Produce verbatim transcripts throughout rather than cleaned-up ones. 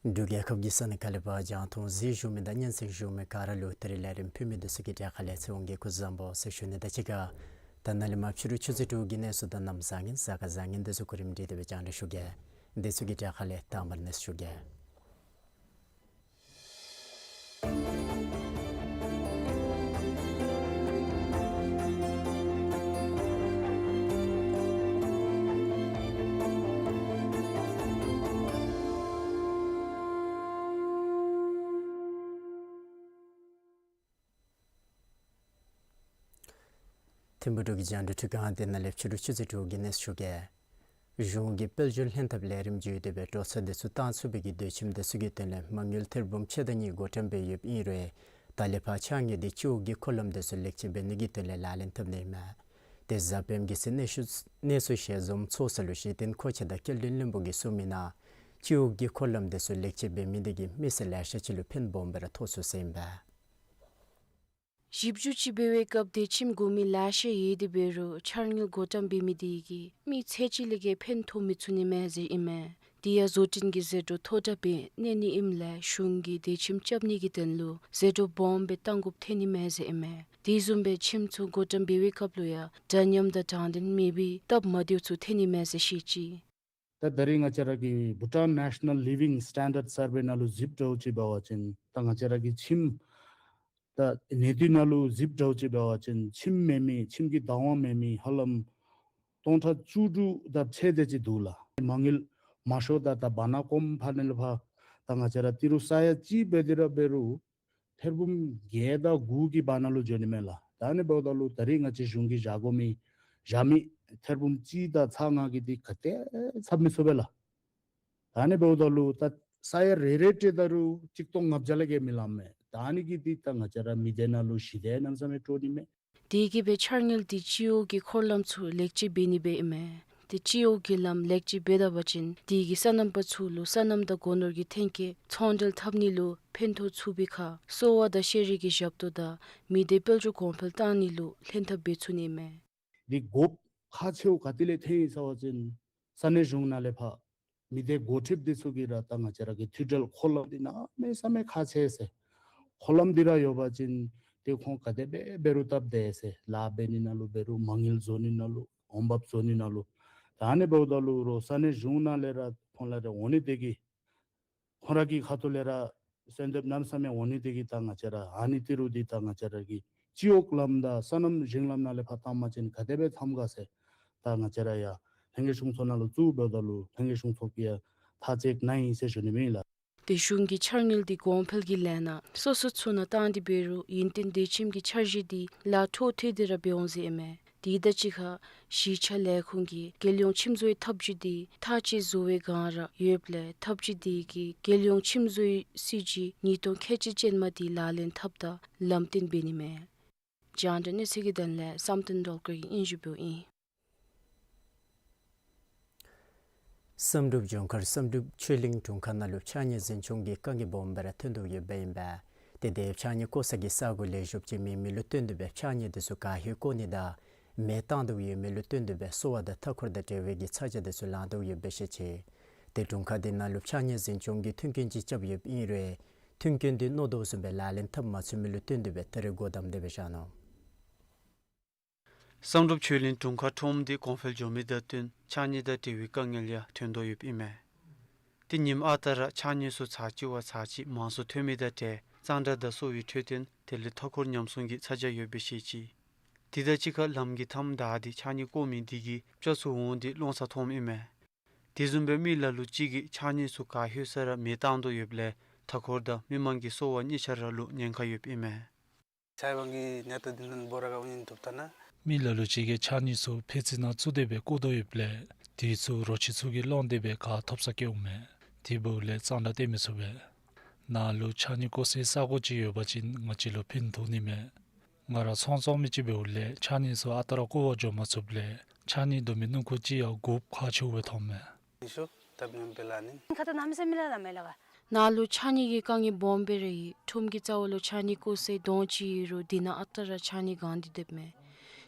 འབྲུག་རྒྱལ་ཁབ་ཀྱི་ས་གནས་ཁག་ལས་ཕར་རྒྱང་མཐོང་གཟིགས་བཞུགས་མི་དང་སྙན་གསན་བཞུགས་མི་ག་ར་ལུ་ད་རིས་ལས་རིམ་ཕུལ་མི་འདི་ཚུ་གི་གྲས་ཁ་ལས་ཚེ་དབང་གིས་སྐུ་གཟུགས་བཟང་པོ་ཟེར་ཞུ་ནི་དང་གཅིག་ཁར་ད་ནཱ་ལས་མར་ཕྱི་རུ་ཆུ་ཚོད་དྲུག་གི་གནས་ཚུལ་དང་གནམ་བཟང་ངན་གཟའ་སྐར་བཟང་ངན་འདི་ཚུ་གོ་རིམ་སྒྲིག་སྟེ་སྦེ་རྒྱང་བསྒྲགས་ཞུ་གེ། འདི་ཚུ་གི་གྲས་ཁ་ལས་དང་པ་ར་གནས་ཚུལ་ཞུ་གེ། ཐིམ་ཕུག་འབྲུག་གི་རྒྱང་བསྒྲགས་ཁྲི་ཁང་འདི་ནང་ལས་ཕྱི་རུ་ཆུ་ཚོད་དྲུག་གི་གནས་ཚུལ་ཞུ་གེ། གཞུང་གིས་དཔལ་འབྱོར་ལྷན་ཐབས་ལས་རིམ་བརྒྱུད་དེ་སྦེ་སྤྲོ་ཚད་འདི་ཚུ་བཏང་ཚུགས་པའི་གི་སྡོད་ཁྱིམ་འདི་ཚུ་གི་དོན་ལས་མ་དངུལ་ཐེར་འབུམ་ཕྱེད་དང་གཉིས་བགོ་བཀྲམ་འབད་ཡོདཔ་ཨིན་རུང་ད་ལས་ཕར་ཕྱགས་སྙིགས་འདི་སྤྱི་འོག་གི་འཁོར་ལམ་འདི་ཚུ་ལེགས་བཅོས་འབད་ནི་གི་དོན་ལས་ལག་ལེན་འཐབ་ནི་ཨིན་མས། དེ་གཟའ་སྤེནམ་གི་ཚེ་གནས་ཚུལ་གནས་ཚུལ་ཞལ་འཛོམས་ཚོགས་ས་ལུ་གཞི་རྟེན་མཁོ་ཆས་དང་སྐྱེལ་འདྲེན་བློན་པོ་གིས་གསུངས་མི་ནང་སྤྱི་འོག་གི་འཁོར་ལམ་འདི་ཚུ་ལེགས་བཅོས་འབད་མི་འདི་གིས་མི་སེར་ལེ་ཤ་ཅིག་ལུ་ཕན་སྦོམ་སྦེ་ར་ཐོགས་ཚུགས་ཟེར་ཨིན་པས། ཞིབ་འཇུག་ཅིག་འབད་བའི་སྐབས་སྡོད་ཁྱིམ་དགོ་མི་ལེ་ཤ་ཡོད་དེ་འབད་རུང་འཆར་དངུལ་བགོ་བཀྲམ་འབད་མི་དེ་གིས་མི་ཚད་ཅིག་ལས་བརྒལ་ཕན་ཐོགས་མི་ཚུགས་ནི་མས་ཟེར་ཨིན་མས། དེ་ཡང་བཟོ་སྐྲུན་གྱི་ཟད་འགྲོ་མཐོ་དྲགས་སྦེ་གནས་ནི་ཨིནམ་ལས་གཞུང་གིས་སྡོད་ཁྱིམ་རྐྱབ་ནི་གི་དོན་ལུ་ཟད་འགྲོ་སྦོམ་སྦེ་བཏང་དགོཔ་ཐོན་ནི་མས་ཟེར་ཨིན་མས། དེ་བཟུམ་སྦེ་ཁྱིམ་ཚུ་བགོ་བཀྲམ་འབད་བའི་སྐབས་ལུ་ཡང་འདྲ་མཉམ་དང་དྲང་བདེན་མེད་པའི་སྟབས་མ་བདེཝ་ཚུ་ཐོན་ནི་མས་ཟེར་བཤད་ཅི། ད་ད་རིས་ང་བཅས་ར་གི་Bhutan National Living Standard Survey ནང་ལུ་གཟིགསཔ་འདྲཝ་ཅིག་འབད་བ་ཅིན་ད་ང་བཅས་ར་གི་ཁྱིམ་ད་གནས་སྡུད་ནང་ལུ་གཟིགསཔ་འདྲཝ་ཅིག་འབད་བ་ཅིན་ཁྱིམ་མེད་མི་ཁྱིམ་གྱི་བདག་དབང་མེད་མི་ཧ་ལམ་སྟོང་ཕྲག་བཅུ་དྲུག་དང་ཕྱེད་དེ་ཅིག་འདུག་ལགས། མ་དངུལ་མང་ཤོས་ད་ད་བར་ན་གོངམ་ཕར་ནང་ལས་ཕར་ད་ང་བཅས་ར་ཏི་རུ་ས་ཡ་གཅིག་འབད་དེ་ར་འབད་རུང་ཐེར་འབུམ་བརྒྱད་དང་དགུ་གི་བར་ན་ལུ་འགྱོ་ནི་མས་ལགས། ད་ཨ་ནི་འབདཝ་ད་ལུ་ད་རིས་ང་བཅས་གཞུང་གིས་བཞག་དགོ་མི་བཞག་མི་ཐེར་འབུམ་གཅིག་དང་ཚག་ལྔ་གི་འདི་ག་ཏེ་འཚབ་མི་ཚུགས་པས་ལགས། ད་ཨ་ནི་འབདཝ་ད་ལུ་ད་ས་ཡ་རེ་རེ་སྤྲོད་ད་རུང་གཅིག་སྟོང་ལྔ་བརྒྱ་ལས་བརྒལ་མི་ལང་མས། ད་ཨ་ནི་གི་འདི་ད་ང་བཅས་ར་མི་སྡེ་ནང་ལུ་ཞི་བདེ་གནམ་མེད་ས་མེད་སྤྲོ་ནི་མས། དེ་གིས་སྦེ་འཆར་དངུལ་འདི་སྤྱི་འོག་གི་འཁོར་ལམ་ཚུ་ལེགས་བཅོས་འབད་ནི་སྦེ་ཨིན་མས། དེ་སྤྱི་འོག་གི་ལམ་ལེགས་བཅོས་འབད་ད་པ་ཅིན་དེ་གིས་སོ་ནམ་པ་ཚུ་ལུ་སོ་ནམ་དང་སྒོ་ནོར་གྱི་ཐོན་སྐྱེད་ཚོང་འབྲེལ་འཐབ་ནི་ལུ་ཕན་ཐོགས་ཚུགས་པའི་ཁར་གསོ་བ་དང་ཤེས་རིག་གི་ཞབས་ཏོག་དང་མི་སྡེ་དཔལ་འབྱོར་གོང་འཕེལ་བཏང་ནི་ལུ་ལྷན་ཐབས་འབད་ཚུགས་ནི་མས། འདི་དགོཔ་ཁག་ཆེཝ་ག་ཏེ་ལས་ཐོན་ཡི་ཟེར་བ་ཅིན་ས་གནས་གཞུང་ནང་ལས་ཕར་མི་སྡེ་འགོ་ཁྲིདཔ་འདི་ཚུ་གིས་ར་ད་ང་བཅས་ར་གི་མཐུད་འབྲེལ་འཁོར་ལམ་འདི་གནམ་མེད་ས་མེད་ཁག་ཆེ་ཟེར། འཁོར་ལམ་འདི་ར་ཡོད་པ་ཅིན་ཏེ་ཁོང་ག་དེ་སྦེ་འབད་རུང་སྟབས་བདེ་ཟེར། ལཱ་འབད་ནི་ནང་ལུ་འབད་རུང་མ་དངུལ་བཟོ་ནི་ནང་ལུ་འོང་འབབ་བཟོ་ནི་ནང་ལུ། ད་ཨ་ནི་འབདཝ་ད་ལུ་རོགས་ས་གནས་གཞུང་ནང་ལས་ར་ཁོང་ལས་ར་འོང་ནི་དེ་གིས་ཁོང་ར་གི་ཁ་ཐུག་ལས་ར་གསོལ་འདེབས་གནམ་མེད་ས་མེད་འོང་ནི་དེ་གིས་ད་ང་བཅས་ར་ཨ་ནི་ཏི་རུ་འདི་ད་ང་བཅས་ར་གི་སྤྱི་འོག་ལམ་དང་སོ་ནམ་ཞིང་ལམ་ནང་ལས་ཕར་བཏང་པ་ཅིན་ག་དེ་སྦེ་འཚམས་ག་ཟེར། ད་ང་བཅས་ར་ཡང་ལྷན་རྒྱས་གཞུང་ཚོགས་ནང་ལུ་བཙུགས་འབདཝ་ད་ལུ་ལྷན་རྒྱས་གཞུང་ཚོགས་ཀྱིས་ཡང་ཐག་བཅད་གནང་ཡི་ཟེར་ཞུ་ནི་མས་ལགས། དེ་གཞུང་གིས་འཆར་དངུལ་འདི་གོང་འཕེལ་གྱི་ལས་སྣ་སོ་སོ་ཚུ་ནང་བཏང་སྟེ་འབད་རུང་ཡུན་བརྟན་སྡོད་ཁྱིམ་གྱི་འཆར་གཞི་འདི་ལཱ་འཕྲོ་མཐུད་དེ་ར་འབད་འོང་ཟེར་ཨིན་མས། དེ་དང་གཅིག་ཁར་གཞིས་ཆགས་ལས་ཁུངས་ཀྱིས་རྒྱལ་ཡོངས་ཁྱིམ་བཟོའི་འཐབ་ཇུས་འདི་མཐའ་དཔྱད་བཟོ་བའི་བསྒང་ར་ཡོདཔ་ལས་འཐབ་ཇུས་འདི་གིས་རྒྱལ་ཡོངས་ཁྱིམ་བཟོའི་སྲིད་བྱུས་ཉིས་སྟོང་ཁལ་གཅིག་ཅན་མ་འདི་ལག་ལེན་འཐབ་ད་ལམ་སྟོན་འབད་ནི་མས། རྒྱང་བསྒྲགས་གནས་ཚུལ་གྱི་དོན་ལས་བསམ་གཏན་སྒྲོལ་དཀར་གྱིས་སྙན་ཞུ་འབདཝ་ཨིན། བསམ་གྲུབ་ལྗོངས་མཁར་བསམ་གྲུབ་ཆོས་གླིང་དྲུང་ཁག་ནང་ལུ་ཕྱགས་སྙིགས་འཛིན་སྐྱོང་གི་དཀའ་ངལ་སྦོམ་སྦེ་ར་ཐོན་དོ་ཡོདཔ་ཨིན་པས། དེ་དེ་ཕྱགས་སྙིགས་བཀོ་ས་གི་ས་གོ་ལེགས་ཤོམ་ཅིག་མེད་མི་ལུ་བརྟེན་ཏེ་སྦེ་ཕྱགས་སྙིགས་འདི་ཚུ་ག་ཧེ་བཀོ་ནི་དང་མེ་བཏང་དོ་ཡོད་མི་ལུ་བརྟེན་ཏེ་སྦེ་གསོ་བ་དང་མཐའ་འཁོར་དང་འབྲེལ་བའི་གི་ཚ་གྱང་འདི་ཚུ་ལང་དོ་ཡོདཔ་སྦེ་བཤད་ཅི། དེ་དྲུང་ཁག་འདི་ནང་ལུ་ཕྱགས་སྙིགས་འཛིན་སྐྱོང་གི་མཐུན་རྐྱེན་ཅིག་རྐྱབ་ཡོདཔ་ཨིན་རུང་མཐུན་རྐྱེན་འདི་མནོ་དོ་བཟུམ་སྦེ་ལག་ལེན་འཐབ་མ་ཚུགས་མི་ལུ་བརྟེན་ཏེ་སྦེ་ད་རེས་སྒོ་བསྡམས་ཏེ་སྦེ་བཞག་ནུག། བསམ་གྲུབ་ཆོས་གླིང་དྲུང་ཁག་ཁྲོམ་འདི་གོང་འཕེལ་འགྱོ་མི་དང་བསྟུན་ཕྱགས་སྙིགས་དང་འབྲེལ་བའི་དཀའ་ངལ་ཡང་ཐོན་དོ་ཡོདཔ་ཨིན་མས། དེ་ཉིནམ་ཨ་རྟག་ར་ཕྱགས་སྙིགས་ཚུ་ཚར་གཅིག་བ་ཚར་གཅིག་མང་སུ་ཐོན་མི་དང་འབྲེལ་གཙང་སྦྲ་དང་གསོ་བའི་འཕྲོད་བསྟེན་དེ་ལས་མཐའ་འཁོར་ཉམས་སྲུང་གི་ཚ་གྱང་ཡོདཔ་སྦེ་བཤད་ཅི། དེ་དང་གཅིག་ཁར་ལམ་གྱི་མཐའམ་བདའ་སྟེ་ཕྱགས་སྙིགས་བཀོ་མི་འདི་གིས་སྐྱ་ཚུ་འོང་སྟེ་སློང་ས་མཐོངམ་ཨིན་མས། དེ་བཟུམ་སྦེ་མི་ལ་ལུ་ཅིག་གིས་ཕྱགས་སྙིགས་ཚུ་ག་ཧེ་ས་ར་མེ་བཏང་དོ་ཡོདཔ་ལས་མཐའ་འཁོར་དང་མི་མང་གི་གསོ་བ་གཉིས་ཆ་ར་ལུ་ཉེན་ཁ་ཡོདཔ་ཨིན་མས། མི་ལ་ལུ་ཅིག་གིས་ཕྱགས་སྙིགས་ཚུ་ཕད་ཙི་ནང་བཙུགས་ཏེ་སྦེ་བཀོ་དོ་ཡོདཔ་ལས་དེ་ཚུ་རོ་ཁྱི་ཚུ་གིས་སློང་སྟེ་སྦེ་ག་ཐོབ་ས་སྐྱེཝ་མས། དེ་འབདཝ་ལས་གཙང་སྦྲ་བཏོན་མི་ཚུགས་པས། ནཱ་ལུ་ཕྱགས་སྙིགས་བཀོ་སའི་ས་གོ་ཅིག་ཡོད་པ་ཅིན་ང་བཅས་ལུ་ཕན་ཐོགས་ནི་མས། ང་ར་ཚོང་བཙོང་མི་ཅིག་འབདཝ་ལས་ཕྱགས་སྙིགས་ཚུ་ཨ་རྟག་ར་བཀོ་བར་འགྱོ་མ་ཚུགསཔ་ལས་ཕྱགས་སྙིགས་བསྡུ་མི་སྣུམ་འཁོར་ཅིག་ཡང་དགོཔ་ཁག་ཆེཝ་སྦེ་མཐོངམ་མས། ནཱ་ལུ་ཕྱགས་སྙིགས་ཀྱི་དཀའ་ངལ་སྦོམ་སྦེ་ར་ཡོད། ཁྲོམ་གྱི་རྩ་བ་ལུ་ཕྱགས་སྙིགས་བཀོ་སའི་དོང་ཅིག་ཡོད་རུང་དེ་ནང་ཨ་རྟག་ར་ཕྱགས་སྙིགས་གང་སྟེ་སྡོདཔ་མས།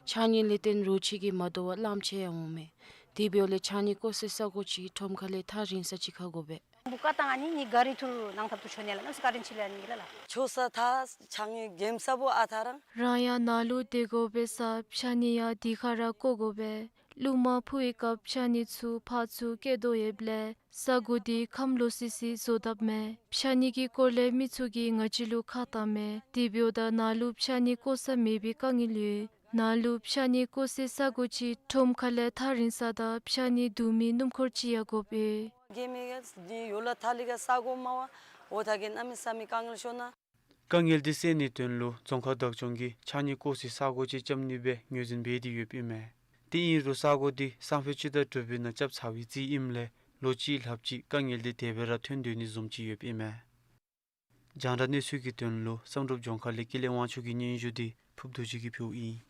ཕྱགས་སྙིགས་ལས་བརྟེན་རོ་ཁྱི་གིས་མ་དོ་བར་གླངམོ་ཆེ་ཡང་འོངམ་མས། དེ་འབདཝ་ལས་ཕྱགས་སྙིགས་བཀོ་སའི་ས་གོ་ཅིག་ཁྲོམ་ཁ་ལས་ཐག་རིང་ས་ཅིག་ཁར་དགོ་པས། བུ་ཀ་དང་ཨ་ནི་གཉིས་ག་རི་ཐུར་གནང་ཐབས་ཐུ་ཆོ་ནི་ལགས། གནམ་ས་བཀའ་དྲིན་ཆེ་ལགས། ཨ་ནི་ལགས་ལགས། ཆོ་ས་ཐ་ཆང་གེམ་ས་བུ་ཨ་ཐ་རང་། རང་ཡང་ནཱ་ལུ་སྡོད་དགོ་པས་ས་ཕྱགས་སྙིགས་ཡང་དེ་ཁར་ར་བཀོ་དགོ་པས། རླུང་མ་ཕུ་བའི་སྐབས་ཕྱགས་སྙིགས་ཚུ་ཕར་ཚུར་བཀལ་དོ་ཡོདཔ་ལས་ས་གོ་འདི་ཁམས་ལོག་སི་སི་བཟོ་དཔ་མས། ཕྱགས་སྙིགས་ཀྱི་སྐོར་ལས་མི་ཚུ་གིས་ང་བཅས་ལུ་ཁ་བཏངམ་མས། དེ་འབདཝ་ད་ནཱ་ལུ་ཕྱགས་སྙིགས་བཀོ་ས་མེད་པའི་དཀའ་ངལ་ཡོད། ནཱ་ལུ་ཕྱགས་སྙིགས་བཀོ་སའི་ས་གོ་ཅིག་ཁྲོམ་ཁ་ལས་ཐག་རིང་ས་དང་ཕྱགས་སྙིགས་བསྡུ་མི་སྣུམ་འཁོར་ཅིག་ཡང་དགོཔ་ཨིན། གེ་མི་ག་ཡོ་ལ་ཐ་ལི་ག་ས་གོ་མ་བ་འོ་ཐ་གེ་གནམ་མེད་ས་མེད་དཀའ་ངལ་ཤོར་ན། དཀའ་ངལ་འདི་སེལ་ནིའི་དོན་ལུ་རྫོང་ཁག་བདག་སྐྱོང་གིས་ཕྱགས་སྙིགས་བཀོ་སའི་ས་གོ་ཅིག་རྐྱབ་ནི་སྦེ་ངོས་འཛིན་འབད་དེ་ཡོདཔ་ཨིན་མས། དེ་ཨིན་རུང་ས་གོ་འདི་སང་ཕོད་སྤྱི་ཟླ་དྲུག་པའི་ནང་རྐྱབ་ཚར་བའི་རྩིས་ཨིནམ་ལས་ལོ་གཅིག་ལྷགཔ་ཅིག་དཀའ་ངལ་འདི་དེ་སྦེ་ར་ཐོན་སྡོད་ནི་བཟུམ་ཅིག་ཡོདཔ་ཨིན་མས། རྒྱང་བསྒྲགས་གནས་ཚུལ་གྱི་དོན་ལུ་བསམ་གྲུབ་ལྗོངས་མཁར་ལས་ཀུན་ལེགས་དབང་ཕྱུག་གི་སྙན་ཞུ་འདི་ཕུབ་རྡོ་རྗེ་གིས་ཕུལཝ་ཨིན།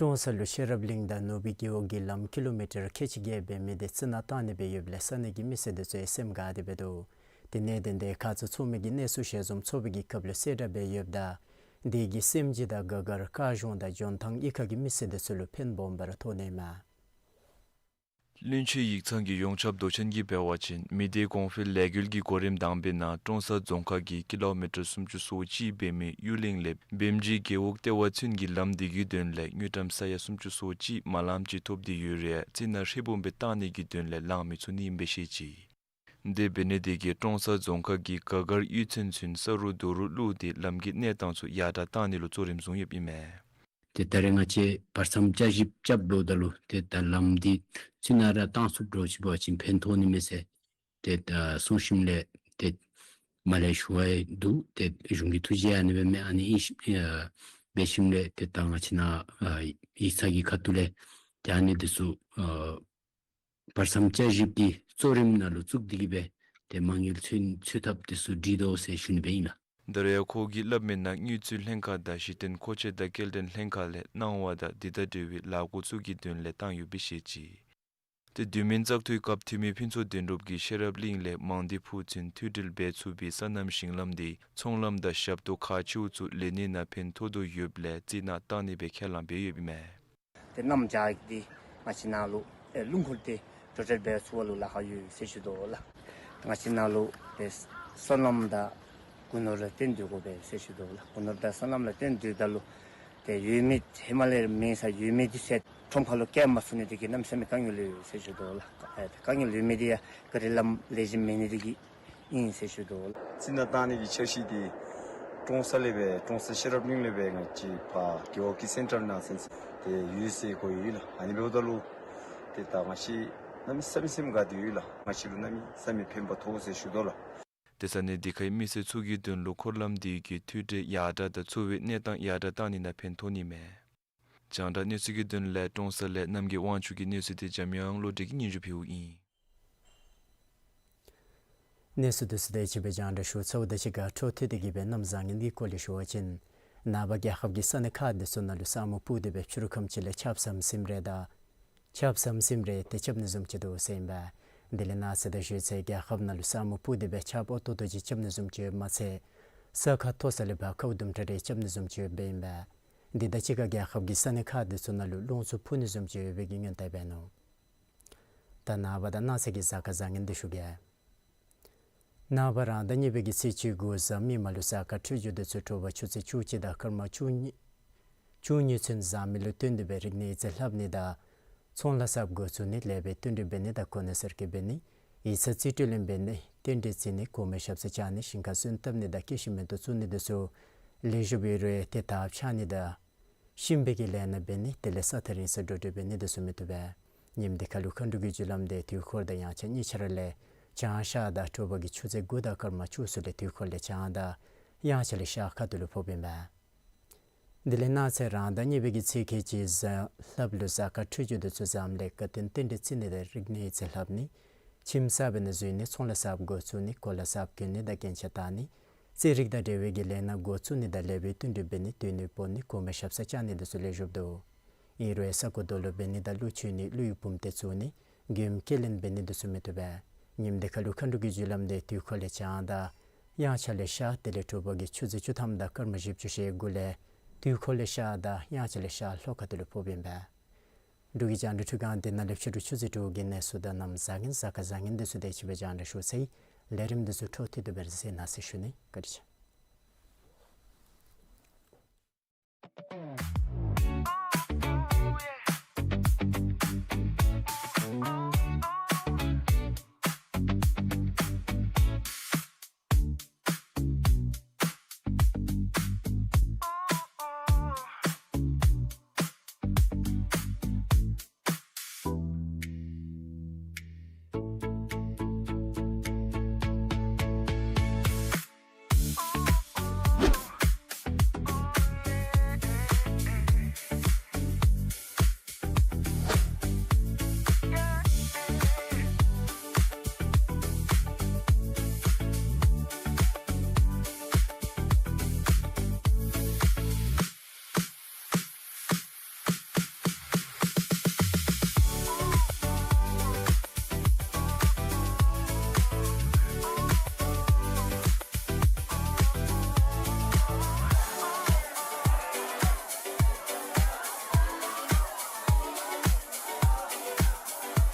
ཀྲོང་གསར་ལུ་ཤེས་རབ་གླིང་དང་ནུབ་སྦིས་རྒེད་འོག་གི་ལམ་ཀི་ལོ་མི་ཊར་ཁལ་གཅིག་བརྒལ་འབད་མི་འདི་རྩི་ནག་བཏང་ནི་སྦེ་ཡོདཔ་ལས་ས་གནས་ཀྱི་མི་སེར་འདི་ཚུ་ཡང་སེམས་དགའ་སྟེ་འབད་དོ། དེ་ནང་དོན་འདི་ཁ་ཙ་ཚོགས་མི་གིས་གནས་ཚུལ་ཞལ་འཛོམས་ཚོགས་པའི་གི་སྐབས་ལུ་གསལ་བསྒྲགས་འབད་ཡོདཔ་ད་དེ་གིས་སེམས་རྩེ་དང་དགའ་སྒར་དཀར་གཞུང་དང་ལྗོན་ཐང་གཡུས་ཁ་གི་མི་སེར་འདི་ཚུ་ལུ་ཕན་སྦོམ་སྦེ་ར་ཐོགས་ནི་མས། བློན་ཆེན་ཡིག་ཚང་གི་ཡོངས་ཁྱབ་མདོ་ཆེན་གྱིས་འབད་བ་ཅིན་མི་སྡེ་གོང་འཕེལ་ལས་འགུལ་གྱི་གོ་རིམ་དང་པའི་ནང་ཀྲོང་གསར་རྫོང་ཁག་གི་ཀི་ལོ་མི་ཊར་སུམ་ཅུ་སོ་གཅིག་འབད་མི་གཡུ་གླིང་ལས་བེམ་ཇི་རྒེད་འོག་ལྟེ་བ་ཚུན་གྱི་ལམ་འདི་གི་དོན་ལས་དངུལ་ཀྲམ་ས་ཡ་སུམ་ཅུ་སོ་གཅིག་མ་ལམ་ཅིག་ཐོབ་སྟེ་ཡོད་རུང་རྩི་ནག་ཧྲིལ་བུམ་སྦེ་བཏང་ནི་གི་དོན་ལས་ལང་མི་ཚུགས་ནི་ཨིན་པས་ཤེས་ཅི། དེ་འབད་ནི་དེ་གིས་ཀྲོང་གསར་རྫོང་ཁག་གི་ག་གར་གཡུས་ཚན་ཚུན་ས་རུ་རྡོ་རུག་བླུགས་ཏེ་ལམ་གྱི་གནས་སྟངས་ཚུ་ཡར་དྲག་བཏང་ནི་ལུ་གཙོ་རིམ་བཟུང་ཡོདཔ་ཨིན་མས། ཏེ་ད་རེས་ང་བཅས་བར་མཚམས་བསྐྱར་ཞིབ་རྐྱབ་འགྱོཝ་ད་ལུ་ཏེ་ད་ལམ་འདི་རྩི་ནག་ར་བཏང་ཚུགསཔ་འདྲཝ་ཅིག་འབད་བ་ཅིན་ཕན་ཐོགས་ནི་མས་ཟེར་ཏེ་ད་གསུངས་ཞིནམ་ལས་ཏེ་མ་ལས་ཞུ་བ་ཡང་འདུག། ཏེ་གཞུང་གི་ཐུགས་རྗེ་ཨ་ནི་སྦེ་མས། ཨ་ནི་ཨིན་ཤིག་ཨ་འབད་ཞིནམ་ལས་ཏེ་ད་ང་བཅས་ནཱ་ཨ་ཡིག་ཚང་གི་ཁ་ཐུག་ལས་ཏེ་ཨ་ནི་འདི་ཚུ་ཨ་བར་མཚམས་བསྐྱར་ཞིབ་ཀྱི་གཙོ་རིམ་ནང་ལུ་བཙུགས་ཏེ་གིས་སྦེ་ཏེ་མ་དངུལ་ཚུད་ཚུད་ཐབས་འདི་ཚུ་སྒྲིག་དོ་ཟེར་ཞུ་ནི་སྦེ་ཨིན་ལགས། ད་རེས་ཡང་ཁོ་གིས་སླབ་མིའི་ནང་དངུལ་རྩིས་ལྷན་ཁག་དང་གཞི་རྟེན་མཁོ་ཆས་དང་སྐྱེལ་འདྲེན་ལྷན་ཁག་ལས་གནང་བ་དང་འདི་དང་འབྲེལ་བའི་ལཱ་འགོ་བཙུགས་ཀྱི་དོན་ལས་བཏང་ཡོདཔ་སྦེ་བཤད་ཅི། ཏེ་དུས་མིན་བཙག་འཐུའི་སྐབས་འཐུས་མི་ཕུན་ཚོགས་དོན་གྲུབ་ཀྱིས་ཤེས་རབ་གླིང་ལས་མང་སྡེ་ཕུག་ཚུན་མཐུད་སྒྲིལ་འབད་ཚུགས་པའི་སོ་ནམ་ཞིང་ལམ་འདི་ཚོང་ལམ་དང་ཞབས་ཏོག་ཁག་ཆེཝ་ཚུ་ལེན་ནི་ནང་ཕན་ཐོགས་དོ་ཡོདཔ་ལས་རྩི་ནག་བཏང་ནི་སྦེ་ཁས་བླངས་འབད་ཡོདཔ་ཨིན་མས། ཏེ་གནམ་བྱཱར་འདི་ང་བཅས་ནཱ་ལུ་ཨེ་རླུང་འཁོར་འདི་འགྲོ་འགྲུལ་འབད་ཚུགས་པ་ལུ་ལཱ་ཁག་ཡོད་ཟེར་ཞུ་དོ་ལགས། ང་བཅས་ནཱ་ལུ་ཏེ་སོ་ནམ་དང་སྒོ་ནོར་ལུ་བརྟེན་སྡོད་དགོ་པས་ཟེར་ཞུ་དོ་ལགས། སྒོ་ནོར་དང་སོ་ནམ་ལུ་བརྟེན་སྡོདཔ་ད་ལུ་ཏེ་ཡོད་མི་ཧེ་མ་ལས་མེད་ས་ཡོད་མི་འདི་ཚུ་ཁྲོམ་ཁ་ལུ་བསྐྱལ་མ་ཚུགས་ནི་འདི་གིས་གནམ་མེད་ས་མེད་དཀའ་ངལ་ཡོད་ཟེར་ཞུ་དོ་ལགས། ཨེ་ཏེ་དཀའ་ངལ་ཡོད་མི་འདི་ཡང་ག་རི་ལམ་ལེགས་ཤོམ་མེད་ནི་འདི་གིས་ཨིན་ཟེར་ཞུ་དོ་ལགས། རྩི་ནག་བཏང་ནི་གི་འཆར་གཞི་འདི་ཀྲོང་གསར་ལས་སྦེ་ཀྲོང་གསར་ཤེས་རབ་གླིང་ལས་སྦེ་ང་བཅས་ཕར་རྒེད་འོག་གི་སེན་ཊར་ནང་ཚུན་ཏེ་ཡོད་ཟེར་གོ་ཡི་ལགས། ཨ་ནི་འབདཝ་ད་ལུ་ཏེ་ད་ང་བཅས་གནམ་མེད་ས་མེད་སེམས་དགའ་སྟེ་ཡོད་ལགས། ང་བཅས་ལུ་གནམ་མེད་ས་མེད་ཕན་པ་ཐོགས་ཟེར་ཞུ་དོ་ལགས། ཏེ་ས་གནས་འདི་ཁའི་མི་སེར་ཚུ་གི་དོན་ལུ་འཁོར་ལམ་འདི་གིས་མཐུད་སྒྲིལ་ཡར་དྲག་དང་འཚོ་བའི་གནས་སྟངས་ཡར་དྲག་བཏང་ནི་ནང་ཕན་ཐོགས་ནི་མས། རྒྱང་བསྒྲགས་གནས་ཚུལ་གྱི་དོན་ལས་ཀྲོང་གསར་ལས་རྣམ་རྒྱལ་དབང་ཕྱུག་གི་གནས་ཚུལ་འདི་འཇམ་དབྱངས་བློ་གྲོས་ཀྱིས་སྙན་ཞུ་ཕུལཝ་ཨིན། གནས་ཚུལ་འདི་ཚུ་དེ་ཅིག་སྦེ་རྒྱང་བསྒྲགས་ཞུ་ཚརཝ་དང་གཅིག་ཁར་འཕྲོ་མཐུད་དེ་གིས་སྦེ་གནམ་བཟང་ངན་གྱི་སྐོར་ལས་ཞུ་བ་ཅིན་ནངས་པ་རྒྱལ་ཁབ་ཀྱི་ས་གནས་ཁག་འདི་ཚུ་ནང་ལུ་ས་སྨུག་སྤུབས་ཏེ་སྦེ་ཕྱི་རུ་ཁམས་ཅིག་ལས་ཆརཔ་ཟམ་ཟིམ་རེ་དང་ཆརཔ་ཟམ་ཟིམ་རེ་ཏེ་རྐྱབ་ནི་བཟུམ་ཅིག་འདུག་ཟེར་ཨིན་པས། དེ་ལས་གནངས་ཚེ་དང་གཞེས་ཚེ་རྒྱལ་ཁབ་ནང་ལུ་ས་སྨུག་སྤུབས་ཏེ་སྦེ་ཆརཔ་ཨོ་ཏོག་ཏོ་ཅིག་རྐྱབ་ནི་བཟུམ་ཅིག་ཡོདཔ་མ་ཚད་ས་ཁ་མཐོ་ས་ལས་ཕར་ཁཝ་དུམ་གྲ་རེ་རྐྱབ་ནི་བཟུམ་ཅིག་ཡོདཔ་ཨིན་པས། འདི་དང་གཅིག་ཁར་རྒྱལ་ཁབ་ཀྱི་ས་གནས་ཁག་འདི་ཚུ་ནང་ལུ་རླུང་འཚུབ་འཕུ་ནི་བཟུམ་ཅིག་ཡོད་པའི་གི་སྔོན་བརྡ་འབད་ནུག། ད་ནངས་པ་དང་གནངས་ཚེ་གི་གཟའ་སྐར་བཟང་ངན་འདི་ཞུ་གེ། ནངས་པ་རང་ཟླ་གཉིས་པའི་གི་ཚེས་བཅུ་དགུ་གཟའ་མིག་དམར་ལུ་གཟའ་སྐར་འཕྲོད་སྦྱོར་འདི་ཚུ་དྲོ་པ་ཆུ་ཚོད་བཅུ་གཅིག་དང་སྐར་མ་བཅུ་གཉིས་བཅུ་གཉིས་ཚུན་བཟང་མི་ལུ་བསྟུན་ཏེ་སྦེ་རིག་གནས་ཡིག་རྩིས་ལྷབ་ནི་དང་ཚོང་ལཱ་གསརཔ་འགོ་བཙུགས་ནི་ལེགས་པའི་བསྟུན་གྲོས་འབད་ནི་དང་གོ་གནས་གསར་བསྐོ་འབད་ནི་ཡིག་ཚང་རྩིས་སྤྲོད་ལེན་འབད་ནི་རྟེན་འབྲེལ་བརྩི་ནི་གོང་མའི་ཞབས་སར་བཅར་ནི་ཞིང་ཁ་སོན་བཏབ་ནི་དང་སྐྱེད་ཤིང་མེ་ཏོག་བཙུགས་ནི་འདི་ཚུ་ལེགས་ཤོམ་ཡོད་རུང་ཏེ་དར་འཕྱར་ནི་དང་གཤིན་པོའི་གི་ལས་སྣ་འབད་ནི་དེ་ལས་ས་ཐག་རིང་སར་འགྲོ་འགྲུལ་འབད་ནི་འདི་ཚུ་མི་བཏུབ་པས། ཉིནམ་འདི་ཁ་ལུ་མཁའ་འགྲོ་གི་རྒྱུ་ལམ་འདི་དུས་འཁོར་དང་དབྱངས་འཆར་གཉིས་ཆ་ར་ལས་བྱང་ཤར་དང་དྲོ་པ་གི་ཆུ་ཚོད་དགུ་དང་སྐར་མ་བཅུ་གསུམ་ལས་དུས་འཁོར་ལས་བྱང་དང་དབྱངས་འཆར་ལས་ཤར་ཁ་ཐུག་ལུ་ཕོགཔ་ཨིན་པས། དེ་ལས་གནངས་ཚེ་རང་ཟླ་གཉིས་པའི་གི་ཚེས་ཁལ་གཅིག་གཟའ་ལྷགཔ་ལུ་གཟའ་སྐར་འཕྲོད་སྦྱོར་འདི་ཚུ་བཟངམ་ལས་དགའ་སྟོན་རྟེན་འབྲེལ་བརྩི་ནི་དང་རིག་གནས་ཡིག་རྩིས་ལྷབ་ནི་ཁྱིམ་གསརཔ་ནང་འཛུལ་ནི་ཚོང་ལཱ་གསརཔ་འགོ་བཙུགས་ནི་གོ་ལ་གསརཔ་གྱོན་ནི་དང་རྒྱན་ཆ་བཏགས་ནི་རྩེད་རིགས་དང་འབྲེལ་བའི་གི་ལས་སྣ་འགོ་བཙུགས་ནི་དང་ལེགས་པའི་བསྟུན་གྲོས་འབད་ནི་སྡོད་གནས་སྤོ་ནི་གོང་མའི་ཞབས་སར་བཅར་ནི་འདི་ཚུ་ལེགས་ཤོམ་འདུག། ཨིན་རུང་ས་རྐོ་རྡོ་སློག་འབད་ནི་དང་ཀླུ་མཆོད་ནི་ཀླུ་ཡུལ་བུམ་སྡེ་བཙུགས་ནི་མགྱོནམ་སྐྱེལ་ལེན་འབད་ནི་འདི་ཚུ་མི་བཏུབ་པས། ཉིནམ་འདི་ཁ་ལུ་མཁའ་འགྲོ་གི་རྒྱུ་ལམ་འདི་དུས་འཁོར་ལས་བྱང་དང་དབྱངས་འཆར་ལས་ཤར་དེ་ལས་དྲོ་པ་གི་ཆུ་ཚོད་བཅུ་ཐམ་དང་སྐར་མ་བཞི་བཅུ་ཞེ་དགུ་ལས་དུས་འཁོར་ལས་ཤར་དང་དབྱངས་འཆར་ལས་ཤར་ལྷོ་ཁ་ཐུག་ལུ་ཕོགཔ་ཨིན་པས། འབྲུག་གི་རྒྱང་བསྒྲགས་འཕྲུལ་ཁང་འདི་ནང་ལས་ཕྱི་རུ་ཆུ་ཚོད་དྲུག་གི་གནས་ཚུལ་དང་གནམ་བཟང་ངན་གཟའ་སྐར་བཟང་ངན་འདི་ཚུ་དེ་ཅིག་སྦེ་རྒྱང་བསྒྲགས་ཞུ་ཚར་ཡི། ལས་རིམ་འདི་ཚུ་འཕྲོ་མཐུད་དེ་སྦེ་གཟིགས་གནང་ཟེར་ཞུ་ནི། བཀའ་དྲིན་ཆེ།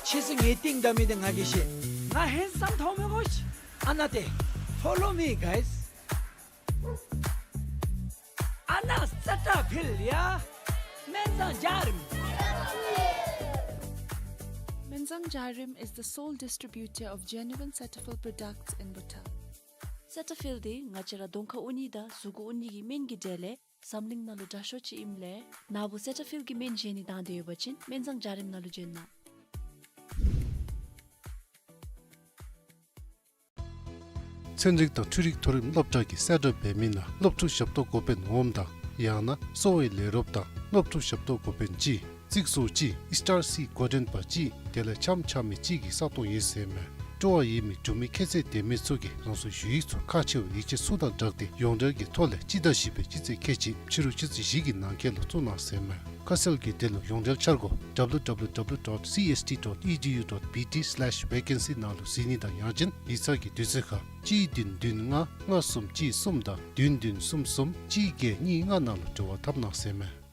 ཁྱེད་ཚུ་ངེའི་རྟིང་བདའ་མི་འདི་ང་གིས་ཤེས། ང་ཧེན་སམ་མཐོང་མི་དགོ་ཤིག། ཨ་ནཱ་ཏེ། Follow me, guys. ཨ་ནཱ་སེ་ཊ་ཕིལ་ཡ། སྨན་བཟང་འཇའ་རིམ། Menzang Jarim is the sole distributor of genuine Cetaphil products in Bhutan. སེ་ཊ་ཕིལ་འདི་ང་བཅས་ར་གདོང་ཁར་འོང་ནི་དང་གཟུགས་ཁར་འོང་ནི་གི་སྨན་གྱི་གྲས་ལས་འཛམ་གླིང་ནང་ལུ་དྲག་ཤོས་ཅིག་ཨིནམ་ལས་ན་བུ་སེ་ཊ་ཕིལ་གྱི་སྨན་བཞེས་ནི་དང་འདོད་ཡོད་པ་ཅིན་སྨན་བཟང་འཇའ་རིམ་ནང་ལུ་བྱོན་གནང་། ཚན་རིག་དང་འཕྲུལ་རིག་མཐོ་རིམ་སློབ་གྲྭ་གི་གསལ་བསྒྲགས་འབད་མི་ནང་སློབ་ཕྲུག་ཞབས་ཏོག་འགོ་དཔོན་འོགམ་དང་ཡང་ན་གསོ་བའི་ལས་རོགསཔ་དང་སློབ་ཕྲུག་ཞབས་ཏོག་འགོ་དཔོན་གཅིག། རྩིག་བཟོ་གཅིག། ཨིསི་ཊར་སི་འགོ་འདྲེན་པ་གཅིག། དེ་ལས་འཆམ་འཆམ་མི་གཅིག་གིས་ས་སྟོང་ཡོད་ཟེར་མས། སྤྲོ་བ་ཡོད་མི་འབྲུག་མི་ཁྱད་ཚད་ལྡན་མི་ཚུ་གིས་རང་སོའི་ཞུ་ཡིག་ཚུ་ཁག་ཆེ་བའི་ཡིག་ཆ་ཚུ་དང་སྦྲགས་ཏེ་ཡོངས་འབྲེལ་གྱི་ཐོག་ལས་སྤྱི་ཟླ་བཞི་པའི་སྤྱི་ཚེས་ཁལ་གཅིག་ཕྱི་རུ་ཆུ་ཚོད་བཞི་གི་ནང་འཁོད་ལུ་བཙུགས་གནང་ཟེར་མས། ཁ་གསལ་གྱི་དོན་ལུ་ཡོངས་འབྲེལ་འཆར་སྒོ་W W W dot C S T dot E D U dot B T slash vacancy ནང་ལུ་གཟིགས་ནི་དང་ཡང་ཅིན་ཡིག་ཚང་གི་དུས་ཚོད་ཁར་གཅིག་བདུན་བདུན་ལྔ་ལྔ་གསུམ་གཅིག་གསུམ་དང་བདུན་བདུན་གསུམ་གསུམ་གཅིག་བརྒྱད་གཉིས་ལྔ་ནང་ལུ་འབྲེལ་བ་འཐབ་གནང་ཟེར་མས།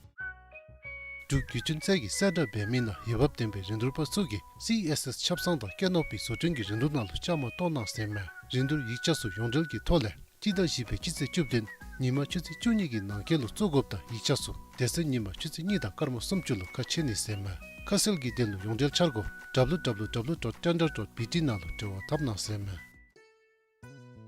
འབྲུག་བརྒྱུད་འཕྲིན་ཚད་ཀྱི་གསལ་བསྒྲགས་འབད་མི་ནང་འོས་འབབ་ལྡན་པའི་རིན་བསྡུར་པ་ཚུ་གིས་སི་ཨེསི་ཨེསི་ཆབ་གསང་དང་སྐྱེ་ནོར་བུའི་བཟོ་སྐྲུན་གྱི་རིན་བསྡུར་ནང་ལུ་བཅའ་མར་གཏོགས་གནང་ཟེར་མས། རིན་བསྡུར་ཡིག་ཆ་ཚུ་ཡོངས་འབྲེལ་གྱི་ཐོག་ལས་སྤྱི་ཟླ་བཞི་པའི་སྤྱི་ཚེས་བཅུ་བདུན་ཉིན་མ་ཆུ་ཚོད་བཅུ་གཉིས་ཀྱི་ནང་འཁོད་ལུ་བཙུགས་དགོཔ་དང་ཡིག་ཆ་ཚུ་དེ་ཚེ་ཉིན་མ་ཆུ་ཚོད་གཉིས་དང་སྐར་མ་སུམ་ཅུ་ལུ་ཁ་ཕྱེ་ནི་ཟེར་མས། ཁ་གསལ་གྱི་དོན་ལུ་ཡོངས་འབྲེལ་འཆར་སྒོ་W W W dot tender dot B T ནང་ལུ་འབྲེལ་བ་འཐབ་གནང་ཟེར་མས།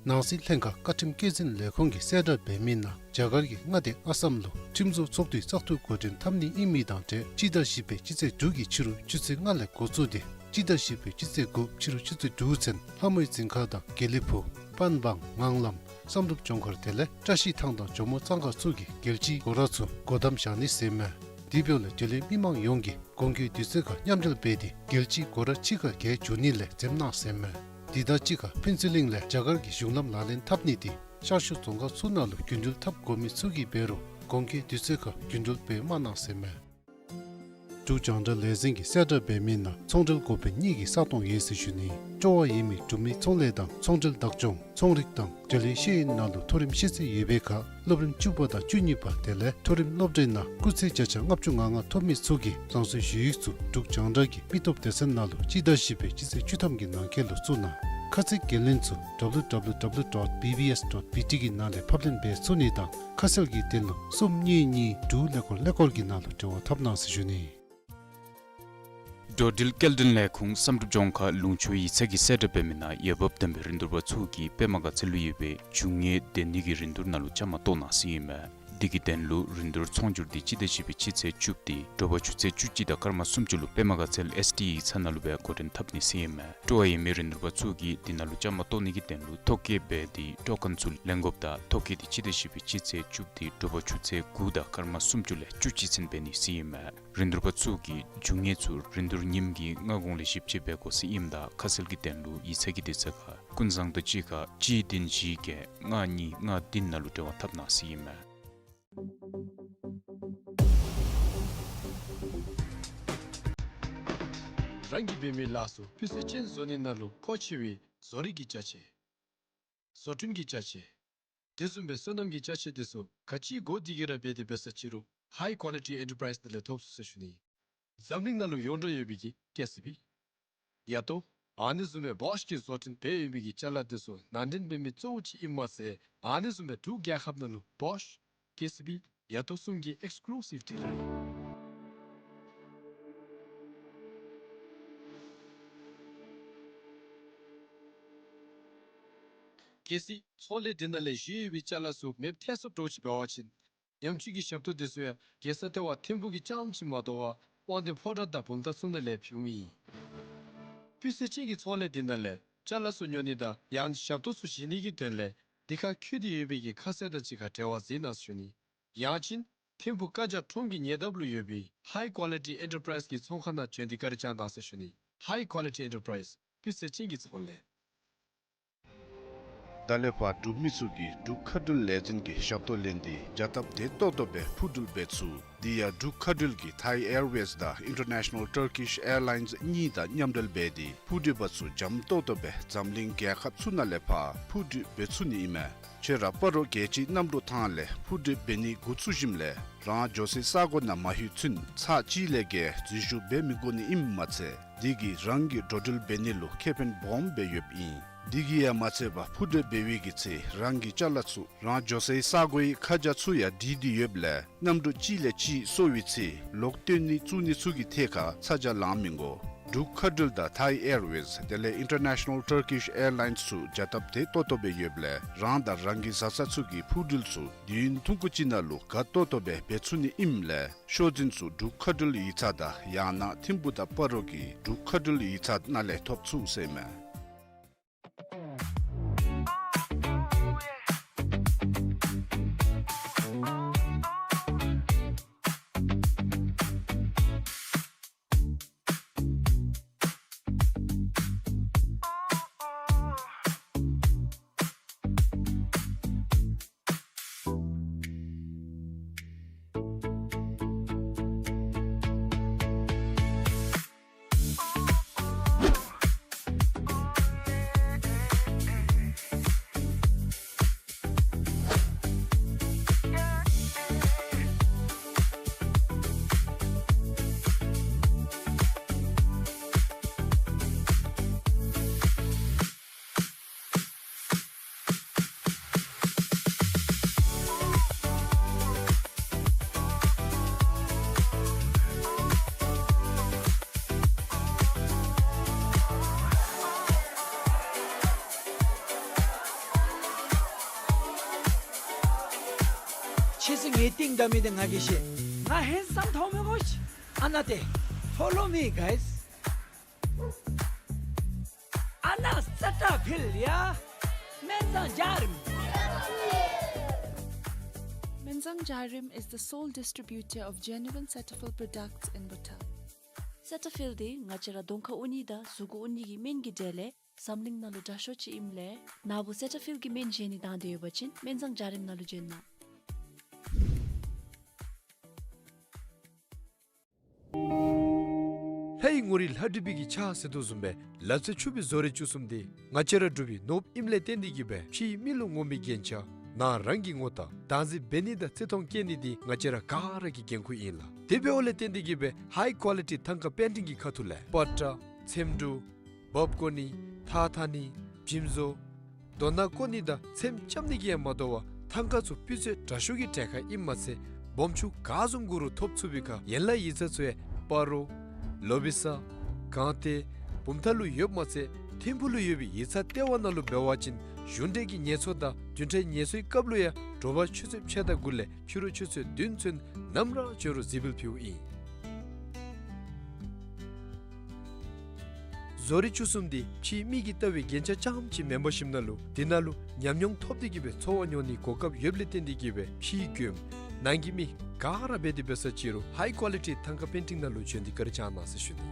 ནང་སྲིད་ལྷན་ཁག་བཀའ་ཁྲིམས་སྐྱེད་འཛིན་ལས་ཁུངས་ཀྱི་གསལ་བསྒྲགས་འབད་མི་ནང་རྒྱ་གར་གྱི་མངའ་སྡེ་ཨ་སམ་ལུ་ཁྲིམས་བཟོ་ཚོགས་འདུའི་བཙག་འཐུ་འགོ་འདྲེན་འཐབ་ནི་ཨིན་མི་དང་འབྲེལ་སྤྱི་ཟླ་བཞི་པའི་སྤྱི་ཚེས་དྲུག་གི་ཕྱི་རུ་ཆུ་ཚོད་ལྔ་ལས་འགོ་བཙུགས་ཏེ་སྤྱི་ཟླ་བཞི་པའི་སྤྱི་ཚེས་དགུ་ཕྱི་རུ་ཆུ་ཚོད་དྲུག་ཚུན་ལྷ་མོའི་རྫིང་ཁ་དང་དགེ་ལེགས་ཕུག་པན་སྦང་ངང་ལམ་བསམ་གྲུབ་ལྗོངས་མཁར་དེ་ལས་བཀྲ་ཤིས་ཐང་དང་ཇོ་མོ་གཙང་ཁ་ཚུ་གི་རྒྱལ་སྤྱིའི་སྒོ་ར་ཚུ་སྒོ་བསྡམ་བཞག་ནི་ཟེར་མས། དེ་འབདཝ་ལས་འབྲེལ་ཡོད་མི་མང་ཡོངས་ཀྱིས་དགོང་དགོང་དུས་ཚོད་ཁར་མཉམ་འབྲེལ་འབད་དེ་རྒྱལ་སྤྱིའི་སྒོ་ར་ཕྱི་ཁར་བརྒལ་འགྱོ་ནི་ལས་འཛེམ་གནང་ཟེར་མས། དེ་དང་གཅིག་ཁར་ཕུན་ཚོགས་གླིང་ལས་རྒྱ་གར་གྱི་གཞུང་ལམ་ལག་ལེན་འཐབ་ནི་དེ་ཤར་ཕྱོགས་རྫོང་ཁག་ཚུ་ནང་ལུ་རྒྱུན་འགྲུལ་འཐབ་དགོ་མི་ཚུ་གིས་འབད་རུང་དགོང་དགོང་དུས་ཚོད་ཁར་རྒྱུན་འགྲུལ་འབད་མ་གནང་ཟེར་མས། འབྲུག་རྒྱང་བསྒྲགས་ལས་འཛིན་གྱི་གསལ་བསྒྲགས་འབད་མི་ནང་ཚོང་འབྲེལ་འགོ་དཔོན་གཉིས་ཀྱི་ས་སྟོང་ཡོད་ཟེར་ཞུ་ནི། སྤྲོ་བ་ཡོད་མི་འབྲུག་མི་ཚོང་ལས་དང་ཚོང་འབྲེལ་བདག་སྐྱོང་ཚོང་རིག་དང་འབྲེལ་ཡོད་ཤེས་ཡོན་ནང་ལུ་མཐོ་རིམ་ཤེས་ཚད་ཡོད་པའི་ཁར་སློབ་རིམ་བཅུ་པ་དང་བཅུ་གཉིས་པ་དེ་ལས་མཐོ་རིམ་སློབ་གྲྭའི་ནང་སྐུགས་ཚད་བརྒྱ་ཆ་ལྔ་བཅུ་ང་ལྔ་ཐོབ་མི་ཚུ་གིས་རང་སོའི་ཞུ་ཡིག་ཚུ་འབྲུག་རྒྱང་བསྒྲགས་ཀྱི་མི་སྟོབས་སྡེ་ཚན་ནང་ལུ་སྤྱི་ཟླ་བཞི་པའི་སྤྱི་ཚེས་བཅུ་ཐམ་གྱི་ནང་འཁོད་ལུ་བཙུགས་གནང་། ཁ་ཚིག་འགན་ལེན་ཚུ་W W W dot B B S dot B T གི་ནང་ལས་ཕབ་ལེན་འབད་ཚུགས་ནི་དང་ཁ་གསལ་གྱི་དོན་ལུ་གསུམ་གཉིས་གཉིས་དྲུག་ཀླད་ཀོར་ཀླད་ཀོར་གྱི་ནང་ལུ་འབྲེལ་བ་འཐབ་གནང་ཟེར་ཞུ་ནི། འགྲོ་འགྲུལ་སྐྱེལ་འདྲེན་ལས་ཁུངས་བསམ་གྲུབ་ལྗོངས་མཁར་ལུང་ཕྱོགས་ཡིག་ཚང་གི་གསལ་བསྒྲགས་འབད་མི་ནང་འོས་འབབ་ལྡན་པའི་རིན་བསྡུར་པ་ཚུ་གིས་པདྨ་དགའ་ཚལ་ལུ་ཡོད་པའི་རྒྱུ་དངོས་སྡོད་ནི་གི་རིན་བསྡུར་ནང་ལུ་བཅའ་མར་གཏོགས་གནང་ཟེར་ཨིན་མས། དེ་གི་དོན་ལུ་རིན་བསྡུར་ཚོང་སྒྱུར་འདི་སྤྱི་ཟླ་བཞི་པའི་སྤྱི་ཚེས་བཅུ་པ་དེ་དྲོ་པ་ཆུ་ཚོད་བཅུ་གཅིག་དང་སྐར་མ་སུམ་ཅུ་ལུ་པདྨ་དགའ་ཚལ་ཨེསི་ཌི་ཡིག་ཚང་ནང་ལུ་སྦེ་འགོ་འདྲེན་འཐབ་ནི་ཟེར་ཨིན་མས། སྤྲོ་བ་ཡོད་མི་རིན་བསྡུར་པ་ཚུ་གིས་དེ་ནང་ལུ་བཅའ་མར་གཏོགས་ནི་གི་དོན་ལུ་ཐོ་བཀོད་འབད་དེ་སྤྲོ་མཁན་ཚུ་ལེན་དགོཔ་ད་ཐོ་བཀོད་འདི་སྤྱི་ཟླ་བཞི་པའི་སྤྱི་ཚེས་བཅུ་པ་དེ་དྲོ་པ་ཆུ་ཚོད་དགུ་དང་སྐར་མ་སུམ་ཅུ་ལས་བཅུ་གཅིག་ཚུན་འབད་ནི་ཟེར་ཨིན་མས། རིན་བསྡུར་པ་ཚུ་གིས་རྒྱུ་དངོས་ཚུ་རིན་བསྡུར་ཉིནམ་གྱི་སྔ་གོང་ལས་ཞིབ་དཔྱད་འབད་དགོ་ཟེར་ཨིནམ་ད་ཁ་གསལ་གྱི་དོན་ལུ་ཡིག་ཚང་གི་དུས་ཚོད་ཁར་ཀུན་བཟང་དང་གཅིག་ཁར་གཅིག་བདུན་བཞི་བརྒྱད་ལྔ་གཉིས་ལྔ་བདུན་ནང་ལུ་འབྲེལ་བ་འཐབ་གནང་ཟེར་ཨིན་མས། རང་གིས་འབད་མི་ལཱ་ཚུ་སྤུས་ཚད་ཅན་བཟོ་ནི་ནང་ལུ་མཁོ་ཆེ་བའི་བཟོ་རིག་གི་ཅ་ཆས། བཟོ་སྐྲུན་གྱི་ཅ་ཆས། དེ་བཟུམ་སྦེ་སོ་ནམ་གྱི་ཅ་ཆས་དེ་ཚུ་ག་ཅི་དགོ་དེ་གིས་ར་འབད་དེ་འབད་ས་ཅི་རུང་High Quality Enterprise ནང་ལས་ཐོབ་ཚུགས་ཟེར་ཞུ་ནི། འཛམ་གླིང་ནང་ལུ་ཡོངས་གྲགས་ཡོད་པའི་གི་ཀེ་སི་བི། ཡ་ཏོ། ཨ་ནི་བཟུམ་སྦེ་བོཤ་གིས་བཟོ་སྐྲུན་འབད་ཡོད་པའི་གི་ཅ་ལ་དེ་ཚུ་ནང་འདྲེན་འབད་མི་གཙོ་བོ་ཅིག་ཨིན་མ་ཚད་ཨ་ནི་བཟུམ་སྦེ་འབྲུག་རྒྱལ་ཁབ་ནང་ལུ་བོཤ་ཀེ་སི་བི་ཡ་ཏོ་གསུམ་གྱི་ཨེགསི་ཀུ་ལུ་སིབ་ཌི་ལར་ཨིན། གལ་སྲིད་ཚོང་ལས་འདི་ནང་ལས་བཞེས་ཡོད་པའི་ཅ་ལ་ཚུ་མེདཔ་ཐལ་སོངམ་འདྲཝ་ཅིག་འབད་བ་ཅིན་ཉམས་བཅོས་ཀྱི་ཞབས་ཏོག་དེ་ཚུ་ཡང་རྒྱལ་ས་ལྟེ་བ་ཐིམ་ཕུག་གི་རྐྱངམ་ཅིག་མ་དོ་བར་དབང་འདུས་ཕོ་བྲང་དང་བུམ་ཐང་ཚུ་ནང་ལས་ཕུལཝ་ཨིན། སྤུས་ཚད་ཅན་གྱི་ཚོང་ལས་འདི་ནང་ལས་ཅ་ལ་ཚུ་ཉོ་ནི་དང་ཡང་ཞབས་ཏོག་ཚུ་བཞེས་ནི་གི་དོན་ལས་འདི་ཁར་བཀོད་དེ་ཡོད་པའི་གི་ཁ་གསལ་དང་གཅིག་ཁར་འབྲེལ་བ་མཛད་གནང་ཟེར་ཞུ་ནི། ཡང་ཅིན་ཐིམ་ཕུག་བཀའ་རྒྱ་ཁྲོམ་གྱི་ཉེ་འདབས་ལུ་ཡོད་པའི་ཧའི་ཀོ་ལི་ཊི་ཨེན་ཊར་པ་རའིཛ་གི་ཚོང་ཁང་ནང་བྱོན་ཏེ་བཀའ་དྲིན་བསྐྱང་གནང་ཟེར་ཞུ་ནི། ཧའི་ཀོ་ལི་ཊི་ཨེན་ཊར་པ་རའིཛ་སྤུས་ཚད་ཅན་གྱི་ཚོང་ལས། ད་ལས་ཕར་འབྲུག་མི་ཚུ་གིས་འབྲུག་མཁའ་འགྲུལ་ལས་འཛིན་གྱི་ཞབས་ཏོག་ལེན་ཏེ་བྱ་སྟབས་བདེ་ཏོག་ཏོ་སྦེ་འཕུར་འགྲུལ་འབད་ཚུགས། དེ་ཡང་འབྲུག་མཁའ་འགྲུལ་གྱིས་ཐའི་ཨེར་ཝེསི་དང་ཨིན་ཊར་ནེ་ཤ་ནཱལ་ཊར་ཀིཤ་ཨེར་ལའིནསི་གཉིས་དང་མཉམ་འབྲེལ་འབད་དེ་འཕུར་འགྲུལ་པ་ཚུ་འཇམ་ཏོག་ཏོ་སྦེ་འཛམ་གླིང་རྒྱལ་ཁབ་ཚུ་ནང་ལས་ཕར་འཕུར་འགྲུལ་འབད་ཚུགས་ནི་ཨིན་མས། ཁྱོད་ར་སྤ་རོ་རྒྱལ་སྤྱིའི་གནམ་གྲུ་ཐང་ལས་འཕུར་འགྲུལ་འབད་ནི་འགོ་བཙུགས་ཞིནམ་ལས་རང་འགྱོ་སའི་ས་གོ་ནང་མ་ལྷོད་ཚུན་ཚར་གཅིག་ལས་བརྒལ་འཛུལ་ཞུགས་འབད་མི་དགོ་ནི་ཨིནམ་མ་ཚད་དེ་གིས་རང་གི་འགྲོ་འགྲུལ་འབད་ནི་ལུ་ཁེ་ཕན་སྦོམ་སྦེ་ཡོདཔ་ཨིན། དེ་གིས་ཡང་མ་ཚད་པར་འཕུར་འགྲུལ་འབད་བའི་གི་ཚེ་རང་གི་ཅ་ལ་ཚུ་རང་འགྱོ་སའི་ས་གོའི་ཁ་བྱང་ཚུ་ཡང་བྲིས་ཏེ་ཡོདཔ་ལས་གནམ་གྲུ་གཅིག་ལས་གཅིག་སོར་བའི་ཚེ་ལོག་བཏོན་ནི་བཙུགས་ནི་ཚུ་གི་ཐད་ཁར་ཚ་གྱང་ལང་མི་དགོ། འབྲུག་མཁའ་འགྲུལ་དང་ཐའི་ཨེར་ཝེསི་དེ་ལས་ཨིན་ཊར་ནེ་ཤ་ནཱལ་ཊར་ཀིཤ་ཨེར་ལའིནསི་ཚུ་བྱ་སྟབས་བདེ་ཏོག་ཏོ་སྦེ་ཡོདཔ་ལས་རང་དང་རང་གི་བཟའ་ཚང་ཚུ་གི་འཕུར་འགྲུལ་ཚུ་དུས་ཡུན་ཐུང་ཀུ་ཅིག་ནང་ལུ་དགའ་ཏོག་ཏོ་སྦེ་འབད་ཚུགས་ནི་ཨིནམ་ལས་ཤོག་འཛིན་ཚུ་འབྲུག་མཁའ་འགྲུལ་ཡིག་ཚང་དང་ཡང་ན་ཐིམ་ཕུག་དང་སྤ་རོ་གི་འབྲུག་མཁའ་འགྲུལ་ཡིག་ཚང་ནང་ལས་ཐོབ་ཚུགས་ཟེར་ཨིན་མས། ཁྱེད་ཚུ་ངེའི་རྟིང་བདའ་མི་འདི་ང་གིས་ཤེས། ང་ཧེན་སམ་མཐོང་མི་དགོ་ཤིག། ཨ་ན་ཏེ། Follow me, guys. ཨ་ན་སེ་ཊ་ཕིལ་ཡ། སྨན་བཟང་འཇའ་རིསམོ། Menzang Jarim is the sole distributor of genuine Cetaphil products in Bhutan. སེ་ཊ་ཕིལ་འདི་ང་བཅས་ར་གདོང་ཁར་འུ་ནི་དང་གཟུགས་འུ་ནི་གི་སྨན་གྱི་གྲས་ལས་འཛམ་གླིང་ནང་ལུ་དྲག་ཤོས་ཅིག་ཨིནམ་ལས་ནཱ་བུ་སེ་ཊ་ཕིལ་གྱི་སྨན་བཞེས་ནི་དང་འདོད་ཡོད་པ་ཅིན་སྨན་བཟང་འཇའ་རིསམོ་ནང་ལུ་བྱོན་གནང་། ལྷའི་ངོ་རིས་ལྷ་བྲིས་པའི་གི་ཕྱག་ཟེར་དོ་བཟུམ་སྦེ་ལག་རྩལ་ཕྱུག་པའི་བཟོ་རིག་བཅུ་གསུམ་འདི་ང་བཅས་ར་འབྲུག་པའི་ནོར་བུ་ཨིནམ་ལས་བརྟེན་ཏེ་གིས་སྦེ་ཕྱིའི་མི་ལུ་ངོམ་པའི་རྒྱན་ཆ་ནང་རང་གི་ངོ་རྟགས་བདག་འཛིན་འབད་ནི་དང་བརྩི་མཐོང་བསྐྱེད་ནི་འདི་ང་བཅས་ར་ག་ར་གི་འགན་ཁུར་ཨིན་ལགས། དེ་འབདཝ་ལས་བརྟེན་ཏེ་གིས་སྦེ་ཧའི་ཀོ་ལི་ཊི་ཐང་ཀ་པེན་ཊིང་གི་ཁ་ཐུག་ལས་པ་ཏྲ་ཚེམ་དྲུབ་འབག་བཀོ་ནི་ཐགས་འཐག་ནི་འཇིམ་བཟོ་རྡོ་ནང་བཀོ་ནི་དང་ཚེམ་རྐྱབ་ནི་གིས་ཡང་མ་དོ་བར་ཐང་ཀ་ཚུ་སྤུས་ཚད་དྲག་ཤོས་ཀྱི་གྲལ་ཁར་ཨིནམ་མ་ཚད་སྦོམ་ཆུང་ག་བཟུམ་དགོ་རུང་ཐོབ་ཚུགས་པའི་ཁར་ཡན་ལག་ཡིག་ཚང་ཚུ་ཡང་སྤ་རོ་ལོ་བི་ས་སྒང་སྟེང་བུམ་ཐང་ལུ་ཡོདཔ་མ་ཚད་ཐིམ་ཕུག་ལུ་ཡོད་པའི་ཡིག་ཚང་ལྟེ་བ་ནང་ལུ་འབད་བ་ཅིན་གཞུང་འབྲེལ་གྱི་ངལ་འཚོ་དང་བདུན་ཕྲག་ངལ་འཚོའི་སྐབས་ལུ་ཡང་དྲོ་པ་ཆུ་ཚོད་ཕྱེད་དང་དགུ་ལས་ཕྱི་རུ་ཆུ་ཚོད་བདུན་ཚུན་ནམ་ར་བྱོན་རུང་གཟིགས་འབུལ་ཕུལཝ་ཨིན། བཟོ་རིག་བཅུ་གསུམ་འདི་ཕྱིའི་མིག་གིས་བལྟ་བའི་རྒྱན་ཆ་རྐྱངམ་ཅིག་མེན་པར་ཞིནམ་ན་ལུ་འདི་ནང་ལུ་ཉམས་མྱོང་ཐོབ་སྟེ་གིས་སྦེ་འཚོ་བ་མྱོང་ནིའི་གོ་སྐབས་ཡོདཔ་ལས་བརྟེན་ཏེ་གིས་སྦེ་ཕྱིའི་མགྱོནམ་ནང་གི་མི་ག་ར་འབད་དེ་འབད་ས་ཅིག་རུང་ཧའི་ཀོ་ལི་ཊི་ཐང་ཀ་པེན་ཊིང་ནང་ལུ་བྱོན་ཏེ་བཀའ་དྲིན་བསྐྱང་གནང་ཟེར་ཞུ་ནི།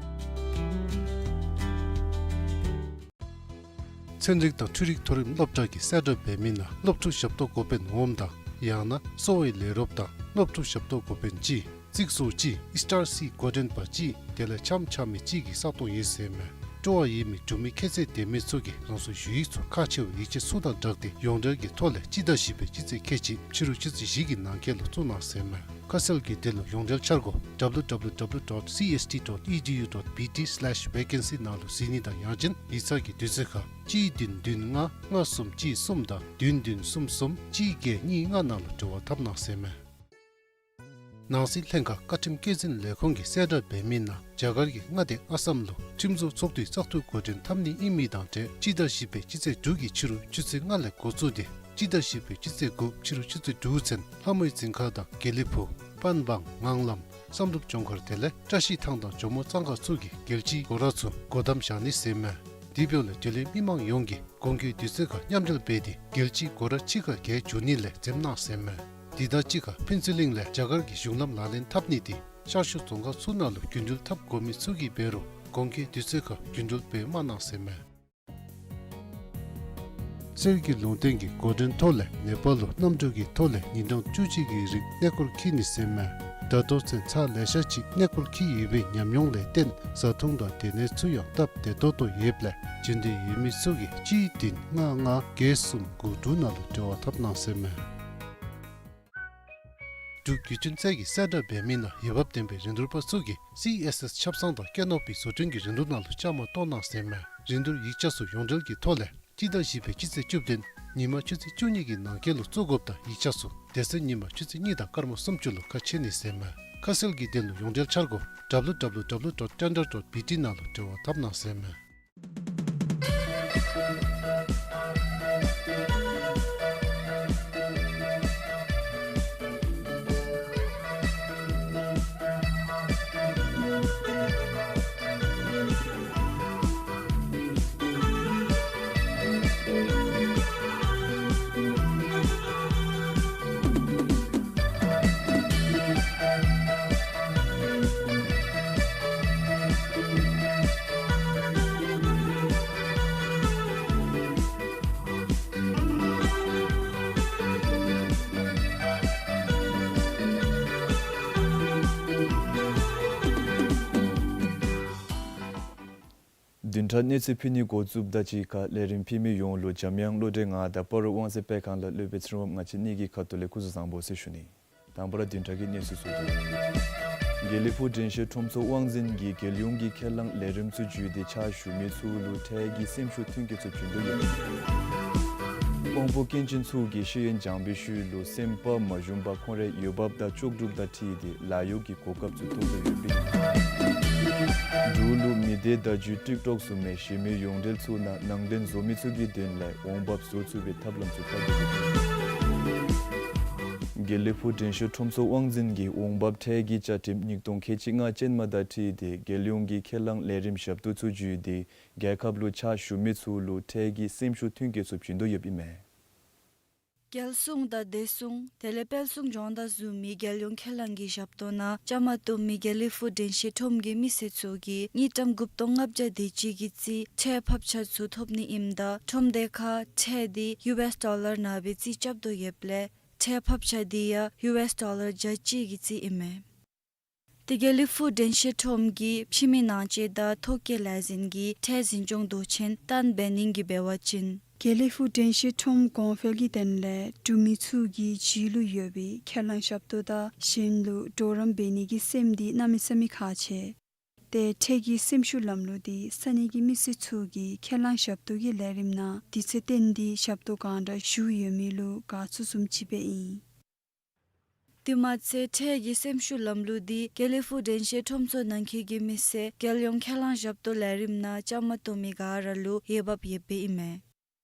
ཚན་རིག་དང་འཕྲུལ་རིག་མཐོ་རིམ་སློབ་གྲྭ་གིས་གསལ་བསྒྲགས་འབད་མི་ནང་སློབ་ཕྲུག་ཞབས་ཏོག་འགོ་དཔོན་འོགམ་དང་ཡང་ན་གསོ་བའི་ལས་རོགསཔ་དང་སློབ་ཕྲུག་ཞབས་ཏོག་འགོ་དཔོན་གཅིག་རྩིག་བཟོ་གཅིག་ཨི་སི་ཊར་སི་བགོ་འདྲེན་པ་གཅིག་དེ་ལས་འཆམ་འཆམ་མི་གཅིག་གི་ས་སྟོང་ཡོད་ཟེར་མས། སྤྲོ་བ་ཡོད་མི་འབྲུག་མི་ཁྱད་ཚད་ལྡན་མི་ཚུ་གིས་རང་སོའི་ཞུ་ཡིག་ཚུ་ཁག་ཆེ་བའི་ཡིག་ཆ་ཚུ་དང་སྦྲགས་ཏེ་ཡོངས་འབྲེལ་གྱི་ཐོག་ལས་སྤྱི་ཟླ་བཞི་པའི་སྤྱི་ཚེས་ཁལ་གཅིག་ཕྱི་རུ་ཆུ་ཚོད་བཞི་གི་ནང་འཁོད་ལུ་བཙུགས་གནང་ཟེར་མས། ཁ་གསལ་གྱི་དོན་ལུ་ཡོངས་འབྲེལ་འཆར་སྒོ་W W W dot C S T dot E D U dot B T slash vacancy ནང་ལུ་གཟིགས་ནི་དང་ཡང་ཅིན་ཡིག་ཚང་གི་དུས་ཚོད་ཁར་གཅིག་བདུན་བདུན་ལྔ་ལྔ་གསུམ་གཅིག་གསུམ་དང་བདུན་བདུན་གསུམ་གསུམ་གཅིག་བརྒྱད་གཉིས་ལྔ་ནང་ལུ་འབྲེལ་བ་འཐབ་གནང་ཟེར་མས། ནང་སྲིད་ལྷན་ཁག་བཀའ་ཁྲིམས་བཀོད་འཛིན་ལས་ཁུངས་ཀྱིས་གསལ་བསྒྲགས་འབད་མི་ནང་རྒྱ་གར་གྱི་མངའ་སྡེ་ཨ་སམ་ལུ་ཁྲིམས་བཟོ་ཚོགས་འདུའི་བཙག་འཐུ་འགོ་འདྲེན་འཐབ་ནི་ཨིན་མི་དང་འབྲེལ་སྤྱི་ཟླ་བཞི་པའི་སྤྱི་ཚེས་དྲུག་གི་ཕྱི་རུ་ཆུ་ཚོད་ལྔ་ལས་འགོ་བཙུགས་ཏེ་སྤྱི་ཟླ་བཞི་པའི་སྤྱི་ཚེས་དགུ་ཕྱི་རུ་ཆུ་ཚོད་དྲུག་ཚུན་ལྷ་མོའི་རྫིང་ཁ་དང་དགེ་ལེགས་ཕུག་པན་བང་ངང་ལམ་བསམ་གྲུབ་ལྗོངས་མཁར་དེ་ལས་བཀྲ་ཤིས་ཐང་དང་ཇོ་མོ་གཙང་ཁ་ཚུ་གི་རྒྱལ་སྤྱིའི་སྒོ་ར་ཚུ་སྒོ་བསྡམ་བཞག་ནི་ཟེར་མས། དེ་འབདཝ་ལས་འབྲེལ་ཡོད་མི་མང་ཡོངས་ཀྱིས་གོང་གི་དུས་ཚོད་ཁར་མཉམ་འབྲེལ་འབད་དེ་རྒྱལ་སྤྱིའི་སྒོ་ར་ཕྱི་ཁར་བརྒལ་འགྱོ་ནི་ལས་འཛེམ་གནང་ཟེར་མས། དེ་དང་གཅིག་ཁར་ཕུན་ཚོགས་གླིང་ལས་རྒྱ་གར་གྱི་གཞུང་ལམ་ལག་ལེན་འཐབ་ནི་དེ་ཤར་ཕྱོགས་རྫོང་ཁག་ཚུ་ནང་ལུ་རྒྱུན་འགྲུལ་འཐབ་དགོ་མི་ཚུ་གིས་འབད་རུང་གོང་གི་དུས་ཚོད་ཁར་རྒྱུན་འགྲུལ་འབད་མ་གནང་ཟེར་མས། གསེར་གྱི་ལུང་བསྟན་གྱི་འགོ་འདྲེན་ཐོག་ལས་ནེ་པཱལ་ལུ་གནམ་གྲུ་གི་ཐོག་ལས་ཉིན་གྲངས་བཅུ་གཅིག་གི་རིང་གནས་སྐོར་འཁྱིད་ནི་ཟེར་མས། ད་ལྟོ་ཚུན་ཚར་ལེ་ཤ་ཅིག་གནས་སྐོར་འཁྱིད་ཡོད་པའི་ཉམས་མྱོང་ལས་བརྟེན་བཟའ་འཐུང་དང་སྡོད་གནས་ཚུ་ཡང་སྟབས་བདེ་ཏོག་ཏོ་ཡོདཔ་ལས་འབྱོན་འདོད་ཡོད་མི་ཚུ་གིས་གཅིག་བདུན་ལྔ་ལྔ་བརྒྱད་གསུམ་དགུ་དྲུག་ནང་ལུ་འབྲེལ་བ་འཐབ་གནང་ཟེར་མས། འབྲུག་བརྒྱུད་འཕྲིན་ཚད་ཀྱིས་གསལ་བསྒྲགས་འབད་མི་ནང་འོས་འབབ་ལྡན་པའི་རིན་བསྡུར་པ་ཚུ་གིས་སི་ཨེསི་ཨེསི་ཆབ་གསང་དང་སྐྱེ་ནོར་བུའི་བཟོ་སྐྲུན་གྱི་རིན་བསྡུར་ནང་ལུ་བཅའ་མར་གཏོགས་གནང་ཟེར་མས། རིན་བསྡུར་ཡིག་ཆ་ཚུ་ཡོངས་འབྲེལ་གྱི་ཐོག་ལས་སྤྱི་ཟླ་བཞི་པའི་སྤྱི་ཚེས་བཅུ་བདུན་ཉིན་མ་ཆུ་ཚོད་བཅུ་གཉིས་ཀྱི་ནང་འཁོད་ལུ་བཙུགས་དགོཔ་དང་ཡིག་ཆ་ཚུ་སྡེ་ཚན་ཉིན་མ་ཆུ་ཚོད་གཉིས་དང་སྐར་མ་སུམ་ཅུ་ལུ་ཁ་ཕྱེ་ནི་ཟེར་མས། ཁ་གསལ་གྱི་དོན་ལུ་ཡོངས་འབྲེལ་འཆར་སྒོ་W W W dot tender dot B T ནང་ལུ་འབྲེལ་བ་འཐབ་གནང་ཟེར་མས། བདུན་ཕྲག་གནས་ཚུལ་ཕུལ་ནི་འགོ་བཙུགསཔ་ད་གཅིག་ཁར་ལས་རིམ་ཕུལ་མི་ཡོངས་ལུ་འཇམ་དབྱངས་བློ་གྲོས་ང་དང་སྤ་རོ་དབང་འཛིན་སྤེལ་ཁང་ལས་སློབ་དཔོན་ཚེ་རིང་དབངམོ་ང་བཅས་གཉིས་ཀྱི་ཁ་ཐུག་ལས་སྐུ་གཟུགས་བཟང་པོ་ཟེར་ཞུ་ནི། དང་པ་ར་བདུན་ཕྲག་གི་གནས་ཚུལ་ཚུ་དང་། དགེ་ལེགས་ཕུག་དྲན་ཤེས་ཁྲོམ་ཚོགས་དབང་འཛིན་གྱིས་རྒྱལ་ཡོངས་ཀྱི་ཁས་བླངས་ལས་རིམ་ཚུ་བརྒྱུད་དེ་ཕྱག་ཞུ་མི་ཚུ་ལུ་འཕྲལ་གྱི་སེམས་ཤུགས་ཐོན་སྐྱེད་ཚུ་བྱིན་དོ་ཡོདཔ་ཨིན་མས། དབང་པོ་སྐྱོན་ཅན་ཚུ་གིས་ཤེས་ཡོན་སྦྱང་བའི་ཤུལ་ལུ་སེམས་པ་མ་ཞུམ་པར་ཁོང་རའི་འོས་འབབ་དང་ལྕོགས་གྲུབ་དང་འཁྲིལ་ཏེ་ལཱ་གཡོག་གི་གོ་སྐབས་ཚུ་ཐོབ་དོ་ཡོདཔ་ཨིན་མས། འབྲུག་ལུ་མི་སྡེ་བརྡ་བརྒྱུད་ཊིཀ་ཊོཀ་བཟུམ་མའི་གཞན་མི་ཡོངས་འབྲེལ་ཚུ་ནང་ནང་དོན་བཟོ་མི་ཚུ་གི་དོན་ལས་འོང་འབབ་བཟོ་ཚུགས་པའི་ཐབས་ལམ་ཚུ་བཀའ་སྒྲིག་དགོ། དགེ་ལེགས་ཕུག་དྲན་ཤེས་ཁྲོམ་ཚོགས་དབང་འཛིན་གྱིས་འོང་འབབ་འཕྲལ་གྱི་བཅའ་ཁྲིམས་ཉིས་སྟོང་ཁལ་གཅིག་ལྔ་ཅན་མ་དང་འཁྲིལ་ཏེ་རྒྱལ་ཡོངས་ཀྱི་ཁས་བླངས་ལས་རིམ་ཞབས་ཏོག་ཚུ་བརྒྱུད་དེ་རྒྱལ་ཁབ་ལུ་ཕྱག་ཞུ་མི་ཚུ་ལུ་འཕྲལ་གྱི་སེམས་ཤུགས་ཐོན་སྐྱེད་ཚུ་བྱིན་དོ་ཡོདཔ་ཨིན་མས། རྒྱལ་སྲུང་དང་བདེ་སྲུང་དེ་ལས་དཔལ་སྲུང་སྦྱོང་བརྡར་བཟུམ་མའི་རྒྱལ་ཡོངས་ཁས་བླངས་ཀྱི་ཞབས་ཏོག་ནང་བཅའ་མར་གཏོགས་མི་དགེ་ལེགས་ཕུག་དྲན་ཤེས་ཁྲོམ་གྱི་མི་སེར་ཚུ་གིས་དངུལ་ཀྲམ་དགུ་སྟོང་ལྔ་བརྒྱ་དེ་ཅིག་གི་རྩིས་ཁྲལ་ཕབ་ཆ་ཚུ་ཐོབ་ནི་ཨིནམ་ད་ཁྲོམ་སྡེ་ཁར་ཁྲལ་དེ་ཡུ་ཨེསི་ཌོ་ལར་ནང་སྦེ་རྩིས་རྐྱབ་དོ་ཡོདཔ་ལས་ཁྲལ་ཕབ་ཆ་དེ་ཡང་ཡུ་ཨེསི་ཌོ་ལར་བརྒྱ་གཅིག་གི་རྩིས་ཨིན་མས། དེ་དགེ་ལེགས་ཕུག་དྲན་ཤེས་ཁྲོམ་གྱི་ཕྱི་མི་ནང་ཆས་དང་ཐོ་བཀོད་ལས་འཛིན་གྱི་ཁྲལ་འཛིན་སྐྱོང་མདོ་ཆེན་ཏན་སྦེ་ནིང་གིས་འབད་བ་ཅིན་དགེ་ལེགས་ཕུག་དྲན་ཤེས་ཁྲོམ་གོང་འཕེལ་གྱི་དོན་ལས་འབྲུག་མི་ཚུ་གི་རྒྱུད་ལུ་ཡོད་པའི་ཁས་བླངས་ཞབས་ཏོག་དང་གཞན་ལུ་གྲོགས་རམ་འབད་ནི་གི་སེམས་འདི་གནམ་མེད་ས་མེད་ཁག་ཆེ། ཏེ་འཕྲལ་གྱི་སེམས་ཤུགས་ལམ་ལུགས་འདི་ས་གནས་ཀྱི་མི་སེར་ཚུ་གིས་ཁས་བླངས་ཞབས་ཏོག་གི་ལས་རིམ་ནང་དུས་ཚོད་བཏོན་ཏེ་ཞབས་ཏོག་གང་དྲག་ཞུ་ཡོད་མི་ལུ་དགའ་ཚོར་བཟུམ་ཅིག་སྦེ་ཨིན། དེ་མ་ཚད་འཕྲལ་གྱི་སེམས་ཤུགས་ལམ་ལུགས་འདི་དགེ་ལེགས་ཕུག་དྲན་ཤེས་ཁྲོམ་ཚོགས་ནང་འཁོད་ཀྱི་མི་སེར་རྒྱལ་ཡོངས་ཁས་བླངས་ཞབས་ཏོག་ལས་རིམ་ནང་བཅའ་མར་གཏོགས་མི་ག་ར་ལུ་འོས་འབབ་ཡོདཔ་ཨིན་མས།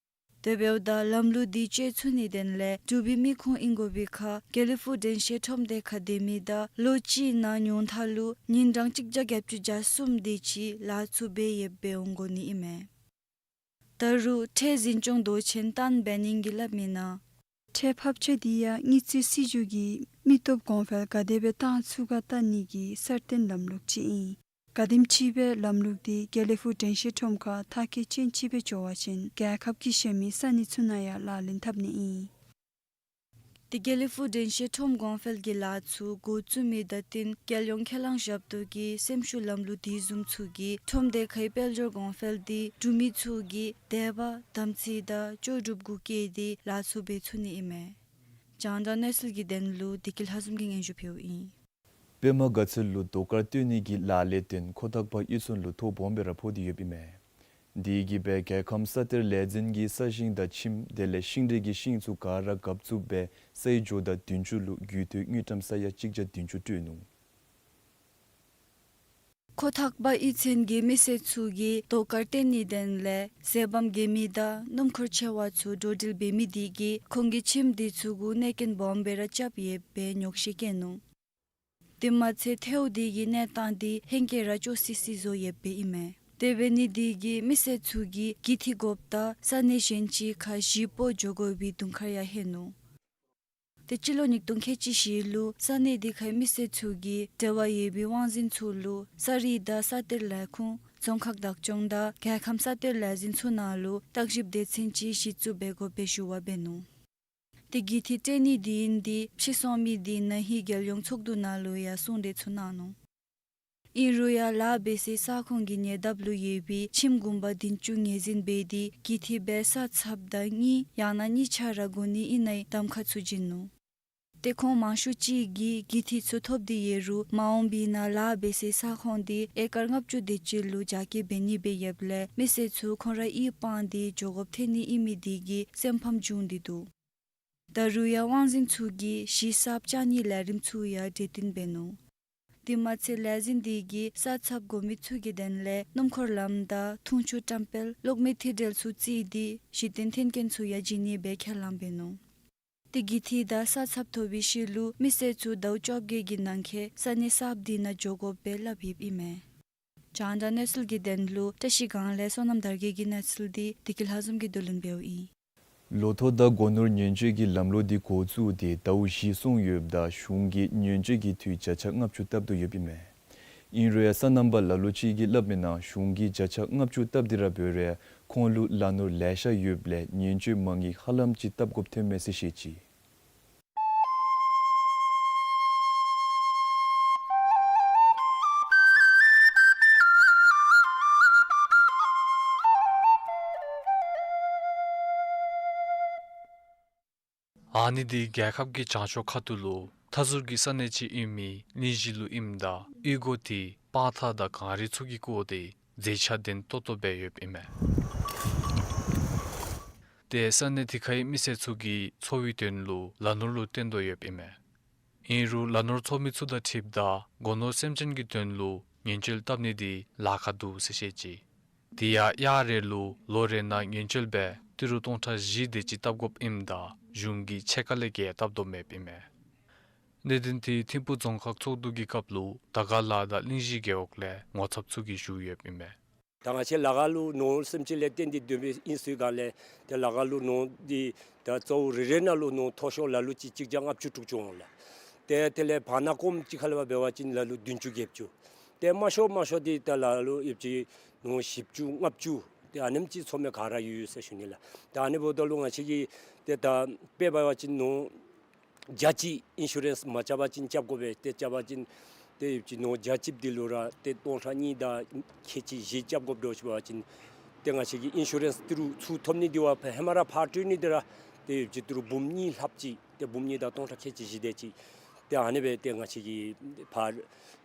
དེ་འབདཝ་ད་ལམ་ལུགས་འདི་སྤྱོད་ཚུགས་ནིའི་དོན་ལས་འབྲུག་པའི་མི་ཁུངས་ཨིན་དགོ་པའི་ཁར་དགེ་ལེགས་ཕུག་དྲན་ཤེས་ཁྲོམ་སྡེ་ཁར་སྡོད་མི་དང་ལོ་གཅིག་ནང་ཉུང་མཐའ་ལུ་ཉིན་གྲངས་གཅིག་བརྒྱ་བརྒྱད་ཅུ་གྱ་གསུམ་དེ་ཅིག་ལཱ་ཚུ་འབད་ཡོདཔ་སྦེ་འོང་དགོ་ནི་ཨིན་མས། ད་རུང་ཁྲལ་འཛིན་སྐྱོང་མདོ་ཆེན་ཏན་སྦེ་ནིང་གིས་སླབ་མི་ནང་ཁྲལ་ཕབ་ཆ་འདི་ཡང་དངུལ་རྩིས་སྲིད་བྱུས་ཀྱིས་མི་སྟོབས་གོང་འཕེལ་ག་དེ་སྦེ་བཏང་ཚུགས་ག་བལྟ་ནི་གི་གསར་བརྟན་ལམ་ལུགས་ཅིག་ཨིན། ག་དེམ་ཅིག་སྦེ་ལམ་ལུགས་འདི་དགེ་ལེགས་ཕུག་དྲན་ཤེས་ཁྲོམ་ཁར་མཐར་འཁྱོལ་ཅན་ཅིག་སྦེ་འགྱོ་བ་ཅིན་རྒྱལ་ཁབ་ཀྱི་གཞན་མི་ས་གནས་ཚུ་ནང་ཡང་ལག་ལེན་འཐབ་ནི་ཨིན། ཏེ་དགེ་ལེགས་ཕུག་དྲན་ཤེས་ཁྲོམ་གོང་འཕེལ་གྱི་ལཱ་ཚུ་འགོ་བཙུགས་མི་དང་བསྟུན་རྒྱལ་ཡོངས་ཁས་བླངས་ཞབས་ཏོག་གི་སེམས་ཤུགས་ལམ་ལུགས་དེ་བཟུམ་ཚུ་གིས་ཁྲོམ་སྡེ་ཁའི་དཔལ་འབྱོར་གོང་འཕེལ་དེ་གྲུབ་མི་ཚུ་གི་དད་པ་དམ་ཚིག་དང་ལྕོགས་གྲུབ་གུ་བསྐྱེད་དེ་ལཱ་ཚུ་འབད་ཚུགས་ནི་ཨིན་མས། རྒྱང་བསྒྲགས་གནས་ཚུལ་གྱི་དོན་ལུ་བདེ་སྐྱིད་ལྷ་འཛོམས་ཀྱིས་སྙན་ཞུ་ཕུལཝ་ཨིན། པདྨ་དགའ་ཚལ་ལུ་རྡོ་དཀར་བཏོན་ནི་གི་ལཱ་ལས་བརྟེན་ཁོ་ཐག་པ་གཡུས་ཚན་ལུ་ཐོ་སྦོམ་སྦེ་ར་ཕོག་སྟེ་ཡོདཔ་ཨིན་མས། དེ་གིས་སྦེ་རྒྱལ་ཁམས་ས་གཏེར་ལས་འཛིན་གྱིས་ས་ཞིང་དང་ཁྱིམ་དེ་ལས་ཤིང་འབྲས་ཀྱི་ཤིང་ཚུ་ག་ར་གབ་བཙུགས་སྦེ་སའི་ཇོ་བདག་བདུན་ཅུ་ལུ་རྒུད་འཐུས་དངུལ་ཀྲམ་ས་ཡ་གཅིག་བརྒྱ་བདུན་ཅུ་སྤྲོད་ནུག། ཁོ་ཐག་པ་གཡུས་ཚན་གྱི་མི་སེར་ཚུ་གིས་རྡོ་དཀར་བཏོན་ནིའི་དོན་ལས་ཟས་ཕམ་རྒྱལ་མི་དང་སྣུམ་འཁོར་ཆེ་བ་ཚུ་འགྲོ་འགྲུལ་འབད་མི་དེ་གིས་ཁོང་གི་ཁྱིམ་དེ་ཚུ་གུ་གནོད་རྐྱེན་སྦོམ་སྦེ་ར་རྐྱབ་ཡོདཔ་སྦེ་ཉོགས་བཤད་བཀོད་ནུག། དེ་མ་ཚད་ཐལཝ་དེ་གི་གནས་སྟངས་དེ་ཧེང་སྐལ་ར་སྐྱོ་སི་སི་བཟོ་ཡོདཔ་ཨིན་མས། དེ་འབད་ནི་དེ་གིས་མི་སེར་ཚུ་གིས་གྱོད་དེ་དགོཔ་ད་ས་གནས་གཞན་ཅིག་ཁར་གཞིས་སྤོ་འགྱོ་དགོ་པའི་དུང་དཀར་ཡང་ལྷོད་ནུག། ཏེ་སྤྱི་ལོ་ཉིས་སྟོང་ཁལ་གཅིག་བཞི་ལུ་ས་གནས་དེ་ཁའི་མི་སེར་ཚུ་གིས་འབྲེལ་བ་ཡོད་པའི་དབང་འཛིན་ཚུ་ལུ་ས་རིགས་དང་ས་གཏེར་ལས་ཁུངས་རྫོང་ཁག་བདག་སྐྱོང་དང་རྒྱལ་ཁམས་ས་གཏེར་ལས་འཛིན་ཚུ་ནང་ལུ་བརྟག་ཞིབ་སྡེ་ཚན་ཅིག་གཞི་བཙུགས་འབད་དགོ་པའི་ཞུ་བ་འབད་ནུག། ཏེ་གྱོད་དེ་སྤྲོད་ནི་དེ་ཨིན་དེ་ཕྱིར་སོང་མི་དེ་ན་ཧིང་རྒྱལ་ཡོངས་ཚོགས་འདུ་ནང་ལུ་ཡང་གསུང་གྲོས་ཚུ་གནང་ནུག། ཨིན་རུང་ཡང་ལཱ་འབད་སའི་ས་ཁོངས་ཀྱི་ཉེ་འདབས་ལུ་ཡོད་པའི་ཁྱིམ་གུང་པ་བདུན་ཅུ་ངོས་འཛིན་འབད་དེ་གྱོད་དེ་སྦེ་ས་ཚབ་དང་གཉིས་ཡང་ན་གཉིས་ཆ་ར་དགོ་ནི་ཨིན་ན་གདམ་ཁ་ཚུ་བྱིན་ནུག། ཏེ་ཁོང་མང་ཤོས་ཅིག་གིས་གྱོད་དེ་ཚུ་ཐོབ་སྟེ་ཡོད་རུང་མ་འོངས་པའི་ནང་ལཱ་འབད་སའི་ས་ཁོངས་དེ་ཨེ་ཀར་ལྔ་བཅུ་དེ་ཅིག་ལུ་རྒྱ་སྐྱེད་འབད་ནི་སྦེ་ཡོདཔ་ལས་མི་སེར་ཚུ་ཁོང་ར་གཡུས་སྤངས་ཏེ་འགྱོ་དགོཔ་ཐོན་ནི་ཨིན་མི་དེ་གིས་སེམས་ཕམ་བྱུང་སྟེ་འདུག། ད་རུང་ཡང་དབང་འཛིན་ཚུ་གིས་གཞིས་གསརཔ་བཅག་ནིའི་ལས་རིམ་ཚུ་ཡང་གྲོས་བསྟུན་འབད་ནུག། དེ་མ་ཚད་ལས་འཛིན་དེ་གིས་ས་ཚབ་དགོ་མི་ཚུ་གི་དོན་ལས་སྣུམ་འཁོར་ལམ་དང་འཐུང་ཆུ་བཀྲམ་སྤེལ་གློག་མེ་མཐིལ་བྲལ་ཚུ་བརྩིས་ཏེ་གཞི་རྟེན་མཐུན་རྐྱེན་ཚུ་ཡང་བྱིན་ནི་སྦེ་ཁས་བླངས་འབད་ནུག། ཏེ་གྱོད་དེ་དང་ས་ཚབ་ཐོབ་པའི་ཤུལ་ལུ་མི་སེར་ཚུ་ཟླཝ་བཅོ་བརྒྱད་ཀྱི་ནང་འཁོད་ས་གནས་གསརཔ་དེ་ནང་འགྱོ་དགོཔ་སྦེ་སླབ་ཡོདཔ་ཨིན་མས། རྒྱང་བསྒྲགས་གནས་ཚུལ་གྱི་དོན་ལུ་བཀྲ་ཤིས་སྒང་ལས་བསོད་ནམས་དར་རྒྱས་ཀྱི་གནས་ཚུལ་དེ་བདེ་སྐྱིད་ལྷ་འཛོམས་ཀྱིས་བསྡུ་ལེན་འབདཝ་ཨིན། ལོ་ཐོག་དང་སྒོ་ནོར་ཉེན་བཅོལ་གྱི་ལམ་ལུགས་དེ་འགོ་བཙུགས་ཏེ་ཟླཝ་བཞི་སོང་ཡོདཔ་ད་གཞུང་གིས་ཉེན་བཅོལ་གྱི་འཐུས་བརྒྱ་ཆ་ལྔ་བཅུ་བཏབ་དོ་ཡོདཔ་ཨིན་མས། ཨིན་རུང་ཡང་སོ་ནམ་པ་ལ་ལུ་ཅིག་གིས་སླབ་མིའི་ནང་གཞུང་གིས་བརྒྱ་ཆ་ལྔ་བཅུ་བཏབ་སྟེ་ར་འབད་རུང་ཁོང་ལུ་ལཱ་ནོར་ལེ་ཤ་ཡོདཔ་ལས་ཉེན་བཅོལ་མ་དངུལ་ཧ་ལམ་ཅིག་བཏབ་དགོཔ་ཐོན་མས་ཟེར་བཤད་ཅི། ཨ་ནི་དེ་རྒྱལ་ཁབ་ཀྱི་བྱང་ཕྱོགས་ཁ་ཐུག་ལུ་མཐའ་ཟུར་གྱི་ས་གནས་ཅིག་ཨིན་མི་གླིང་བཞི་ལུ་ཨིནམ་ད་གཡུས་སྒོ་དེ་སྤང་ཐང་དང་གངས་རི་ཚུ་གིས་བསྐོར་ཏེ་མཛེས་ཆ་ལྡན་ཏོག་ཏོ་སྦེ་ཡོདཔ་ཨིན་མས། ཏེ་ས་གནས་དེ་ཁའི་མི་སེར་ཚུ་གིས་འཚོ་བའི་དོན་ལུ་ལ་ནོར་ལུ་བརྟེན་དོ་ཡོདཔ་ཨིན་མས། ཨིན་རུང་ལ་ནོར་འཚོ་མི་ཚུ་དང་འཁྲིལཝ་ད་སྒོ་ནོར་སེམས་ཅན་གྱི་དོན་ལུ་ཉེན་བཅོལ་བཏབ་ནི་དེ་ལཱ་ཁག་འདུག་ཟེར་བཤད་ཅི། དེ་ཡང་གཡག་རེ་ལུ་ལོ་རེ་ནང་ཉེན་བཅོལ་སྦེ་ཏི་རུ་སྟོང་ཕྲག་བཞི་དེ་ཅིག་བཏབ་དགོཔ་ཨིནམ་ད་གཞུང་གིས་ཕྱེད་ཀ་ལས་བརྒལ་བཏབ་དོ་མེདཔ་ཨིན་མས། གནད་དོན་དེ་ཐིམ་ཕུག་རྫོང་ཁག་ཚོགས་འདུ་གི་སྐབས་ལུ་དར་དཀར་ལ་དང་གླིང་བཞི་རྒེད་འོག་ལས་ངོ་ཚབ་ཚུ་གིས་ཞུ་ཡོདཔ་ཨིན་མས། ད་ང་བཅས་ལ་དགའ་ལུ་ནོར་སེམས་ཅན་ལས་བརྟེན་ཏེ་སྡོད་མི་ཨིན་ཚུལ་སྒང་ལས་ཏེ་ལ་དགའ་ལུ་ནོར་འདི་ད་གཙོ་བོ་རེ་རེ་ནང་ལུ་ནོར་མཐོ་ཤོས་ལ་ལུ་ཅིག་གཅིག་བརྒྱ་ལྔ་བཅུ་དྲུག་ཅུ་འོང་ལགས། ཏེ་དེ་ལས་བར་ན་གོངམ་ཅིག་ཁར་ལས་འབད་བ་ཅིན་ལ་ལུ་བདུན་ཅུ་བརྒྱད་ཅུ། ཏེ་དམའ་ཤོས་དམའ་ཤོས་འདི་ད་ལ་ལུ་ཡོདཔ་ཅིག་ནོར་བཞི་བཅུ་ལྔ་བཅུ་ཏེ་ཨ་ནེམ་ཅིག་འཚོ་མི་ག་ར་ཡོད་ཡོད་ཟེར་ཞུ་ནི་ལགས། ད་ཨ་ནི་འབདཝ་ད་ལུ་ང་བཅས་ཀྱིས་ཏེ་ད་དཔེ་འབད་བ་ཅིན་ནོར་བརྒྱ་གཅིག་ཨིན་ཤུ་རེནསི་མ་རྐྱབ་པ་ཅིན་རྐྱབ་དགོ་པས། ཏེ་རྐྱབ་པ་ཅིན་ཏེ་ཡོདཔ་ཅིག་ནོར་བརྒྱ་གཅིག་འདི་ལུ་ར་ཏེ་སྟོང་ཕྲག་གཉིས་དང་ཁལ་གཅིག་བཞི་རྐྱབ་དགོཔ་འདྲཝ་ཅིག་འབད་བ་ཅིན་ཏེ་ང་བཅས་ཀྱི་ཨིན་ཤུ་རེནསི་ཏི་རུ་ཚུར་ཐོབ་ནི་འདི་བ་ཧེ་མ་ར་ཕར་སྤྲོད་ནི་འདི་ར་ཏེ་ཡོདཔ་ཅིག་ཏི་རུ་འབུམ་གཉིས་ལྷགཔ་ཅིག་ཏེ་འབུམ་གཉིས་དང་སྟོང་ཕྲག་ཁལ་གཅིག་བཞི་དེ་ཅིག་ཏེ་ཨ་ནི་སྦེ་ཏེ་ང་བཅས་ཀྱིས་ཕར་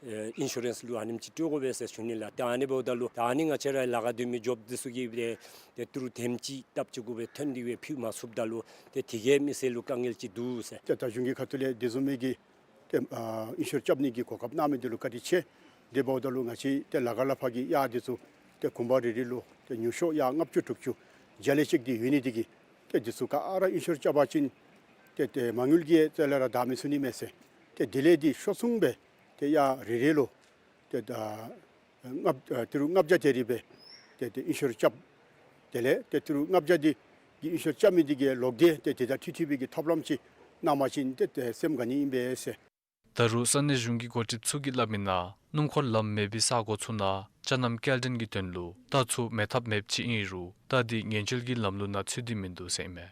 ཨེ་ཨིན་ཤུ་རེནསི་ལུ་ཨ་ནེམ་ཅིག་སྤྲོད་དགོ་པས་ཟེར་ཞུ་ནི་ལགས། ཏེ་ཨ་ནི་འབདཝ་ད་ལུ་ད་ཨ་ནི་ང་བཅས་ར་ལཱ་ཁག་སྡོད་མི་འགྱོཝ་འདི་ཚུ་གིས་ཏེ་ཏེ་ཏི་རུ་དེམ་ཅིག་སྟབས་ཅིག་གུ་སྦེ་ཐོན་ཏེ་སྦེ་ཕུལ་མ་ཚུགསཔ་ད་ལུ་ཏེ་དེ་གིས་མི་སེར་ལུ་དཀའ་ངལ་ཅིག་འདུག་ཟེར། ཏེ་ད་གཞུང་གི་ཁ་ཐུག་ལས་དེ་བཟུམ་མའི་གི་ཏེ་ཨ་ཨིན་ཤུར་རྐྱབ་ནི་གི་གོ་སྐབས་གནང་མི་འདི་ལུ་བཀའ་དྲིན་ཆེ། དེ་འབདཝ་ད་ལུ་ང་བཅས་ཏེ་ལ་དགའ་ལ་ཕར་གྱི་གཡག་འདི་ཚུ་ཏེ་གུང་པ་རེ་རེ་ལུ་ཏེ་ཉུང་ཤོས་གཡག་ལྔ་བཅུ་དྲུག་ཅུ་བརྒྱ་ལས་བཅད་དེ་ཡོད་ནི་འདི་གིས་ཏེ་འདི་ཚུ་ག་ར་ཨིན་ཤུར་རྐྱབ་པ་ཅིན་ཏེ་ཏེ་མ་དངུལ་གྱི་རྩ་ལས་ར་བདའ་མི་ཚུགས་ནི་མས་ཟེར། ཏེ་དེ་ལས་འདི་ཤོར་སོང་སྦེ་ཏེ་གཡག་རེ་རེ་ལུ་ཏེ་ད་ལྔ་ཨ་ཏི་རུ་ལྔ་བརྒྱ་དེ་རེ་སྦེ་ཏེ་ཏེ་ཨིན་ཤུར་རྐྱབ། དེ་ལས་ཏེ་ཏི་རུ་ལྔ་བརྒྱ་འདི་གི་ཨིན་ཤུར་རྐྱབ་མི་འདི་གི་ལོག་སྟེ་ཏེ་དེ་དང་འཁྲིལ་འཁྲིལ་བའི་གི་ཐབས་ལམ་ཅིག་གནང་པ་ཅིན་ཏེ་ཏེ་སེམས་དགའ་ནི་ཨིན་པས་ཟེར། ད་རུང་ས་གནས་གཞུང་གི་འགོ་ཁྲིདཔ་ཚུ་གིས་སླབ་མིའི་ནང་སྣུམ་འཁོར་ལམ་མེད་པའི་ས་གོ་ཚུ་ནང་ཅ་རྣམ་སྐྱེལ་འདྲེན་གྱི་དོན་ལུ་རྟ་ཚུ་མེད་ཐབས་མེདཔ་ཅིག་ཨིན་རུང་རྟ་འདི་ཉེན་བཅོལ་གྱི་ལམ་ལུགས་ནང་ཚུད་དེ་མིན་འདུག་ཟེར་ཨིན་མས།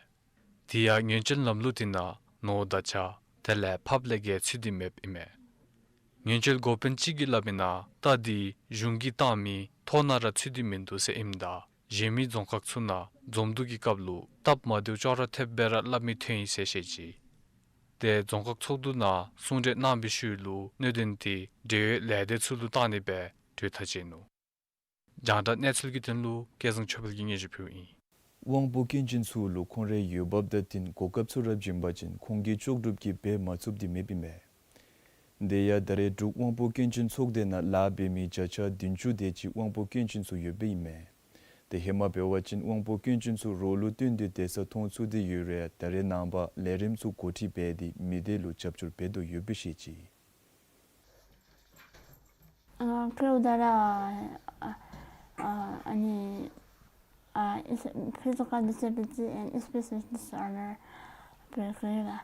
དེ་ཡང་ཉེན་བཅོལ་ལམ་ལུགས་དེ་ནང་ ནོར་དང་བཅའ་དེ་ལས་ཕགཔ་ལས་བརྒལ་ཚུད་དེ་མེདཔ་ཨིན་མས། ཉེན་བཅོལ་འགོ་དཔོན་ཅིག་གིས་སླབ་མིའི་ནང་རྟ་འདི་གཞུང་གིས་བཏང་མི་ཐོག་ནང་ར་ཚུད་དེ་མིན་འདུག་ཟེར་ཨིནམ་ད་གཞན་མི་རྫོང་ཁག་ཚུ་ནང་འཛོམས་འདུ་གི་སྐབས་ལུ་སྟབས་མ་བདེཝ་ཅོག་ར་འཐདཔ་སྦེ་ར་སླབ་མི་ཐོན་ཡི་ཟེར་བཤད་ཅི། ཏེ་རྫོང་ཁག་ཚོགས་འདུ་ནང་གསུང་གྲོས་གནང་བའི་ཤུལ་ལུ་གནད་དོན་དེ་འབྲེལ་ཡོད་ལས་སྡེ་ཚུ་ལུ་བཏང་ནི་སྦེ་གྲོས་ཐག་བཅད་ནུག། རྒྱང་བསྒྲགས་གནས་ཚུལ་གྱི་དོན་ལུ་སྐལ་བཟང་ཆོས་འཕེལ་གྱིས་སྙན་ཞུ་ཕུལཝ་ཨིན། དབང་པོ་སྐྱོན་ཅན་ཚུ་ལུ་ཁོང་རའི་འོས་འབབ་དང་བསྟུན་གོ་སྐབས་ཚུ་ར་བྱིན་པ་ཅིན་ཁོང་གིས་ལྕོགས་གྲུབ་ཀྱིས་འབད་མ་ཚུགསཔ་དེ་མེདཔ་ཨིན་མས། དེ་ཡང་ད་རེས་འབྲུག་དབང་པོ་སྐྱོན་ཅན་ཚོགས་སྡེ་ནང་ལཱ་འབད་མི་བརྒྱ་ཆ་བདུན་ཅུ་དེ་ཅིག་དབང་པོ་སྐྱོན་ཅན་ཚུ་ཡོདཔ་ཨིན་མས། ཏེ་ཧེ་མ་འབད་བ་ཅིན་དབང་པོ་སྐྱོན་ཅན་ཚུ་རོགས་ལུ་བསྟུན་ཏེ་སྡོད་ས་མཐོང་ཚུགས་ཏེ་ཡོད་རུང་ད་རེས་ནངས་པ་ལས་རིམ་ཚུ་འགོ་ཁྲིད་འབད་དེ་མི་སྡེ་ལུ་རྒྱབ་སྐྱོར་འབད་དོ་ཡོདཔ་སྦེ་བཤད་ཅི། ང་ཀེའུ་དར་ཨ་ཨ་ཨ་ནི་ཨ་ཨིས་ཕི་ཛི་ཀལ་ཌི་སེ་བི་ལི་ཊི་ཨེནཌ་སི་པི་ཤལ་ཌི་སི་ཨོར་ཌར་འབད་དེ་ཡོད་ལགས།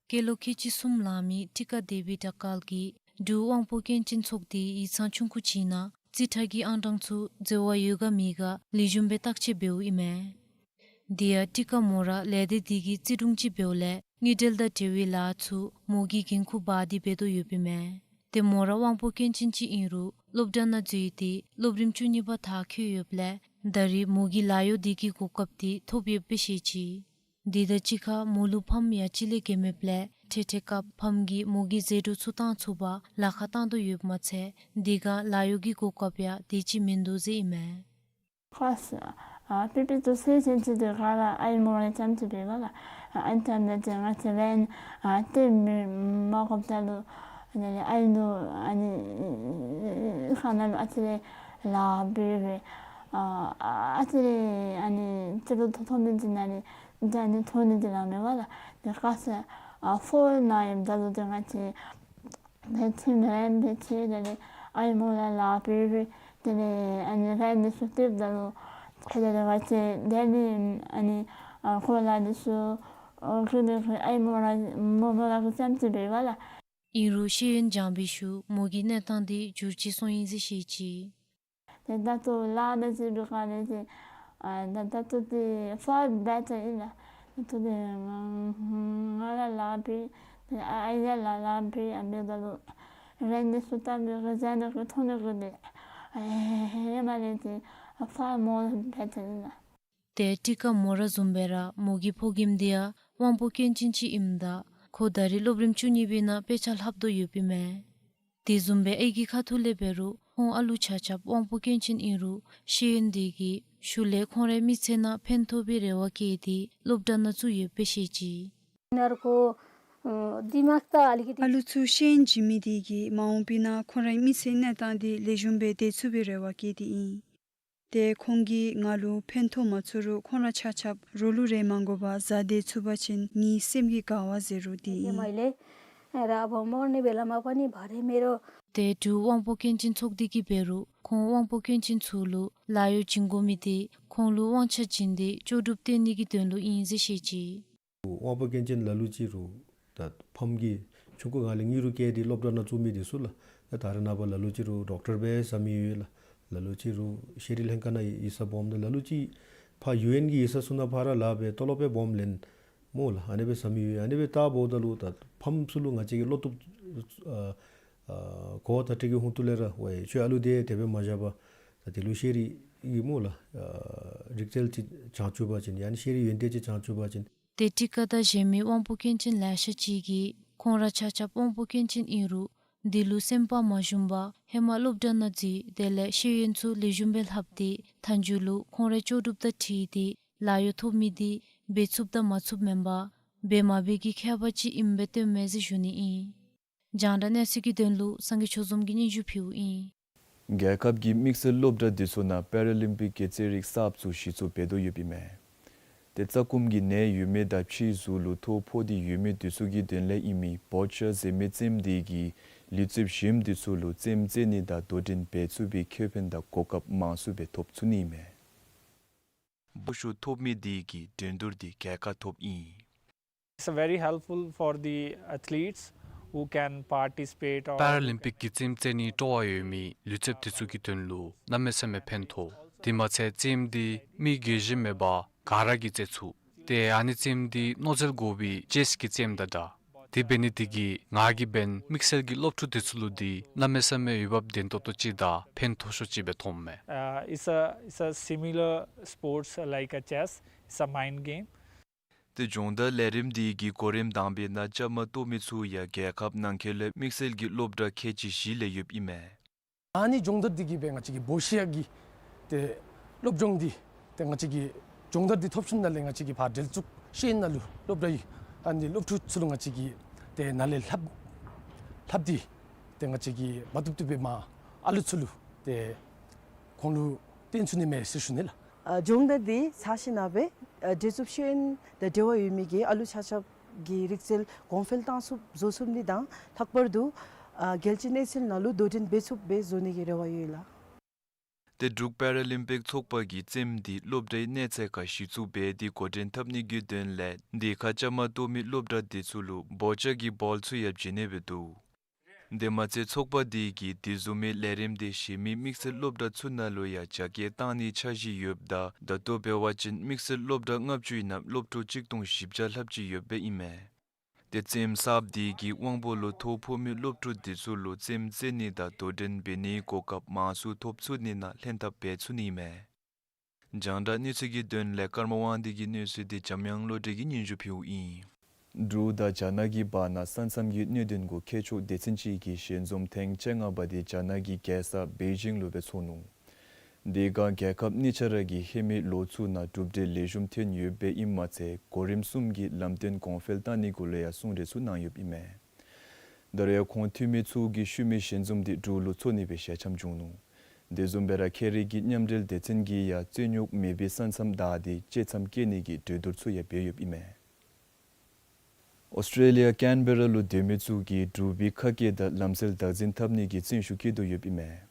སྐྱེས་ལོ་ཁལ་གཅིག་གསུམ་ལང་མི་ཊི་ཀ་དེ་བི་དྲག་ཀལ་གྱིས་འབྲུག་དབང་པོ་སྐྱོན་ཅན་ཚོགས་སྡེའི་ཡིག་ཚང་ཆུང་ཀུ་ཅིག་ནང་རྩིས་ཁྲ་གི་ཨང་གྲངས་ཚུ་འཛོལ་བ་ཡོད་ག་མེད་ག་ལེགས་ཤོམ་སྦེ་བརྟག་དཔྱད་འབདཝ་ཨིན་མས། དེ་ཡང་ཊི་ཀ་མོ་ར་ལས་སྡེ་དེ་གིས་རྩིས་སྲུང་ཅིག་འབདཝ་ལས་དངུལ་འབྲེལ་དང་འབྲེལ་བའི་ལཱ་ཚུ་མོ་གིས་འགན་ཁུར་འབག་སྟེ་འབད་དོ་ཡོདཔ་ཨིན་མས། ཏེ་མོ་ར་དབང་པོ་སྐྱོན་ཅན་ཅིག་ཨིན་རུང་སློབ་གྲྭ་ནང་འཛུལ་ཏེ་སློབ་རིམ་བཅུ་གཉིས་པ་མཐར་འཁྱོལ་ཡོདཔ་ལས་ད་རེས་མོ་གིས་ལཱ་གཡོག་དེ་གི་གོ་སྐབས་དེ་ཐོབ་ཡོདཔ་སྦེ་བཤད་ཅི། དེ་དང་གཅིག་ཁར་མོ་ལུ་ཕམ་ཡང་གཅིག་ལས་བརྒལ་མེདཔ་ལས་འཕྲལ་འཕྲལ་སྐབས་ཕམ་གྱིས་མོ་གི་ཟད་འགྲོ་ཚུ་བཏང་ཚུགས་པར་ལཱ་ཁག་བཏང་དོ་ཡོདཔ་མ་ཚད་དེ་སྒང་ལཱ་གཡོག་གི་གོ་སྐབས་ཡང་དེ་ཅིག་མིན་འདུག་ཟེར་ཨིན་མས། ཁ་ཙ་ཨ་པི་པི་ཏོ་སི་ཟེར་ཅིག་དེ་ག་ར་ཨའི་མོ་ར་རྐྱངམ་ཅིག་འབད་བ་ལགས། ཨ་ཨ་ནི་ཐ་མ་དེ་ང་བཅས་རེནཊ་ཨ་སྟེར་མི་མ་དགོཔ་ད་ལུ་ཨ་ནི་ཨའི་ལུ་ཨ་ནི་ཁ་ནང་ལུ་ཨ་ཙི་རེ་ལཱ་འབད་རུང་ཨ་ཨ་ཙི་རེ་ཨ་ནི་ཏི་རུ་ཐོ་ཐོ་མི་འདི་ནང་ནི་ད་ནི་ཐོ་ནི་འདི་ར་མེད་པ་ལགས། དེ་ཁ་ཙ་ཨ་ཕོར་ནང་ཡོདཔ་ད་ལུ་དེ་ང་བཅས་ཕན་ཚུན་རེནཊ་འབད་དེ་དེ་ལས་ཨའི་མོ་ལུ་ལཱ་འབད་རུང་དེ་ལས་ཨ་ནི་རེནཊ་འདི་ཚུ་སྟེརཝ་ད་ལུ་དེ་ལས་ང་བཅས་དེ་ནི་ཨ་ནི་ཨ་གོ་ལ་འདི་ཚུ་ཨ་གི་ནི་གི་ཨའི་མོ་ར་མོ་མོ་ར་གི་རྐྱངམ་ཅིག་འབད་བ་ལགས། ཨིན་རུང་ཤེས་ཡོན་སྦྱང་བའི་ཤུལ་མོ་གི་གནས་སྟངས་དེ་འགྱུར་བཅོས་སོང་ཡི་ཟེར་བཤད་ཅི། ཏེ་ད་ལྟོ་ལཱ་འདི་ཅིག་འབད་ག་ནི་ཅིག་ཨ་ད་ད་ལྟོ་འདི་ཧྥར་བེ་ཊར་ཨིན་ལགས། ད་ལྟོ་འདི་ང་ང་ར་ལཱ་འབད་ཏེ་ཨ་ཨའི་ཡང་ལཱ་ལཱ་འབད་ཨ་འབདཝ་ད་ལུ་རེནཊ་འདི་ཚུ་བཏབ་མི་གི་བཟའ་ནི་གི་འཐུང་ནི་གི་འདི་ཨེ་ཧེ་མ་ལས་ཏེ་ཧྥར་མོར་བེ་ཊར་ཨིན་ལགས། ཏེ་ཊི་ཀ་མོ་ར་བཟུམ་སྦེ་ར་མོ་གི་ཕོ་རྒནམ་དེ་ཡང་དབང་པོ་སྐྱོན་ཅན་ཅིག་ཨིནམ་ད་ཁོ་ད་རེས་སློབ་རིམ་བཅུ་གཉིས་པའི་ནང་དཔེ་ཆ་ལྷབ་དོ་ཡོདཔ་ཨིན་མས། དེ་བཟུམ་སྦེ་ཨའི་གི་ཁ་ཐུག་ལས་འབད་རུང་ཁོང་ཨ་ལུ་ཆ་ཁྱབ་དབང་པོ་སྐྱོན་ཅན་ཨིན་རུང་ཤེས་ཡོན་དེ་གིས་ཤུལ་ལས་ཁོང་རའི་མི་ཚེ་ནང་ཕན་ཐོགས་པའི་རེ་བ་བསྐྱེད་དེ་སློབ་གྲྭ་ནང་བཙུགས་ཡོདཔ་སྦེ་བཤད་ཅི། उनीहरूको, अ, दिमाग त अलिकति ཨ་ལུ་ཚུ་ཤེས་ཡོན་བྱིན་མི་དེ་གིས་མ་འོངས་པའི་ནང་ཁོང་རའི་མི་ཚེའི་གནས་སྟངས་དེ་ལེགས་ཤོམ་སྦེ་སྡོད་ཚུགས་པའི་རེ་བ་བསྐྱེད་དེ་ཨིན། ཏེ་ཁོང་གིས་ང་ལུ་ཕན་ཐོགས་མ་ཚུགས་རུང་ཁོང་ར་ཆ་ཁྱབ་རོགས་ལུ་རེ་མ་དགོ་པར་བཟའ་སྡོད་ཚུགས་པ་ཅིན་ངེའི་སེམས་ཀྱི་དགའ་བ་ཟེར་རུང་དེ་ཨིན། मैले, र अब मर्ने बेलामा पनि भरे मेरो ཏེ་འབྲུག་དབང་པོ་སྐྱོན་ཅན་ཚོགས་སྡེ་གིས་འབད་རུང་ཁོང་དབང་པོ་སྐྱོན་ཅན་ཚུ་ལུ་ལཱ་གཡོག་བྱིན་དགོ་མི་དེ་ཁོང་ལུ་དབང་ཆ་བྱིན་ཏེ་ལྕོགས་གྲུབ་སྟོན་ནི་གི་དོན་ལུ་ཨིན་ཟེར་བཤད་ཅི། དབང་པོ་སྐྱོན་ཅན་ལ་ལུ་ཅིག་རུང་ད་ཕམ་གིས་ཆུང་ཀུ་སྒང་ལས་དངུལ་རུང་བསྐྱལ་ཏེ་སློབ་གྲྭ་ནང་བཙུགས་མི་དེ་ཚུ་ལགས། ད་ད་རེས་ནངས་པ་ལ་ལུ་ཅིག་རུང་ཌོག་ཊར་སྦེ་ཟ་མི་ཡོད་ལགས། ལ་ལུ་ཅིག་རུང་ཤེས་རིག་ལྷན་ཁག་ནང་ཡིག་ཚང་སྦོམ་ད་ལ་ལུ་ཅིག་ཕར་ཡུ་ཨེན་གྱི་ཡིག་ཚང་ཚུ་ནང་ཕར་ར་ལཱ་འབད་ཏོ་ལོབ་སྦེ་སྦོམ་ལེན་སྨོ་ལགས། ཨ་ནི་སྦེ་ཟ་མི་ཡོད། ཨ་ནི་སྦེ་ལྟཝ་ད་ལུ་ད་ཕམ་ཚུ་ལུ་ང་བཅས་ཀྱིས་བློ་བཏུབ་ཨ་ཨ་གོ་བ་བརྡ་སྤྲོད་ཀྱི་ཧོང་ཏོ་ལས་ར་ཝའི་ཁྱོད་ཨ་ལུ་དེ་དེ་སྦེ་མ་བཞག་པར་ད་དེ་ལུ་ཤེས་རིག་གི་སྨོ་ལགས་ཨ་རིག་རྩལ་ཅིག་སྦྱང་བཅུག་པ་ཅིན་ཡང་ན་ཤེས་རིག་ཡོན་ཏན་ཅིག་སྦྱང་བཅུག་པ་ཅིན། ཏེ་ཊི་ཀ་དང་གཞན་མི་དབང་པོ་སྐྱོན་ཅན་ལེ་ཤ་ཅིག་གིས་ཁོང་ར་ཆ་ཁྱབ་དབང་པོ་སྐྱོན་ཅན་ཨིན་རུང་དེ་ལུ་སེམས་པ་མ་ཞུམ་པར་ཧེ་མ་སློབ་གྲྭ་ནང་འཛུལ་དེ་ལས་ཤེས་ཡོན་ཚུ་ལེགས་ཤོམ་སྦེ་ལྷབ་སྟེ་མཐའ་མཇུག་ལུ་ཁོང་རའི་ལྕོགས་གྲུབ་དང་འཁྲིལ་ཏེ་ལཱ་གཡོག་ཐོབ་མི་དེ་འབད་ཚུགསཔ་དང་མ་ཚུགསཔ་མེན་པར་འབད་མ་འབད་ཀྱི་ཁྱད་པར་ཅིག་ཨིནམ་སྦེ་སྟོནམ་མས་ཟེར་ཞུ་ནི་ཨིན། རྒྱང་བསྒྲགས་གནས་ཚུལ་གྱི་དོན་ལུ་སངས་རྒྱས་ཆོས་འཛོམས་ཀྱིས་སྙན་ཞུ་ཕུལཝ་ཨིན། རྒྱལ་ཁབ་ཀྱི་དམིགས་བསལ་སློབ་གྲྭ་དེ་ཚུ་ནང་པེ་ར་ལིམ་པིག་གི་རྩེད་རིགས་གསརཔ་ཚུ་གཞི་བཙུགས་འབད་དོ་ཡོདཔ་ཨིན་མས། ཏེ་རྩ་སྐུམ་གྱི་ནད་ཡོད་མི་དང་ཕྱིའི་གཟུགས་ལུ་ཐོ་ཕོག་སྟེ་ཡོད་མི་དེ་ཚུ་གི་དོན་ལས་ཨིན་མི་བོ་ཅར་ཟེར་མི་རྩེདམོ་དེ་གིས་ལུས་རྩལཔ་གཞན་དེ་ཚུ་ལུ་རྩེདམོ་རྩེ་ནི་དང་དོ་འགྲན་འབད་ཚུགས་པའི་ཁེ་ཕན་དང་གོ་སྐབས་མང་སུ་སྦེ་ཐོབ་ཚུགས་ནི་ཨིན་མས། སྦོམ་ཤོས་ཐོབ་མི་དེ་གིས་འགྲན་བསྡུར་དེ་རྒྱལ་ཁ་ཐོབ་ཨིན། It's very helpful for the athletes who can participate or པེ་ར་ལིམ་པིག་གི་རྩེདམོ་རྩེ་ནི་སྤྲོ་བ་ཡོད་མི་ལུས་རྩལཔ་དེ་ཚུ་གི་དོན་ལུ་གནམ་མེད་ས་མེད་ཕན་ཐོགས། དེ་མ་ཚད་རྩེདམོ་དེ་མི་རྒས་གཞོན་མེད་པར་ག་ར་གིས་རྩེ་ཚུགས། ཏེ་ཨ་ནི་རྩེདམོ་འདི་མནོ་རྩལ་དགོ་པའི་ཅེསི་གི་རྩེདམོ་དང་འདྲ། དེ་འབད་ནི་དེ་གིས་ང་གིས་འབདན་དམིགས་བསལ་གྱི་སློབ་ཕྲུག་དེ་ཚུ་ལུ་འདི་གནམ་མེད་ས་མེད་འོས་འབབ་ལྡན་ཏོག་ཏོ་ཅིག་དང་ཕན་ཐོགས་ཤོས་ཅིག་སྦེ་མཐོངམ་མས། Uh, it's a, it's a similar sports like a chess. It's a mind game. ཏེ་སྦྱོང་བརྡར་ལས་རིམ་འདི་གི་གོ་རིམ་དང་པའི་ནང་བཅའ་མར་གཏོགས་མི་ཚུ་ཡང་རྒྱལ་ཁབ་ནང་འཁོད་ལས་དམིགས་བསལ་གྱི་སློབ་གྲྭ་ཁལ་གཅིག་བཞི་ལས་ཡོདཔ་ཨིན་མས། ཨ་ནི་སྦྱོང་བརྡར་འདི་གིས་སྦེ་ང་བཅས་ཀྱི་བོ་ཤི་ཡ་གི་ཏེ་སློབ་སྦྱོང་འདི་ཏེ་ང་བཅས་ཀྱི་སྦྱོང་བརྡར་འདི་ཐོབ་ཞིནམ་ལས་ང་བཅས་ཀྱི་ཕར་འབྲེལ་གཏུག་ཤེས་ནང་ལུ་སློབ་གྲྭ་ཡི་ཨ་ནི་སློབ་ཕྲུག་ཚུ་ལུ་ང་བཅས་ཀྱིས་ཏེ་ནཱ་ལས་ལྷབ་ལྷབ་སྟེ་ཏེ་ང་བཅས་ཀྱིས་མ་བཏུབ་བཏུབ་སྦེ་མར་ཨ་ལུ་ཚུ་ལུ་ཏེ་ཁོང་ལུ་སྟོན་ཚུགས་ནི་མས་ཟེར་ཞུ་ནི་ལགས། ཨ་སྦྱོང་བརྡར་འདི་ཚར་ཞིནམ་སྦེ་ཨ་འབྲེལ་གཏུག་ཤེས་ཡོན་དང་འབྲེལ་བ་ཡོད་མི་གི་ཨ་ལུ་ཆ་ཁྱབ་ཀྱི་རིག་རྩལ་གོང་འཕེལ་གཏང་ཚུགསཔ་བཟོ་ཚུགས་ནི་དང་ལྷག་པར་དུ་ཨ་རྒྱལ་སྤྱིའི་གནས་ཚད་ནང་ལུ་དོ་འགྲན་འབད་ཚུགསཔ་སྦེ་བཟོ་ནི་གི་རེ་བ་ཡོད་ལགས། ཏེ་འབྲུག་པེ་ར་ལིམ་པིག་ཚོགས་པ་གིས་རྩེདམོ་འདི་སློབ་གྲྭའི་གནས་ཚད་ཁར་གཞི་བཙུགས་འབད་དེ་འགོ་འདྲེན་འཐབ་ནི་གི་དོན་ལས་འདི་ཁར་བཅའ་མར་གཏོགས་མི་སློབ་གྲྭ་འདི་ཚུ་ལུ་བོ་ཅ་གི་བཱོལ་ཚུ་ཡང་བྱིན་ནི་སྦེ་འདུག། དེ་མ་ཚད་ཚོགས་པ་འདི་གིས་དེ་བཟུམ་མའི་ལས་རིམ་འདི་གཞན་མི་དམིགས་བསལ་སློབ་གྲྭ་ཚུ་ནང་ལུ་ཡང་རྒྱ་སྐྱེད་གཏང་ནིའི་འཆར་གཞི་ཡོདཔ་ད་ད་ལྟོ་འབད་བ་ཅིན་དམིགས་བསལ་སློབ་གྲྭ་ལྔ་བཅུའི་ནང་སློབ་ཕྲུག་གཅིག་སྟོང་བཞི་བརྒྱ་ལྷགཔ་ཅིག་ཡོདཔ་ཨིན་མས། ཏེ་རྩེདམོ་གསརཔ་འདི་གི་དབང་པོ་ལུ་ཐོ་ཕོག་མི་སློབ་ཕྲུག་འདི་ཚུ་ལུ་རྩེདམོ་རྩེ་ནི་དང་དོ་འགྲན་འབད་ནིའི་གོ་སྐབས་མང་སུ་ཐོབ་ཚུགས་ནི་ནང་ལྷན་ཐབས་འབད་ཚུགས་ནི་ཨིན་མས། རྒྱང་བསྒྲགས་གནས་ཚུལ་གྱི་དོན་ལས་ཀརྨ་དབང་འདུས་ཀྱི་གནས་ཚུལ་འདི་འཇམ་དབྱངས་བློ་གྲོས་ཀྱིས་སྙན་ཞུ་ཕུལཝ་ཨིན། འབྲུག་དང་རྒྱ་ནག་གི་བར་ན་ས་མཚམས་ཀྱི་གནད་དོན་གུ་མཁས་མཆོག་སྡེ་ཚན་ཅིག་གི་ཞལ་འཛོམས་ཐེངས་བཅོ་ལྔ་པ་དེ་རྒྱ་ནག་གི་རྒྱལ་ས་པེ་ཅིང་ལུ་སྦེ་ཚོགས་ནུག། དེ་ཁར་རྒྱལ་ཁབ་གཉིས་ཆ་ར་གི་ཧེ་མའི་ལོ་ཚུ་ནང་གྲུབ་འབྲས་ལེགས་ཤོམ་ཐོན་ཡོདཔ་ཨིནམ་མ་ཚད་གོ་རིམ་གསུམ་གྱི་ལམ་སྟོན་གོང་འཕེལ་བཏང་ནི་གུ་ལུ་ཡང་གསུང་གྲོས་ཚུ་གནང་ཡོདཔ་ཨིན་མས། ད་རེས་ཁོང་འཐུས་མི་ཚུ་གིས་ཤུལ་མའི་ཞལ་འཛོམས་འདི་འབྲུག་ལུ་ཚོགས་ནི་སྦེ་ཞལ་འཆམ་བྱུང་ནུག། དེ་བཟུམ་སྦེ་ར་ཁེ་རི་གི་མཉམ་འབྲེལ་སྡེ་ཚན་གྱིས་ཡང་རྩོད་རྙོགས་མེད་པའི་ས་མཚམས་བདའ་སྟེ་བཅད་མཚམས་བཀལ་ནི་གི་གྲོས་བསྡུར་ཚུ་ཡང་འབད་ཡོདཔ་ཨིན་མས། ཨོསི་ཊྲེ་ལི་ཡ་ཀེན་བེ་ར་ལུ་སྡོད་མི་ཚུ་གིས་འབྲུག་པའི་ཁ་སྐད་དང་ལམ་སྲོལ་བདག་འཛིན་འཐབ་ནི་གི་བརྩོན་ཤུགས་བསྐྱེད་དོ་ཡོདཔ་ཨིན་མས།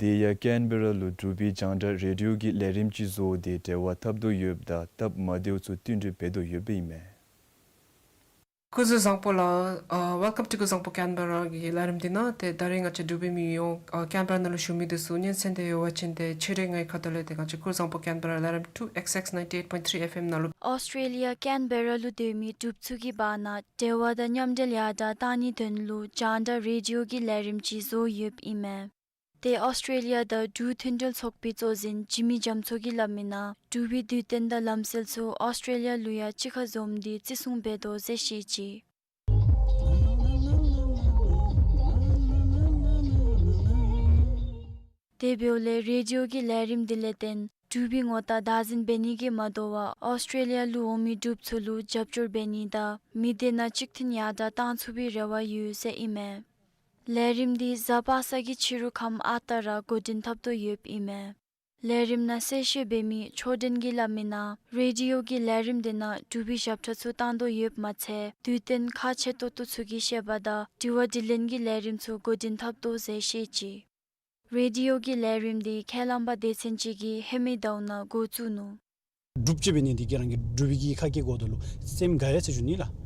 དེ་ཡང་ཀེན་བེ་ར་ལུ་འབྲུག་པའི་རྒྱང་བསྒྲགས་རེ་ཌི་ཡོ་གི་ལས་རིམ་ཅིག་བཟོ་སྟེ་འབྲེལ་བ་འཐབ་དོ་ཡོདཔ་ད་སྟབས་མ་བདེཝ་ཚུ་བསྟུན་གྲོས་འབད་དོ་ཡོདཔ་ཨིན་མས། སྐུ་གཟུགས་བཟང་པོ་ལགས། ཨ་welcome to སྐུ་གཟུགས་བཟང་པོ་ཀེན་བེ་ར་གི་ལས་རིམ་འདི་ནང་། ཏེ་ད་རེས་ང་བཅས་འབྲུག་པའི་མི་ཡོངས་ཨ་ཀེན་བེ་ར་ནང་ལུ་བཞུགས་མི་འདི་ཚུ་སྙན་གསན་འདོད་ཡོད་པ་ཅིན་ཏེ་ཕྱི་རུ་ངེའི་ཁ་ཐུག་ལས་ཏེ་ང་བཅས་སྐུ་གཟུགས་བཟང་པོ་ཀེན་བེ་ར་ལས་རིམ་two X X ninety eight point three F M ནང་ལུ། ཨོསི་ཊྲེ་ལི་ཡ་ཀེན་བེ་ར་ལུ་སྡོད་མི་འབྲུགཔ་ཚུ་གི་བར་ན་འབྲེལ་བ་དང་མཉམ་འབྲེལ་ཡར་དྲགས་གཏང་ནིའི་དོན་ལུ་རྒྱང་བསྒྲགས་རེ་ཌི་ཡོ་གི་ལས་རིམ་ཅིག་བཟོ་ཡོདཔ་ཨིན་མས། ཏེ་ཨོསི་ཊྲེ་ལི་ཡ་དང་འབྲུག་མཐུན་འབྲེལ་ཚོགས་པའི་གཙོ་འཛིན་འཇིགས་མེད་རྒྱ་མཚོ་གིས་སླབ་མིའི་ནང་འབྲུག་པའི་དུས་སྟོན་དང་ལམ་སྲོལ་ཚུ་ཨོསི་ཊྲེ་ལི་ཡ་ལུ་ཡང་གཅིག་ཁར་འཛོམས་ཏེ་བརྩི་སྲུང་འབད་དོ་ཟེར་བཤད་ཅི། དེ་འབདཝ་ལས་རེ་ཌི་ཡོ་གི་ལས་རིམ་འདི་ལས་བརྟེན་འབྲུག་པའི་ངོ་རྟགས་བདག་འཛིན་འབད་ནི་གིས་མ་དོ་བར་ཨོསི་ཊྲེ་ལི་ཡ་ལུ་འོང་མི་འབྲུགཔ་ཚུ་ལུ་རྒྱབ་སྐྱོར་འབད་ནི་དང་མི་སྡེ་ནང་གཅིག་མཐུན་ཡར་དྲགས་གཏང་ཚུགས་པའི་རེ་བ་ཡོད་ཟེར་ཨིན་མས། ལས་རིམ་འདི་གཟའ་པ་སངས་ཀྱི་ཕྱི་རུ་ཁམས་ཨ་རྟག་ར་འགོ་འདྲེན་འཐབ་དོ་ཡོདཔ་ཨིན་མས། ལས་རིམ་ནང་གསལ་བཤད་འབད་མི་ཆོས་ལྡན་གྱིས་སླབ་མིའི་ནང་རེ་ཌི་ཡོ་གི་ལས་རིམ་འདི་ནང་འབྲུག་པའི་ཞབས་ཁྲ་ཚུ་བཏང་དོ་ཡོདཔ་མ་ཚད་དུས་སྟོན་ཁག་ཆེ་ཏོག་ཏོ་ཚུ་གི་བཤད་པ་དང་དྲི་བ་དྲིས་ལན་གྱི་ལས་རིམ་ཚུ་འགོ་འདྲེན་འཐབ་དོ་ཟེར་བཤད་ཅི། རེ་ཌི་ཡོ་གི་ལས་རིམ་འདི་ཁས་བླངས་པ་སྡེ་ཚན་ཅིག་གིས་ཧེ་མའི་ཟླཝ་ནང་འགོ་བཙུགས་ནུག། འབྲུགཔ་ཅིག་འབད་ནི་འདི་གིས་རང་གི་འབྲུག་པའི་གི་ཁ་སྐད་གོ་དོ་ལུ་སེམས་དགའ་ཡི་ཟེར་ཞུ་ནི་ལགས།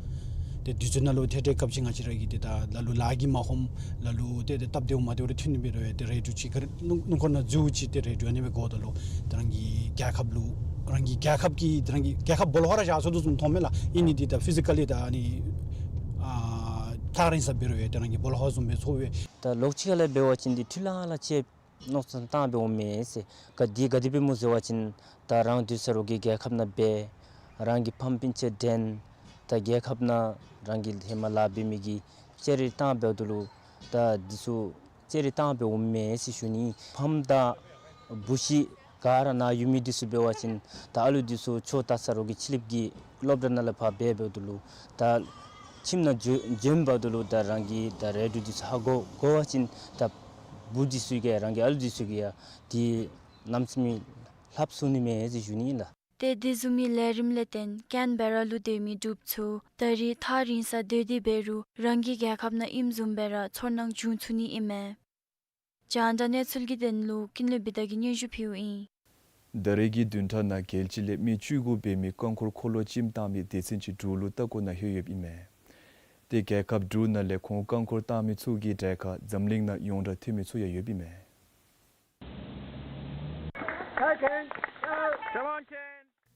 ཏེ་དུས་ཚོད་ནང་ལུ་ཐད་ཐད་སྐབས་ཅིག་ང་བཅས་ར་གི་ཏེ་ད་ལ་ལུ་ལཱ་གིས་མ་ཁོམ་ལ་ལུ་ཏེ་ཏེ་སྟབས་བདེཝ་མ་བདེཝ་རེ་ཐོན་ནི་འབད་རུང་ཡང་ཏེ་རེ་ཌི་ཡོ་ཅིག་ཁར་སྣུམ་སྣུམ་འཁོར་ནང་འཛུལཝ་ཅིག་ཏེ་རེ་ཌི་ཡོ་ཨ་ནི་སྦེ་གོ་དོ་ལུ་ཏེ་རང་གི་རྒྱལ་ཁབ་ལུ་རང་གི་རྒྱལ་ཁབ་ཀྱི་ཏེ་རང་གི་རྒྱལ་ཁབ་སྦོ་ལོགས་ར་བཞག་སོང་དོ་བཟུམ་མཐོངམ་མས་ལགས། ཨིན་ནི་འདི་ད་ཕི་ཟི་ཀ་ལི་ད་ཨ་ནི་ཨ་ཐག་རིང་ས་འབད་རུང་ཡང་ཏེ་རང་གི་སྦོ་ལོགས་བཟུམ་སྦེ་ཚོར་བས། ད་ལོགས་ཅིག་ཁ་ལས་འབད་བ་ཅིན་འདི་འཕྲུལ་ལང་ལང་ཅིག་མནོ་བསམ་བཏང་སྦེ་འོངམ་མས་ཟེར། ག་འདི་ག་དེ་སྦེ་སྨོ་ཟེར་བ་ཅིན་ད་རང་སྡོད་ས་རོགས་ཀྱི་རྒྱལ་ཁབ་ནང་འབད་རང་གི་ཕམ་སྤུན་ཆ་འདྲན་ད་རྒྱལ་ཁབ་ནང་རང་གི་ཧེ་མ་ལཱ་འབད་མི་གི་ཅ་རིས་བཏང་འབདཝ་ད་ལུ་ད་འདི་ཚུ་ཅ་རིས་བཏང་སྦེ་འོངམ་མས་ཟེར་ཞུ་ནི། ཕམ་དང་བུ་གཞི་ག་ར་ནཱ་ཡོད་མི་འདི་ཚུ་འབད་བ་ཅིན་ད་ཨ་ལུ་འདི་ཚུ་ཆོས་ལྟ་ས་རོགས་ཀྱི་ཕྱི་གླིངཔ་གི་སློབ་གྲྭ་ནང་ལས་ཕར་འབད་འབདཝ་ད་ལུ་ད་ཁྱིམ་ནང་འགྱོ་འགྱོ་འབདཝ་ད་ལུ་ད་རང་གི་ད་རེ་ཌི་ཡོ་འདི་ཚུ་ཧ་གོ་གོ་བ་ཅིན་ད་བུ་འདི་ཚུ་གིས་རང་གི་ཨ་ལུ་འདི་ཚུ་གིས་ཡང་འདི་གནམ་མེད་ས་མེད་ལྷབ་ཚུགས་ནི་མས་ཟེར་ཞུ་ནི་ལགས། ཏེ་དེ་བཟུམ་མའི་ལས་རིམ་ལས་བརྟེན་ཀེན་བེ་ར་ལུ་སྡོད་མི་འབྲུགཔ་ཚུ་ད་རེས་ཐག་རིང་ས་སྡོད་དེ་འབད་རུང་རང་གི་རྒྱལ་ཁབ་ནང་ཨིནམ་བཟུམ་སྦེ་ར་ཚོར་སྣང་བྱུང་ཚུགས་ནི་ཨིན་མས། རྒྱང་བསྒྲགས་གནས་ཚུལ་གྱི་དོན་ལུ་ཀུན་ལེགས་བི་དྷ་གིས་སྙན་ཞུ་ཕུལཝ་ཨིན། ད་རེས་ཀྱི་བདུན་ཕྲག་ནང་རྒྱལ་སྤྱི་ལས་མི་བཅུ་དགུ་འབད་མི་རྐང་འཁོར་འཁོར་ལོ་བཅོམ་བཏང་མི་སྡེ་ཚན་ཅིག་འབྲུག་ལུ་ལྟ་སྐོར་ནང་ལྷོད་ཡོདཔ་ཨིན་མས། ཏེ་རྒྱལ་ཁབ་འབྲུག་ནང་ལས་ཁོང་རྐང་འཁོར་བཏང་མི་ཚུ་གི་གྲས་ཁར་འཛམ་གླིང་ནང་ཡོངས་གྲགས་ཐོན་མི་ཚུ་ཡང་ཡོདཔ་ཨིན་མས།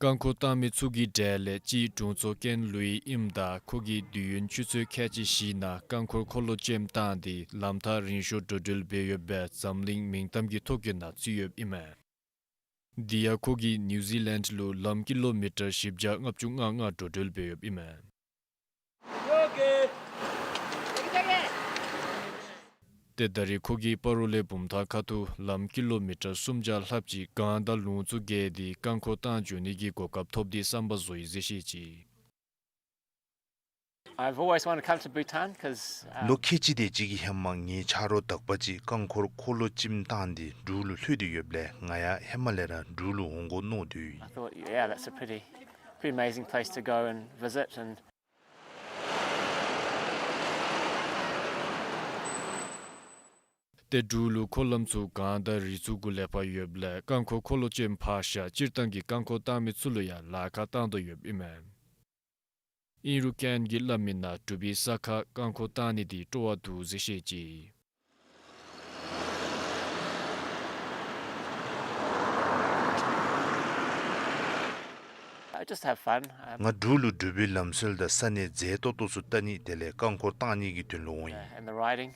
རྐང་འཁོར་བཏང་མི་ཚུ་གི་གྲས་ལས་གཅིག་དྲུང་འཚོ་ཀེན་ལུའི་ཨིནམ་ད་ཁོ་གིས་དུས་ཡུན་ཆུ་ཚོད་ཁལ་གཅིག་བཞི་ནང་རྐང་འཁོར་འཁོར་ལོ་ཅནམ་བཏང་སྟེ་ལམ་ཐག་རིང་ཤོས་འགྲོ་འགྲུལ་འབད་ཡོདཔ་སྦེ་འཛམ་གླིང་མིང་གཏམ་གྱི་ཐོ་གི་ནང་ཚུད་ཡོདཔ་ཨིན་མས། དེ་ཡང་ཁོ་གིས་ནིའུ་ཛི་ལེནཌ་ལུ་ལམ་ཀི་ལོ་མི་ཊར་བཞི་བརྒྱ་ལྔ་བཅུ་ང་ལྔ་འགྲོ་འགྲུལ་འབད་ཡོདཔ་ཨིན་མས། ཏེ་ད་རེས་ཁོ་གིས་སྤ་རོ་ལས་བུམ་ཐང་ཁ་ཐུག་ལམ་ཀི་ལོ་མི་ཊར་སུམ་བརྒྱ་ལྷགཔ་ཅིག་གངས་དང་ལུང་ཚུ་བརྒལ་ཏེ་རྐང་འཁོར་བཏང་འགྱོ་ནི་གི་གོ་སྐབས་ཐོབ་སྟེ་བསམ་པ་རྫོགས་ཡི་ཟེར་བཤད་ཅི། I've always wanted to come to Bhutan 'cause, uh, ལོ་ཁལ་གཅིག་དེ་ཅིག་གི་ཧེ་མ་ངེའི་ཆ་རོགས་དག་པ་ཅིག་རྐང་འཁོར་འཁོར་ལོ་ཅནམ་བཏང་སྟེ་འབྲུག་ལུ་ལྷོད་དེ་ཡོདཔ་ལས་ང་ཡང་ཧེ་མ་ལས་ར་འབྲུག་ལུ་འོང་དགོ་མནོ་སྡོད་ཡི། I thought, yeah, that's a pretty, pretty amazing place to go and visit and ཏེ་འབྲུག་ལུ་འཁོར་ལམ་ཚུ་གངས་དང་རི་ཚུ་གུ་ལས་ཕར་ཡོདཔ་ལས་རྐང་འཁོར་འཁོར་ལོ་ཅནམ་ཕར་བཞག་སྤྱིར་བཏང་གི་རྐང་འཁོར་བཏང་མི་ཚུ་ལུ་ཡང་ལཱ་ཁག་བཏང་དོ་ཡོདཔ་ཨིན་མས། ཨིན་རུང་ཀེན་གྱིས་སླབ་མི་ནང་འབྲུག་པའི་ས་ཁར་རྐང་འཁོར་བཏང་ནི་དེ་སྤྲོ་བ་འདུག་ཟེར་བཤད་ཅི། I just have fun. Um, ང་འབྲུག་ལུ་འབྲུག་པའི་ལམ་སྲོལ་དང་ས་གནས་མཛེས་ཏོག་ཏོ་ཚུ་བལྟ་ནི་དེ་ལས་རྐང་འཁོར་བཏང་ནི་གི་དོན་ལུ་འོང་ཡི། Yeah, and the riding.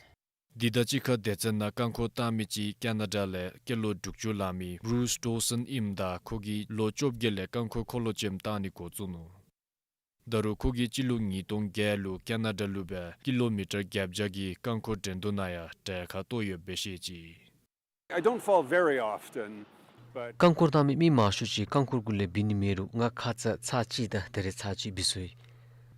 དེ་དང་གཅིག་ཁར་སྡེ་ཚན་ནང་རྐང་འཁོར་བཏང་མི་ཅིག་ཀེ་ན་ཌ་ལས་སྐྱེས་ལོ་དྲུག་ཅུ་ལང་མི་བུ་རུས་ཌོ་སཱོན་ཨིནམ་ད་ཁོ་གིས་ལོ་བཅོ་བརྒྱད་ལས་རྐང་འཁོར་འཁོར་ལོ་ཅནམ་བཏང་ནི་འགོ་བཙུགས་ནུག། ད་རུང་ཁོ་གིས་སྤྱི་ལོ་ཉིས་སྟོང་བརྒྱད་ལུ་ཀེ་ན་ཌ་ལུ་སྦེ་ཀི་ལོ་མི་ཊར་བརྒྱད་བརྒྱ་གི་རྐང་འཁོར་འགྲན་བསྡུར་ནང་ཡང་གྲལ་ཁར་གཏོགས་ཡོདཔ་སྦེ་བཤད་ཅི། I don't fall very often, but རྐང་འཁོར་བཏང་མི་མི་མང་ཤོས་ཅིག་རྐང་འཁོར་གུ་ལས་འབུད་ནི་མེད་རུང་ང་ཁ་ཙ་ཚར་གཅིག་དང་ད་རེས་ཚར་གཅིག་འབུད་སོ་ཡི།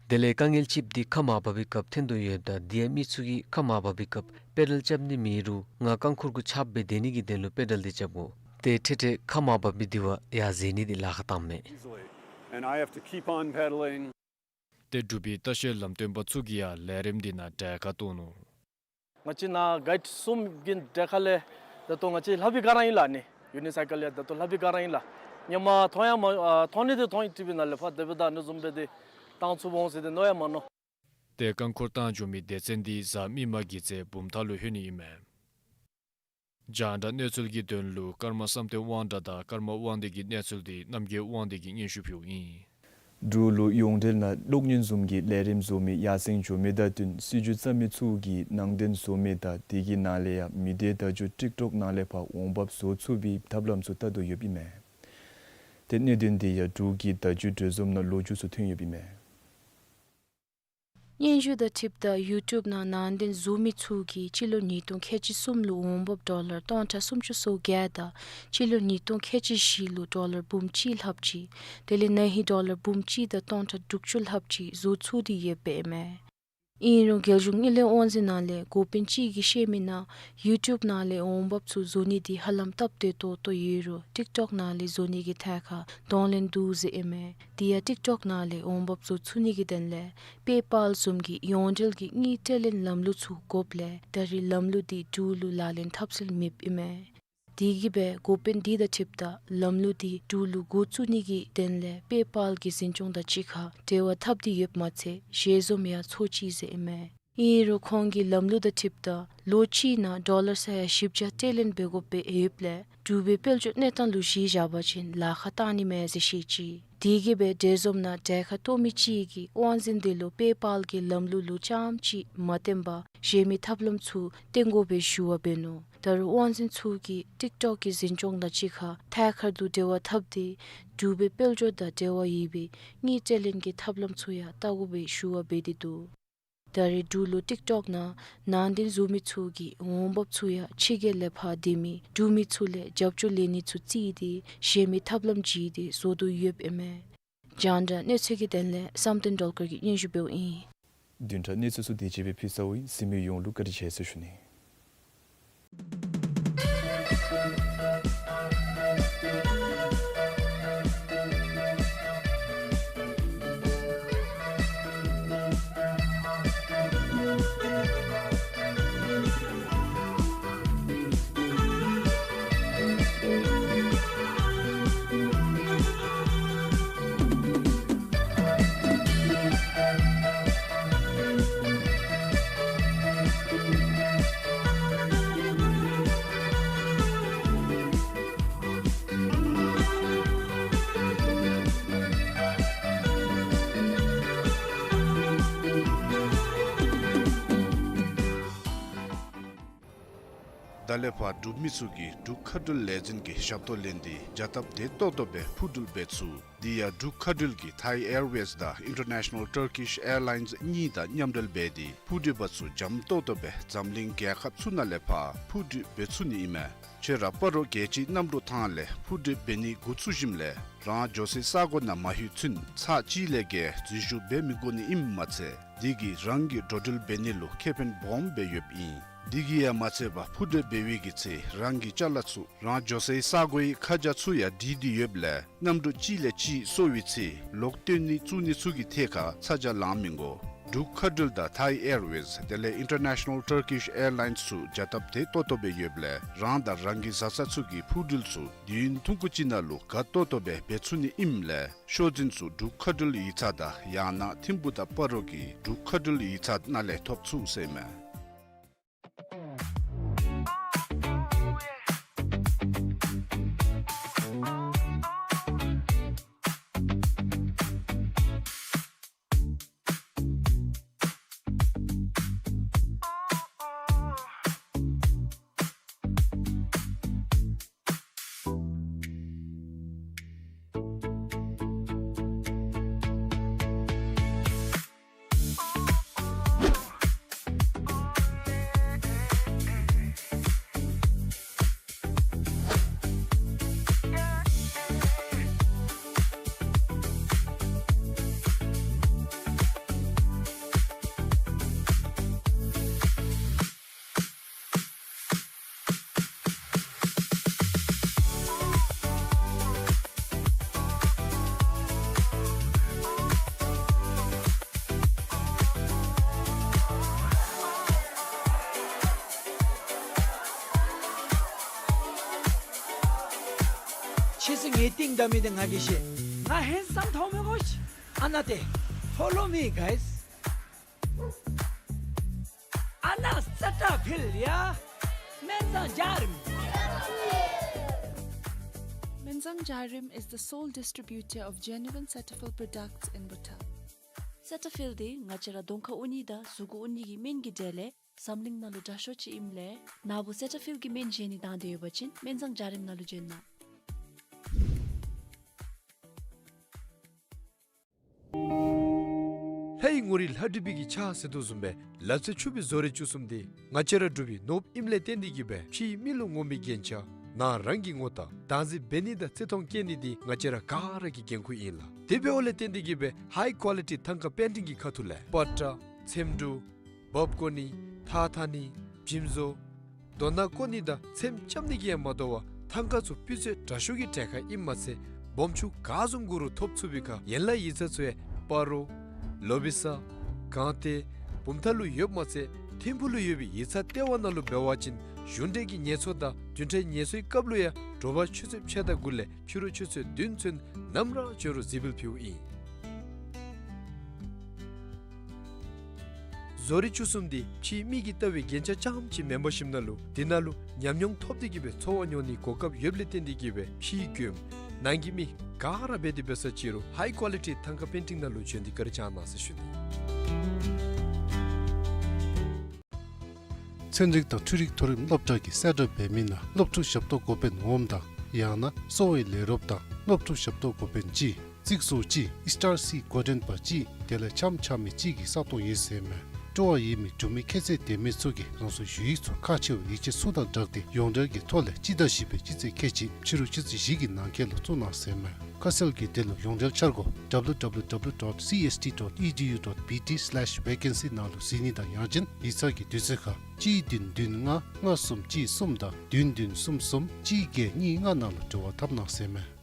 དེ་ལས་དཀའ་ངལ་ཅིག་འདི་ཁ་མར་འབབ་པའི་སྐབས་ཐོན་དོ་ཡོདཔ་ད་དེ་ཡང་མི་ཚུ་གིས་ཁ་མར་འབབ་པའི་སྐབས་པེ་ཌལ་རྐྱབ་ནི་མེད་རུང་ང་རྐང་འཁོར་གུ་ཆགསཔ་སྦེ་སྡོད་ནི་གི་དོན་ལུ་པེ་ཌལ་འདི་རྐྱབ་དགོ། ཏེ་ཐེངས་ཐེངས་ཁ་མར་འབབ་མི་འདི་བ་ཡར་འཛེག་ནི་འདི་ལཱ་ཁག་བཏངམ་མས། Easily. And I have to keep on pedaling. ཏེ་འབྲུག་པའི་ལྟ་བཤལ་ལམ་སྟོན་པ་ཚུ་གིས་ཡང་ལས་རིམ་འདི་ནང་གྲལ་ཁར་གཏོགས་ནུག། ང་བཅས་ནཱ་གའིཌ་གསུམ་གྱི་གྲལ་ཁར་ལས་ད་ལྟོ་ང་བཅས་ལྷག་པའི་ག་ར་ཨིན་ལགས་ནི། ཡུ་ནི་སའི་ཀལ་ཡང་ད་ལྟོ་ལྷག་པའི་ག་ར་ཨིན་ལགས། ཧེ་མ་མཐོང་ཡང་མ་ཨ་མཐོང་ནི་དེ་མཐོང་ཡི་ཊི་ཝི་ནང་ལས་ཕར་དེ་སྦེ་ད་ཨ་ནི་བཟུམ་སྦེ་དེ་བཏང་ཚུགས་འོང་ཟེར་དེ་མནོ་ཡང་མ་མནོ། ཏེ་རྐང་འཁོར་བཏང་འགྱོ་མི་སྡེ་ཚན་འདི་གཟའ་མིག་དམར་གྱི་ཚེ་བུམ་ཐང་ལུ་ལྷོད་ནི་ཨིན་མས། རྒྱང་བསྒྲགས་གནས་ཚུལ་གྱི་དོན་ལུ་ཀརྨ་བསམ་གཏན་དབང་གྲགས་དང་ཀརྨ་དབང་འདུས་ཀྱི་གནས་ཚུལ་འདི་རྣམ་རྒྱལ་དབང་འདུས་ཀྱིས་སྙན་ཞུ་ཕུལཝ་ཨིན། འབྲུག་ལུ་ཡོངས་འབྲེལ་ནང་གློག་བརྙན་བཟུམ་གྱི་ལས་རིམ་བཟོ་མི་ཡར་སེང་འགྱོ་མི་དང་བསྟུན་སྲིད་བྱུས་བརྩམ་མི་ཚུ་གིས་ནང་དོན་བཟོ་མི་དང་དེ་གི་ནང་ལས་ཡང་མི་སྡེ་བརྡ་བརྒྱུད་ཊིག་ཊོག་ནང་ལས་ཕར་འོང་འབབ་བཟོ་ཚུགས་པའི་ཐབས་ལམ་ཚུ་བལྟ་དོ་ཡོདཔ་ཨིན་མས། ཏེ་གནད་དོན་འདི་ཡང་འབྲུག་གི་བརྡ་བརྒྱུད་གྲོས་འཛོམས་ནང་ལོ་རྒྱུས་ཚུ་ཐོན་ཡོདཔ་ཨིན་མས། སྙན་ཞུ་དང་འཁྲིལཝ་ད་ཡུ་ཊུབ་ནང་ནང་དོན་བཟོ་མི་ཚུ་གིས་སྤྱི་ལོ་ཉིས་སྟོང་ཁལ་གཅིག་གསུམ་ལུ་འོང་འབབ་ཌོ་ལར་སྟོང་ཕྲག་སུམ་ཅུ་སོ་བརྒྱད་དང་སྤྱི་ལོ་ཉིས་སྟོང་ཁལ་གཅིག་བཞི་ལུ་ཌོ་ལར་འབུམ་གཅིག་ལྷགཔ་ཅིག་དེ་ལས་ན་ཧིང་ཌོ་ལར་འབུམ་གཅིག་དང་སྟོང་ཕྲག་དྲུག་ཅུ་ལྷགཔ་ཅིག་བཟོ་ཚུགས་ཏེ་ཡོདཔ་ཨིན་མས། ཨིན་རུང་རྒྱལ་གཞུང་དངུལ་ལས་དབང་འཛིན་ནང་ལས་འགོ་དཔོན་ཅིག་གིས་བཤད་མི་ནང་ཡུ་ཊུབ་ནང་ལས་འོང་འབབ་ཚུ་བཟོ་ནི་འདི་ཧ་ལམ་སྟབས་བདེ་ཏོག་ཏོ་ཡོད་རུང་ཊིག་ཊོག་ནང་ལས་བཟོ་ནི་གི་ཐད་ཁར་གདོང་ལེན་འདུག་ཟེར་ཨིན་མས། དེ་ཡང་ཊིག་ཊོག་ནང་ལས་འོང་འབབ་བཟོ་ཚུགས་ནི་གི་དོན་ལས་པེ་པཱལ་བཟུམ་གྱི་ཡོངས་འབྲེལ་གྱི་དངུལ་སྤྲོད་ལེན་ལམ་ལུགས་ཚུ་དགོཔ་ལས་ད་རེས་ལམ་ལུགས་འདི་འབྲུག་ལུ་ལག་ལེན་འཐབ་སྲོལ་མེདཔ་ཨིན་མས། དེ་གིས་སྦེ་འགོ་དཔོན་འདི་དང་འཁྲིལཝ་ད་ལམ་ལུགས་འདི་འབྲུག་ལུ་འགོ་བཙུགས་ནི་གི་དོན་ལས་པེ་པཱལ་གྱི་འཛིན་སྐྱོང་དང་གཅིག་ཁར་འབྲེལ་བ་འཐབ་སྟེ་ཡོདཔ་མ་ཚད་ཞལ་འཛོམས་ཡང་ཚོགས་ཅི་ཟེར་ཨིན་མས། ཨིན་རུང་ཁོང་གིས་ལམ་ལུགས་དང་འཁྲིལཝ་ད་ལོ་གཅིག་ནང་ཌོ་ལར་ས་ཡ་བཞི་བརྒྱ་སྤྲོད་ལེན་འབད་དགོཔ་སྦེ་ཡོདཔ་ལས་འབྲུག་པའི་དཔལ་འབྱོར་གནས་སྟངས་ལུ་གཞི་བཞག་པ་ཅིན་ལཱ་ཁག་བཏང་ནི་མས་ཟེར་བཤད་ཅི། དེ་གིས་སྦེ་གྲོས་འཛོམས་ནང་གྲལ་ཁར་གཏོགས་མི་ཅིག་གིས་དབང་འཛིན་འདི་ལུ་པེ་པཱལ་གྱི་ལམ་ལུགས་ལུ་རྐྱངམ་ཅིག་མ་བརྟེན་པར་གཞན་མི་ཐབས་ལམ་ཚུ་བཏོན་དགོ་པའི་ཞུ་བ་འབད་ནུག། ད་རུང་དབང་འཛིན་ཚུ་གིས་ཊིག་ཊོག་གི་འཛིན་སྐྱོང་དང་གཅིག་ཁར་ཐད་ཀར་དུ་འབྲེལ་བ་འཐབ་སྟེ་འབྲུག་པའི་དཔལ་འབྱོར་དང་འབྲེལ་བ་ཡོད་པའི་དངུལ་སྤྲོད་ལེན་གྱི་ཐབས་ལམ་ཚུ་ཡང་བལྟ་དགོ་པའི་ཞུ་བ་འབད་དེ་འདུག། ད་རེས་འབྲུག་ལུ་ཊིག་ཊོག་ནང་ནང་དོན་བཟོ་མི་ཚུ་གིས་འོང་འབབ་ཚུ་ཡང་ཕྱི་རྒྱལ་ལས་ཕར་སྡོད་མི་འབྲུག་མི་ཚུ་ལས་རྒྱབ་སྐྱོར་ལེན་ནི་ཚུ་བརྩིས་ཏེ་གཞན་མི་ཐབས་ལམ་བརྒྱུད་དེ་བཟོ་དོ་ཡོདཔ་ཨིན་མས། རྒྱང་བསྒྲགས་གནས་ཚུལ་གྱི་དོན་ལས་བསམ་གཏན་སྒྲོལ་དཀར་གྱིས་སྙན་ཞུ་འབདཝ་ཨིན། བདུན་ཕྲག་གནས་ཚུལ་ཚུ་དེ་ཅིག་སྦེ་ཕུལ་ཚརཝ་ཨིན། གཟིགས་མི་ཡོངས་ལུ་བཀའ་དྲིན་ཆེ་ཟེར་ཞུ་ནི། ལས་ཕར་འབྲུག་མི་ཚུ་གིས་འབྲུག་མཁའ་འགྲུལ་ལས་འཛིན་གྱི་ཞབས་ཏོག་ལེན་ཏེ་བྱ་སྟབས་བདེ་ཏོག་ཏོ་སྦེ་འཕུར་འགྲུལ་འབད་ཚུགས། དེ་ཡང་འབྲུག་མཁའ་འགྲུལ་གྱིས་Thai Airways དང་International Turkish Airlines གཉིས་དང་མཉམ་འབྲེལ་འབད་དེ་འཕུར་འགྲུལ་པ་ཚུ་འཇམ་ཏོག་ཏོ་སྦེ་འཛམ་གླིང་རྒྱལ་ཁབ་ཚུ་ནང་ལས་ཕར་འཕུར་འགྲུལ་འབད་ཚུགས་ནི་ཨིན་མས། ཁྱོད་ར་སྤ་རོ་རྒྱལ་སྤྱིའི་གནམ་གྲུ་ཐང་ལས་འཕུར་འགྲུལ་འབད་ནི་འགོ་བཙུགས་ཞིནམ་ལས་རང་འགྱོ་སའི་ས་གོ་ནང་མ་ལྷོད་ཚུན་ཚར་གཅིག་ལས་བརྒལ་འཛུལ་ཞུགས་འབད་མི་དགོ་ནི་ཨིནམ་མ་ཚད་དེ་གིས་རང་གི་འགྲོ་འགྲུལ་འབད་ནི་ལུ་ཁེ་ཕན་སྦོམ་སྦེ་ཡོདཔ་ཨིན། དེ་གིས་ཡང་མ་ཚད་པར་འཕུར་འགྲུལ་འབད་བའི་གི་ཚེ་རང་གི་ཅ་ལ་ཚུ་རང་འགྱོ་སའི་ས་གོའི་ཁ་བྱང་ཚུ་ཡང་བྲིས་ཏེ་ཡོདཔ་ལས་གནམ་གྲུ་གཅིག་ལས་གཅིག་སོར་བའི་ཚེ་ལོག་བཏོན་ནི་བཙུགས་ནི་ཚུ་གི་ཐད་ཁར་ཚ་གྱང་ལང་མི་དགོ། འབྲུག་མཁའ་འགྲུལ་དང་Thai Airways དེ་ལས་International Turkish Airlines ཚུ་བྱ་སྟབས་བདེ་ཏོག་ཏོ་སྦེ་ཡོདཔ་ལས་རང་དང་རང་གི་བཟའ་ཚང་ཚུ་གི་འཕུར་འགྲུལ་ཚུ་དུས་ཡུན་ཐུང་ཀུ་ཅིག་ནང་ལུ་དགའ་ཏོག་ཏོ་སྦེ་འབད་ཚུགས་ནི་ཨིནམ་ལས་ཤོག་འཛིན་ཚུ་འབྲུག་མཁའ་འགྲུལ་ཡིག་ཚང་དང་ཡང་ན་ཐིམ་ཕུག་དང་སྤ་རོ་གི་འབྲུག་མཁའ་འགྲུལ་ཡིག་ཚང་ནང་ལས་ཐོབ་ཚུགས་ཟེར་མས། ཁྱེད་ཚུ་ངེའི་རྟིང་བདའ་མི་འདི་ང་གིས་ཤེས། ང་ཧེན་སམ་མཐོང་མི་དགོ་ཤིག། ཨ་ནཱ་ཏེ། Follow me, guys. ཨ་ནཱ་སེ་ཊ་ཕིལ་ཡ། སྨན་བཟང་འཇའ་རིསམ། Menzang Jairim is the sole distributor of genuine Cetaphil products in Bhutan. སེ་ཊ་ཕིལ་འདི་ང་བཅས་ར་གདོང་ཁར་འོང་ནི་དང་གཟུགས་ཁར་འོང་ནི་གི་སྨན་གྱི་གྲས་ལས་འཛམ་གླིང་ནང་ལུ་དྲག་ཤོས་ཅིག་ཨིནམ་ལས་ནཱ་བུ་སེ་ཊ་ཕིལ་གྱི་སྨན་བཞེས་ནི་དང་འདོད་ཡོད་པ་ཅིན་སྨན་བཟང་འཇའ་རིསམ་ནང་ལུ་བྱོན་གནང་། ལྷའི་ངོ་རིས་ལྷ་འབྲི་བི་གི་ཕྱག་ཟེར་དོ་བཟུམ་སྦེ་ལ་རྩེ་ཆུ་བི་བཟོ་རིག་བཅུ་གསུམ་འདི་ང་བཅས་ར་འབྲུག་པའི་ནོར་བུ་ཨིནམ་ལས་བརྟེན་ཏེ་གིས་སྦེ་ཕྱིའི་མི་ལུ་ངོམ་པའི་རྒྱན་ཆ་ནང་རང་གི་ངོ་རྟགས་བདག་འཛིན་འབད་ནི་དང་བརྩི་མཐོང་བསྐྱེད་ནི་འདི་ང་བཅས་ར་ག་ར་གི་འགན་ཁུར་ཨིན་ལགས། དེ་འབདཝ་ལས་བརྟེན་ཏེ་གིས་སྦེ་ཧའི་ཀོ་ལི་ཊི་ཐང་ཀ་པེན་ཊིང་གི་ཁ་ཐུག་ལས་པ་ཏྲ་ཚེམ་དྲུབ་འབག་བཀོ་ནི་ཐགས་འཐག་ནི་འཇིམ་བཟོ་རྡོ་ནག་བརྐོ་ནི་དང་ཚེམ་རྐྱབ་ནི་གིས་ཡང་མ་དོ་བར་ཐང་ཀ་ཚུ་སྤུས་ཚད་དྲག་ཤོས་ཀྱི་གྲས་ཁར་ཨིནམ་མ་ཚད་སྦོམ་ཆུང་ག་བཟུམ་དགོ་རུང་ཐོབ་ཚུགས་པའི་ཁར་ཡན་ལག་ཡིག་ཚང་ཚུ་ཡང་སྤ་རོ་ལོ་བི་ས་སྒང་སྟེང་བུམ་ཐང་ལུ་ཡོདཔ་མ་ཚད་ཐིམ་ཕུག་ལུ་ཡོད་པའི་ཡིག་ཚང་ལྟེ་བ་ནང་ལུ་འབད་བ་ཅིན་གཞུང་འབྲེལ་གྱི་ངལ་གསོ་དང་རྒྱུན་འབྲེལ་ངལ་གསོའི་སྐབས་ལུ་ཡང་དྲོ་པ་ཆུ་ཚོད་ཕྱེད་དང་དགུ་ལས་ཕྱི་རུ་ཆུ་ཚོད་བདུན་ཚུན་ནམ་ར་བྱོན་རུང་གཟིགས་འབུལ་ཕུལཝ་ཨིན། བཟོ་རིག་བཅུ་གསུམ་འདི་ཕྱིའི་མི་གིས་བལྟ་བའི་རྒྱན་ཆ་རྐྱངམ་ཅིག་མེན་པར་ཞིནམ་ན་ལུ་དེ་ནང་ལུ་ཉམས་མྱོང་ཐོབ་སྟེ་གིས་སྦེ་འཚོ་བ་མྱོང་ནིའི་གོ་སྐབས་ཡོདཔ་ལས་བརྟེན་ཏེ་གིས་སྦེ་ཕྱིའི་མགྱོནམ་ནང་གི་མི་ག་ར་འབད་དེ་འབད་ས་ཅིག་རུང་ཧའི་ཀོ་ལི་ཊི་ཐང་ཀ་པེན་ཊིང་ནང་ལུ་བྱོན་ཏེ་བཀའ་དྲིན་བསྐྱང་གནང་ཟེར་ཞུ་ནི། ཚན་རིག་དང་འཕྲུལ་རིག་མཐོ་རིམ་སློབ་གྲྭ་གི་གསལ་བསྒྲགས་འབད་མི་ནང་སློབ་ཕྲུག་ཞབས་ཏོག་འགོ་དཔོན་འོགམ་དང་ཡང་ན་གསོ་བའི་ལས་རོགསཔ་དང་སློབ་ཕྲུག་ཞབས་ཏོག་འགོ་དཔོན་གཅིག་རྩིག་བཟོ་གཅིག་ཨི་སི་ཊར་སི་འགོ་འདྲེན་པ་གཅིག་དེ་ལས་འཆམ་འཆམ་མི་གཅིག་གི་ས་སྟོང་ཡོད་ཟེར་མས། སྤྲོ་བ་ཡོད་མི་འབྲུག་མི་ཁྱད་ཚད་ལྡན་མི་ཚུ་གིས་རང་སོའི་ཞུ་ཡིག་ཚུ་ཁག་ཆེ་བའི་ཡིག་ཆ་ཚུ་དང་སྦྲགས་ཏེ་ཡོངས་འབྲེལ་གྱི་ཐོག་ལས་སྤྱི་ཟླ་བཞི་པའི་སྤྱི་ཚེས་ཁལ་གཅིག་ཕྱི་རུ་ཆུ་ཚོད་བཞི་གི་ནང་འཁོད་ལུ་བཙུགས་གནང་ཟེར་མས། ཁ་གསལ་གྱི་དོན་ལུ་ཡོངས་འབྲེལ་འཆར་སྒོ་W W W dot C S T dot E D U dot B T slash vacancy ནང་ལུ་གཟིགས་ནི་དང་ཡང་ཅིན་ཡིག་ཚང་གི་དུས་ཚོད་ཁར་གཅིག་བདུན་བདུན་ལྔ་ལྔ་གསུམ་གཅིག་གསུམ་དང་བདུན་བདུན་གསུམ་གསུམ་གཅིག་བརྒྱད་གཉིས་ལྔ་ནང་ལུ་འབྲེལ་བ་འཐབ་གནང་ཟེར་མས།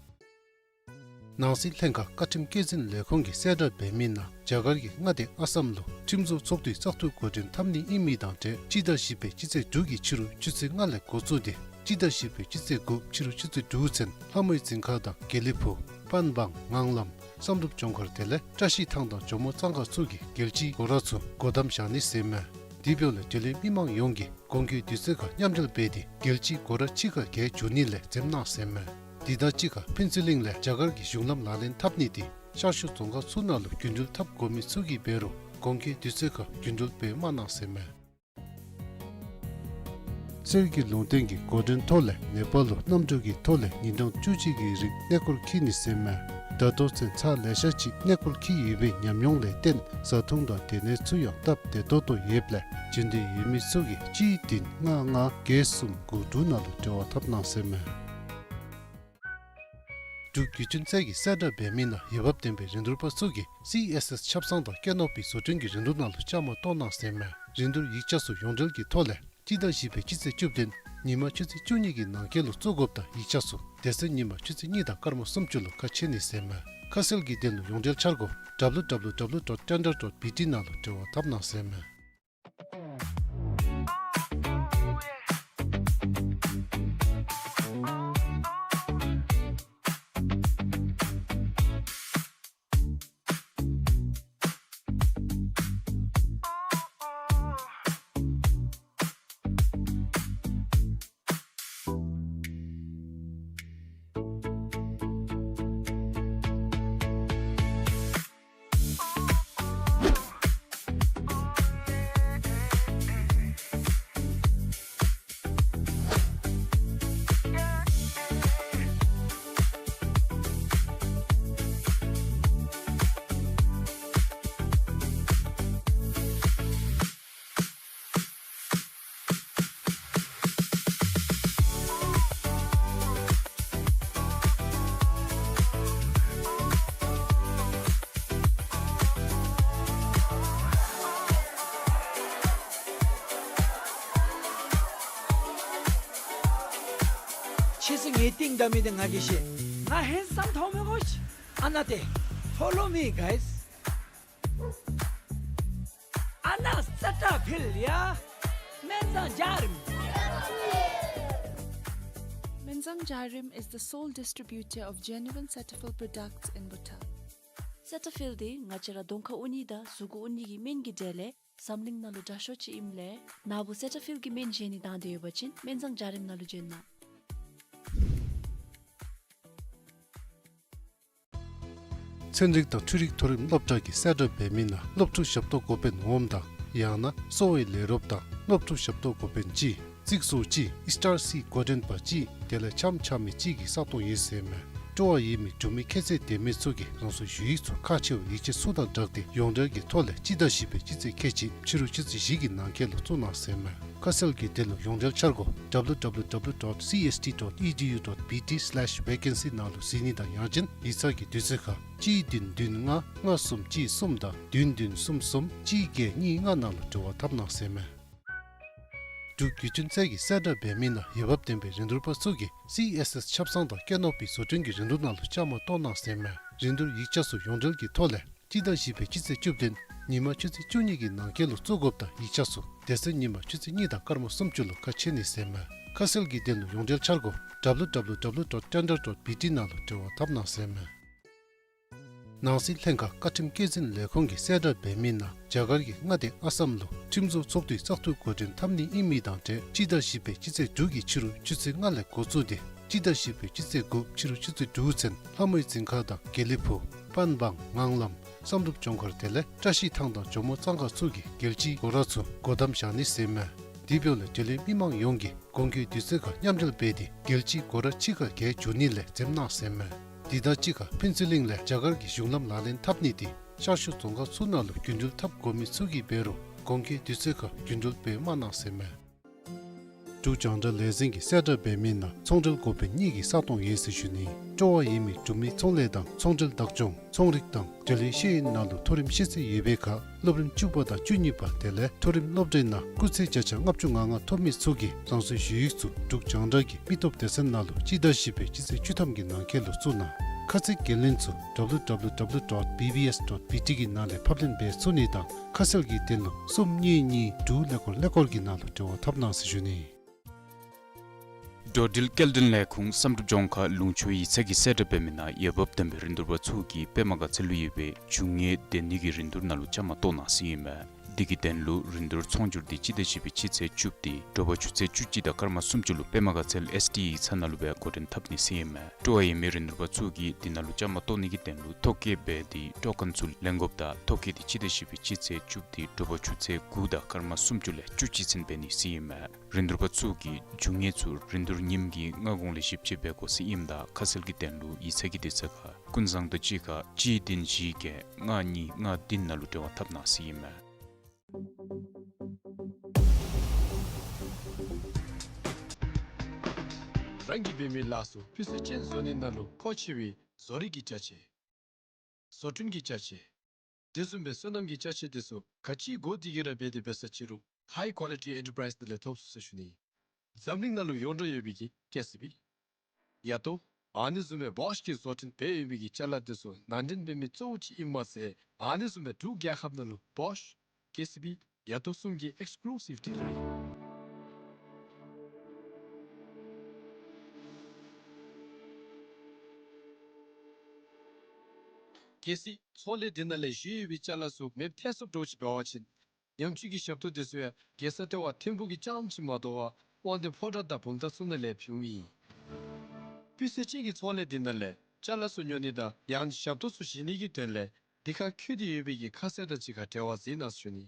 ནང་སྲིད་ལྷན་ཁག་བཀའ་ཁྲིམས་བཀོད་འཛིན་ལས་ཁུངས་ཀྱི་གསལ་བསྒྲགས་འབད་མི་ནང་རྒྱ་གར་གྱི་མངའ་སྡེ་ཨ་སམ་ལུ་ཁྲིམས་བཟོ་ཚོགས་འདུའི་བཙག་འཐུ་འགོ་འདྲེན་འཐབ་ནི་ཨིན་མི་དང་འབྲེལ་སྤྱི་ཟླ་བཞི་པའི་སྤྱི་ཚེས་དྲུག་གི་ཕྱི་རུ་ཆུ་ཚོད་ལྔ་ལས་འགོ་བཙུགས་ཏེ་སྤྱི་ཟླ་བཞི་པའི་སྤྱི་ཚེས་དགུ་ཕྱི་རུ་ཆུ་ཚོད་དྲུག་ཚུན་ལྷ་མོའི་རྫིང་ཁ་དང་དགེ་ལེགས་ཕུག་པན་སྦང་ངང་ལམ་བསམ་གྲུབ་ལྗོངས་མཁར་དེ་ལས་བཀྲ་ཤིས་ཐང་དང་ཇོ་མོ་གཙང་ཁ་ཚུ་གི་རྒྱལ་སྤྱིའི་སྒོ་ར་ཚུ་སྒོ་བསྡམ་བཞག་ནི་ཟེར་མས། དེ་འབདཝ་ལས་འབྲེལ་ཡོད་མི་མང་ཡོངས་ཀྱིས་གོང་འཁོད་དུས་ཚོད་ཁར་མཉམ་འབྲེལ་འབད་དེ་རྒྱལ་སྤྱིའི་སྒོ་ར་ཕྱི་ཁར་བརྒལ་འགྱོ་ནི་ལས་འཛེམ་གནང་ཟེར་མས། དེ་དང་གཅིག་ཁར་ཕུན་ཚོགས་གླིང་ལས་རྒྱ་གར་གྱི་གཞུང་ལམ་ལག་ལེན་འཐབ་ནི་དེ་ཤར་ཕྱོགས་རྫོང་ཁག་ཚུ་ནང་ལུ་རྒྱུན་འགྲུལ་འཐབ་དགོ་མི་ཚུ་གིས་འབད་རུང་གོང་འཁོད་དུས་ཚོད་ཁར་རྒྱུན་འགྲུལ་འབད་མ་གནང་ཟེར་མས། གསེར་གྱི་ལུང་བསྟན་གྱི་འགོ་འདྲེན་ཐོག་ལས་ནེ་པཱལ་ལུ་གནམ་གྲུ་གི་ཐོག་ལས་ཉིན་གྲངས་བཅུ་གཅིག་གི་རིང་གནས་སྐོར་འཁྱིད་ནི་ཟེར་མས། ད་ལྟོ་ཚུན་ཚར་ལེ་ཤ་ཅིག་གནས་སྐོར་འཁྱིད་ཡོད་པའི་ཉམས་མྱོང་ལས་བརྟེན་བཟའ་འཐུང་དང་སྡོད་གནས་ཚུ་ཡང་སྟབས་བདེ་ཏོག་ཏོ་ཡོདཔ་ལས་འབྱོན་འདོད་ཡོད་མི་ཚུ་གིས་གཅིག་བདུན་ལྔ་ལྔ་བརྒྱད་གསུམ་དགུ་དྲུག་ནང་ལུ་འབྲེལ་བ་འཐབ་གནང་ཟེར་མས། འབྲུག་བརྒྱུད་འཕྲིན་ཚད་ཀྱི་གསལ་བསྒྲགས་འབད་མི་ནང་འོས་འབབ་ལྡན་པའི་རིན་བསྡུར་པ་ཚུ་གིས་སི་ཨེསི་ཨེསི་ཆབ་གསང་དང་སྐྱེ་ནོར་བུའི་བཟོ་སྐྲུན་གྱི་རིན་བསྡུར་ནང་ལུ་བཅའ་མར་གཏོགས་གནང་ཟེར་མས། རིན་བསྡུར་ཡིག་ཆ་ཚུ་ཡོངས་འབྲེལ་གྱི་ཐོག་ལས་སྤྱི་ཟླ་བཞི་པའི་སྤྱི་ཚེས་བཅུ་བདུན་ཉིན་མ་ཆུ་ཚོད་བཅུ་གཉིས་ཀྱི་ནང་འཁོད་ལུ་བཙུགས་དགོཔ་དང་ཡིག་ཆ་ཚུ་དེ་ཚེ་ཉིན་མ་ཆུ་ཚོད་གཉིས་དང་སྐར་མ་སུམ་ཅུ་ལུ་ཁ་ཕྱེ་ནི་ཟེར་མས། ཁ་གསལ་གྱི་དོན་ལུ་ཡོངས་འབྲེལ་འཆར་སྒོ་W W W dot tender dot B T ནང་ལུ་འབྲེལ་བ་འཐབ་གནང་ཟེར་མས། ཁྱེད་ཚུ་ངེའི་རྟིང་བདའ་མི་འདི་ང་གིས་ཤེས། ང་ཧེན་སམ་མཐོང་མི་དགོ་ཤིག། ཨ་ན་ཏེ། Follow me, guys. ཨ་ན་སེ་ཊ་ཕིལ་ཡ། སྨན་བཟང་འཇའ་རིསམོ། Menzang Jarim is the sole distributor of genuine Cetaphil products in Bhutan. སེ་ཊ་ཕིལ་འདི་ང་བཅས་ར་གདོང་ཁར་འུ་ནི་དང་གཟུགས་ཁར་འུ་ནི་གི་སྨན་གྱི་གྲས་ལས་འཛམ་གླིང་ནང་ལུ་དྲག་ཤོས་ཅིག་ཨིནམ་ལས་ནཱ་བུ་སེ་ཊ་ཕིལ་གྱི་སྨན་བཞེས་ནི་དང་འདོད་ཡོད་པ་ཅིན་སྨན་བཟང་འཇའ་རིསམོ་ནང་ལུ་བྱོན་གནང་། ཚན་རིག་དང་འཕྲུལ་རིག་མཐོ་རིམ་སློབ་གྲྭ་གི་གསལ་བསྒྲགས་འབད་མི་ནང་སློབ་ཕྲུག་ཞབས་ཏོག་འགོ་དཔོན་འོགམ་དང་ཡང་ན་གསོ་བའི་ལས་རོགསཔ་དང་སློབ་ཕྲུག་ཞབས་ཏོག་འགོ་དཔོན་གཅིག། རྩིག་བཟོ་གཅིག། ཨི་སི་ཊར་སི་འགོ་འདྲེན་པ་གཅིག། དེ་ལས་འཆམ་འཆམ་མི་གཅིག་གིས་ས་སྟོང་ཡོད་ཟེར་མས། སྤྲོ་བ་ཡོད་མི་འབྲུག་མི་ཁྱད་ཚད་ལྡན་མི་ཚུ་གིས་རང་སོའི་ཞུ་ཡིག་ཚུ་ཁག་ཆེ་བའི་ཡིག་ཆ་ཚུ་དང་སྦྲགས་ཏེ་ཡོངས་འབྲེལ་གྱི་ཐོག་ལས་སྤྱི་ཟླ་བཞི་པའི་སྤྱི་ཚེས་ཁལ་གཅིག་ཕྱི་རུ་ཆུ་ཚོད་བཞི་གི་ནང་འཁོད་ལུ་བཙུགས་གནང་ཟེར་མས། ཁ་གསལ་གྱི་དོན་ལུ་ཡོངས་འབྲེལ་འཆར་སྒོ་W W W dot C S T dot E D U dot B T slash vacancy ནང་ལུ་གཟིགས་ནི་དང་ཡང་ཅིན་ཡིག་ཚང་གི་དུས་ཚོད་ཁར་གཅིག་བདུན་བདུན་ལྔ་ལྔ་གསུམ་གཅིག་གསུམ་དང་བདུན་བདུན་གསུམ་གསུམ་གཅིག་བརྒྱད་གཉིས་ལྔ་ནང་ལུ་འབྲེལ་བ་འཐབ་གནང་ཟེར་མས། འབྲུག་བརྒྱུད་འཕྲིན་ཚད་ཀྱི་གསལ་བསྒྲགས་འབད་མི་ནང་འོས་འབབ་ལྡན་པའི་རིན་བསྡུར་པ་ཚུ་གིས་སི་ཨེསི་ཨེསི་ཆབ་གསང་དང་སྐྱེ་ནོར་བུའི་བཟོ་སྐྲུན་གྱི་རིན་བསྡུར་ནང་ལུ་བཅའ་མར་གཏོགས་གནང་ཟེར་མས། རིན་བསྡུར་ཡིག་ཆ་ཚུ་ཡོངས་འབྲེལ་གྱི་ཐོག་ལས་སྤྱི་ཟླ་བཞི་པའི་སྤྱི་ཚེས་བཅུ་བདུན་ཉིན་མ་ཆུ་ཚོད་བཅུ་གཉིས་ཀྱི་ནང་འཁོད་ལུ་བཙུགས་དགོཔ་དང་ཡིག་ཆ་ཚུ་དེ་ཚེ་ཉིན་མ་ཆུ་ཚོད་གཉིས་དང་སྐར་མ་སུམ་ཅུ་ལུ་ཁ་ཕྱེ་ནི་ཟེར་མས། ཁ་གསལ་གྱི་དོན་ལུ་ཡོངས་འབྲེལ་འཆར་སྒོ་W W W dot tender dot B T ནང་ལུ་འབྲེལ་བ་འཐབ་གནང་ཟེར་མས། ནང་སྲིད་ལྷན་ཁག་བཀའ་ཁྲིམས་བཀོད་འཛིན་ལས་ཁུངས་ཀྱི་གསལ་བསྒྲགས་འབད་མི་ནང་རྒྱ་གར་གྱི་མངའ་སྡེ་ཨ་སམ་ལུ་ཁྲིམས་བཟོ་ཚོགས་འདུའི་བཙག་འཐུ་འགོ་འདྲེན་འཐབ་ནི་ཨིན་མི་དང་འབྲེལ་སྤྱི་ཟླ་བཞི་པའི་སྤྱི་ཚེས་དྲུག་གི་ཕྱི་རུ་ཆུ་ཚོད་ལྔ་ལས་འགོ་བཙུགས་ཏེ་སྤྱི་ཟླ་བཞི་པའི་སྤྱི་ཚེས་དགུ་ཕྱི་རུ་ཆུ་ཚོད་དྲུག་ཚུན་ལྷ་མོའི་རྫིང་ཁ་དང་དགེ་ལེགས་ཕུག་པན་སྦང་ངང་ལམ་བསམ་གྲུབ་ལྗོངས་མཁར་དེ་ལས་བཀྲ་ཤིས་ཐང་དང་ཇོ་མོ་གཙང་ཁ་ཚུ་གི་རྒྱལ་སྤྱིའི་སྒོ་ར་ཚུ་སྒོ་བསྡམ་བཞག་ནི་ཟེར་མས། དེ་འབདཝ་ལས་དེ་ལས་མི་མང་ཡོངས་ཀྱིས་དགོང་ཁའི་དུས་ཚོད་ཁར་མཉམ་འབྲེལ་འབད་དེ་རྒྱལ་སྤྱིའི་སྒོ་ར་ཕྱི་ཁར་བརྒལ་འགྱོ་ནི་ལས་འཛེམ་གནང་ཟེར་མས། དེ་དང་གཅིག་ཁར་ཕུན་ཚོགས་གླིང་ལས་རྒྱ་གར་གྱི་གཞུང་ལམ་ལག་ལེན་འཐབ་ནི་དེ་ཤར་ཕྱོགས་རྫོང་ཁག་ཚུ་ནང་ལུ་རྒྱུན་འགྲུལ་འཐབ་དགོ་མི་ཚུ་གིས་འབད་རུང་དགོང་ཁའི་དུས་ཚོད་ཁར་རྒྱུན་འགྲུལ་འབད་མ་གནང་ཟེར་མས། འབྲུག་རྒྱང་བསྒྲགས་ལས་འཛིན་གྱི་གསལ་བསྒྲགས་འབད་མི་ནང་ཚོང་འབྲེལ་འགོ་དཔོན་གཉིས་ཀྱིས་ས་སྟོང་ཡོད་ཟེར་ཞུ་ནི། སྤྲོ་བ་ཡོད་མི་འབྲུག་མི་ཚོང་ལས་དང་ཚོང་འབྲེལ་བདག་སྐྱོང་ཚོང་རིག་དང་འབྲེལ་ཡོད་ཤེས་ཡོན་ནང་ལུ་མཐོ་རིམ་ཤེས་ཚད་ཡོད་པའི་ཁར་སློབ་རིམ་བཅུ་པ་དང་བཅུ་གཉིས་པ་དེ་ལས་མཐོ་རིམ་སློབ་གྲྭའི་ནང་སྐུགས་ཚད་བརྒྱ་ཆ་ལྔ་བཅུ་ང་ལྔ་ཐོབ་མི་ཚུ་གིས་རང་སོའི་ཞུ་ཡིག་ཚུ་འབྲུག་རྒྱང་བསྒྲགས་ཀྱི་མི་སྟོབས་སྡེ་ཚན་ནང་ལུ་སྤྱི་ཟླ་བཞི་པའི་སྤྱི་ཚེས་བཅུ་ཐམ་གྱི་ནང་འཁོད་ལུ་བཙུགས་གནང་། ཁ་ཚིག་འགན་ལེན་ཚུ་W W W dot B B S dot B T གི་ནང་ལས་ཕབ་ལེན་འབད་ཚུགས་ནི་དང་ཁ་གསལ་གྱི་དོན་ལུ་གསུམ་གཉིས་གཉིས་དྲུག་ཀླད་ཀོར་ཀླད་ཀོར་གྱི་ནང་ལུ་འབྲེལ་བ་འཐབ་གནང་ཟེར་ཞུ་ནི། འགྲོ་འགྲུལ་སྐྱེལ་འདྲེན་ལས་ཁུངས་བསམ་གྲུབ་ལྗོངས་མཁར་ལུང་ཕྱོགས་ཡིག་ཚང་གི་གསལ་བསྒྲགས་འབད་མི་ནང་འོས་འབབ་ལྡན་པའི་རིན་བསྡུར་པ་ཚུ་གིས་པདྨ་དགའ་ཚལ་ལུ་ཡོད་པའི་རྒྱུ་དངོས་སྡོད་གནས་ཀྱི་རིན་བསྡུར་ནང་ལུ་བཅའ་མར་གཏོགས་གནང་ཟེར་ཨིན་མས། དེ་གི་དོན་ལུ་རིན་བསྡུར་ཚོང་སྒྱུར་དེ་སྤྱི་ཟླ་བཞི་པའི་སྤྱི་ཚེས་བཅུ་དེ་དྲོ་པ་ཆུ་ཚོད་བཅུ་གཅིག་དང་སྐར་མ་སུམ་ཅུ་ལུ་པདྨ་དགའ་ཚལ་ཨེསི་ཌི་ཨེ་ཚལ་ནང་ལུ་སྦེ་འགོ་འདྲེན་འཐབ་ནི་ཟེར་ཨིན་མས། སྤྲོ་བ་ཡོད་མི་རིན་བསྡུརཔ་ཚུ་གིས་དེ་ནང་ལུ་བཅའ་མར་གཏོགས་ནི་གི་དོན་ལུ་ཐོ་བཀོད་འབད་དེ་སྤྲོ་མཁན་ཚུ་ལེན་དགོཔ་དང་ཐོ་བཀོད་དེ་སྤྱི་ཟླ་བཞི་པའི་སྤྱི་ཚེས་བཅུ་དེ་དྲོ་པ་ཆུ་ཚོད་དགུ་དང་སྐར་མ་སུམ་ཅུ་ལས་བཅུ་གཅིག་ཚུན་འབད་ནི་ཟེར་ཨིན་མས། རིན་བསྡུརཔ་ཚུ་གིས་རྒྱུ་དངོས་ཚུ་རིན་བསྡུར་ཉིནམ་གྱི་སྔ་གོང་ལས་ཞིབ་དཔྱད་འབད་དགོ་ཟེར་ཨིནམ་ད་ཁ་གསལ་གྱི་དོན་ལུ་ཡིག་ཚང་གི་དུས་ཚོད་ཁར་ཀུན་བཟང་དང་གཅིག་ཁར་གཅིག་བདུན་བཞི་བརྒྱད་ལྔ་གཉིས་ལྔ་བདུན་ནང་ལུ་འབྲེལ་བ་འཐབ་གནང་ཟེར་ཨིན་མས། རང་གིས་འབད་མི་ལཱ་ཚུ་སྤུས་ཚད་ཅན་བཟོ་ནི་ནང་ལུ་མཁོ་ཆེ་བའི་བཟོ་རིག་གི་ཅ་ཆས། བཟོ་སྐྲུན་གྱི་ཅ་ཆས། དེ་བཟུམ་སྦེ་སོ་ནམ་གྱི་ཅ་ཆས་དེ་ཚུ་ག་ཅི་དགོ་དེ་གི་ར་འབད་དེ་འབད་ས་ཅི་རུང་High Quality Enterprise ནང་ལས་ཐོབ་ཚུགས་ཟེར་ཞུ་ནི། འཛམ་གླིང་ནང་ལུ་ཡོངས་གྲགས་ཡོད་པའི་གི་ཀེ་སི་བི། ཡ་ཏོ། ཨ་ནི་བཟུམ་སྦེ་བོཤ་གིས་བཟོ་སྐྲུན་འབད་ཡོད་པའི་གི་ཅ་ལ་དེ་ཚུ་ནང་འདྲེན་འབད་མི་གཙོ་བོ་ཅིག་ཨིན་མས་ཟེར། ཨ་ནི་བཟུམ་སྦེ་འབྲུག་རྒྱལ་ཁབ་ནང་ལུ་བོཤ་ཀེ་སི་བི་ཡ་ཏོ་གསུམ་གྱི་ཨེགསི་ཀུ་ལུ་སིབ་ཊི་རེད། གལ་སྲིད་ཚོང་ལས་འདི་ནང་ལས་བཞེས་ཡོད་པའི་ཅ་ལ་ཚུ་མེདཔ་ཐལ་སོངམ་འདྲཝ་ཅིག་འབད་བ་ཅིན་ཉམས་བཅོས་ཀྱི་ཞབས་ཏོག་དེ་ཚུ་ཡང་རྒྱལ་ས་ལྟེ་བ་ཐིམ་ཕུག་གི་རྐྱངམ་ཅིག་མ་དོ་བར་དབང་འདུས་ཕོ་བྲང་དང་བུམ་ཐང་ཚུ་ནང་ལས་ཕུལཝ་ཨིན། སྤུས་ཚད་ཅན་གྱི་ཚོང་ལས་འདི་ནང་ལས་ཅ་ལ་ཚུ་ཉོ་ནི་དང་ཡང་ཞབས་ཏོག་ཚུ་བཞེས་ནི་གི་དོན་ལས་འདི་ཁར་བཀོད་དེ་ཡོད་པའི་གི་ཁ་གསལ་དང་གཅིག་ཁར་འབྲེལ་བ་འཛིན་གནང་ཟེར་ཞུ་ནི།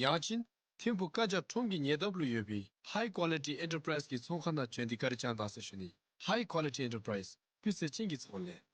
ཡང་ཅིན་ཐིམ་ཕུག་བཀའ་རྒྱ་ཁྲོམ་གྱི་ཉེ་འདབས་ལུ་ཡོད་པའི་High Quality Enterprise གི་ཚོང་ཁང་ནང་བྱོན་ཏེ་བཀའ་དྲིན་བསྐྱང་གནང་ཟེར་ཞུ་ནི། High Quality Enterprise སྤུས་ཚད་ཅན་གྱི་ཚོང་ལས།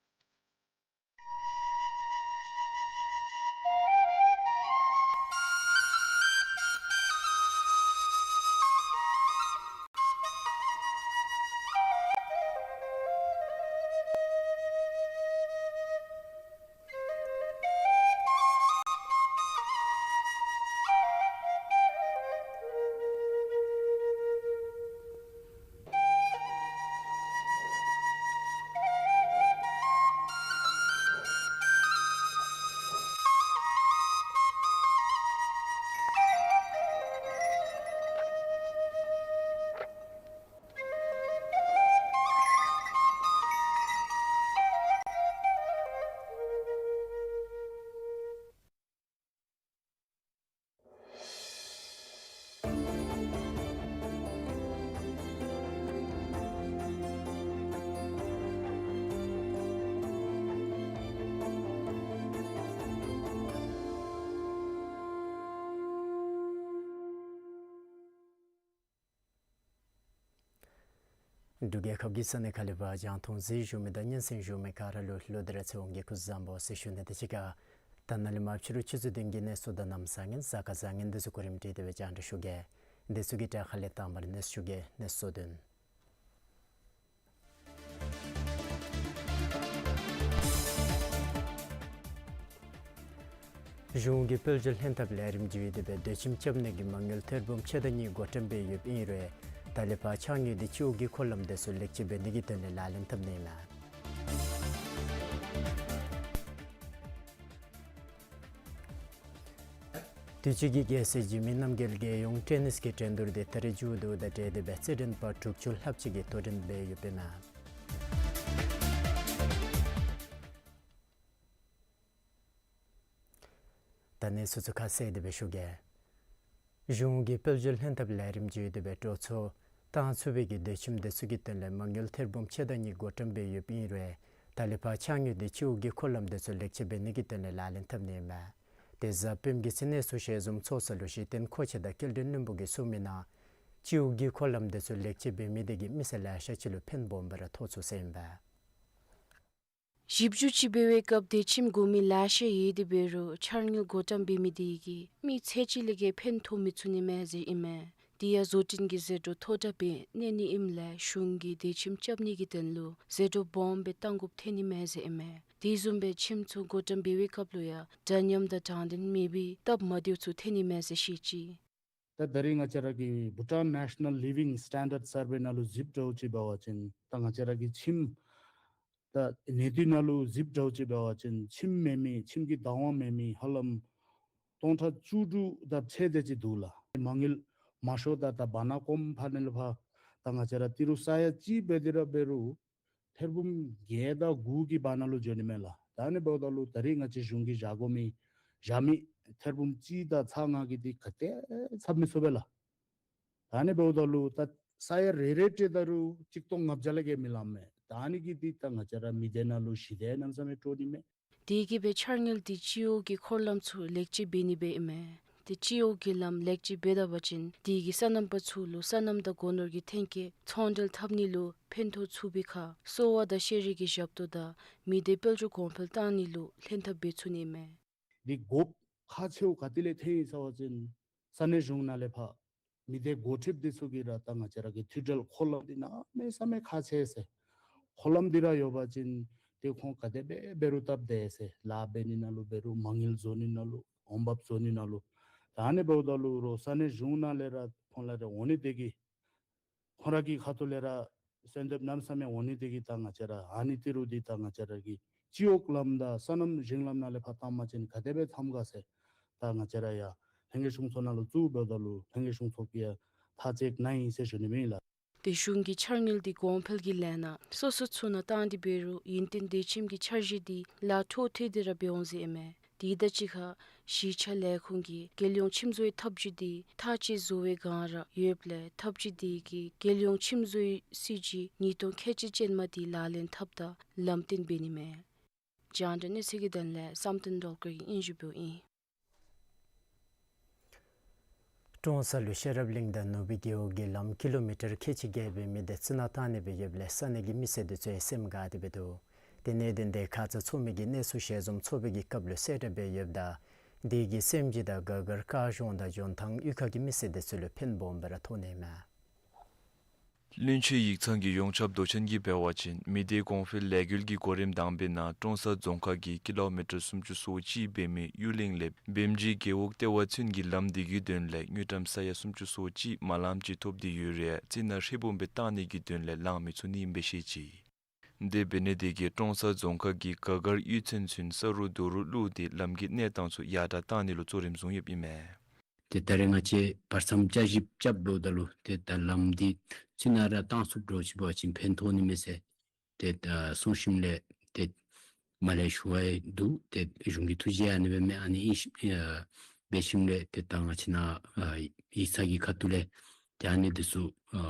འབྲུག་རྒྱལ་ཁབ་ཀྱི་ས་གནས་ཁག་ལས་ཕར་རྒྱང་མཐོང་གཟིགས་བཞུགས་མི་དང་སྙན་གསན་བཞུགས་མི་ག་ར་ལུ་ལོག་སྟེ་ར་ཚེ་དབང་གིས་སྐུ་གཟུགས་བཟང་པོ་ཟེར་ཞུ་ནི་དང་གཅིག་ཁར་ད་ནཱ་ལས་མར་ཕྱི་རུ་ཆུ་ཚོད་བདུན་གྱི་གནས་ཚུལ་དང་གནམ་ས་གི་གཟའ་སྐར་བཟང་ངན་དེ་ཚུ་གོ་རིམ་སྒྲིག་སྟེ་སྦེ་རྒྱང་བསྒྲགས་ཞུ་གེ། དེ་ཚུ་གི་གྲས་ཁ་ལས་དང་པ་ར་གནས་ཚུལ་གྱི་གནས་ཚུལ་བདུན། གཞུང་གིས་དཔལ་འབྱོར་ལྷན་ཐབས་ལས་རིམ་བརྒྱུད་དེ་སྦེ་སྡོད་ཁྱིམ་རྐྱབ་ནི་གི་མ་དངུལ་ཐེར་འབུམ་ཕྱེད་དང་གཉིས་བགོ་བཀྲམ་འབད་ཡོདཔ་ཨིན་རུང་ད་ལས་ཕར་ཕྱགས་སྙིགས་དེ་སྤྱི་འོག་གི་འཁོར་ལམ་དེ་ཚུ་ལེགས་བཅོས་འབད་ནི་གི་དོན་ལས་ལག་ལེན་འཐབ་ནི་ཨིན་མས། དུས་ཅི་གི་རྒྱལ་སྲས་འཇིགས་མེད་རྣམ་རྒྱལ་གྱི་རྒྱལ་ཡོངས་ཊེ་ནིས་ཀྱི་འགྲན་བསྡུར་དེ་ད་རིས་མཇུག་བསྡུཝ་དང་འབྲེལ་ཏེ་སྦེ་རྩེད་འགྲན་པ་དྲུག་ཅུ་ལྷགཔ་ཅིག་གིས་དོ་འགྲན་འབད་ཡོདཔ་ཨིན་མས། ད་གནས་ཚུལ་ཚུ་ཁ་གསལ་ཏེ་སྦེ་ཞུ་གེ། གཞུང་གིས་དཔལ་འབྱོར་ལྷན་ཐབས་ལས་རིམ་བརྒྱུད་དེ་སྦེ་སྤྲོ་ཚོགས་བཏང་ཚུགས་པའི་གི་སྡོད་ཁྱིམ་དེ་ཚུ་གི་དོན་ལས་མ་དངུལ་ཐེར་འབུམ་ཕྱེད་དང་གཉིས་བགོ་བཀྲམ་འབད་ཡོདཔ་ཨིན་རུང་ད་ལས་ཕར་ཕྱགས་སྙིགས་དེ་སྤྱི་འོག་གི་འཁོར་ལམ་དེ་ཚུ་ལེགས་བཅོས་འབད་ནི་གི་དོན་ལས་ལག་ལེན་འཐབ་ནི་ཨིན་མས། དེ་གཟའ་སྤེནམ་གི་ཚེ་གནས་ཚུལ་ཞལ་འཛོམས་ཚོགས་ས་ལུ་གཞི་རྟེན་མཁོ་ཆེ་དང་སྐྱེལ་འདྲེན་བློན་པོ་གིས་གསུངས་མི་ནང་སྤྱི་འོག་གི་འཁོར་ལམ་དེ་ཚུ་ལེགས་བཅོས་འབད་མི་དེ་གིས་མི་སེར་ལེ་ཤ་ཅིག་ལུ་ཕན་སྦོམ་སྦེ་ར་ཐོགས་ཚུགས་ཟེར་ཨིན་པས། ཞིབ་འཇུག་ཅིག་འབད་བའི་སྐབས་དེ་ཁྱིམ་དགོ་མི་ལེ་ཤ་ཡོད་དེ་འབད་རུང་འཆར་དངུལ་བགོ་བཀྲམ་འབད་མི་དེ་གིས་མི་ཚད་ཅིག་ལས་བརྒལ་ཕན་ཐོགས་མི་ཚུགས་ནི་མས་ཟེར་ཨིན་མས། དེ་ཡང་བཟོ་སྐྲུན་གྱི་ཟད་འགྲོ་མཐོ་དྲགས་སྦེ་གནས་ནི་ཨིནམ་ལས་གཞུང་གིས་དེ་ཁྱིམ་རྐྱབ་ནི་གི་དོན་ལུ་ཟད་འགྲོ་སྦོམ་སྦེ་བཏང་དགོཔ་ཐོན་ནི་མས་ཟེར་ཨིན་མས། དེ་བཟུམ་སྦེ་ཁྱིམ་ཚུ་བགོ་བཀྲམ་འབད་བའི་སྐབས་ལུ་ཡང་འདྲ་མཉམ་དང་དྲང་བདེན་མེད་པའི་སྟབས་མ་བདེཝ་ཚུ་ཐོན་ནི་མས་ཟེར་བཤད་ཅི། ད་ད་རིས་ང་བཅས་ར་གི་Bhutan National Living Standard Survey ནང་ལུ་གཟིགསཔ་འདྲཝ་ཅིག་འབད་བ་ཅིན་ད་ང་བཅས་ར་གི་ཁྱིམ་ད་གནས་སྡུད་ནང་ལུ་གཟིགསཔ་འདྲཝ་ཅིག་འབད་བ་ཅིན་ཁྱིམ་མེད་མི་ཁྱིམ་གྱི་བདག་དབང་མེད་མི་ཧ་ལམ་སྟོང་ཕྲག་བཅུ་དྲུག་དང་ཕྱེད་དེ་ཅིག་འདུག་ལགས། མ་དངུལ་མ་ཤོར་ད་ད་བར་ན་ཀོམ་ཕ་ནི་ལུ་ཕར་ད་ང་བཅས་ར་ཏི་རུ་ས་ཡ་གཅིག་འབད་དེ་ར་འབད་རུང་ཐེར་འབུམ་བརྒྱད་དང་དགུ་གི་བར་ན་ལུ་འགྱོ་ནི་མས་ལགས། ད་ཨ་ནི་འབདཝ་ད་ལུ་ད་རིས་ང་བཅས་གཞུང་གིས་བཞག་དགོ་མི་བཞག་མི་ ཐེར་འབུམ་གཅིག་དང་ཚག་ལྔ་གི་འདི་ག་ཏེ་ཚབ་མི་ཚུགས་པས་ལགས། ད་ཨ་ནི་འབདཝ་ད་ལུ་ད་ས་ཡ་རེ་རེ་སྤྲོད་ད་རུང་གཅིག་སྟོང་ལྔ་བརྒྱ་ལས་བརྒལ་མི་ལང་མས། ད་ཨ་ནི་གི་འདི་ད་ང་བཅས་ར་མི་སྡེ་ནང་ལུ་ཞི་བདེ་གནམ་མེད་ས་མེད་སྤྲོ་ནི་མས། དེ་གིས་སྦེ་འཆར་དངུལ་འདི་སྤྱི་འོག་གི་འཁོར་ལམ་ཚུ་ལེགས་བཅོས་འབད་ནི་སྦེ་ཨིན་མས། ཏེ་སྤྱི་འོག་གི་ལམ་ལེགས་བཅོས་འབད་ད་པ་ཅིན་དེ་གིས་སོ་ནམ་པ་ཚུ་ལུ་སོ་ནམ་དང་སྒོ་ནོར་གྱི་ཐོན་སྐྱེད་ཚོང་འབྲེལ་འཐབ་ནི་ལུ་ཕན་ཐོགས་ཚུགས་པའི་ཁར་གསོ་བ་དང་ཤེས་རིག་གི་ཞབས་ཏོག་དང་མི་སྡེ་དཔལ་འབྱོར་གོང་འཕེལ་བཏང་ནི་ལུ་ལྷན་ཐབས་འབད་ཚུགས་ནི་ཨིན་མས། འདི་དགོཔ་ཁག་ཆེཝ་ག་ཏེ་ལས་ཐོན་ཡི་ཟེར་བ་ཅིན་ས་གནས་གཞུང་ནང་ལས་ཕར་མི་སྡེ་འགོ་ཁྲིདཔ་འདི་ཚུ་གིས་ར་ད་ང་བཅས་ར་གི་མཐུད་འབྲེལ་འཁོར་ལམ་འདི་གནམ་མེད་ས་མེད་ཁག་ཆེ་ཟེར། འཁོར་ལམ་འདི་ར་ཡོད་པ་ཅིན་ཏེ་ཁོང་ག་དེ་སྦེ་འབད་རུང་སྟབས་བདེ་ཟེར། ལཱ་འབད་ནི་ནང་ལུ་འབད་རུང་མ་དངུལ་བཟོ་ནི་ནང་ལུ་འོང་འབབ་བཟོ་ནི་ནང་ལུ། ད་ཨ་ནི་འབདཝ་ད་ལུ་རོགས་ས་གནས་གཞུང་ནང་ལས་ར་ཁོང་ལུ་ར་འོང་ནི་དེ་གིས་ཁོང་ར་གི་ཁ་ཐུག་ལས་ར་གསོལ་འདེབས་གནམ་མེད་ས་མེད་འོང་ནི་དེ་གིས་ད་ང་བཅས་ར་ཨ་ནི་ཏི་རུ་འདི་ད་ང་བཅས་ར་གི་སྤྱི་འོག་ལམ་དང་སོ་ནམ་ཞིང་ལམ་ནང་ལས་ཕར་བཏང་པ་ཅིན་ག་དེ་སྦེ་འཚམས་ག་ཟེར། ད་ང་བཅས་ར་ཡང་ལྷན་རྒྱས་གཞུང་ཚོགས་ནང་ལུ་བཙུགས་འབདཝ་ད་ལུ་ལྷན་རྒྱས་གཞུང་ཚོགས་ཀྱིས་ཡང་ཐག་བཅད་གནང་ཡི་ཟེར་ཞུ་ནི་ཨིན་ལགས། ཏེ་གཞུང་གིས་འཆར་དངུལ་འདི་གོང་འཕེལ་གྱི་ལས་སྣ་སོ་སོ་ཚུ་ནང་བཏང་སྟེ་འབད་རུང་ཡུན་བརྟན་སྡོད་ཁྱིམ་གྱི་འཆར་གཞི་འདི་ལཱ་འཕྲོ་མཐུད་དེ་ར་འབད་འོང་ཟེར་ཨིན་མས། དེ་དང་གཅིག་ཁར་གཞིས་ཆགས་ལས་ཁུངས་ཀྱིས་རྒྱལ་ཡོངས་ཁྱིམ་བཟོའི་འཐབ་ཇུས་འདི་མཐའ་དཔྱད་བཟོ་བའི་སྒང་ར་ཡོདཔ་ལས་འཐབ་ཇུས་འདི་གིས་རྒྱལ་ཡོངས་ཁྱིམ་བཟོའི་སྲིད་བྱུས་ཉིས་སྟོང་ཁལ་གཅིག་ཅན་མ་འདི་ལག་ལེན་འཐབ་ད་ལམ་སྟོན་འབད་ནི་མས། རྒྱང་བསྒྲགས་གནས་ཚུལ་གྱི་དོན་ལས་བསམ་གཏན་སྒྲོལ་དཀར་གྱིས་སྙན་ཞུ་འབདཝ་ཨིན། ཀྲོང་གསར་ལུ་ཤེས་རབ་གླིང་དང་ནུབ་སྦིས་རྒེད་འོག་གི་ལམ་ཀི་ལོ་མི་ཊར་ཁལ་གཅིག་བརྒལ་བའི་མི་སྡེ་རྩི་ནག་བཏང་ནི་སྦེ་ཡོདཔ་ལས་ས་གནས་ཀྱི་མི་སེར་འདི་ཚུ་ཡང་སེམས་དགའ་སྟེ་སྦེ་འདུག། ཏེ་གནད་དོན་འདི་ཁ་ཙ་ཚོགས་མི་གིས་གནས་ཚུལ་ཞལ་འཛོམས་ཚོགས་པའི་གི་སྐབས་ལུ་གསལ་བསྒྲགས་འབད་ཡོདཔ་ད་དེ་གིས་སེམས་རྒྱ་དང་ག་གར་སྐ་གཞོང་དང་ལྗོན་ཐང་གཡུས་ཁ་གི་མི་སེར་འདི་ཚུ་ལུ་ཕན་སྦོམ་སྦེ་ར་ཐོགས་ནི་མས། བློན་ཆེན་ཡིག་ཚང་གིས་ཡོངས་ཁྱབ་མདོ་ཆེན་གྱིས་འབད་བ་ཅིན་མི་སྡེ་གོང་འཕེལ་ལས་འགུལ་གྱི་གོ་རིམ་དང་པའི་ནང་ཀྲོང་གསར་རྫོང་ཁག་གི་ཀི་ལོ་མི་ཊར་སུམ་ཅུ་སོ་གཅིག་འབད་མི་གཡུ་གླིང་ལས་བེམ་རྗེ་རྒེད་འོག་ལྟེ་བ་ཚུན་གྱི་ལམ་འདི་གི་དོན་ལས་དངུལ་ཀྲམ་ས་ཡ་སུམ་ཅུ་སོ་གཅིག་མ་ལངམ་ཅིག་ཐོབ་སྟེ་ཡོད་རུང་རྩི་ནག་ཧྲིལ་བུམ་སྦེ་བཏང་ནི་གི་དོན་ལས་ལང་མི་ཚུགས་ནི་ཨིན་པས་ཟེར་བཤད་ཅི། དེ་འབད་ནི་དེ་གིས་ཀྲོང་གསར་རྫོང་ཁག་གི་ག་གར་གཡུས་ཚན་ཚུན་ས་རུག་རྡོ་རུག་བླུགས་ཏེ་ལམ་གྱི་གནས་སྟངས་ཚུ་ཡར་དྲག་བཏང་ནི་ལུ་གཙོ་རིམ་བཟུང་ཡོདཔ་ཨིན་མས། ཏེ་ད་རེས་ང་བཅས་བར་མཚམས་བསྐྱར་ཞིབ་རྐྱབ་འབདཝ་ད་ལུ་ཏེ་ད་ལམ་འདི་རྩི་ནག་ར་བཏང་ཚུགསཔ་འདྲཝ་ཅིག་འབད་བ་ཅིན་ཕན་ཐོགས་ནི་མས་ཟེར་ཏེ་ད་གསུངས་ཞིནམ་ལས་ཏེ་མ་ལས་ཞུ་བ་ཡང་འདུག། ཏེ་གཞུང་གི་ཐུགས་རྗེ་ཨ་ནི་སྦེ་མས། ཨ་ནི་ཨིན་ཞིནམ་ཨ་འབད་ཞིནམ་ལས་ཏེ་ད་ང་བཅས་ནཱ་ཨ་ཡིག་ཚང་གི་ཁ་ཐུག་ལས་ཏེ་ཨ་ནི་འདི་ཚུ་ཨ་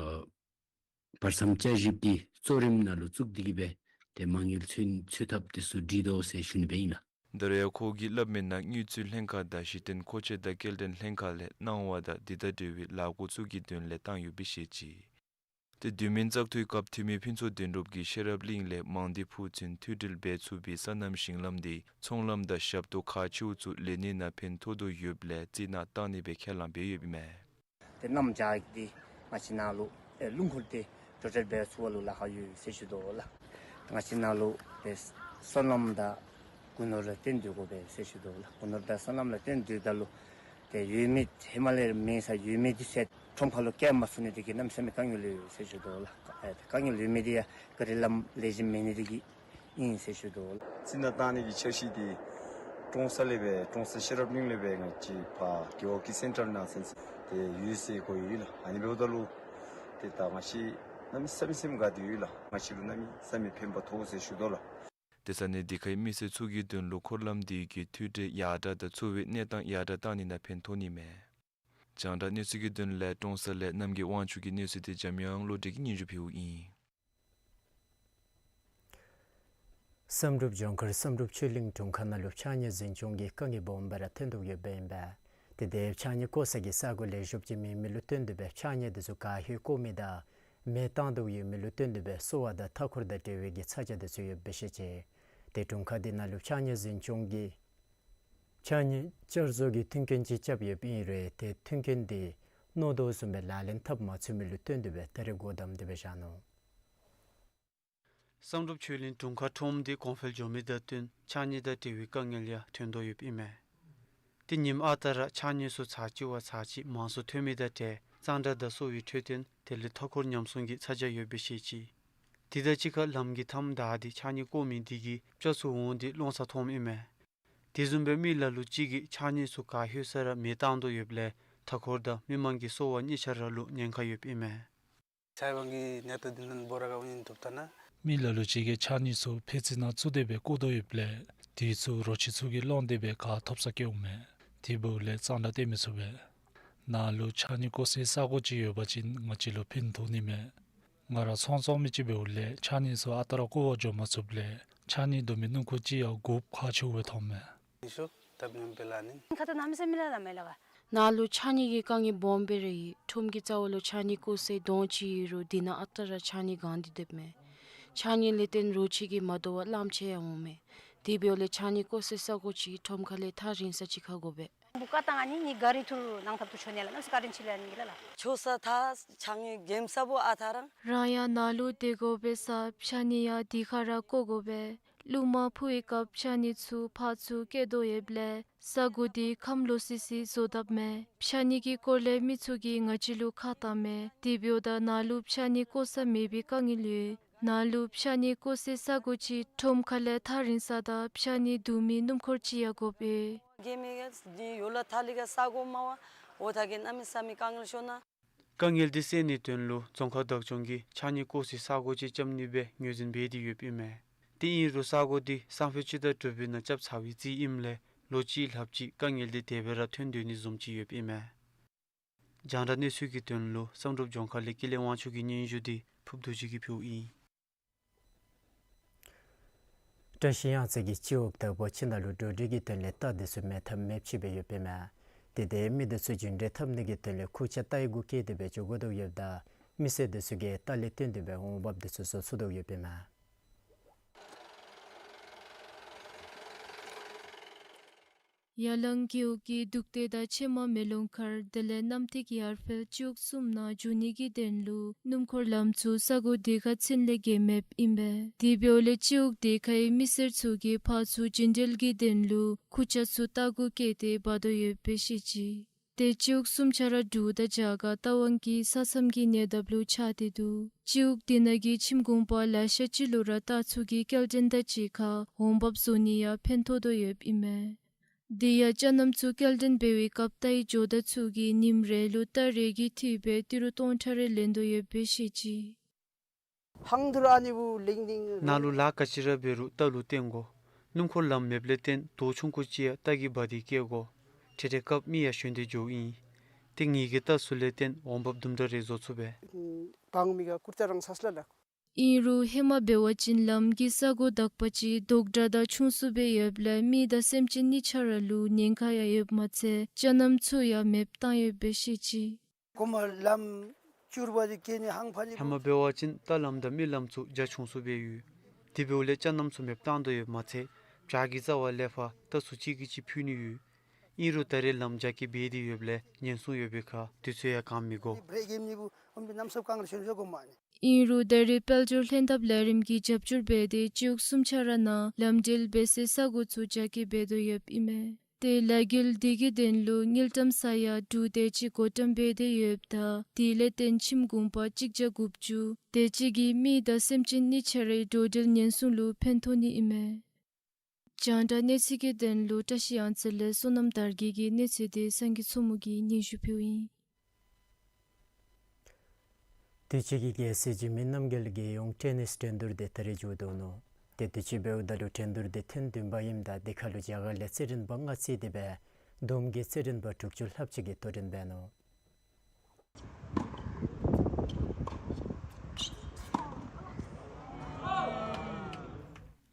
བར་མཚམས་བསྐྱར་ཞིབ་འདི་གཙོ་རིམ་ནང་ལུ་བཙུགས་ཏེ་གིས་སྦེ་ཏེ་མ་དངུལ་ཚུན་ཚུད་ཐབས་འདི་ཚུ་སྒྲིག་དོ་ཟེར་ཞུ་ནི་སྦེ་ཨིན་ལགས། ད་རེས་ཡང་ཁོ་གིས་སླབ་མིའི་ནང་དངུལ་རྩིས་ལྷན་ཁག་དང་གཞི་རྟེན་མཁོ་ཆས་དང་སྐྱེལ་འདྲེན་ལྷན་ཁག་ལས་གནང་བ་དང་འདི་དང་འབྲེལ་བའི་ལས་སྒོ་ཚུ་གི་དོན་ལས་བཏང་ཡོདཔ་སྦེ་བཤད་ཅི། ཏེ་དུས་མིན་བཙག་འཐུའི་སྐབས་འཐུས་མི་ཕུན་ཚོགས་དོན་གྲུབ་ཀྱིས་ཤེས་རབ་གླིང་ལས་མང་སྡེ་ཕུག་ཚུན་མཐུད་སྒྲིལ་འབད་ཚུགས་པའི་སོ་ནམ་ཞིང་ལམ་འདི་ཚོང་ལམ་དང་ཞབས་ཏོག་ཁག་ཆེཝ་ཚུ་ལེན་ནི་ནང་ཕན་ཐོགས་དོ་ཡོདཔ་ལས་རྩི་ནག་བཏང་ནི་སྦེ་ཁས་བླངས་འབད་ཡོདཔ་ཨིན་མས། ཏེ་གནམ་བྱཱར་འདི་ང་བཅས་ནཱ་ལུ་ཨེ་རླུང་འཁོར་འདི་འགྲོ་འགྲུལ་འབད་ཚུགས་པ་ལུ་ལཱ་ཁག་ཡོད་ཟེར་ཞུ་དོ་ལགས། ང་བཅས་ནཱ་ལུ་ཏེ་སོ་ནམ་དང་སྒོ་ནོར་ལུ་བརྟེན་སྡོད་དགོ་པས་ཟེར་ཞུ་དོ་ལགས། སྒོ་ནོར་དང་སོ་ནམ་ལུ་བརྟེན་སྡོདཔ་ད་ལུ་ཏེ་ཡོད་མི་ཧེ་མ་ལས་མེད་ས་ཡོད་མི་འདི་ཚུ་ཁྲོམ་ཁ་ལུ་བསྐྱལ་མ་ཚུགས་ནི་འདི་གིས་གནམ་མེད་ས་མེད་དཀའ་ངལ་ཡོད་ཟེར་ཞུ་དོ་ལགས། ཨེ་དཀའ་ངལ་ཡོད་མི་འདི་ཡང་ག་རི་ལམ་ལེགས་ཤོམ་མེད་ནི་འདི་གིས་ཨིན་ཟེར་ཞུ་དོ་ལགས། རྩི་ནག་བཏང་ནི་གི་འཆར་གཞི་འདི་ཀྲོང་གསར་ལས་སྦེ་ཀྲོང་གསར་ཤེས་རབ་གླིང་ལས་སྦེ་ང་བཅས་ཕར་རྒེད་འོག་གི་སེན་ཊར་ནང་ཚུན་ཏེ་ཡོད་ཟེར་གོ་ཡི་ལགས། ཨ་ནི་འབདཝ་ད་ལུ་ཏེ་ད་ང་བཅས་གནམ་མེད་ས་མེད་སེམས་དགའ་སྟེ་ཡོད་ལགས། ང་བཅས་ལུ་གནམ་མེད་ས་མེད་ཕན་པ་ཐོགས་ཟེར་ཞུ་དོ་ལགས། ཏེ་ས་གནས་འདི་ཁའི་མི་སེར་ཚུ་གི་དོན་ལུ་འཁོར་ལམ་འདི་གིས་མཐུད་སྒྲིལ་ཡར་དྲག་དང་འཚོ་བའི་གནས་སྟངས་ཡར་དྲག་བཏང་ནི་ནང་ཕན་ཐོགས་ནི་མས། རྒྱང་བསྒྲགས་གནས་ཚུལ་གྱི་དོན་ལས་ཀྲོང་གསར་ལས་རྣམ་རྒྱལ་དབང་ཕྱུག་གི་གནས་ཚུལ་འདི་འཇམ་དབྱངས་བློ་གྲོས་ཀྱིས་སྙན་ཞུ་ཕུལཝ་ཨིན། བསམ་གྲུབ་ལྗོངས་མཁར་བསམ་གྲུབ་ཆོས་གླིང་དྲུང་ཁག་ནང་ལུ་ཕྱགས་སྙིགས་འཛིན་སྐྱོང་གི་དཀའ་ངལ་སྦོམ་སྦེ་ར་ཐོན་དོ་ཡོདཔ་ཨིན་པས། ཏེ་དེ་ཕྱགས་སྙིགས་བཀོ་ས་གི་ས་གོ་ལེགས་ཤོམ་ཅིག་མེད་མི་ལུ་བརྟེན་ཏེ་སྦེ་ཕྱགས་སྙིགས་འདི་ཚུ་ག་ཧེ་བཀོ་མི་དང་མེ་བཏང་དོ་ཡོད་མི་ལུ་བརྟེན་ཏེ་སྦེ་གསོ་བ་དང་མཐའ་འཁོར་དང་འབྲེལ་བའི་གི་ཚ་གྱང་འདི་ཚུ་ཡོདཔ་སྦེ་བཤད་ཅི། ཏེ་དྲུང་ཁག་འདི་ནང་ལུ་ཕྱགས་སྙིགས་འཛིན་སྐྱོང་གི་ཕྱགས་སྙིགས་བསྐྱར་བཟོ་གི་མཐུན་རྐྱེན་ཅིག་རྐྱབ་ཡོདཔ་ཨིན་རུང་ཏེ་མཐུན་རྐྱེན་འདི་མནོ་དོ་བཟུམ་སྦེ་ལག་ལེན་འཐབ་མ་ཚུགས་མི་ལུ་བརྟེན་ཏེ་སྦེ་ད་རེས་སྒོ་བསྡམས་ཏེ་སྦེ་བཞག་ནུག། བསམ་གྲུབ་ཆོས་གླིང་དྲུང་ཁག་ཁྲོམ་འདི་གོང་འཕེལ་འགྱོ་མི་དང་བསྟུན་ཕྱགས་སྙིགས་དང་འབྲེལ་བའི་དཀའ་ངལ་ཡང་ཐོན་དོ་ཡོདཔ་ཨིན་མས། ཏེ་ཉིནམ་ཨ་རྟག་ར་ཕྱགས་སྙིགས་ཚུ་ཚར་གཅིག་བ་ཚར་གཅིག་མང་སུ་ཐོན་མི་དང་འབྲེལ་གཙང་སྦྲ་དང་གསོ་བའི་འཕྲོད་བསྟེན་དེ་ལས་མཐའ་འཁོར་ཉམས་སྲུང་གི་ཚ་གྱང་ཡོདཔ་སྦེ་བཤད་ཅི། དེ་དང་གཅིག་ཁར་ལམ་གྱི་མཐའམ་བདའ་སྟེ་ཕྱགས་སྙིགས་བཀོ་མི་འདི་གིས་སྤྱ་ཚུ་འོང་སྟེ་སློང་ས་མཐོངམ་ཨིན་མས། དེ་བཟུམ་སྦེ་མི་ལ་ལུ་ཅིག་གིས་ཕྱགས་སྙིགས་ཚུ་ག་ཧེ་ས་ར་མེ་བཏང་དོ་ཡོདཔ་ལས་མཐའ་འཁོར་དང་མི་མང་གི་གསོ་བ་གཉིས་ཆ་ར་ལུ་ཉེན་ཁ་ཡོདཔ་ཨིན་མས། ས་ཡོམ་གྱི་གནད་དོན་འདི་ནང་འབད་ར་ག་ཨིན་འདུག་ད་ན། མི་ལ་ལུ་ཅིག་གིས་ཕྱགས་སྙིགས་ཚུ་ཕད་ཙི་ནང་བཙུགས་ཏེ་སྦེ་བཀོ་དོ་ཡོདཔ་ལས་དེ་ཚུ་རོ་ཁྱི་ཚུ་གིས་སློང་སྟེ་སྦེ་ག་ཐོབ་ས་བཀལཝ་མས། དེ་འབདཝ་ལས་གཙང་སྦྲ་སྟོན་མི་ཚུགས་པས། ནཱ་ལུ་ཕྱགས་སྙིགས་བཀོ་སའི་ས་གོ་ཅིག་ཡོད་པ་ཅིན་ང་བཅས་ལུ་ཕན་ཐོགས་ནི་མས། ང་ར་ཚོང་བཙོང་མི་ཅིག་འབདཝ་ལས་ཕྱགས་སྙིགས་ཚུ་ཨ་རྟག་ར་བཀོ་བར་འགྱོ་མ་ཚུགསཔ་ལས་ཕྱགས་སྙིགས་བསྡུ་མི་སྣུམ་འཁོར་ཅིག་ཡང་དགོཔ་ཁག་ཆེཝ་སྦེ་མཐོངམ་མས། ཁ་ཐུག་གནམ་མེད་ས་མེད་ལཱ་ལཱ་མས་ལགས། ནཱ་ལུ་ཕྱགས་སྙིགས་ཀྱི་དཀའ་ངལ་སྦོམ་སྦེ་ར་ཡོད། ཁྲོམ་གྱི་རྩ་བ་ལུ་ཕྱགས་སྙིགས་བཀོ་སའི་དོང་ཅིག་ཡོད་རུང་དེ་ནང་ཨ་རྟག་ར་ཕྱགས་སྙིགས་གང་སྟེ་སྡོདཔ་མས། ཕྱགས་སྙིགས་ལས་བརྟེན་རོ་ཁྱི་གིས་མ་དོ་བར་གླངམོ་ཆེ་ཡང་འོངམ་མས། དེ་འབདཝ་ལས་ཕྱགས་སྙིགས་བཀོ་སའི་ས་གོ་ཅིག་ཁྲོམ་ཁ་ལས་ཐག་རིང་ས་ཅིག་ཁར་དགོ་པས། བུ་ག་ཏང་ཨ་ནི་ནི་ག་རི་ཐུར་ནང་ཐབ་ཏུ་ཆོ་ནི་ལགས། གནམ་མེད་ས་མེད་བཀའ་དྲིན་ཆེ་ལགས་ཨ་ནི་གི་ལགས། ཆོ་ས་ཐག་ཕྱགས་སྙིགས་འགེམས་ས་བུ་ཨ་ཐག་རང་། རང་ཡང་ནཱ་ལུ་སྡོད་དགོ་པས་ས་ཕྱགས་སྙིགས་ཡང་དེ་ཁར་ར་བཀོ་དགོ་པས། རླུང་མ་འཕུ་བའི་སྐབས་ཕྱགས་སྙིགས་ཚུ་ཕར་ཚུར་བཀྱེད་དོ་ཡོདཔ་ལས་ས་གོ་དེ་ཁམས་ལོག་སི་སི་བཟོ་དཔ་མས། ཕྱགས་སྙིགས་ཀྱི་སྐོར་ལས་མི་ཚུ་གིས་ང་བཅས་ལུ་ཁ་བཏངམ་མས། དེ་འབདཝ་ད་ནཱ་ལུ་ཕྱགས་སྙིགས་བཀོ་ས་མེད་པའི་དཀའ་ངལ་ཡོད། ནཱ་ལུ་ཕྱགས་སྙིགས་བཀོ་སའི་ས་གོ་ཅིག་ཁྲོམ་ཁ་ལས་ཐག་རིང་ས་དང་ཕྱགས་སྙིགས་བསྡུ་མི་སྣུམ་འཁོར་ཅིག་ཡང་དགོཔ་ཨིན། གེ་མི་ག་ནི་ཡོ་ལ་ཐ་ལི་ག་ས་གོ་མ་བ་འོ་ཐ་གི་གནམ་མེད་ས་མེད་དཀའ་ངལ་ཤོར་ནུག། དཀའ་ངལ་འདི་སེལ་ནིའི་དོན་ལུ་རྫོང་ཁག་བདག་སྐྱོང་གིས་ཕྱགས་སྙིགས་བཀོ་སའི་ས་གོ་ཅིག་རྐྱབ་ནི་སྦེ་ངོས་འཛིན་འབད་དེ་ཡོདཔ་ཨིན་མས། དེ་ཨིན་རུང་ས་གོ་འདི་སང་ཕོད་སྤྱི་ཟླ་དྲུག་པའི་ནང་རྐྱབ་ཚར་བའི་རྩིས་ཨིནམ་ལས་ལོ་གཅིག་ལྷགཔ་ཅིག་དཀའ་ངལ་འདི་དེ་སྦེ་ར་ཐོན་སྡོད་ནི་བཟུམ་ཅིག་ཡོདཔ་ཨིན་མས། རྒྱང་བསྒྲགས་གནས་ཚུལ་གྱི་དོན་ལུ་བསམ་གྲུབ་ལྗོངས་མཁར་ལས་ཀུན་ལེགས་དབང་ཕྱུག་གི་སྙན་ཞུ་འདི་ཕུབ་རྡོ་རྗེ་གིས་ཕུལཝ་ཨིན། བཀྲ་ཤིས་གཡང་རྩེ་གི་སྤྱི་འོག་དག་པ་ཅིག་ནང་ལུ་འགྲོ་འགྲུལ་གྱི་དོན་ལས་རྟ་འདི་ཚུ་མེད་ཐབས་མེདཔ་ཅིག་སྦེ་ཡོདཔ་ཨིན་མས། དེ་དེ་མི་འདི་ཚུ་རྒྱུན་འགྲུལ་འཐབ་ནི་གི་དོན་ལས་ཁུར་ཆ་རྟའི་གུ་བཀལ་ཏེ་སྦེ་འགྱོ་དགོ་དོ་ཡོདཔ་ད་མི་སེར་འདི་ཚུ་གིས་རྟ་ལས་བརྟེན་ཏེ་སྦེ་འོང་འབབ་འདི་ཚུ་བཟོ་ཚུགས་དོ་ཡོདཔ་ཨིན་མས། ཡར་ལངས་རྒེད་འོག་གི་འདུག་སྟེགས་དང་ཕྱེ་མར་མེ་ལོང་མཁར་དེ་ལས་གནམ་ཐིག་ཡར་འཕེལ་སྤྱི་འོག་གསུམ་ནང་འགྱོ་ནི་གི་དོན་ལུ་སྣུམ་འཁོར་ལམ་ཚུ་ས་གོ་དེ་ཁར་ཚུན་ལས་བརྒལ་མེདཔ་ཨིན་པས། དེ་འབདཝ་ལས་སྤྱི་འོག་དེ་ཁའི་མི་སེར་ཚུ་གིས་ཕར་ཚུར་རྒྱུན་འགྲུལ་གྱི་དོན་ལུ་ཁུར་ཆ་ཚུ་རྟ་གུ་བཀལ་ཏེ་འབག་དོ་ཡོདཔ་སྦེ་བཤད་ཅི། ཏེ་སྤྱི་འོག་གསུམ་ཆ་ར་འབྲུག་དང་རྒྱ་གར་རྟ་དབང་གི་ས་མཚམས་ཀྱི་ཉེ་འདབས་ལུ་ཆགས་ཏེ་འདུག། སྤྱི་འོག་དེ་ནང་གི་ཁྱིམ་གུང་པ་ལེ་ཤ་ཅིག་ལུ་ར་རྟ་ཚུ་གི་སྐྱེལ་འདྲེན་དང་གཅིག་ཁར་འོང་འབབ་བཟོ་ནི་ཡང་ཕན་ཐོགས་དོ་ཡོདཔ་ཨིན་མས། དེ་ཡང་ཅ་གནམ་ཚུ་སྐྱེལ་འདྲེན་འབད་བའི་སྐབས་རྟའི་ཇོ་བདག་ཚུ་གིས་ཉིནམ་རེ་ལུ་རྟ་རེ་གི་འཐུས་སྦེ་ཏི་རུ་སྟོང་ཕྲག་རེ་ལེན་དོ་ཡོདཔ་སྦེ་བཤད་ཅི། ཧང་དུ་ར་ཨ་ནི་བུ་ལིང་ལིང་། ནཱ་ལུ་ལཱ་ག་ཅི་ར་འབད་རུང་རྟ་ལུ་བརྟེན་དགོ། སྣུམ་འཁོར་ལམ་མེདཔ་ལས་བརྟེན་དོས་ཆུང་ཀུ་ཅིག་ཡང་རྟ་གིས་འབག་སྟེ་བསྐྱལ་དགོ། འཕྲལ་འཕྲལ་སྐབས་མི་ཡང་ཞོན་ཏེ་འགྱོཝ་ཨིན། ཏེ་ངེ་གི་རྟ་ཚུ་ལས་བརྟེན་འོང་འབབ་དུམ་གྲ་རེ་བཟོ་ཚུགས་པས། ཨིན་རུང་ཧེ་མ་འབད་བ་ཅིན་ལམ་གྱི་ས་གོ་དག་པ་ཅིག་དོག་དྲགས་དང་ཆུང་སུ་སྦེ་ཡོདཔ་ལས་མི་དང་སེམས་ཅན་གཉིས་ཆ་ར་ལུ་ཉེན་ཁ་ཡང་ཡོདཔ་མ་ཚད་ཅ་གནམ་ཚུ་ཡང་མེདཔ་བཏང་ཡོདཔ་སྦེ་བཤད་ཅི། གོ་མ་ལམ་སྐྱུར་བ་འདི་སྐྱེལ་ནི་ཧང་ཕ་ནི། ཧེ་མ་འབད་བ་ཅིན་རྟ་ལམ་དང་མི་ལམ་ཚུ་རྒྱ་ཆུང་སུ་སྦེ་ཡོད། དེ་འབདཝ་ལས་ཅ་གནམ་ཚུ་མེདཔ་བཏང་དོ་ཡོདཔ་མ་ཚད་བྱག་གི་རྩ་བ་ལས་ཕར་རྟ་ཚུ་གཅིག་གིས་གཅིག་འཕུལ་ནི་ཡོད། ཨིན་རུང་ད་རེས་ལམ་རྒྱ་སྐྱེད་འབད་དེ་ཡོདཔ་ལས་ཉེན་སྲུང་ཡོད་པའི་ཁར་དུས་ཚོད་ཡང་གང་མི་དགོ། ཨིན་རུང་ད་རེས་དཔལ་འབྱོར་ལྷན་ཐབས་ལས་རིམ་གྱིས་རྒྱབ་སྐྱོར་འབད་དེ་སྤྱི་འོག་གསུམ་ཆ་ར་ནང་ལམ་འགྲུལ་འབད་སའི་ས་གོ་ཚུ་རྒྱ་སྐྱེད་འབད་དོ་ཡོདཔ་ཨིན་མས། ཏེ་ལས་འགུལ་འདི་གི་དོན་ལུ་དངུལ་ཀྲམ་ས་ཡ་དྲུག་དེ་ཅིག་བགོ་བཀྲམ་འབད་དེ་ཡོདཔ་ད་དེ་ལས་བརྟེན་ཁྱིམ་གུང་པ་གཅིག་བརྒྱ་དགུ་བཅུ་དེ་ཅིག་གི་མི་དང་སེམས་ཅན་གཉིས་ཆ་རའི་འགྲོ་འགྲུལ་ཉེན་སྲུང་ལུ་ཕན་ཐོགས་ནི་ཨིན་མས། རྒྱང་བསྒྲགས་གནས་ཚུལ་གྱི་དོན་ལུ་བཀྲ་ཤིས་གཡང་རྩེ་ལས་བསོད་ནམས་དར་རྒྱས་ཀྱིས་གནས་ཚུལ་འདི་སངས་རྒྱས་མཚོ་མོ་གིས་སྙན་ཞུ་ཕུལཝ་ཨིན། དུས་ཅི་གི་རྒྱལ་སྲས་འཇིགས་མེད་རྣམ་རྒྱལ་གྱི་གཡུས་ཊེ་ནིས་འགྲན་བསྡུར་འདི་ད་རེས་མཇུག་བསྡུ་ནུག། ཏེ་དུས་ཅི་འབདཝ་ད་ལུ་འགྲན་བསྡུར་འདི་ཐེངས་བདུན་པ་ཨིནམ་ད་དེ་ཁར་ལུ་རྒྱ་གར་ལས་རྩེད་འགྲན་པ་ལྔ་རྩིས་ཏེ་སྦེ་བསྡོམས་ཀྱིས་རྩེད་འགྲན་པ་དྲུག་ཅུ་ལྷགཔ་ཅིག་གིས་དོ་འགྲན་འབད་ནུག།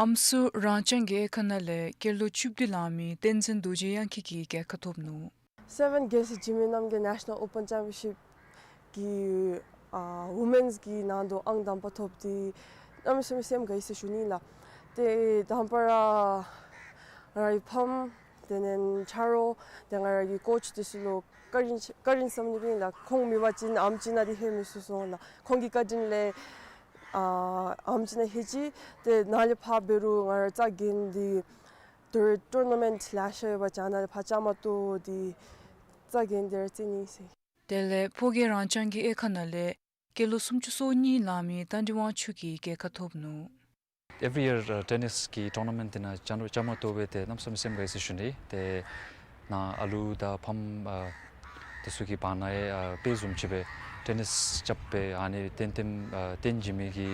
ཨམ་སྲུ་རང་རྐྱང་གི་དབྱེ་ཁག་ནང་ལས་སྐྱེས་ལོ་བཅུ་བདུན་ལང་མི་བསྟན་འཛིན་རྡོ་རྗེ་དབྱངས་སྐྱིད་ཀྱིས་རྒྱལ་ཁ་ཐོབ་ནུག། སེ་བེན་རྒྱལ་སྲས་འཇིགས་མེད་རྣམ་རྒྱལ་ནེ་ཤ་ནཱལ་ཨོ་པཱན་ཅེམ་པི་ཡན་ཤིབ་ཀྱི་ཨ་ཝུ་མེནསི་གི་ནང་དུ་ཨང་དང་པ་ཐོབ་སྟེ་གནམ་མེད་ས་མེད་སེམས་དགའ་ཡི་ཟེར་ཞུ་ནི་ལགས། ཏེ་དང་པ་ར་ང་རའི་ཕམ་དེ་ལས་ཆ་རོགས་དེ་ང་རའི་ཀོ་ཆི་དེ་ཚུ་ལུ་བཀའ་དྲིན་བཀའ་དྲིན་བསམ་ནི་ཨིན་ལགས། ཁོང་མེད་པ་ཅིན་ཨམ་ཅིག་ནང་འདི་ལྷོད་མི་ཚུགས་སོང་ལགས། ཁོང་གི་བཀའ་དྲིན་ལས་ཨ་ཨམ་ཅིག་ནང་ལྷོད་ཅི། ཏེ་ནཱ་ལས་ཕར་འབད་རུང་ང་ར་རྩ་འགེངས་ཏེ་ཏུར་ཊོར་ན་མེནཊ་ལེ་ཤ་ཡོད་པ་ཅིན་ནཱ་ལས་ཕར་བཅའ་མར་གཏོགས་ཏེ་རྩ་འགེངས་ཏེ་ར་རྩེད་ནི་ཟེར། དེ་ལས་ཕོ་སྐྱེས་རང་རྐྱང་གི་དབྱེ་ཁག་ནང་ལས་སྐྱེས་ལོ་སུམ་ཅུ་སོ་གཉིས་ལང་མི་རྟ་མགྲིན་དབང་ཕྱུག་གིས་རྒྱལ་ཁ་ཐོབ་ནུག། Every year, uh, ཊེ་ནིས་ཀྱི་ཊོར་ན་མེནཊ་འདི་ནང་བཅའ་བཅའ་མར་གཏོགས་སྦེ་ཏེ་གནམ་མེད་ས་མེད་སེམས་དགའ་ཡི་ཟེར་ཞུ་ནི། ཏེ་ནཱ་ཨ་ལུ་དང་ཕམ་ཨ་དེ་ཚུ་གི་བར་ན་ཡང་ཨ་དཔེ་བཟུམ་ཅིག་སྦེ་ཊེ་ནིས་རྐྱབ་སྦེ་ཨ་ནི་ཏན་ཏན་ཨ་ཏན་འཇིགས་མེད་ཀྱི་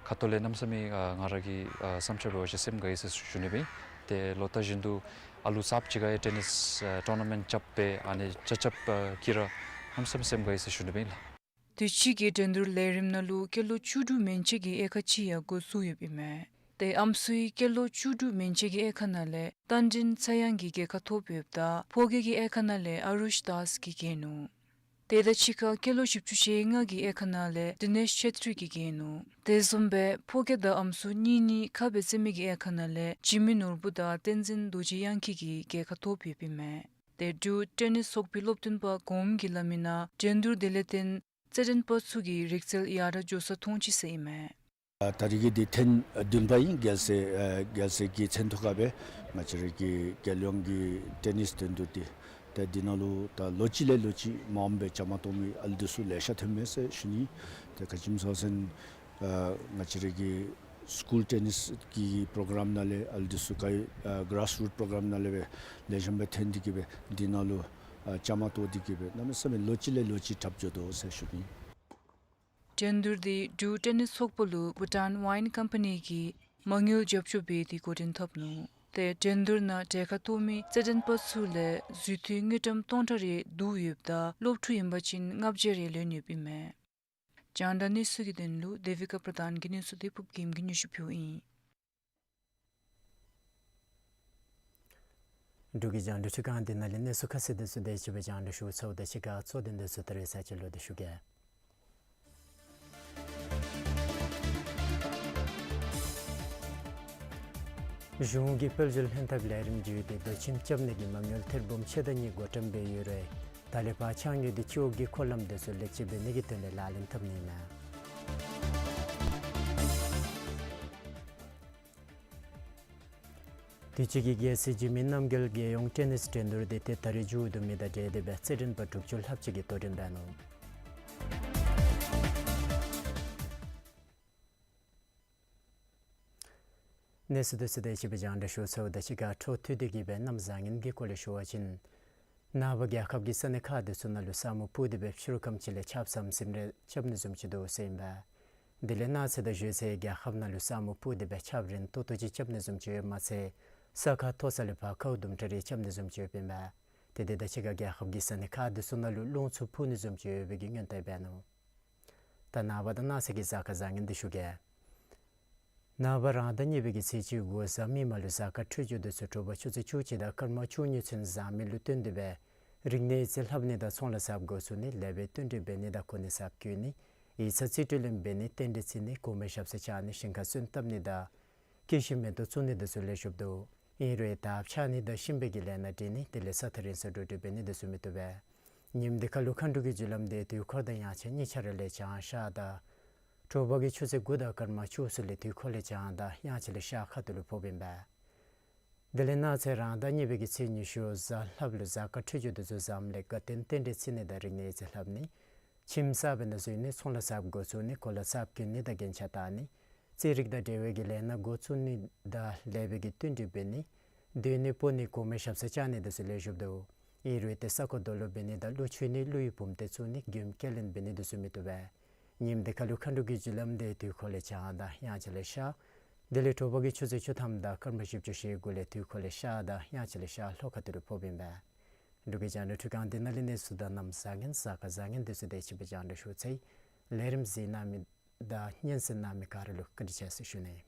ཁ་ཐུག་ལས་གནམ་མེད་ས་མེད་ཨ་ང་ར་གི་ཨ་བསམ་འཆར་འབད་བ་ཅིན་སེམས་དགའ་ཡི་ཟེར་ཞུ་ནི་སྦེ། ཏེ་ལོ་ལྟར་བཞིན་དུ་ཨ་ལུ་གསརཔ་ཅིག་ག་ཡང་ཊེ་ནིས་ཨ་ཊོར་ན་མེནཊ་རྐྱབ་སྦེ་ཨ་ནི་ཆ་རྐྱབ་ཨ་བཀྱིག་ར་གནམ་མེད་ས་མེད་སེམས་དགའ་ཡི་ཟེར་ཞུ་ནི་ཨིན་ལགས། དུས་ཅི་གི་འགྲན་བསྡུར་ལས་རིམ་ནང་ལུ་སྐྱེས་ལོ་བཅུ་དྲུག་མན་ཆད་ཀྱི་དབྱེ་ཁག་ཅིག་ཡང་འགོ་བཙུགས་ཡོདཔ་ཨིན་མས། ཏེ་ཨམ་སྲུའི་སྐྱེས་ལོ་བཅུ་དྲུག་མན་ཆད་ཀྱི་དབྱེ་ཁག་ནང་ལས་རྟ་མགྲིན་ཚེ་དབྱངས་ཀྱིས་རྒྱལ་ཁ་ཐོབ་ཡོདཔ་ད་ཕོ་སྐྱེས་ཀྱི་དབྱེ་ཁག་ནང་ལས་ཨ་རུཤ་དཱས་ཀྱིས་རྒྱལ་ནུག། དེ་དང་གཅིག་ཁར་སྐྱེས་ལོ་བཞི་བཅུ་ཞེ་ལྔ་གི་དབྱེ་ཁག་ནང་ལས་དི་ནེཤ་ཆེ་ཏྲི་གིས་རྒྱལ་ནུག། དེ་བཟུམ་སྦེ་ཕོ་སྐྱེས་དང་ཨམ་སྲུ་གཉིས་གཉིས་ཁ་སྦེ་རྩེད་མི་གི་དབྱེ་ཁག་ནང་ལས་འཇིགས་མེད་ནོར་བུ་དང་བསྟན་འཛིན་རྡོ་རྗེ་གཡང་འཁྱིལ་གྱིས་རྒྱལ་ཁ་ཐོབ་ཡོདཔ་ཨིན་མས། ཏེ་འབྲུག་ཊེ་ནིས་ཚོགས་པའི་སློབ་སྟོན་པ་གོངམ་གིས་སླབ་མི་ནང་འགྲན་བསྡུར་དེ་ལས་བརྟེན་རྩེད་འགྲན་པ་ཚུ་གིས་རིག་རྩལ་ཡར་དྲག་འགྱོ་ས་མཐོང་ཅི་ཟེར་ཨིན་མས། ཨ་ད་རེས་ཀྱི་འདི་ཐེངས་བདུན་པ་ཨིན། རྒྱལ་སའི་ཨ་རྒྱལ་སའི་གི་མཚན་ཐོག་ཁར་སྦེ་ང་བཅས་རའི་གི་རྒྱལ་ཡོངས་ཀྱི་ཊེ་ནིས་འགྲན་བསྡུར་འདི་ཏེ་འདི་ནང་ལུ་ད་ལོ་གཅིག་ལས་ལོ་གཅིག་མངམ་སྦེ་བཅའ་མར་གཏོགས་མི་ཨ་ལུ་འདི་ཚུ་ལེ་ཤ་ཐོན་མས་ཟེར་ཞུ་ནི། ཏེ་ག་ཅི་སྨོ་ཟེར་བ་ཅིན་ཨ་ང་བཅས་རའི་གི་སི་ཀུལ་ཊེ་ནིས་ཀྱི་པོ་རོ་གྲམ་ནང་ལས་ཨ་ལུ་འདི་ཚུ་ག་ཨ་གྲཱས་རུཊ་པོ་རོ་གྲམ་ནང་ལས་སྦེ་ལེགས་ཤོམ་སྦེ་ཐོན་ཏེ་གིས་སྦེ་འདི་ནང་ལུ་ཨ་བཅའ་མར་གཏོགས་ཏེ་གིས་སྦེ་གནམ་མེད་ས་མེད་ལོ་གཅིག་ལས་ལོ་གཅིག་དྲགཔ་འགྱོ་དོ་ཟེར་ཞུ་ནི། འགྲན་བསྡུར་འདི་འབྲུག་ཊེ་ནིས་ཚོགས་པ་ལུ་བྷུ་ཊཱན་ཝའིན་ཀམ་པ་ནི་གིས་མ་དངུལ་རྒྱབ་སྐྱོར་འབད་དེ་འགོ་འདྲེན་འཐབ་ནུག། ཏེ་འགྲན་བསྡུར་ནང་གྲལ་ཁར་གཏོགས་མི་རྩེད་འགྲན་པ་ཚུ་ལས་རྫུས་མཐུད་དངུལ་ཀྲམ་སྟོང་ཕྲག་རེ་བསྡུ་ཡོདཔ་ད་སློབ་ཕྲུག་ཨིན་པ་ཅིན་ལྔ་བརྒྱ་རེ་ལེན་ཡོདཔ་ཨིན་མས། རྒྱང་བསྒྲགས་གནས་ཚུལ་གྱི་དོན་ལུ་དེ་བི་ཀ་པྲ་དཱན་གྱི་གནས་ཚུལ་འདི་ཕུབ་རྒྱལམ་གྱིས་སྙན་ཞུ་ཕུལཝ་ཨིན། འབྲུག་གི་རྒྱང་བསྒྲགས་ཁྲི་ཁང་འདི་ནང་ལས་གནས་ཚུལ་ཁ་གསལ་འདི་ཚུ་དེ་ཅིག་སྦེ་རྒྱང་བསྒྲགས་ཞུ་ཚརཝ་ད་གཅིག་ཁར་གཙོ་དོན་འདི་ཚུ་ད་རེས་ཚར་གཅིག་ལོག་སྟེ་ཞུ་གེ། གཞུང་གིས་དཔལ་འབྱོར་ལྷན་ཐབས་ལས་རིམ་བརྒྱུད་དེ་དོ་ཁྱིམ་རྐྱབ་ནི་གི་མ་དངུལ་ཐེར་འབུམ་ཕྱེད་དང་གཉིས་བགོ་བཀྲམ་འབད་ཡོད་རུང་ད་ལས་ཕར་ཕྱགས་སྙིགས་དང་ཁྱི་འོག་གི་འཁོར་ལམ་འདི་ཚུ་ལེགས་བཅོས་འབད་ནི་གི་དོན་ལས་ལག་ལེན་འཐབ་ནི་ཨིན་མས། དུས་ཅི་གི་རྒྱལ་སྲས་འཇིགས་མེད་རྣམ་རྒྱལ་རྒྱལ་ཡོངས་ཊེ་ནིས་འགྲན་བསྡུར་འདི་ཏེ་ད་རིས་མཇུག་བསྡུ་མི་དང་འབྲེལ་ཏེ་སྦེ་རྩེད་འགྲན་པ་དྲུག་ཅུ་ལྷགཔ་ཅིག་གིས་དོ་འགྲན་འབད་ནུག། གནས་ཚུལ་འདི་ཚུ་དེ་ཅིག་སྦེ་རྒྱང་བསྒྲགས་ཞུ་ཚརཝ་ད་གཅིག་ཁར་འཕྲོ་མཐུད་དེ་གིས་སྦེ་གནམ་བཟང་ངན་གྱི་སྐོར་ལས་ཞུ་བ་ཅིན་ནངས་པ་རྒྱལ་ཁབ་ཀྱི་ས་གནས་ཁག་འདི་ཚུ་ནང་ལུ་ས་སྨུག་སྤུབས་ཏེ་སྦེ་ཕྱི་རུ་ཁམས་ཅིག་ལས་ཆརཔ་ཟམ་ཟིམ་རེ་རྐྱབ་ནི་བཟུམ་ཅིག་འདུག་ཟེར་ཨིན་པས། དེ་ལས་གནངས་ཚེ་དང་ཞོགས་ཚེ་རྒྱལ་ཁབ་ནང་ལུ་ས་སྨུག་སྤུབས་ཏེ་སྦེ་ཆརཔ་རན་ཏོག་ཏོ་ཅིག་རྐྱབ་ནི་བཟུམ་ཅིག་ཡོདཔ་མ་ཚད་ས་ཁ་མཐོ་ས་ལས་ཕར་ཁཝ་དུམ་གྲ་རེ་རྐྱབ་ནི་བཟུམ་ཅིག་ཡོདཔ་ཨིན་པས། ཏེ་དེ་དང་གཅིག་ཁར་རྒྱལ་ཁབ་ཀྱི་ས་གནས་ཁག་འདི་ཚུ་ནང་ལུ་རླུང་འཚུབ་འཕུ་ནི་བཟུམ་ཅིག་ཡོད་པའི་གི་སྔོན་བརྡ་འབད་ནུག། ད་ནངས་པ་དང་གནངས་ཚེ་གི་གཟའ་སྐར་བཟང་ངན་འདི་ཞུ་གེ། ནངས་པ་རང་ཟླ་གཉིས་པའི་གི་ཚེས་བཅུ་དགུ་གཟའ་མིག་དམར་ལུ་གཟའ་སྐར་འཕྲོད་སྦྱོར་འདི་ཚུ་དྲོ་པ་ཆུ་ཚོད་བཅུ་གཅིག་དང་སྐར་མ་བཅུ་གཉིས་ཚུན་བཟང་མི་ལུ་བསྟུན་ཏེ་སྦེ་རིག་གནས་ཡིག་རྩིས་ལྷབ་ནི་དང་ཚོང་ལཱ་གསརཔ་འགོ་བཙུགས་ནི་ལེགས་པའི་བསྟུན་གྲོས་འབད་ནི་དང་གོ་གནས་གསརཔ་བསྐོ་ནི་ཡིག་ཚང་རྩིས་སྤྲོད་ལེན་འབད་ནི་རྟེན་འབྲེལ་བརྩི་ནི་གོང་མའི་ཞབས་སར་བཅར་ནི་ཞིང་ཁར་སོན་བཏབ་ནི་དང་སྐྱེད་ཤིང་མེ་ཏོག་བཙུགས་ནི་འདི་ཚུ་ལེགས་ཤོམ་འདུག། ཨིན་རུང་དར་ཕྱར་ནི་དང་ཤིང་བལ་གྱི་ལས་སྣ་འདྲེན་ནི་དེ་ལས་ས་ཐག་རིང་སར་འགྲོ་འགྲུལ་འབད་ནི་འདི་ཚུ་མི་བཏུབ་པས། ཉིནམ་འདི་ཁར་ལུ་མཁའ་འགྲོ་གི་རྒྱུ་ལམ་འདི་དུས་འཁོར་དང་དབྱངས་འཆར་གཉིས་ཆ་ར་ལས་བྱང་ཤར་དང་དྲོ་པ་གི་ཆུ་ཚོད་དགུ་དང་སྐར་མ་བཅུ་ཚུན་ལས་དུས་འཁོར་ལས་བྱང་དང་དབྱངས་འཆར་ལས་ཤར་ཁ་ཐུག་ལུ་ཕོགཔ་ཨིན་པས། དེ་ལས་གནངས་ཚེ་རང་ཟླ་གཉིས་པའི་གི་ཚེས་ཉི་ཤུ་གཟའ་ལྷགཔ་ལུ་གཟའ་སྐར་འཕྲོད་སྦྱོར་འདི་ཚུ་བཟངམ་ལས་དགའ་སྟོན་རྟེན་འབྲེལ་བརྩི་ནི་དང་རིག་གནས་ཡིག་རྩིས་ལྷབ་ནི། ཁྱིམ་གསརཔ་ནང་འཛུལ་ནི་ཚོང་ལཱ་གསརཔ་འགོ་བཙུགས་ནི་གོ་ལ་གསརཔ་གྱོན་ནི་དང་རྒྱན་ཆ་བཏགས་ནི། རྩིས་རིག་དང་འབྲེལ་བའི་གི་ལས་སྣ་འགོ་བཙུགས་ནི་དང་ལེགས་པའི་གི་བསྟུན་གྲོས་འབད་ནི། སྡོད་ནི་སྤོ་ནི་གོང་མའི་ཞབས་སར་བཅར་ནི་འདི་ཚུ་ལེགས་ཤོམ་འདུག། ཨིན་རུང་ཏེ་ས་རྐོ་རྡོ་སློག་འབད་ནི་དང་ཀླུ་མཆོད་ནི་ཀླུ་ཡི་བུམ་སྡེ་བཙུགས་ནི་མགྱོནམ་སྐྱེལ་ལེན་འབད་ནི་འདི་ཚུ་མི་བཏུབ་པས། ཉིནམ་འདི་ཁར་ལུ་མཁའ་འགྲོ་གི་རྒྱུ་ལམ་འདི་དུས་འཁོར་ལས་བྱང་དང་དབྱངས་འཆར་ལས་ཤར། དེ་ལས་དྲོ་པ་གི་ཆུ་ཚོད་བཅུ་ཐམ་དང་སྐར་མ་བཞི་བཅུ་ཞེ་དགུ་ལས་དུས་འཁོར་ལས་ཤར་དང་དབྱངས་འཆར་ལས་ཤར་ལྷོ་ཁ་ཐུག་ལུ་ཕོགཔ་ཨིན་པས། འབྲུག་གི་རྒྱང་བསྒྲགས་ཁྲི་ཁང་འདི་ནང་ལས་གནས་ཚུལ་དང་གནམ་བཟང་ངན་གཟའ་སྐར་བཟང་ངན་འདི་ཚུ་དེ་ཅིག་སྦེ་རྒྱང་བསྒྲགས་ཞུ་ཚར་ཡི། ལས་རིམ་གཟིགས་གནང་མི་དང་སྙན་གསན་གནང་མི་ག་ར་ལུ་བཀའ་དྲིན་ཆེ་ཟེར་ཞུ་ནི།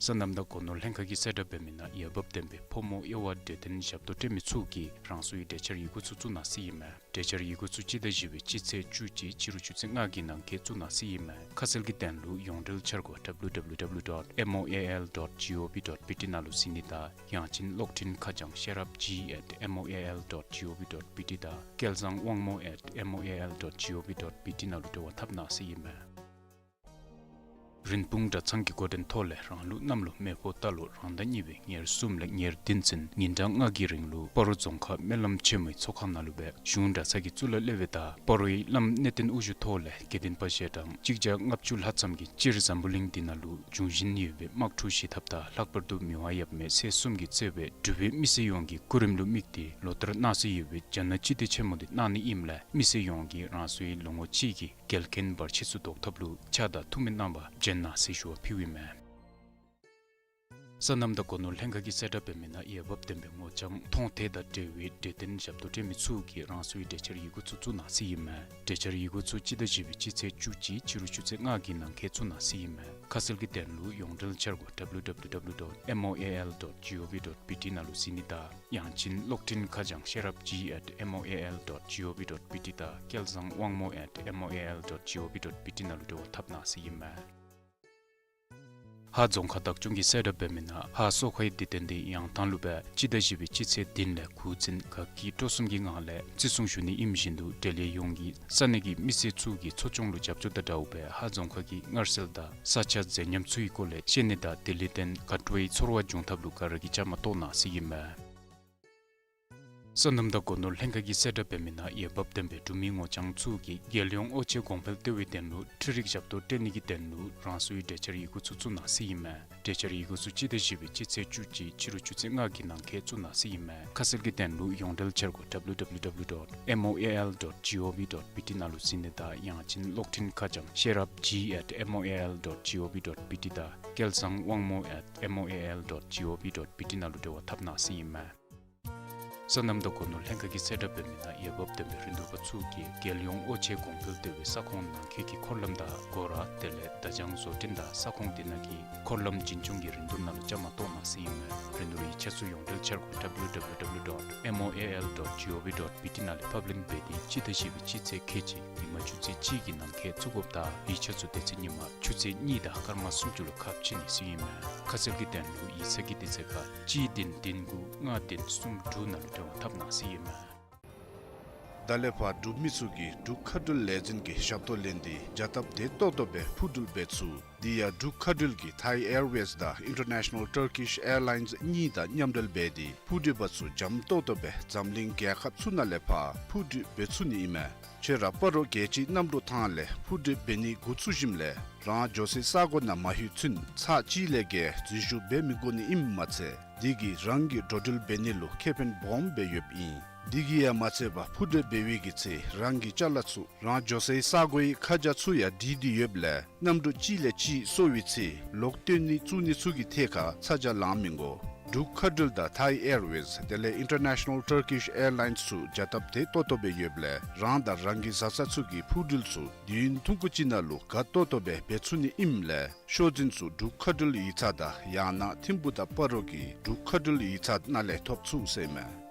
སོ་ནམ་དང་སྒོ་ནོར་ལྷན་ཁག་གིས་གསལ་བསྒྲགས་འབད་མི་ནང་འོས་འབབ་ལྡན་པའི་ཕོ་མོ་དབྱེ་བ་འབྲས་ལྡན་ཞབས་ཏོག་སྤྲོད་མི་ཚུ་གིས་རང་སོའི་གྲལ་བཅར་ཡི་གུ་ཚུ་བཙུགས་གནང་ཟེར་ཨིན་མས། གྲལ་བཅར་ཡི་གུ་ཚུ་སྤྱི་ཟླ་བཞི་པའི་སྤྱི་ཚེས་བཅུ་གཅིག་ཕྱི་རུ་ཆུ་ཚོད་ལྔ་གི་ནང་འཁོད་བཙུགས་གནང་ཟེར་ཨིན་མས། ཁ་གསལ་གྱི་དོན་ལུ་ཡོངས་འབྲེལ་འཆར་སྒོ་W W W dot M O A L dot G O V dot B T ནང་ལུ་གཟིགས་ནི་དང་ཡང་ཅིན་གློག་འཕྲིན་ཁ་བྱང་ཤེས་རབ་G at M O A L dot G O V dot B T དང་སྐལ་བཟང་དབང་མོ་at M O A L dot G O V dot B T ནང་ལུ་འབྲེལ་བ་འཐབ་གནང་ཟེར་ཨིན་མས། རིན་སྤུངས་གྲྭ་ཚང་གི་འགོ་འདྲེན་ཐོག་ལས་རང་ལུགས་གནམ་ལོ་མེ་ཕོ་རྟ་ལོ་རང་ཟླ་གཉིས་པའི་ཉེར་གསུམ་ལས་ཉེར་བདུན་ཚུན་ཉིན་གྲངས་ལྔ་གི་རིང་ལུ་སྤ་རོ་རྫོང་ཁག་སྨོན་ལམ་ཆེན་མོའི་ཚོགས་ཁང་ནང་ལུ་སྦེ་གཞུང་གྲྭ་ཚང་གི་གཙུག་ལག་སློབ་དཔོན་དང་སྤ་རོའི་བླམ་གནས་བརྟན་དབུ་བཞུགས་ཐོག་ལས་དགེ་འདུན་པ་ཞལ་གྲངས་གཅིག་བརྒྱ་ལྔ་བཅུ་ལྷག་ཙམ་གྱིས་སྤྱིར་འཛམ་བུ་གླིང་འདི་ནང་ལུ་འབྱུང་བཞིན་ཡོད་པའི་དམག་འཁྲུག་ཞི་ཐབས་དང་ལྷག་པར་དུ་མི་དབང་ཡབ་མེས་ཚེ་གསུམ་གྱིས་གཙོས་པའི་འབྲུག་པའི་མི་སེར་ཡོངས་ཀྱི་སྐུ་རིམ་ལུ་དམིགས་ཏེ་ལོ་ལྟར་གནང་སྲོལ་ཡོད་པའི་རྒྱ་ནག་སྤྱི་མདོས་ཆེན་མོ་འདི་གནང་ནི་ཨིནམ་ལས་མི་སེར་ཡོངས་ཀྱིས་རང་སོའི་ལོ་ངོ་གཅིག་གི་འགལ་རྐྱེན་བར་ཆད་ཚུ་བཟློག་ཐབས་ལུ་ཕྱག་དང་ཐུགས་སྨོན་གནང་བར་བྱོན་གནང་ཟེར་ཞུ་བ་ཕུལཝ་ཨིན་མས། སོ་ནམ་དང་སྒོ་ནོར་ལྷན་ཁག་གིས་གསལ་བསྒྲགས་འབད་མི་ནང་འོས་འབབ་ལྡན་པའི་ངོ་བཅངས་མཐོང་ཐོས་དང་འབྲེལ་བའི་འབྲས་ལྡན་ཞབས་ཏོག་སྤྲོད་མི་ཚུ་གིས་རང་སོའི་གྲལ་བཅར་ཡི་གུ་ཚུ་བཙུགས་གནང་ཟེར་ཨིན་མས། གྲལ་བཅར་ཡི་གུ་ཚུ་སྤྱི་ཟླ་བཞི་པའི་སྤྱི་ཚེས་བཅུ་གཅིག་ཕྱི་རུ་ཆུ་ཚོད་ལྔ་གི་ནང་འཁོད་བཙུགས་གནང་ཟེར་ཨིན་མས། ཁ་གསལ་གྱི་དོན་ལུ་ཡོངས་འབྲེལ་འཆར་སྒོ་W W W dot M O A L dot G O V dot B T ནང་ལུ་གཟིགས་ནི་དང་ཡང་ཅིན་གློག་འཕྲིན་ཁ་བྱང་ཤེས་རབ་G at M O A L dot G O V dot B T དང་སྐལ་བཟང་དབང་མོ་at M O A L dot G O V dot B T ནང་ལུ་འབྲེལ་བ་འཐབ་གནང་ཟེར་ཨིན་མས། ཧཱ་རྫོང་ཁག་བདག་སྐྱོང་གིས་གསལ་བསྒྲགས་འབད་མི་ནང་ཧཱ་སོ་ཁའི་བདེ་དོན་ལྡན་ཡང་ཐང་ལུ་སྦེ་སྤྱི་ཟླ་བཞི་པའི་སྤྱི་ཚེས་བདུན་ལས་དགུ་ཚུན་དགའ་སྐྱིད་སྤྲོ་གསུམ་གྱི་ངང་ལས་བརྩི་སྲུང་ཞུ་ནི་ཨིནམ་བཞིན་དུ་འབྲེལ་ཡོད་ཡོངས་ཀྱིས་ས་གནས་ཀྱི་མི་སེར་ཚུ་གི་འཚོ་སྐྱོང་ལུ་རྒྱབ་སྐྱོར་དང་འདྲཝ་སྦེ་ཧཱ་རྫོང་ཁག་གི་མངར་ཟས་དང་ས་ཆ་མཛེས་ཉམས་ཚུ་གི་སྐོར་ལས་ཤེས་ནི་དང་བདེ་ལེགས་ལྡན་དགའ་སྤྲོའི་ཚོར་བ་འབྱུང་ཐབས་ལུ་ག་ར་གིས་བཅའ་མར་གཏོགས་གནང་ཟེར་ཨིན་མས། སོ་ནམ་དང་སྒོ་ནོར་ལྷན་ཁག་གིས་གསལ་བསྒྲགས་འབད་མི་ནང་འོས་འབབ་ལྡན་པའི་འབྲུག་མི་ངོ་བཅངས་ཚུ་གིས་རྒྱལ་ཡོངས་དབུ་ཆེ་གོང་འཕེལ་གཏོད་པའི་དོན་ལུ་འཕྲུལ་རིག་ཞབས་ཏོག་སྤྲོད་ནི་གི་དོན་ལུ་རང་སོའི་གྲལ་བཅར་ཡི་གུ་ཚུ་བཙུགས་གནང་ཟེར་ཨིན་མས། གྲལ་བཅར་ཡི་གུ་ཚུ་སྤྱི་ཟླ་བཞི་པའི་སྤྱི་ཚེས་བཅུ་གཅིག་ཕྱི་རུ་ཆུ་ཚོད་ལྔ་གི་ནང་འཁོད་བཙུགས་གནང་ཟེར་ཨིན་མས། ཁ་གསལ་གྱི་དོན་ལུ་ཡོངས་འབྲེལ་འཆར་སྒོ་W W W dot M O A L dot G O V dot B T ནང་ལུ་གཟིགས་ནི་དང་ཡང་ཅིན་གློག་འཕྲིན་ཁ་བྱང་ཤེས་རབ་G at M O A L dot G O V dot B T དང་སྐལ་བཟང་དབང་མོ་at M O A L dot G O V dot B T ནང་ལུ་འབྲེལ་བ་འཐབ་གནང་ཟེར་ཨིན་མས། སོ་ནམ་དང་སྒོ་ནོར་ལྷན་ཁག་གིས་གསལ་བསྒྲགས་འབད་མི་ནང་འོས་འབབ་ལྡན་པའི་རིན་བསྡུར་པ་ཚུ་གིས་རྒྱལ་ཡོངས་དབུ་ཆེ་གོང་འཕེལ་གཏོད་པའི་ས་ཁོངས་ནང་འཁོད་ཀྱི་འཁོར་ལམ་དང་སྒོ་ར་དེ་ལས་བརྡ་བྱང་བཟོ་སྐྲུན་དང་ས་ཁོངས་དེ་ནང་གི་འཁོར་ལམ་འཛིན་སྐྱོང་གི་རིན་བསྡུར་ནང་ལུ་བཅའ་མར་གཏོགས་གནང་ཟེར་ཨིན་མས། རིན་བསྡུར་ཡིག་ཆ་ཚུ་ཡོངས་འབྲེལ་འཆར་སྒོ་W W W dot M O A L dot G O V dot B T ནང་ལས་ཕབ་ལེན་འབད་དེ་སྤྱི་ཟླ་བཞི་པའི་སྤྱི་ཚེས་ཁལ་གཅིག་ཉིན་མ་ཆུ་ཚོད་གཅིག་གི་ནང་འཁོད་བཙུགས་དགོཔ་དང་ཡིག་ཆ་ཚུ་དེ་ཚེ་ཉིན་མ་ཆུ་ཚོད་གཉིས་དང་སྐར་མ་སུམ་ཅུ་ལུ་ཁ་ཕྱེ་ནི་ཟེར་ཨིན་མས། ཁ་གསལ་གྱི་དོན་ལུ་ཡིག་ཚང་གི་དེ་ཚེ་ཁ་གཅིག་བདུན་བདུན་དགུ་ལྔ་བདུན་གསུམ་དྲུག་ནང་ལུ་འབྲེལ་བ་འཐབ་གནང་ཟེར་ཨིན་མས། ད་ལས་ཕར་འབྲུག་མི་ཚུ་གིས་འབྲུག་མཁའ་འགྲུལ་ལས་འཛིན་གྱི་ཞབས་ཏོག་ལེན་ཏེ་བྱ་སྟབས་བདེ་ཏོག་ཏོ་སྦེ་འཕུར་འགྲུལ་འབད་ཚུགས། དེ་ཡང་འབྲུག་མཁའ་འགྲུལ་གྱིས་Thai Airways དང་International Turkish Airlines གཉིས་དང་མཉམ་འབྲེལ་འབད་དེ་འཕུར་འགྲུལ་པ་ཚུ་འཇམ་ཏོག་ཏོ་སྦེ་འཛམ་གླིང་རྒྱལ་ཁབ་ཚུ་ནང་ལས་ཕར་འཕུར་འགྲུལ་འབད་ཚུགས་ནི་ཨིན་མས། ཁྱོད་ར་སྤ་རོ་རྒྱལ་སྤྱིའི་གནམ་གྲུ་ཐང་ལས་འཕུར་འགྲུལ་འབད་ནི་འགོ་བཙུགས་ཞིནམ་ལས་རང་འགྱོ་སའི་ས་གོ་ནང་མ་ལྷོད་ཚུན་ཚར་གཅིག་ལས་བརྒལ་འཛུལ་ཞུགས་འབད་མི་དགོ་ནི་ཨིནམ་མ་ཚད་དེ་གིས་རང་གི་འགྲོ་འགྲུལ་འབད་ནི་ལུ་ཁེ་ཕན་སྦོམ་སྦེ་ཡོདཔ་ཨིན། དེ་གིས་ཡང་མ་ཚད་པར་འཕུར་འགྲུལ་འབད་བའི་གི་ཚེ་རང་གི་ཅ་ལ་ཚུ་རང་འགྱོ་སའི་ས་གོའི་ཁ་བྱང་ཚུ་ཡང་བྲིས་ཏེ་ཡོདཔ་ལས་གནམ་གྲུ་གཅིག་ལས་གཅིག་སོར་བའི་ཚེ་ལོག་བཏོན་ནི་བཙུགས་ནི་ཚུ་གི་ཐད་ཁར་ཚ་གྱང་ལང་མི་དགོ། འབྲུག་མཁའ་འགྲུལ་དང་Thai Airways དེ་ལས་International Turkish Airlines ཚུ་བྱ་སྟབས་བདེ་ཏོག་ཏོ་སྦེ་ཡོདཔ་ལས་རང་དང་རང་གི་བཟའ་ཚང་ཚུ་གི་འཕུར་འགྲུལ་ཚུ་དུས་ཡུན་ཐུང་ཀུ་ཅིག་ནང་ལུ་དགའ་ཏོག་ཏོ་སྦེ་འབད་ཚུགས་ནི་ཨིནམ་ལས་ཤོག་འཛིན་ཚུ་འབྲུག་མཁའ་འགྲུལ་ཡིག་ཚང་དང་ཡང་ན་ཐིམ་ཕུག་དང་སྤ་རོ་གི་འབྲུག་མཁའ་འགྲུལ་ཡིག་ཚང་ནང་ལས་ཐོབ་ཚུགས་ཟེར་ཨིན་མས།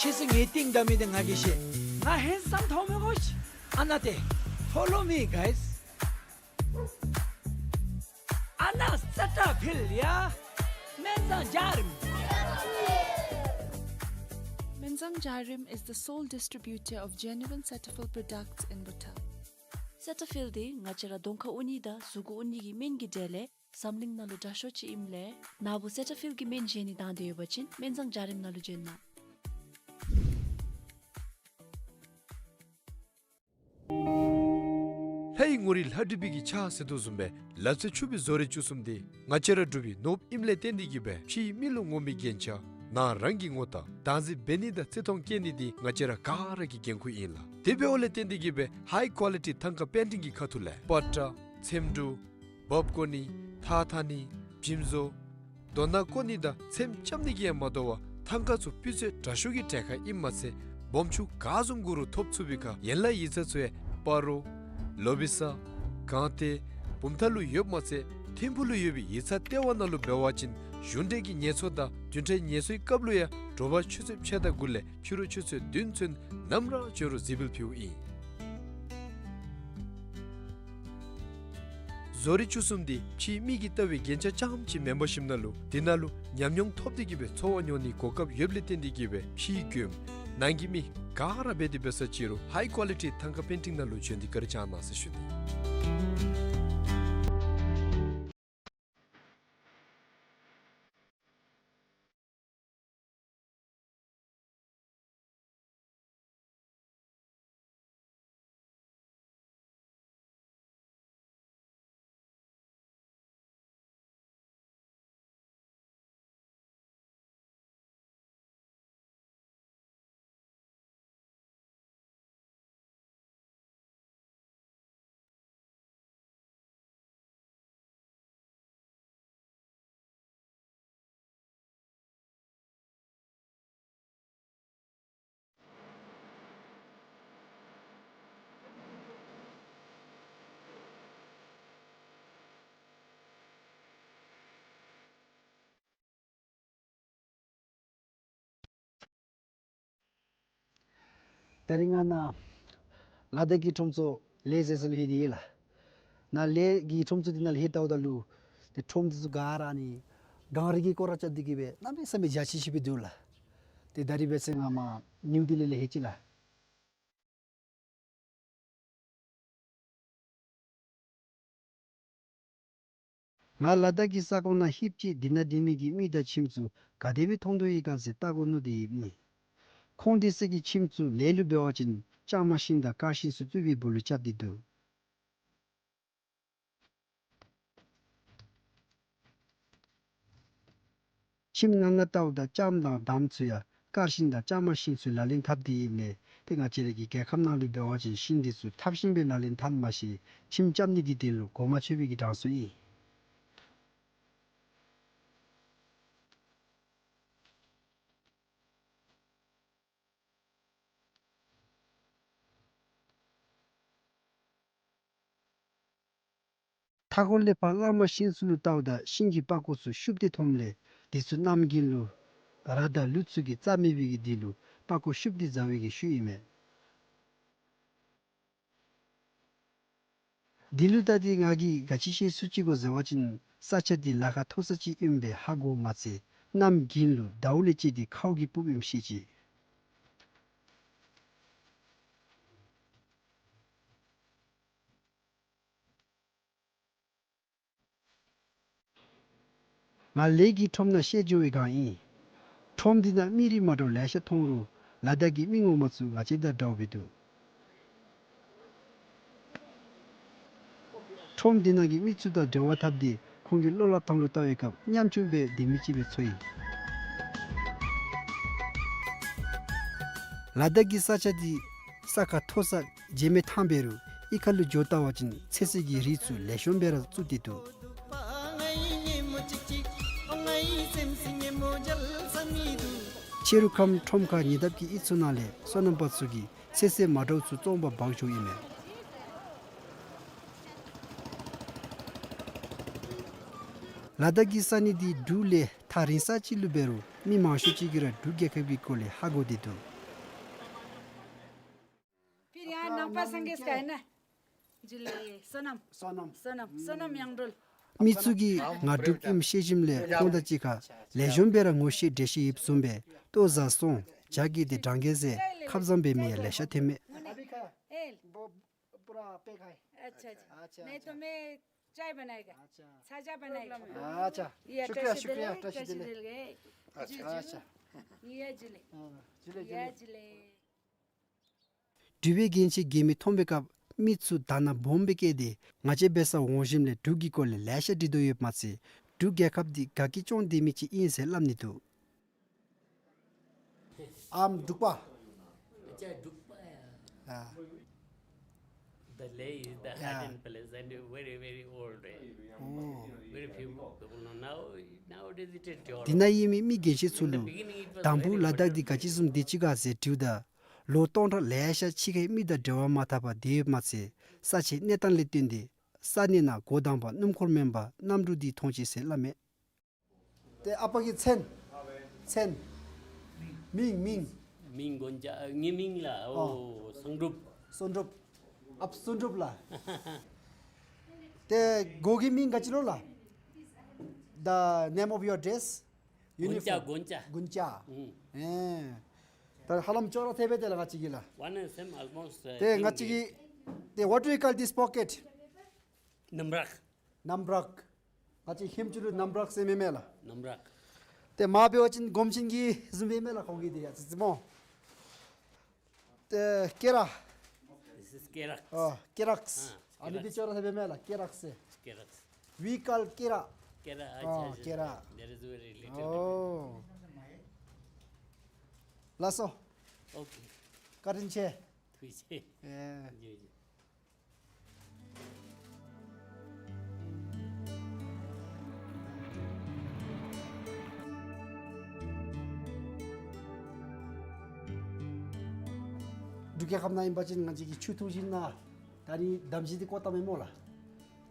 ཁྱེད་ཚུ་ངེའི་རྟིང་བདའ་མི་འདི་ང་གིས་ཤེས། ང་ཧེན་སམ་མཐོང་མི་དགོ་ཤིག། ཨ་ནཱ་ཏེ། Follow me, guys. ཨ་ནཱ་སེ་ཊ་ཕིལ་ཡ་སྨན་བཟང་འཇའ་རིསམ། Menzang Jarim is the sole distributor of genuine Cetaphil products in Bhutan. སེ་ཊ་ཕིལ་འདི་ང་བཅས་ར་གདོང་ཁར་འོང་ནི་དང་གཟུགས་འོང་ནི་གི་སྨན་གྱི་གྲས་ལས་འཛམ་གླིང་ནང་ལུ་དྲག་ཤོས་ཅིག་ཨིནམ་ལས་ནཱ་བུ་སེ་ཊ་ཕིལ་གྱི་སྨན་བཞེས་ནི་དང་འདོད་ཡོད་པ་ཅིན་སྨན་བཟང་འཇའ་རིསམ་ནང་ལུ་བྱོན་གནང་། ལྷའི་ངོ་རིས་ལྷ་བྲིས་པའི་གི་ཕྱག་ཟེར་དོ་བཟུམ་སྦེ་ལ་རྩེ་ཆུ་བོའི་བཟོ་རིག་བཅུ་གསུམ་འདི་ང་བཅས་ར་འབྲུག་པའི་ནོར་བུ་ཨིནམ་ལས་བརྟེན་ཏེ་གིས་སྦེ་ཕྱིའི་མི་ལུ་ངོམ་པའི་རྒྱན་ཆ་ནང་རང་གི་ངོ་རྟགས་བདག་འཛིན་འབད་ནི་དང་བརྩི་མཐོང་བསྐྱེད་ནི་འདི་ང་བཅས་ར་ག་ར་གི་འགན་ཁུར་ཨིན་ལགས། དེ་འབདཝ་ལས་བརྟེན་ཏེ་གིས་སྦེ་ཧའི་ཀོ་ལི་ཊི་ཐང་ཀ་པེན་ཊིང་གི་ཁ་ཐུག་ལས་པ་ཏྲ་ཚེམ་དྲུབ་འབག་བཀོ་ནི་ཐགས་འཐག་ནི་འཇིམ་བཟོ་རྡོ་ནག་བརྐོ་ནི་དང་ཚེམ་རྐྱབ་ནི་གིས་ཡང་མ་དོ་བར་ཐང་ཀ་ཚུ་སྤུས་ཚད་དྲག་ཤོས་ཀྱི་གྲལ་ཁར་ཨིནམ་མ་ཚད་སྦོམ་ཆུང་ག་བཟུམ་དགོ་རུང་ཐོབ་ཚུགས་པའི་ཁར་ཡན་ལག་ཡིག་ཚང་ཚུ་ཡང་སྤ་རོ་ལོ་བི་ས་སྒང་སྟེང་བུམ་ཐང་ལུ་ཡོདཔ་མ་ཚད་ཐིམ་ཕུག་ལུ་ཡོད་པའི་ཡིག་ཚང་ལྟེ་བ་ནང་ལུ་འབད་བ་ཅིན་གཞུང་འབྲེལ་གྱི་ངལ་གསོ་དང་བདུན་ཕྲག་ངལ་གསོའི་སྐབས་ལུ་ཡང་དྲོ་པ་ཆུ་ཚོད་ཕྱེད་དང་དགུ་ལས་ཕྱི་རུ་ཆུ་ཚོད་བདུན་ཚུན་ནམ་ར་བྱོན་རུང་གཟིགས་འབུལ་ཕུལཝ་ཨིན། བཟོ་རིག་བཅུ་གསུམ་འདི་ཕྱིའི་མི་གིས་བལྟ་བའི་རྒྱན་ཆ་རྐྱངམ་ཅིག་མེན་པར་ཞིནམ་ལས་འདི་ནང་ལུ་ཉམས་མྱོང་ཐོབ་སྟེ་གིས་སྦེ་འཚོ་བ་མྱོང་ནིའི་གོ་སྐབས་ཡོདཔ་ལས་བརྟེན་ཏེ་གིས་སྦེ་ཕྱིའི་མགྱོནམ་ནང་གི་མི་ག་ར་འབད་དེ་འབད་ས་ཅིག་རུང་ཧའི་ཀོ་ལི་ཊི་ཐང་ཀ་པེན་ཊིང་ནང་ལུ་བྱོན་ཏེ་བཀའ་དྲིན་བསྐྱང་གནང་ཟེར་ཞུ་ནི། ད་རིས་ང་ནཱ་ལ་དྭགས་ཀྱི་ཁྲོམ་ཚུ་ལེགས་ཟེར་ས་ལུ་ལྷོད་དེ་ཡོད་ལགས། ནཱ་ལ་དྭགས་ཀྱི་ཁྲོམ་ཚུ་འདི་ནང་ལྷོད་ལྟཝ་ད་ལུ་ཏེ་ཁྲོམ་འདི་ཚུ་ག་ར་ནི་གངས་རི་གི་སྐོར་ར་རྐྱབ་སྟེ་གིས་སྦེ་གནམ་མེད་ས་མེད་འཇའ་ཆི་ཆི་སྦེ་འདུག་ལགས། ཏེ་ད་རིས་འབད་ཚེ་ང་མར་ནིའུ་ལྡི་ལི་ལས་ལྷོད་ཅི་ལགས། ང་ལ་དྭགས་ཀྱི་ས་ཁོངས་ནང་ལྷོདཔ་ཅིག་འདི་ནང་སྡོད་མི་གི་མི་དང་ཁྱིམ་ཚུ་ག་དེ་སྦེ་མཐོང་དོ་ཡོད་ག་ཟེར་བལྟ་དགོ་མནོ་སྟེ་ཡོདཔ་ཨིན། ཁོང་དེ་ཚུ་གི་ཁྱིམ་ཚུ་ལས་ལུ་འབད་བ་ཅིན་ལྕང་མ་ཤིང་དང་དཀར་ཤིང་ཚུ་བཙུགས་པའི་སྦུག་ལུ་རྐྱབ་སྟེ་འདུག། ཁྱིམ་ནང་ན་བལྟཝ་ད་ལྕངམ་དང་འདམ་ཚུ་ཡང་དཀར་ཤིང་དང་ལྕང་མ་ཤིང་ཚུ་ལག་ལེན་འཐབ་སྟེ་ཡོདཔ་ལས་ཏེ་ང་བཅས་ར་གི་རྒྱལ་ཁབ་ནང་ལུ་འབད་བ་ཅིན་ཤིང་འདི་ཚུ་འཐབ་ཤིང་སྦེ་ལག་ལེན་འཐབ་མ་ཤེས་ཁྱིམ་རྐྱབ་ནི་གི་དོན་ལུ་གོ་མ་ཆོད་པའི་གི་གྲངས་སུ་ཨིན། མཐའ་འཁོར་ལས་ཕར་གླང་མ་ཤིང་ཚུ་ལུ་བལྟཝ་ད་ཤིང་གི་པགས་ཀོ་ཚུ་ཤུབས་ཏེ་མཐོངམ་ལས་འདི་ཚུ་གནམ་དགུན་ལུ་ར་དང་ལུད་ཚུ་གིས་རྩ་མེད་པའི་གི་དོན་ལུ་པགས་ཀོ་ཤུབས་ཏེ་བཟའ་བའི་གི་ཤུལ་ཨིན་མས། འདི་ལུ་བལྟ་སྟེ་ང་གིས་ག་ཅི་ཤེས་ཚུགས་ཅི་གོ་ཟེར་བ་ཅིན་ས་ཆ་འདི་ལ་ཁ་མཐོ་ས་ཅིག་ཨིནམ་སྦེ་ཧ་གོཝ་མ་ཚད་གནམ་དགུན་ལུ་ཟླཝ་ལས་བཅད་དེ་ཁཝ་གིས་སྤུབ་ཨིནམ་ཤེས་ཅི། ང་ལས་ཀྱི་ཁྲོམ་ནང་བཤལ་འགྱོ་བའི་སྒང་ཨིན། ཁྲོམ་འདི་ནང་མི་རིགས་མ་འདྲཝ་ལེ་ཤ་མཐོང་རུང་ལ་དྭགས་ཀྱི་མི་ངོ་མ་ཚུ་ང་བཅས་དང་འདྲཝ་སྦེ་འདུག། ཁྲོམ་འདི་ནང་གི་མི་ཚུ་དང་འབྲེལ་བ་འཐབ་སྟེ་ཁོང་གི་བློ་སླབ་ཐངས་ལུ་བལྟ་བའི་སྐབས་ཉམ་ཆུང་སྦེ་སྡོད་མི་ཅིག་སྦེ་ཚོར་ཡི། ལ་དྭགས་ཀྱི་ས་ཆ་འདི་ས་ཁ་མཐོ་ས་བརྗེད་མེད་ཐང་འབད་རུང་གཡུས་ཁ་ལུ་འགྱོ་བལྟ་བ་ཅིན་ཚོད་བསྲེ་གི་རིགས་ཚུ་ལེགས་ཤོམ་སྦེ་ར་བཙུགས་ཏེ་འདུག། ཕྱི་རུ་ཁམས་ཁྲོམ་ཁ་ཉེ་འདབས་ཀྱི་གཡུས་ཚུ་ནང་ལས་སོ་ནམ་པ་ཚུ་གིས་ཚོད་བསྲེ་མ་འདྲཝ་ཚུ་བཙོང་པར་འབག་འགྱོཝ་ཨིན་མས། ལ་དྭགས་ཀྱི་ས་གནས་འདི་འབྲུག་ལས་ཐག་རིང་ས་ཅིག་ལུ་འབད་རུང་མི་མང་ཤོས་ཅིག་གིས་ར་འབྲུག་རྒྱལ་ཁབ་ཀྱི་སྐོར་ལས་ཧ་གོ་སྟེ་འདུག། ཇུ་ལེ། བསོད་ནམས། བསོད་ནམས། བསོད་ནམས། བསོད་ནམས་ཡང་སྒྲོལ། མི་ཚུ་གིས་ང་འབྲུག་ཨིནམ་ཤེས་ཞིནམ་ལས་ཁོང་དང་གཅིག་ཁར་ལེགས་ཤོམ་སྦེ་ར་ངོ་ཤེས་འདྲིས་ཤེས་ཡོདཔ་བཟུམ་སྦེ་ལྟོ་བཟའ་སོང་། ཇ་གི་དེ་དྲང་གེ་ཟེར་ཁབ་བཟང་འབད་མི་ཡང་ལེ་ཤ་ཐོནམ་མས། ཨེལ། पूरा पैक है। अच्छा, अच्छा। अच्छा, अच्छा। नहीं तो मैं चाय बनाएगा। अच्छा। छाजा बनाएगा। अच्छा। ये शुक्रिया, टशी शुक्रिया, दिले, टशी टशी दिले। दिले। अच्छा। जी, जी। अच्छा। ये जुले। हाँ, जुले, ये जुले। जुले। འབྲུག་པའི་རྒྱན་ཆ་གྱོན་མི་མཐོང་པའི་སྐབས་མི་ཚུ་དག་སྣང་སྦོམ་སྦེ་བསྐྱེད་དེ་ང་བཅས་འབད་སར་འོང་ཞིནམ་ལས་འབྲུག་གི་སྐོར་ལས་ལེ་ཤ་འདྲི་དོ་ཡོདཔ་མ་ཚད་འབྲུག་རྒྱལ་ཁབ་འདི་དགའ་སྐྱིད་སྐྱོང་སྡོད་མི་ཅིག་ཨིན་ཟེར་སླབ་ནི་འདུག། I'm Drukpa. अच्छा, Drukpa, yeah। हाँ। The Leh is the, yeah, hidden place and very, very old, eh? Oh। Very few people know. Now, nowadays it is developed। དེ་ནང་ཡོད་མི་མི་རྒན་ཤོས་ཚུ་ལུ་དང་པ་ལ་དྭགས་འདི་ག་ཅི་བཟུམ་སྡོད་ཅི་ག་ཟེར་དྲིཝ་ད་ལོ་སྟོང་ཕྲག་ལེ་ཤ་ཕྱི་ཁའི་མི་དང་འབྲེལ་བ་མ་འཐབ་པར་སྡོད་ཡོདཔ་མ་ཚད་ས་ཆའི་གནས་སྟངས་ལས་བརྟེན་ཏེ་ས་གནས་ནང་འགོ་དང་པ་སྣུམ་འཁོར་མེན་པར་གནམ་གྲུ་འདི་མཐོང་ཅི་ཟེར་སླབ་མས། ཏེ་ཨ་པ་གི་མཚན། མཚན། མིང་མིང་། མིང་དགོན་ཆ་ཨ་ངེའི་མིང་ལགས། ཨོ། ཨོ་བསོད་སྒྲུབ། བསོད་སྒྲུབ། ཨཔ་བསོད་སྒྲུབ་ལགས། ཏེ་གོ་གི་མིང་ག་ཅི་ལོ་ལགས། The name of your dress? དགོན་ཆ། Uniform. དགོན་ཆ། དགོན་ཆ། ཨུམ། ཨེ། ད་ཧ་ལམ་ཅོག་ར་འཐདཔ་སྦེ་ཏེ་ལགས་ང་བཅས་ཀྱི་ལགས། One and same almost, uh, ཏེ་ང་བཅས་ཀྱི་ཏེ་what do you call this pocket? ནམ་རག། ནམ་རག། ང་བཅས་ཧེམ་ཅུ་ལུ་ནམ་རག་ཟེར་མས་མས་ལགས། ནམ་རག། ཏེ་མ་འབད་བ་ཅིན་སྒོམ་ཆེན་གྱི་བཟུམ་སྦེ་མས་ལགས་ཁོང་གི་དེ་ཡ་ཙི་ཙི་སྨོ། ཏེ་ཀེ་ར། This is ཀེ་རག། ཨོ་ཀེ་རག། ཨ་ཨ་ནི་སྦེ་ཅོག་ར་འཐདཔ་སྦེ་མས་ལགས་ཀེ་རག་ཟེར། ཀེ་རག། We call ཀེ་ར། ཀེ་ར། ཨོ་ཨ་ཀེ་ར། There is very little difference. ཨོ། ལགས་སོ། Okay། བཀའ་དྲིན་ཆེ། ཐུགས་རྗེ་ཆེ། ཨེ། ཡོད་ཡོད། འབྲུག་རྒྱལ་ཁབ་ནང་ཨིན་པ་ཅིན་ང་བཅས་ཀྱིས་ཆུ་འཐུང་ཞིན་ན་ད་ནི་འདམ་གཞི་འདི་བརྐོ་བཏངམ་མས་སྨོ་ལགས།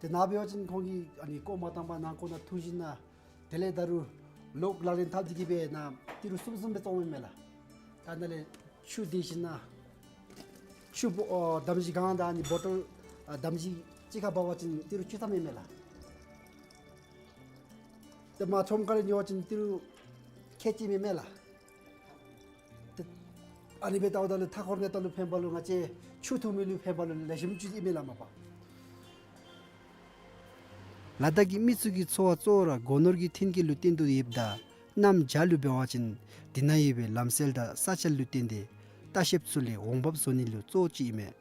ཏེ་ནཱ་འབད་བ་ཅིན་ཁོང་གིས་ཨ་ནི་བརྐོ་མ་བཏང་པར་ནང་འཁོད་ནང་འཐུང་ཞིན་ན་དེ་ལས་ད་རུང་ལོག་ལག་ལེན་འཐབ་སྟེ་གི་སྦེ་ནཱ་ཏི་རུ་གསུམ་གསུམ་སྦེ་བཙོངམ་མས་ལགས། ད་ནཱ་ལས་ཆུ་འདི་ཞིན་ན་ཆུ་བོ་ཨོ་འདམ་གཞི་གང་དང་ཨ་ནི་བོ་ཊོལ་ཨ་འདམ་གཞི་གཅིག་ཁར་འབག་པ་ཅིན་ཏི་རུ་བཅུ་ཐམ་ཨིན་མས་ལགས། ཏེ་མ་ཁྲོམ་ཁ་ལས་ཉོ་བ་ཅིན་ཏི་རུ་ཁལ་གཅིག་ཨིན་མས་ལགས། ཏེ་ཨ་ནི་སྦེ་ལྟཝ་ད་ལུ་མཐའ་འཁོར་གནས་སྟངས་ལུ་ཕན་པ་ལུ་ང་བཅས་ཆུ་འཐུང་མི་ལུ་ཕན་པ་ལུ་ལེགས་ཤོམ་ཅིག་ཨིན་མས་ལགས་མ་པ། ལ་དྭགས་ཀྱི་མི་ཚུ་གི་འཚོ་བ་གཙོ་བོ་ར་སྒོ་ནོར་གྱི་མཐུན་རྐྱེན་ལུ་བརྟེན་ཏེ་ཡོདཔ་ད་གནམ་བྱཱར་ལུ་འབད་བ་ཅིན་དེ་ནང་ཡོད་པའི་ལམ་སྲོལ་དང་ས་ཆ་ལུ་བརྟེན་ཏེ་ལྟ་བཤལཔ་ཚུ་ལས་འོང་འབབ་བཟོ་ནི་ལུ་གཙོ་བོ་ཅིག་ཨིན་མས།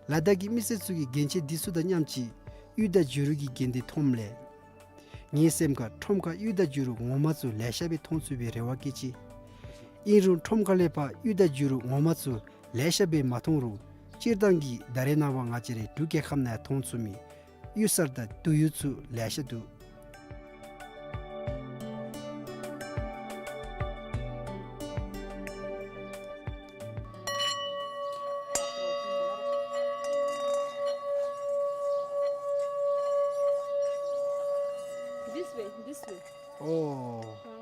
ལ་དྭགས་ཀྱི་མི་སེར་ཚུ་གིས་རྒྱན་ཆ་འདི་ཚུ་དང་མཉམ་ཅིག་གཡུ་དང་བྱུ་རུ་གི་རྒྱན་འདི་མཐོངམ་ལས་ངེའི་སེམས་ཁར་ཁྲོམ་ཁར་གཡུ་དང་བྱུ་རུ་ངོ་མ་ཚུ་ལེ་ཤ་སྦེ་མཐོང་ཚུགས་པའི་རེ་བ་བསྐྱེད་ཅི། ཨིན་རུང་ཁྲོམ་ཁ་ལས་ཕར་གཡུ་དང་བྱུ་རུ་ངོ་མ་ཚུ་ལེ་ཤ་སྦེ་མ་མཐོང་རུང་སྤྱིར་བཏང་གི་ད་རེས་ནངས་པ་ང་བཅས་རའི་འབྲུག་རྒྱལ་ཁབ་ནང་ཡང་མཐོང་ཚུགས་མི་གཡུ་གསར་དང་དུ་གཡུ་ཚུ་ལེ་ཤ་འདུག། This way, this way. Oh. हाँ།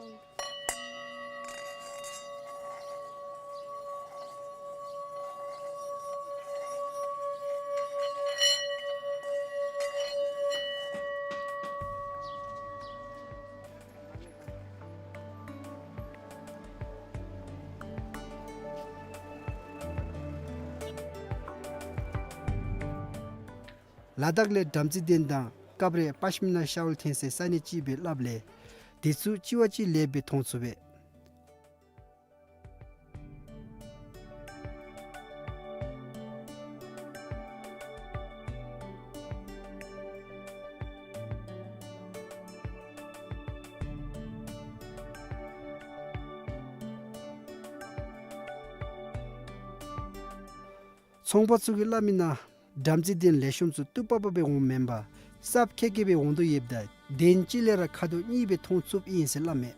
ལ་དྭགས་ལས་བྲམ་ཟེ་གདན་དང་སྐབས་རེ་པཤ་མི་ན་ཤའོལ་ཐོན་སའི་ས་གནས་ཅིག་སྦེ་སླབ་ལས་དེ་ཚུ་གཅིག་བ་གཅིག་ལེགས་སྦེ་མཐོང་ཚུགས་པས། ཚོང་པ་ཚུ་གིས་སླབ་མི་ནང་བྲམ་ཟེ་གདན་ལེགས་ཤོམ་ཚུ་སྟུག་པག་པ་སྦེ་འོངམ་མེན་པར་སྲབ་ཁེ་ཁེ་སྦེ་འོང་དོ་ཡོདཔ་ད་གདན་གཅིག་ལས་ར་ཁ་དོག་གཉིས་སྦེ་མཐོང་ཚུགསཔ་ཨིན་ཟེར་སླབ་མས།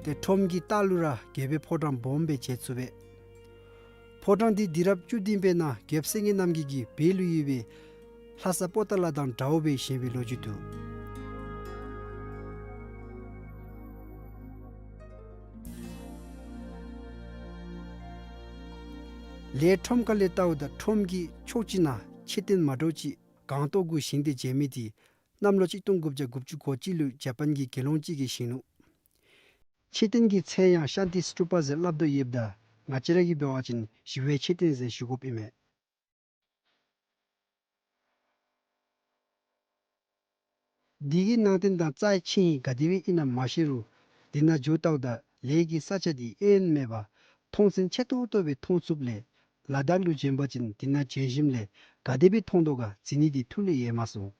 ཏེ་ཁྲོམ་གྱི་ལྟག་ལུ་ར་རྒྱལ་པོའི་ཕོ་བྲང་སྦོམ་སྦེ་མཇལ་ཚུགས་པས། ཕོ་བྲང་འདི་དུས་རབས་བཅུ་བདུན་པའི་ནང་རྒྱལཔོ་སེང་གེ་རྣམ་རྒྱལ་གྱིས་བོད་ལུ་ཡོད་པའི་ལྷ་ས་པོ་ཏ་ལ་དང་འདྲཝ་སྦེ་བཞེངས་པའི་ལོ་རྒྱུས་འདུག། ལས་ཁྲོམ་ཁ་ལས་བལྟཝ་ད་ཁྲོམ་གྱི་ཕྱོགས་གཅིག་ནང་མཆོད་རྟེན་མ་འདྲཝ་ཅིག་སྒང་ཏོག་གུ་བཞེངས་ཏེ་མཇལ་མི་འདི་གནམ་ལོ་གཅིག་སྟོང་དགུ་བརྒྱ་དགུ་བཅུ་གོ་གཅིག་ལུ་ཇ་པཱན་གྱི་དགེ་སློང་ཅིག་གིས་བཞེངས་ནུག། མཆོད་རྟེན་གྱི་མཚན་ཡང་ཤཱན་ཏི་སྟུ་པ་ཟེར་སླབ་དོ་ཡོདཔ་ད་ང་བཅས་ར་གིས་འབད་བ་ཅིན་ཞི་བའི་མཆོད་རྟེན་ཟེར་ཞུ་དགོཔ་ཨིན་མས། འདི་གི་ནང་རྟེན་དང་རྩ་ཆེན་ག་དེ་སྦེ་ཨིན་ན་མ་ཤེས་རུང་འདི་ནང་འགྱོ་བལྟཝ་ད་ལས་ཀྱི་ས་ཆ་འདི་གཡས་གཡོན་མེད་པར་མཐོང་སེམས་ཆེ་ཏོག་ཏོ་སྦེ་མཐོང་ཚུགསཔ་ལས་ལ་དྭགས་ལུ་བྱོན་པ་ཅིན་འདི་ནང་བྱོན་ཞིནམ་ལས་ག་དེ་སྦེ་མཐོང་དོ་ག་གཟིགས་ནི་འདི་ཐུགས་ལས་ཡལ་མ་སོང་།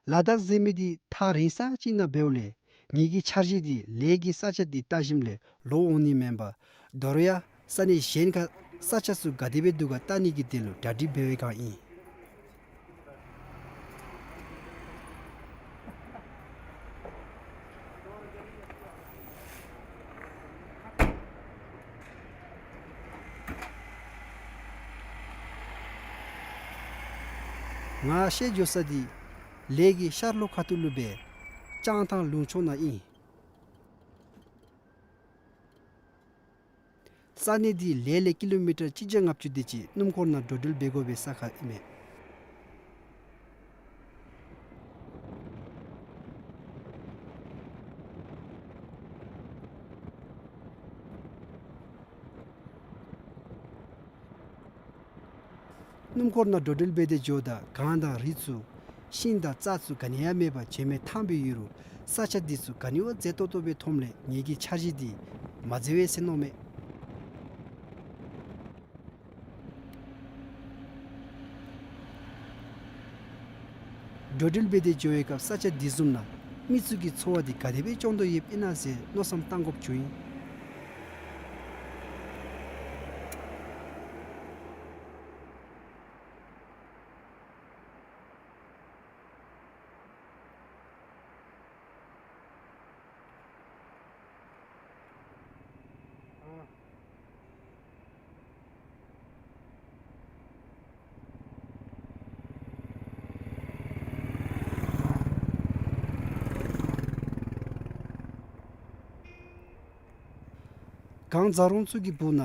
ལ་དྭགས་ཟེར་མི་འདི་ཐག་རིང་ས་ཅིག་ནང་འབདཝ་ལས་ངེ་གི་འཆར་གཞི་འདི་ལས་ཀྱི་ས་ཆ་འདི་བལྟ་ཞིནམ་ལས་ལོག་འོང་ནི་མེན་པར་དོ་རུང་ཡང་ས་གནས་གཞན་ཁར་ས་ཆ་ཚུ་ག་དེ་སྦེ་འདུག་ག་བལྟ་ནི་གི་དོན་ལུ་གྲ་སྒྲིག་འབད་བའི་བསྒང་ཨིན། ང་བཤལ་འགྱོ་ས་འདི་ལས་ཀྱི་ཤར་ལྷོ་ཁ་ཐུག་ལུ་སྦེ་ལྕང་ཐང་ལུང་ཕྱོགས་ནང་ཨིན། ས་གནས་འདི་ལས་ལས་ཀི་ལོ་མི་ཊར་གཅིག་བརྒྱ་ལྔ་བཅུ་དེ་ཅིག་སྣུམ་འཁོར་ནང་འགྲོ་འགྲུལ་འབད་དགོ་པའི་ས་ཁར་ཨིན་མས། སྣུམ་འཁོར་ནང་འགྲོ་འགྲུལ་འབད་དེ་འགྱོཝ་ད་གངས་དང་རི་ཚུ་ཤིང་དང་རྩྭ་ཚུ་ག་ནི་ཡང་མེད་པར་བྱེ་མའི་ཐང་སྦེ་ཡོད་རུང་ས་ཆ་འདི་ཚུ་ག་ནི་བ་མཛེས་ཏོག་ཏོ་སྦེ་མཐོངམ་ལས་ངེ་གི་འཆར་གཞི་འདི་མ་མཛད་པས་ཟེར་མནོཝ་མས། འགྲོ་འགྲུལ་འབད་དེ་འགྱོ་བའི་སྐབས་ས་ཆ་འདི་བཟུམ་ནང་མི་ཚུ་གི་འཚོ་བ་འདི་ག་དེ་སྦེ་སྐྱོང་དོ་ཡོདཔ་ཨིན་ན་ཟེར་མནོ་བསམ་བཏང་དགོཔ་བྱུང་ཡི། གངས་འཛག་རོང་ཚུ་གི་སྦུག་ན་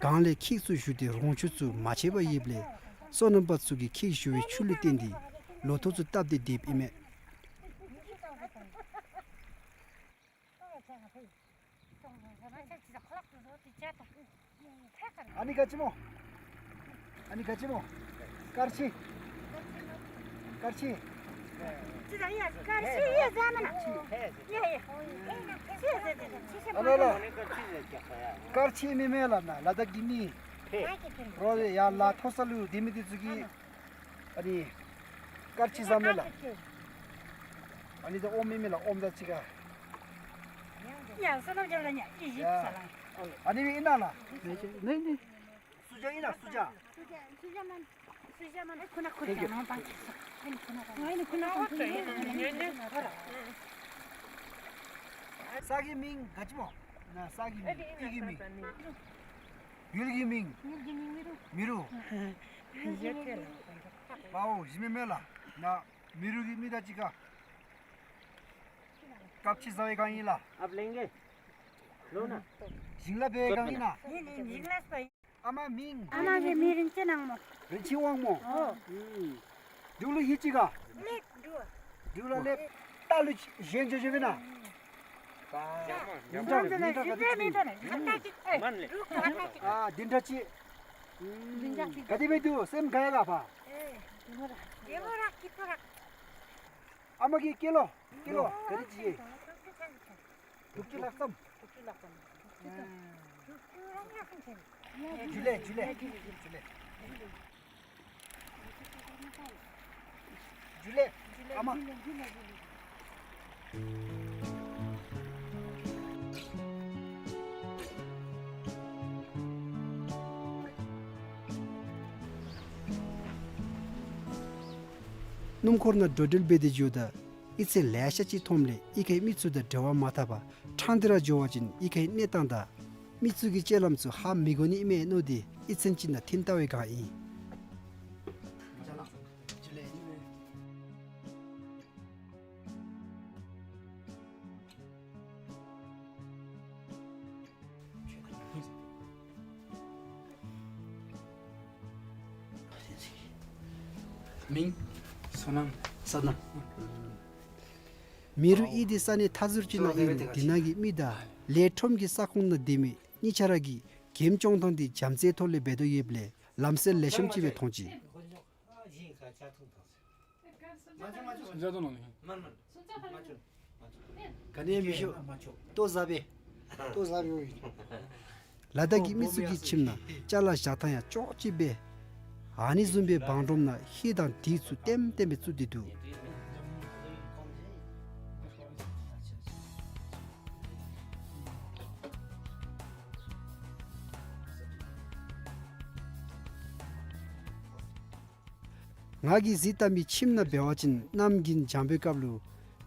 གངས་ལས་ཁྱེགས་ཚུ་ཞུ་སྟེ་རོང་ཆུ་ཚུ་མ་ཆད་པར་ཡོདཔ་ལས་སོ་ནམ་པ་ཚུ་གིས་ཁྱེགས་ཞུ་བའི་ཆུ་ལུ་བརྟེན་ཏེ་ལོ་ཐོག་ཚུ་བཏབ་སྟེ་སྡོདཔ་ཨིན་མས། ཨ་ནི་ག་ཅི་སྨོ། ཨ་ནི་ག་ཅི་སྨོ། དཀར་ཆེན། དཀར་ཆེན། ཨ་ལ་ལ། དཀར་ཆེན་མི་མེན་ལ་ན་ལ་དྭགས་ཀྱི་མི། རོ་ཡ་ལ་མཐོ་ས་ལུ་སྡོད་མི་འདི་ཚུ་གིས་ཨ་ནི་དཀར་ཆེན་ཟེར་མས་ལགས། ཨ་ནི་ད་ཨོམ་མི་མེན་ལགས། ཨོམ་ད་ཅི་ག། ཡ་ས་ནམ་ཇོ་ལ་ཉ་ཨི་ཞིབ་ས་ལ། ཨ་ནི་མི་ཨིན་ན་ལགས། ནེ་ནེ། སུ་ཇ་ཨིན་ན་སུ་ཇ། སུ་ཇ་མན། སུ་ཇ་མན། ཁོ་ན་ཁོ་ཇ་ནང་པང་ཅི་ས། ཨ་ནི་ཁོ་ན་ཁོ་ན་ཁོ་ན་ཁོ་ན། ས་གི་མིང་ག་ཅི་སྨོ། ན་ས་གི་མིང་ཨི་གི་མིང་། ཡུལ་གྱི་མིང་། ཡུལ་གྱི་མིང་མི་རུ། མི་རུ། ཡུལ་གྱི་མིང་མི་རུ། པའོ་ཞི་མི་མེན་ལགས། ན་མི་རུ་གི་མི་ད་ཅི་ག། དཀར་ཆེན་ཟེར་བའི་སྒང་ཨིན་ལགས། ཨབ་ལེང་གེ། ལོ་ན། ཞིང་ལ་བའི་སྒང་ཨིན་ན། ཨ་མ་མིང་། ཨ་མ་གི་མིང་རིན་ཆེན་དབང་མོ། རིན་ཆེན་དབང་མོ། ཨོ། འབྲུག་ལུ་ཧི་ཅི་ག། ལེ། འབྲུག་ལ་ལེ། ད་ལུ་གཞན་ཇོ་ཇོ་བི་ན། ཉིན་གྲངས་ཉིན་གྲངས་ག་དེ་ཅིག། ཨ་བདུན་ཕྲག་གཅིག། ག་དེ་སྦེ་འདུག། སེམས་དགའ་ཡི་ག་པ། ཨ་མ་གིས་སྐྱེལ་ལོ། སྐྱེལ་ལོ། ག་དེ་ཅིག་ཡེ། དུག་ཅུ་ལྷག་ཙམ། ཇུ་ལེ་ཇུ་ལེ་ཇུ་ལེ། ཇུ་ལེ། ཨ་མ། སྣུམ་འཁོར་ནང་འགྲོ་འགྲུལ་འབད་དེ་འགྱོཝ་ད་གཡུས་ཚན་ལེ་ཤ་ཅིག་མཐོངམ་ལས་གཡུས་ཁའི་མི་ཚུ་དང་འབྲེལ་བ་མ་འཐབ་པར་ཕྲང་སྟེ་ར་འགྱོ་བ་ཅིན་གཡུས་ཁའི་གནས་སྟངས་དང་མི་ཚུ་གི་སྤྱོད་ལམ་ཚུ་ཧ་མི་གོ་ནི་ཨིན་མས་མནོ་སྟེ་གཡུས་ཚན་ཅིག་ནང་ཐིམ་ལྟ་བའི་བསྒང་ཨིན། མིང་བསོད་ནམས། བསོད་ནམས། མི་རུ་གཡུས་འདི་ས་གནས་མཐའ་ཟུར་ཅིག་ནང་ཨིན་རུང་འདི་ནང་གི་མི་དང་ལས་ཁྲོམ་གྱི་ས་ཁོངས་ནང་སྡོད་མི་གཉིས་ཆ་ར་གིས་འགྲེམས་སྐྱོང་ཐངས་འདི་བྱམས་བརྩེའི་ཐོག་ལས་འབད་དོ་ཡོདཔ་ལས་ལམ་སེལ་ལེགས་ཤོམ་ཅིག་སྦེ་མཐོང་ཅི། ག་ནི་མི་ཤོ། ལྟོ་བཟའ་བས། ལྟོ་བཟའ་བས། ལ་དྭགས་ཀྱི་མི་ཚུ་གི་ཁྱིམ་ནང་ཅ་ལ་བཞག་ཐངས་ཡང་ཅོག་གཅིག་སྦེ། ཨ་ནི་བཟུམ་སྦེ་བང་སྒྲོམ་ནང་ཧེ་དང་དེ་ཚུ་ལྟེམ་ལྟེམ་སྦེ་བཙུགས་ཏེ་འདུག། ང་གིས་གཟིགས་བལྟ་མི་ཁྱིམ་ནང་འབད་བ་ཅིན་གནམ་དགུན་འཇམ་པའི་སྐབས་ལུ་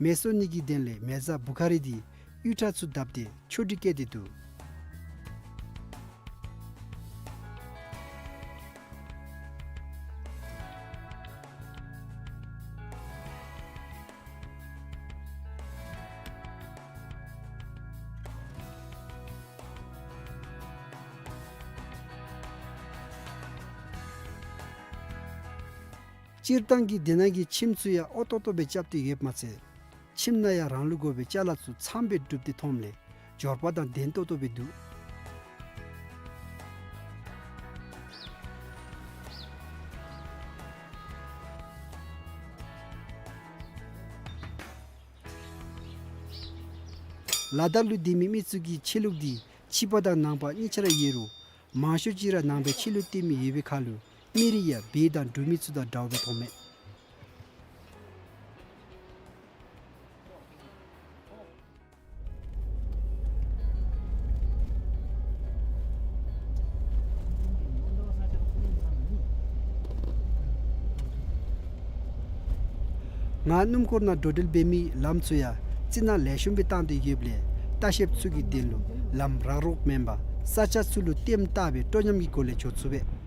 མེ་སོར་ནི་གི་དོན་ལས་མེ་བཟའ་བུ་ཁ་རི་འདི་གཡུས་ཁྲ་ཚུ་བརྡབས་ཏེ་ཆོ་འཕྲུལ་བཀོད་དེ་འདུག། སྤྱིར་བཏང་གི་འདི་ནང་གི་ཁྱིམ་ཚུ་ཡང་ཨོ་ཏོག་ཏོ་སྦེ་རྐྱབ་སྟེ་ཡོདཔ་མ་ཚད་ཁྱིམ་ནང་ཡང་རང་ལུ་དགོ་པའི་ཅ་ལ་ཚུ་ཚངམ་སྦེ་སྒྲུབ་སྟེ་མཐོངམ་ལས་འབྱོར་པ་དང་ལྡན་ཏོག་ཏོ་སྦེ་འདུག། ལ་དྭགས་ལུ་སྡོད་མི་མི་ཚུ་གི་ཆོས་ལུགས་འདི་ཕྱི་པ་དང་ནང་པ་གཉིས་ཆ་ར་ཡོད་རུང་མང་ཤོས་ཅིག་ར་ནང་པའི་ཆོས་ལུགས་སྟོན་མི་ཡོད་པའི་ཁར་ལུ་མི་རིགས་ཡང་བོད་དང་འབྲུག་མི་ཚུ་དང་འདྲཝ་སྦེ་མཐོང་མས། ང་སྣུམ་འཁོར་ནང་འགྲོ་འགྲུལ་འབད་མི་ལམ་ཚུ་ཡང་རྩི་ནག་ལེགས་ཤོམ་སྦེ་བཏང་སྟེ་ཡོདཔ་ལས་ལྟ་བཤལཔ་ཚུ་གི་དོན་ལུ་ལམ་རག་རོག་མེན་པར་ས་ཆ་ཚུ་ལུ་ལྟེམ་བཏགས་སྦེ་སྤྲོ་ཉམས་ཀྱི་སྒོ་ལས་འགྱོ་ཚུགས་པས།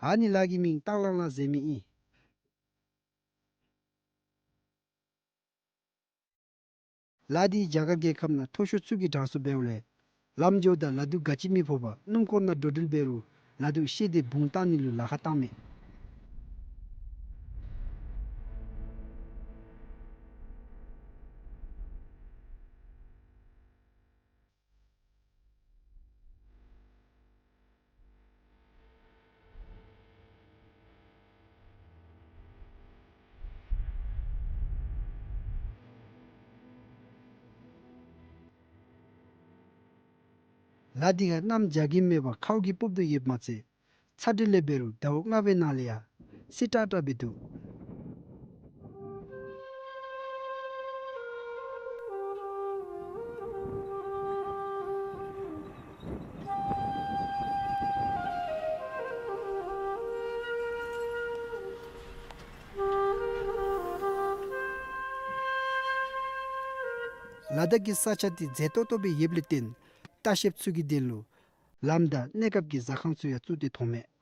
ཨ་ནི་ལ་གི་མིང་སྟག་ལང་ལ་ཟེར་མི་ཨིན། ལ་འདི་རྒྱ་གར་རྒྱལ་ཁབ་ནང་མཐོ་ཤོས་ཚུ་གི་གྲངས་སུ་འབདཝ་ལས་ལམ་འགྱོཝ་ད་ལ་དུག་ག་ཅི་མི་ཕོག་པར་སྣུམ་འཁོར་ནང་འགྲོ་འགྲུལ་འབད་རུང་ལ་དུག་ཤེད་དེ་བུང་བཏང་ནི་ལུ་ལཱ་ཁག་བཏང་མས། ལ་འདི་ཁར་གནམ་རྒྱ་གིམ་མེད་པར་ཁཝ་གིས་སྤུབས་ཏེ་ཡོདཔ་མ་ཚད་ཚ་དྲོད་ལས་འབད་རུང་ཟླཝ་ལྔ་པའི་ནང་ལས་ཡང་བསིལ་དྲགས་དྲགས་སྦེ་འདུག། ལ་དྭགས་ཀྱི་ས་ཆ་འདི་མཛེས་ཏོག་ཏོ་སྦེ་ཡོདཔ་ལས་བརྟེན་ལྟ་བཤལཔ་ཚུ་གི་དོན་ལུ་ལམ་དང་གནས་སྐབས་ཀྱི་ཟ་ཁང་ཚུ་ཡང་བཙུགས་ཏེ་ཐོན་མས།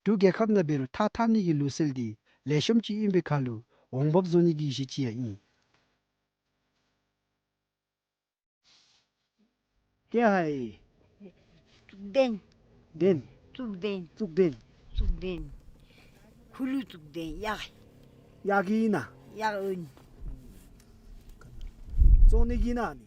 འབྲུག་རྒྱལ་ཁབ་ནང་འབད་རུང་ཐགས་འཐག་ནི་གི་ལུགས་སྲོལ་འདི་ལེགས་ཤོམ་ཅིག་ཨིན་པའི་ཁར་ལུ་འོང་འབབ་བཟོ་ནི་གི་གཞི་ཅིག་ཡང་ཨིན། ཏེ་ཧའི། བཙུགས་ལྡན། ལྡན། བཙུགས་ལྡན། བཙུགས་ལྡན། བཙུགས་ལྡན། ཁུ་ལུ་བཙུགས་ལྡན་གཡག། གཡག་གི་ཨིན་ན། གཡག་ཨིན། བཙོང་ནི་གི་ཨིན་ན་ནི།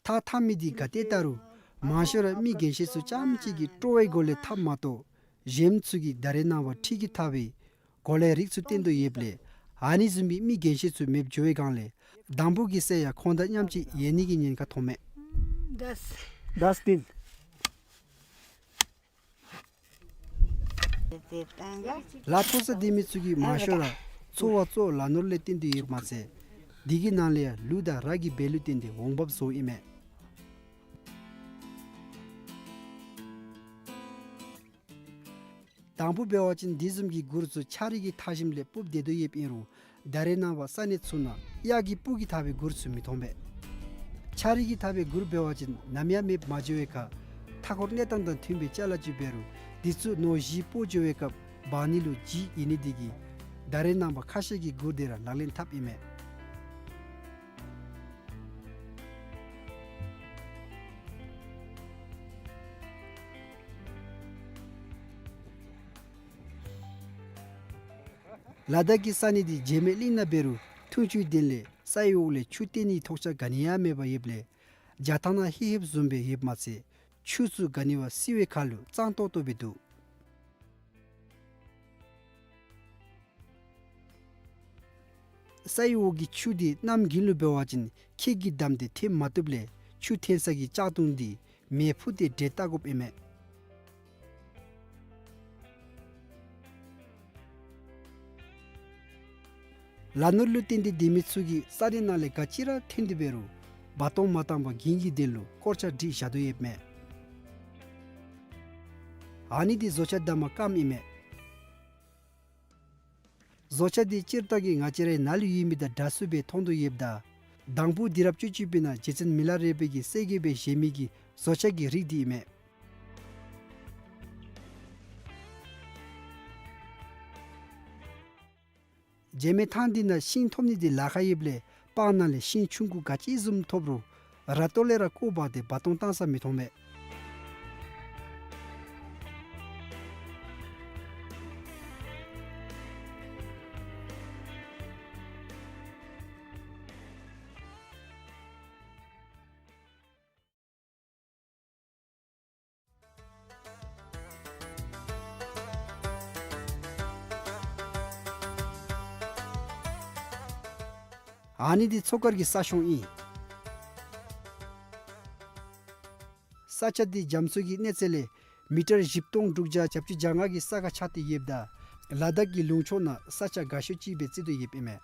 ཐགས་འཐག་མི་འདི་ག་ཏེ་བལྟ་རུང་མང་ཤོས་ར་མི་རྒན་ཤོས་ཚུ་རྐྱངམ་གཅིག་གིས་སྤྲོ་བའི་སྒོ་ལས་འཐགཔ་མ་གཏོགས་གཞན་ཚུ་གིས་ད་རེས་ནངས་པ་ཁྲི་གིས་འཐག་པའི་གོ་ལའི་རིགས་ཚུ་བསྟན་དོ་ཡོདཔ་ལས་ཨ་ནི་བཟུམ་མའི་མི་རྒན་ཤོས་ཚུ་མེདཔ་འགྱོ་བའི་སྒང་ལས་དང་ཕུ་གི་སྲས་ཡང་ཁོང་དང་མཉམ་གཅིག་ཡོད་ནི་གི་ཉེན་ཁ་ཐོན་མས། ལགས་སོ། ལ་འཐོར་ས་སྡོད་མི་ཚུ་གི་མང་ཤོས་ར་འཚོ་བ་གཙོ་བོ་ལ་ནོར་ལས་བརྟེན་ཏེ་ཡོདཔ་མ་ཚད་དེ་གི་ནང་ལས་ཡང་ལུག་དང་ར་གི་སྦས་ལུག་བརྟེན་ཏེ་འོང་འབབ་བཟོཝ་ཨིན་མས། དང་ཕུ་འབད་བ་ཅིན་དེ་བཟུམ་གྱི་གུར་ཚུ་ཆ་རིགས་ཀྱིས་འཐག་ཞིནམ་ལས་སྤུབས་སྡོད་དོ་ཡོདཔ་ཨིན་རུང་ད་རེས་ནངས་པ་ས་གནས་ཚུ་ནང་གཡག་གི་སྤུ་གིས་འཐག་པའི་གུར་ཚུ་མི་མཐོང་པས། ཆ་རིགས་ཀྱིས་འཐག་པའི་གུར་འབད་བ་ཅིན་ནམ་ཡང་མེདཔ་མ་འགྱོ་བའི་ཁར་མཐའ་འཁོར་གནས་སྟངས་དང་མཐུན་པའི་ཅ་ལ་ཅིག་འབད་རུང་དེ་ཚུ་ནོར་གཞི་སྤོ་འགྱོ་བའི་སྐབས་འབག་ནི་ལུ་ལྗིད་ཡོད་ནི་དེ་གིས་ད་རེས་ནངས་པ་ཁ་ཤས་ཀྱིས་གུར་དེ་ར་ལག་ལེན་འཐབ་ཨིན་མས། ལ་དྭགས་ཀྱི་ས་གནས་འདི་བྱེ་མའི་གླིང་ནང་འབད་རུང་འཐུང་ཆུའི་དོན་ལས་སའི་འོག་ལས་ཆུ་བཏོན་ནིའི་ཐོགས་ཆགས་ག་ནི་ཡང་མེདཔ་ཡོདཔ་ལས་རྒྱ་ཐང་ནང་ཧེ་ཧེབ་བཟུམ་སྦེ་ཡོདཔ་མ་ཚད་ཆུ་ཚུ་ག་ནི་བ་བསིལ་བའི་ཁར་ལུ་གཙང་ཏོག་ཏོ་སྦེ་འདུག། སའི་འོག་གི་ཆུ་འདི་གནམ་དགུན་ལུ་འབད་བ་ཅིན་ཁྱེགས་ཀྱིས་བསྡམས་ཏེ་འཐེན་མ་བཏུབ་ལས་ཆུ་འཐེན་ས་གི་ལྕགས་དུང་འདི་མེ་ཕུ་སྟེ་འདྲེད་བལྟ་དགོཔ་ཨིན་མས། ལ་ནོར་ལུ་བརྟེན་ཏེ་སྡོད་མི་ཚུ་གིས་ས་གནས་ནང་ལས་ག་ཅི་ར་འཐེན་ཏེ་འབད་རུང་འབག་གཏོང་མ་བཏང་པར་རྒྱུན་གྱི་དོན་ལུ་སྐོར་ཆ་སྒྲིག་བཞག་དོ་ཡོདཔ་མས། ཨ་ནི་འདི་བཟོ་ཆ་བདའ་མ་རྐངམ་ཨིན་མས། བཟོ་ཆ་འདི་སྤྱིར་བཏང་གི་ང་བཅས་རའི་ནཱ་ལུ་ཡོད་མི་དང་འདྲ་སུ་སྦེ་མཐོང་དོ་ཡོདཔ་ད་དང་ཕུ་དུས་རབས་བཅུ་གཅིག་པའི་ནང་རྗེ་བཙུན་མི་ལ་རས་པ་གིས་གསལ་རྒྱས་སྦེ་བཞེངས་མི་གི་བཟོ་ཆ་གི་རིགས་འདི་ཨིན་མས། བྱེ་མའི་ཐང་འདི་ནང་ཤིང་ཐོབ་ནི་འདི་ལཱ་ཁག་ཡོདཔ་ལས་སྤང་ནང་ལས་ཤིང་ཆུང་ཀུ་ག་ཅི་བཟུམ་ཐོབ་རུང་ར་ཏོ་ལས་ར་བརྐོ་འབག་སྟེ་འབག་གཏོང་བཏང་ས་མི་མཐོང་མས། ཨ་ནི་འདི་མཚོ་དཀར་གྱི་ས་གཤོང་ཨིན། ས་ཆ་འདི་རྒྱ་མཚོ་གི་གནས་ཚད་ལས་མི་ཊར་བཞི་སྟོང་དྲུག་བརྒྱ་གྱ་བཅུ་གྱ་ལྔ་གི་ས་ཁར་ཆགས་ཏེ་ཡོདཔ་ད་ལ་དྭགས་ཀྱི་ལུང་ཕྱོགས་ནང་ས་ཆ་དགའ་ཤོས་ཅིག་སྦེ་བརྩི་དོ་ཡོདཔ་ཨིན་མས།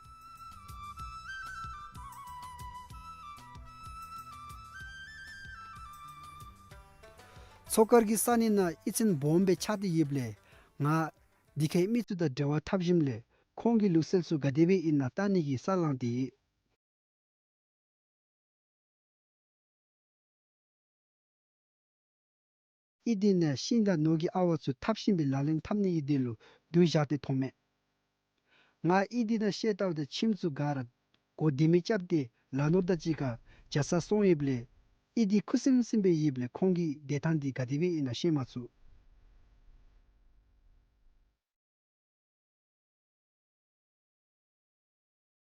མཚོ་དཀར་གྱི་ས་གནས་ནང་གཡུས་ཚན་སྦོམ་སྦེ་ཆགས་ཏེ་ཡོདཔ་ལས་ང་འདི་ཁའི་མི་ཚུ་དང་འབྲེལ་བ་འཐབ་ཞིནམ་ལས་ཁོང་གི་ལུགས་སྲོལ་ཚུ་ག་དེ་སྦེ་ཨིན་ན་བལྟ་ནི་གི་ས་ལངས་ཏེ་ཡོད། གཡུས་འདི་ནང་ཤིང་དང་ནོར་གྱི་ཨ་ཝ་ཚུ་འཐབ་ཞིནམ་སྦེ་ལག་ལེན་འཐབ་ནི་གི་དོན་ལུ་བསྡུ་བཞག་སྟེ་ཐོན་མས། ང་གཡུས་འདི་ནང་ཤེལ་བཏབ་སྟེ་ཁྱིམ་ཚུ་ག་ར་སྒོ་ལྡེ་མིག་རྐྱབ་སྟེ་ལ་ནོར་དང་གཅིག་ཁར་བྱ་ས་སོང་ཡོདཔ་ལས་གཡུས་འདི་ཁུ་སིམ་སིམ་སྦེ་ཡོདཔ་ལས་ཁོང་གི་བསྡད་ཐངས་འདི་ག་དེ་སྦེ་ཨིན་ན་ཤེས་མ་ཚུགས།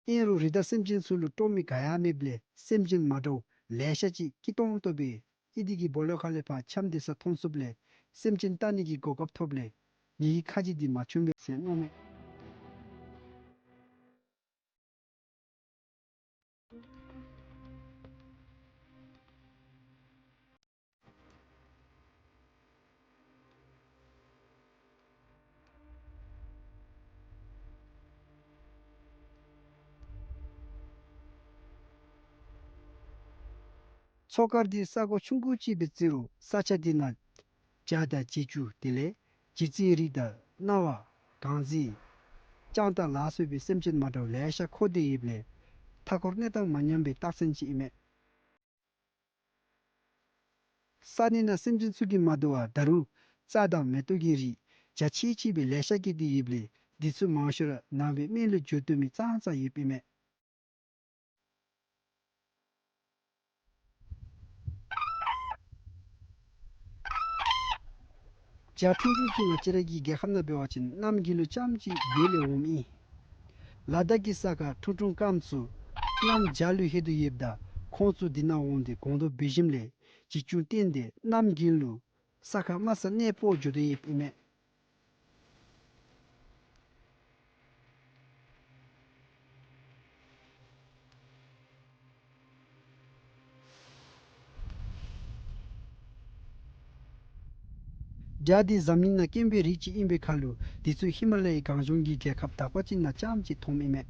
ཨིན་རུང་རི་དྭགས་སེམས་ཅན་ཚུ་ལུ་སྤྲོ་མི་ག་ཡང་མེདཔ་ལས་སེམས་ཅན་མ་འདྲཝ་ལེ་ཤ་ཅིག་སྐྱིད་ཏོང་ཏོ་སྦེ་གཡུས་འདི་གི་སྦོ་ལོགས་ཁ་ལས་ཕར་འཁྱམས་སྡོད་ས་མཐོང་ཚུགསཔ་ལས་སེམས་ཅན་བལྟ་ནི་གི་གོ་སྐབས་ཐོབ་ལས་ངེ་གི་ཁ་རྗེ་འདི་མ་ཆུངམ་སྦེ་ཟེར་མནོཝ་མས། མཚོ་དཀར་འདི་ས་གོ་ཆུང་ཀུ་ཅིག་འབད་རུང་ས་ཆ་འདི་ནང་བྱ་དང་བྱི་ཅུང་དེ་ལས་བྱི་ཙི་རིགས་དང་གནའ་བ་གངས་རྫི་སྤྱང་ཐང་ལ་སོགས་པའི་སེམས་ཅན་མ་འདྲཝ་ལེ་ཤ་འཁོར་ཏེ་ཡོདཔ་ལས་མཐའ་འཁོར་གནས་སྟངས་མ་ཉམས་པའི་རྟགས་མཚན་ཅིག་ཨིན་མས། ས་གནས་ནང་སེམས་ཅན་ཚུ་གིས་མ་དོ་བར་ད་རུང་རྩྭ་དང་མེ་ཏོག་གི་རིགས་རྒྱ་ཆེ་ཆེ་སྦེ་ལེ་ཤ་སྐྱེས་ཏེ་ཡོདཔ་ལས་འདི་ཚུ་མང་ཤོས་ར་ནང་པའི་སྨན་ལུ་འགྱུར་བཏུབ་མི་ཙང་ཙང་ཡོདཔ་ཨིན་མས། བྱ་ཁྲུང་ཁྲུང་ཚུ་ང་བཅས་ར་གི་རྒྱལ་ཁབ་ནང་འབད་བ་ཅིན་གནམ་དགུན་ལུ་རྐྱངམ་ཅིག་བོད་ལས་འོངམ་ཨིན། ལ་དྭགས་ཀྱི་ས་ཁ་ཁྲུང་ཁྲུང་སྐམ་ཚུ་གནམ་བྱཱར་ལུ་ལྷོད་དོ་ཡོདཔ་ད་ཁོང་ཚུ་འདི་ནང་འོང་སྟེ་སྒོང་རྡོག་འབལ་ཞིནམ་ལས་བྱི་ཅུང་བཏོན་ཏེ་གནམ་དགུན་ལུ་ས་ཁར་དམའ་ས་གནས་སྤོ་འགྱོ་དོ་ཡོདཔ་ཨིན་མས། བྱ་འདི་འཛམ་གླིང་ནང་དཀོན་པའི་རིགས་ཅིག་ཨིན་པའི་ཁར་ལུ་འདི་ཚུ་ཧི་མ་ལ་ཡའི་གངས་ལྗོངས་ཀྱི་རྒྱལ་ཁབ་དག་པ་ཅིག་ནང་རྐྱངམ་ཅིག་མཐོངམ་ཨིན་མས།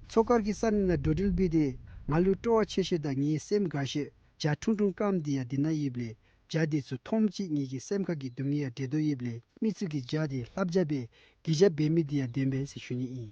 མཚོ་དཀར་གྱི་ས་གནས་ནང་འགྲོ་འགྲུལ་འབད་དེ་ང་ལུ་སྤྲོ་བ་ཆེ་ཤོས་དང་ངེའི་སེམས་དགའ་ཤོས་བྱ་ཁྲུང་ཁྲུང་སྐམ་འདི་ཡང་འདི་ནང་ཡོདཔ་ལས་བྱ་འདི་ཚུ་མཐོངམ་ཅིག་ངེ་གི་སེམས་ཁ་གི་སྡུག་བསྔལ་ཡང་བྲལ་དོ་ཡོདཔ་ལས་མི་ཚུ་གིས་བྱ་འདི་ལྷ་བྱ་སྦེ་གི་བྱ་འབད་མི་འདི་ཡང་བདེན་པས་ཟེར་ཞུ་ནི་ཨིན།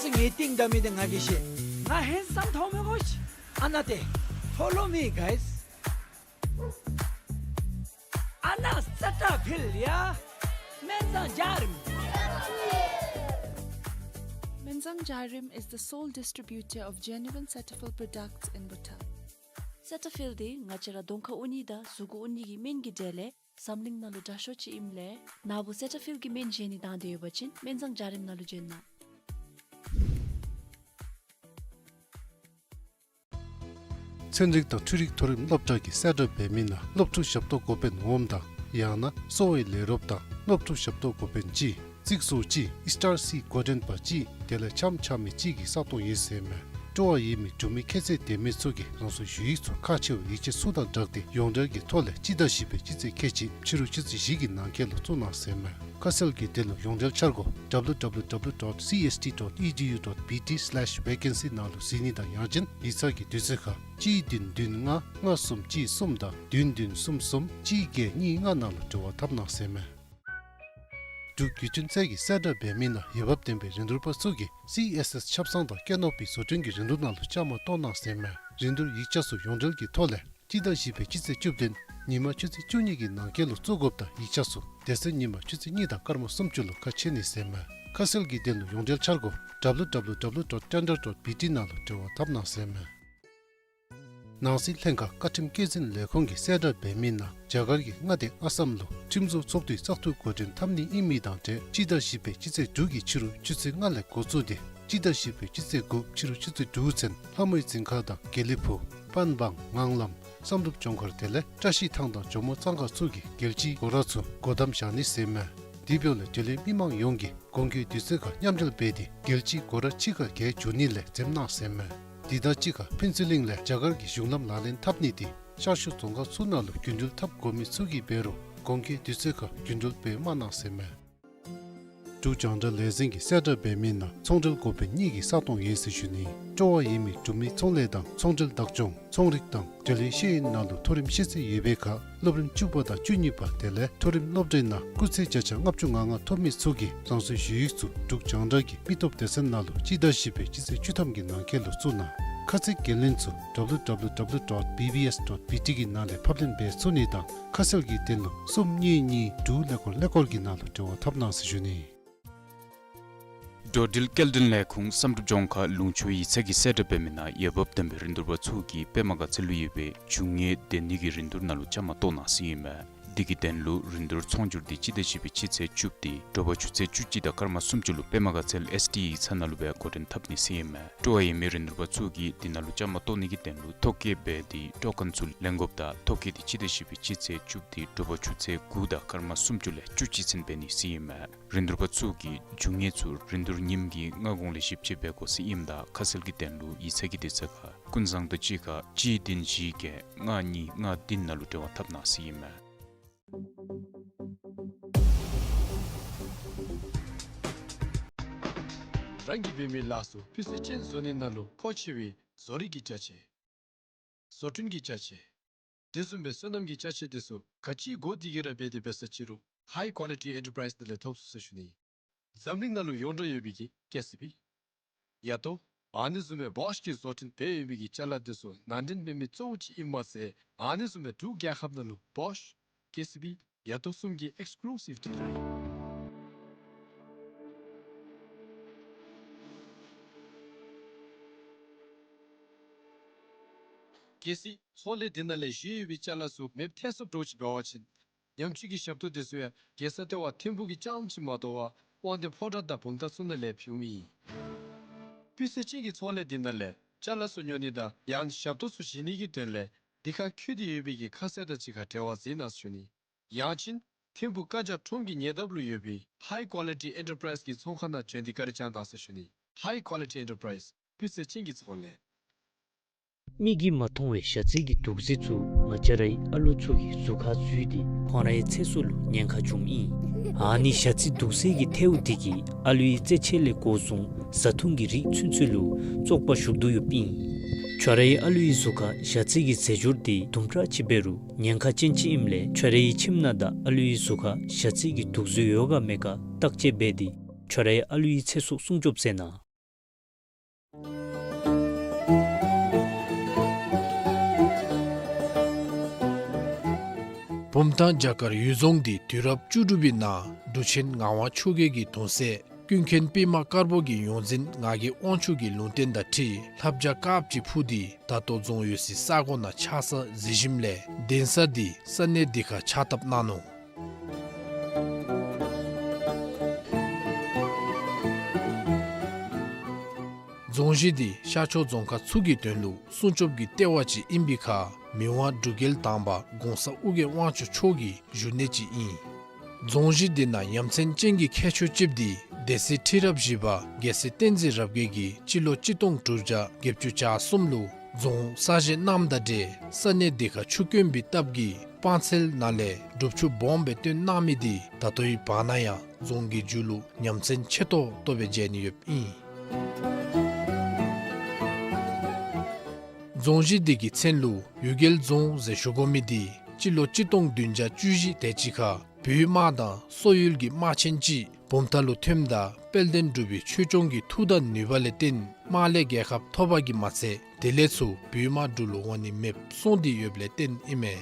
ངེའི་རྟིང་བདའ་མི་འདི་ང་གིས་ཤེས། ང་ཧེན་སམ་མཐོང་མི་དགོ་ཤིག། ཨ་ན་ཏེ། Follow me, guys. ཨ་ན་སེ་ཊ་ཕིལ་ཡ། སྨན་བཟང་འཇའ་རིསམོ། Menzang Jairim is the sole distributor of genuine Cetaphil products in Bhutan. སེ་ཊ་ཕིལ་འདི་ང་བཅས་ར་གདོང་ཁར་འོང་ནི་དང་གཟུགས་འོང་ནི་གི་སྨན་གྱི་གྲས་ལས་འཛམ་གླིང་ནང་ལུ་དྲག་ཤོས་ཅིག་ཨིནམ་ལས་ནཱ་བུ་སེ་ཊ་ཕིལ་གྱི་སྨན་བཞེས་ནི་དང་འདོད་ཡོད་པ་ཅིན་སྨན་བཟང་འཇའ་རིསམོ་ནང་ལུ་བྱོན་གནང་། ཚན་རིག་དང་འཕྲུལ་རིག་མཐོ་རིམ་སློབ་གྲྭ་གི་གསལ་བསྒྲགས་འབད་མི་ནང་སློབ་ཕྲུག་ཞབས་ཏོག་འགོ་དཔོན་འོགམ་དང་ཡང་ན་གསོ་བའི་ལས་རོགསཔ་དང་སློབ་ཕྲུག་ཞབས་ཏོག་འགོ་དཔོན་གཅིག། རྩིག་བཟོ་གཅིག། ཨིསི་ཊར་སི་འགོ་འདྲེན་པ་གཅིག། དེ་ལས་འཆམ་འཆམ་མི་གཅིག་གི་ས་སྟོང་ཡོད་ཟེར་མས། སྤྲོ་བ་ཡོད་མི་འབྲུག་མི་ཁྱད་ཚད་ལྡན་མི་ཚུ་གིས་རང་སོའི་ཞུ་ཡིག་ཚུ་ཁག་ཆེ་བའི་ཡིག་ཆ་ཚུ་དང་སྦྲགས་ཏེ་ཡོངས་འབྲེལ་གྱི་ཐོག་ལས་སྤྱི་ཟླ་བཞི་པའི་སྤྱི་ཚེས་ཁལ་གཅིག་ཕྱི་རུ་ཆུ་ཚོད་བཞི་གི་ནང་འཁོད་ལུ་བཙུགས་གནང་ཟེར་མས། ཁ་གསལ་གྱི་དོན་ལུ་ཡོངས་འབྲེལ་འཆར་སྒོ་W W W dot C S T dot E D U dot B T slash vacancy ནང་ལུ་གཟིགས་ནི་དང་ཡང་ཅིན་ཡིག་ཚང་གི་དུས་ཚོད་ཁར་གཅིག་བདུན་བདུན་ལྔ་ལྔ་གསུམ་གཅིག་གསུམ་དང་བདུན་བདུན་གསུམ་གསུམ་གཅིག་བརྒྱད་གཉིས་ལྔ་ནང་ལུ་འབྲེལ་བ་འཐབ་གནང་ཟེར་མས། འབྲུག་བརྒྱུད་འཕྲིན་ཚད་ཀྱི་གསལ་བསྒྲགས་འབད་མི་ནང་འོས་འབབ་ལྡན་པའི་རིན་བསྡུར་པ་ཚུ་གིས་སི་ཨེསི་ཨེསི་ཆབ་གསང་དང་སྐྱེ་ནོར་བུའི་བཟོ་སྐྲུན་གྱི་རིན་བསྡུར་ནང་ལུ་བཅའ་མར་གཏོགས་གནང་ཟེར་མས། རིན་བསྡུར་ཡིག་ཆ་ཚུ་ཡོངས་འབྲེལ་གྱི་ཐོག་ལས་སྤྱི་ཟླ་བཞི་པའི་སྤྱི་ཚེས་བཅུ་བདུན་ཉིན་མ་ཆུ་ཚོད་བཅུ་གཉིས་ཀྱི་ནང་འཁོད་ལུ་བཙུགས་དགོཔ་དང་ཡིག་ཆ་ཚུ་དེ་ཚེ་ཉིན་མ་ཆུ་ཚོད་གཉིས་དང་སྐར་མ་སུམ་ཅུ་ལུ་ཁ་ཕྱེ་ནི་ཟེར་མས། ཁ་གསལ་གྱི་དོན་ལུ་ཡོངས་འབྲེལ་འཆར་སྒོ་W W W dot tender dot B T ནང་ལུ་འབྲེལ་བ་འཐབ་གནང་ཟེར་མས། ནང་སྲིད་ལྷན་ཁག་བཀའ་ཁྲིམས་སྐྱོང་འཛིན་ལས་ཁུངས་ཀྱི་གསལ་བསྒྲགས་འབད་མི་ནང་རྒྱ་གར་གྱི་མངའ་སྡེ་ཨ་སམ་ལུ་ཁྲིམས་བཟོ་ཚོགས་འདུའི་བཙག་འཐུ་འགོ་འདྲེན་འཐབ་ནི་ཨིན་མི་དང་འབྲེལ་སྤྱི་ཟླ་བཞི་པའི་སྤྱི་ཚེས་དྲུག་གི་ཕྱི་རུ་ཆུ་ཚོད་ལྔ་ལས་འགོ་བཙུགས་ཏེ་སྤྱི་ཟླ་བཞི་པའི་སྤྱི་ཚེས་དགུ་ཕྱི་རུ་ཆུ་ཚོད་དྲུག་ཚུན་ལྷ་མོའི་རྫིང་ཁ་དང་དགེ་ལེགས་ཕུག་པན་བང་ངང་ལམ་བསམ་གྲུབ་ལྗོངས་མཁར་དེ་ལས་བཀྲ་ཤིས་ཐང་དང་ཇོ་མོ་གཙང་ཁ་ཚུ་གི་རྒྱལ་སྤྱིའི་སྒོ་ར་ཚུ་སྒོ་བསྡམ་བཞག་ནི་ཟེར་མས། དེ་འབདཝ་ལས་འབྲེལ་ཡོད་མི་མང་ཡོངས་ཀྱིས་གོང་འཁོད་དུས་ཚོད་ཁར་མཉམ་འབྲེལ་འབད་དེ་རྒྱལ་སྤྱིའི་སྒོ་ར་ཕྱི་ཁར་བརྒལ་འགྱོ་ནི་ལས་འཛེམ་གནང་ཟེར་མས། དེ་དང་གཅིག་ཁར་ཕུན་ཚོགས་གླིང་ལས་རྒྱ་གར་གྱི་གཞུང་ལམ་ལག་ལེན་འཐབ་ནི་དེ་ཤར་ཕྱོགས་རྫོང་ཁག་ཚུ་ནང་ལུ་རྒྱུན་འགྲུལ་འཐབ་དགོ་མི་ཚུ་གིས་འབད་རུང་གོང་འཁོད་དུས་ཚོད་ཁར་རྒྱུན་འགྲུལ་འབད་མ་གནང་ཟེར་མས། འབྲུག་རྒྱང་བསྒྲགས་ལས་འཛིན་གྱི་གསལ་བསྒྲགས་འབད་མི་ནང་ཚོང་འབྲེལ་འགོ་དཔོན་གཉིས་ཀྱི་ས་སྟོང་ཡོད་ཟེར་ཞུ་ནི། སྤྲོ་བ་ཡོད་མི་འབྲུག་མི་ཚོང་ལས་དང་ཚོང་འབྲེལ་བདག་སྐྱོང་ཚོང་རིག་དང་འབྲེལ་ཡོད་ཤེས་ཡོན་ནང་ལུ་མཐོ་རིམ་ཤེས་ཚད་ཡོད་པའི་ཁར་སློབ་རིམ་བཅུ་པ་དང་བཅུ་གཉིས་པ་དེ་ལས་མཐོ་རིམ་སློབ་གྲྭའི་ནང་སྐུགས་ཚད་བརྒྱ་ཆ་ལྔ་བཅུ་ང་ལྔ་ཐོབ་མི་ཚུ་གིས་རང་སོའི་ཞུ་ཡིག་ཚུ་འབྲུག་རྒྱང་བསྒྲགས་ཀྱི་མི་སྟོབས་སྡེ་ཚན་ནང་ལུ་སྤྱི་ཟླ་བཞི་པའི་སྤྱི་ཚེས་བཅུ་ཐམ་གྱི་ནང་འཁོད་ལུ་བཙུགས་གནང་། ཁ་ཚིག་འགན་ལེན་ཚུ་W W W dot B B S dot B T གི་ནང་ལས་ཕབ་ལེན་འབད་ཚུགས་ནི་དང་ཁ་གསལ་གྱི་དོན་ལུ་གསུམ་གཉིས་གཉིས་དྲུག་ཀླད་ཀོར་ཀླད་ཀོར་གྱི་ནང་ལུ་འབྲེལ་བ་འཐབ་གནང་ཟེར་ཞུ་ནི། འགྲོ་འགྲུལ་སྐྱེལ་འདྲེན་ལས་ཁུངས་བསམ་གྲུབ་ལྗོངས་མཁར་ལུང་ཕྱོགས་ཡིག་ཚང་གི་གསལ་བསྒྲགས་འབད་མི་ནང་འོས་འབབ་ལྡན་པའི་རིན་བསྡུར་པ་ཚུ་གིས་པདྨ་དགའ་ཚལ་ལུ་ཡོད་པའི་རྒྱུ་དངོས་འདེམས་ནི་གི་རིན་བསྡུར་ནང་ལུ་བཅའ་མར་གཏོགས་གནང་ཟེར་ཨིན་མས། དེ་གི་དོན་ལུ་རིན་བསྡུར་ཚོང་སྒྱུར་དེ་སྤྱི་ཟླ་བཞི་པའི་སྤྱི་ཚེས་བཅུ་དེ་དྲོ་པ་ཆུ་ཚོད་བཅུ་གཅིག་དང་སྐར་མ་སུམ་ཅུ་ལུ་པདྨ་དགའ་ཚལ་ཨེསི་ཌི་ཡིག་ཚང་ནང་ལུ་སྦེ་འགོ་འདྲེན་འཐབ་ནི་ཟེར་ཨིན་མས། སྤྲོ་བ་ཡོད་མི་རིན་བསྡུར་པ་ཚུ་གིས་དེ་ནང་ལུ་བཅའ་མར་གཏོགས་ནི་གི་དོན་ལུ་ཐོ་བཀོད་འབད་དེ་ཊོ་ཀེན་ཚུ་ལེན་དགོཔ་དང་ཐོ་བཀོད་དེ་སྤྱི་ཟླ་བཞི་པའི་སྤྱི་ཚེས་བཅུ་དེ་དྲོ་པ་ཆུ་ཚོད་དགུ་དང་སྐར་མ་སུམ་ཅུ་ལས་བཅུ་གཅིག་ཚུན་འབད་ནི་ཟེར་ཨིན་མས། རིན་བསྡུར་པ་ཚུ་གིས་རྒྱུ་དངོས་ཚུ་རིན་བསྡུར་ཉིནམ་གྱི་སྔ་གོང་ལས་ཞིབ་དཔྱད་འབད་དགོ་ཟེར་ཨིནམ་ད་ཁ་གསལ་གྱི་དོན་ལུ་ཡིག་ཚང་གི་དུས་ཚོད་ཁར་ཀུན་བཟང་དང་གཅིག་ཁར་གཅིག་བདུན་བཞི་བརྒྱད་ལྔ་གཉིས་ལྔ་བདུན་ནང་ལུ་འབྲེལ་བ་འཐབ་གནང་ཟེར་ཨིན་མས། རང་གི་འབད་མི་ལཱ་ཚུ་སྤུས་ཚད་ཅན་བཟོ་ནི་ནང་ལུ་མཁོ་ཆེ་བའི་བཟོ་རིག་གི་ཅ་ཆས། བཟོ་སྐྲུན་གྱི་ཅ་ཆས། དེ་བཟུམ་སྦེ་སོ་ནམ་གྱི་ཅ་ཆས་དེ་ཚུ་ག་ཅི་དགོ་དེ་གི་ར་འབད་དེ་འབད་ས་ཅི་རུང་ཧའི་ཀོ་ལི་ཊི་ཨེན་ཊར་པ་རའིསི་ནང་ལས་ཐོབ་ཚུགས་ཟེར་ཞུ་ནི། འཛམ་གླིང་ནང་ལུ་ཡོངས་གྲགས་ཡོད་པའི་གི་ཀེ་སི་བི་ཡ་ཏོ་ཨ་ནི་བཟུམ་སྦེ་བོཤ་གིས་བཟོ་སྐྲུན་འབད་ཡོད་པའི་གི་ཅ་ལ་དེ་ཚུ་ནང་འདྲེན་འབད་མི་གཙོ་བོ་ཅིག་ཨིན་མས་ཟེར། ཨ་ནི་བཟུམ་སྦེ་འབྲུག་རྒྱལ་ཁབ་ནང་ལུ་བོཤ་ཀེ་སི་བི་ཡ་ཏོ་གསུམ་གྱི་ཨེགསི་ཀུ་ལུ་སིབ་ཌི་ལར་ཨིན། གལ་སྲིད་ཚོང་ལས་དེ་ནང་ལས་བཞེས་ཡོད་པའི་ཅ་ལ་ཚུ་མེདཔ་ཐལ་སོངམ་འདྲཝ་ཅིག་འབད་བ་ཅིན་ཉམས་བཅོས་ཀྱི་ཞབས་ཏོག་དེ་ཚུ་ཡང་རྒྱལ་ས་ལྟེ་བ་ཐིམ་ཕུག་གི་རྐྱངམ་ཅིག་མ་དོ་བར་དབང་འདུས་ཕོ་བྲང་དང་བུམ་ཐང་ཚུ་ནང་ལས་ཕུལཝ་ཨིན། སྤུས་ཚད་ཅན་གྱི་ཚོང་ལས་དེ་ནང་ལས་ཅ་ལ་ཚུ་ཉོ་ནི་དང་ཡང་ཞབས་ཏོག་ཚུ་བཞེས་ནི་གི་དོན་ལས་དེ་ཁར་འཁོད་དེ་ཡོད་པའི་གི་ཁ་གསལ་དང་གཅིག་ཁར་འབྲེལ་བ་འཛིན་གནང་ཟེར་ཞུ་ནི། ཡང་ཅིན་ཐིམ་ཕུག་བཀའ་རྒྱ་ཁྲོམ་གྱི་ཉེ་འདབས་ལུ་ཡོད་པའི་ཧའི་ཀོ་ལི་ཊི་ཨེན་ཊར་པ་རའིསི་གི་ཚོང་ཁང་ནང་བྱོན་ཏེ་བཀའ་དྲིན་བསྐྱང་གནང་ཟེར་ཞུ་ནི། ཧའི་ཀོ་ལི་ཊི་ཨེན་ཊར་པ་རའིསི་སྤུས་ཚད་ཅན་གྱི་ཚོང་ལས། མིག་གིས་མ་མཐོང་བའི་ཞ་རྩི་གི་དུག་རྫས་ཚུ་ང་བཅས་རའི་ཨ་ལོ་ཚུ་གི་གཟུགས་ཁར་འཛུལ་ཏེ་ཁོང་རའི་ཚེ་སྲོག་ལུ་ཉེན་ཁ་འབྱུངམ་ཨིན། ཨ་ནི་ཞ་རྩི་དུག་རྫས་ཀྱི་ཐལཝ་དེ་གིས་ཨ་ལོའི་རྩེད་ཆས་ལས་འགོ་བཟུང་བཟའ་འཐུང་གི་རིགས་ཚུན་ཚོད་ལུ་བཙོག་པ་ཞུགས་དོ་ཡོདཔ་ཨིན། ཁྱོད་རའི་ཨ་ལོའི་གཟུགས་ཁར་ཞ་རྩི་གི་རྫས་སྦྱོར་དེ་དུམ་གྲ་ཅིག་འབད་རུང་ཉེན་ཁ་ཅན་ཅིག་ཨིནམ་ལས་ཁྱོད་རའི་ཁྱིམ་ནང་དང་ཨ་ལོའི་གཟུགས་ཁར་ཞ་རྩི་གི་དུག་རྫས་ཡོད་ག་མེད་ག་བརྟག་དཔྱད་འབད་དེ་ཁྱོད་རའི་ཨ་ལོའི་ཚེ་སྲོག་སྲུང་སྐྱོབ་མཛད་གནང་། བུམ་ཐང་བྱ་དཀར་གཡུལ་རྫོང་འདི་དུས་རབས་བཅུ་དྲུག་པའི་ནང་འབྲུག་ཆེན་ངག་དབང་ཆོས་རྒྱལ་གྱི་གདུང་སྲས་ཀུན་མཁྱེན་པདྨ་དཀར་པོ་གི་ཡོངས་འཛིན་ངག་གི་དབང་ཕྱུག་གི་ལུང་བསྟན་དང་འཁྲིལ་ལྷ་བྱ་དཀརཔོ་ཅིག་འཕུར་ཏེ་ད་ལྟོ་རྫོང་ཡོད་སའི་ས་གོ་ནང་ཆགས་ས་གཟིགས་ཞིནམ་ལས་གདན་ས་འདི་ས་གནས་འདི་ཁར་ཕྱག་བཏབ་གནང་ནུག། རྫོང་གཞི་འདི་ཤར་ཕྱོགས་རྫོང་ཁག་ཚུ་གི་དོན་ལུ་སྲུང་སྐྱོབ་ཀྱི་ལྟེ་བ་ཅིག་ཨིན་པའི་ཁར་མི་དབང་འབྲུག་རྒྱལ་དང་པ་གོང་ས་ཨོ་རྒྱན་དབང་ཕྱུག་མཆོག་གི་བཞུགས་གནས་ཅིག་ཨིན། རྫོང་གཞི་འདི་ནང་ཡ་མཚན་ཅན་གྱི་ཁྱད་ཆོས་ཅིག་འདི་སྡེ་སྲིད་ཁྲི་རབས་བཞི་པ་རྒྱལ་སྲས་བསྟན་འཛིན་རབ་རྒྱས་ཀྱིས་སྤྱི་ལོ་གཅིག་སྟོང་དྲུག་བརྒྱ་བརྒྱད་ཅུ་གྱ་གསུམ་ལུ་རྫོང་གསར་བཞེངས་གནངམ་དང་འབྲེལ་ས་གནས་འདི་ཁར་ཆུ་དཀོན་པའི་སྟབས་ཀྱིས་སྤང་ཚལ་ནང་ལས་སྒྲུབ་ཆུ་སྦོམ་སྦེ་བཏོན་གནང་མི་འདི་ད་ལྟོའི་བར་ན་ཡང་རྫོང་གི་མཇུག་ལུ་ཡ་མཚན་ཆེ་ཏོག་ཏོ་སྦེ་མཇལ་ནི་ཡོདཔ་ཨིན། རྫོང་གཞི་འདི་གི་མཚན་ལུ་གཡུལ་རྒྱལ་རྫོང་ཟེར་ཞུ་དགོ་མི་འདི་སྤྱི་ལོ་གཅིག་སྟོང་བདུན་བརྒྱ་བཅུ་བཞི་དེ་ཅིག་ཁར་བོད་དམག་དང་སོག་ཡུལ་གྱི་དམག་ཆེན་ཅིག་བུམ་ཐང་ལུ་ཐོནམ་ད་དཔལ་ལྡན་འབྲུག་པའི་ཆོས་སྐྱོང་གི་མཐུ་དང་ནུས་པ་ལས་བརྟེན་དམག་ལས་རྒྱལ་ཁ་ཐོབ་པ་གིས་མ་ཚད་དེ་ལས་ཚུར་བོད་དམག་འབྲུག་ལུ་འོང་ནི་མེདཔ་སོང་སྟེ་ཡོདཔ་ལས་བརྟེན་ཨིན་མས།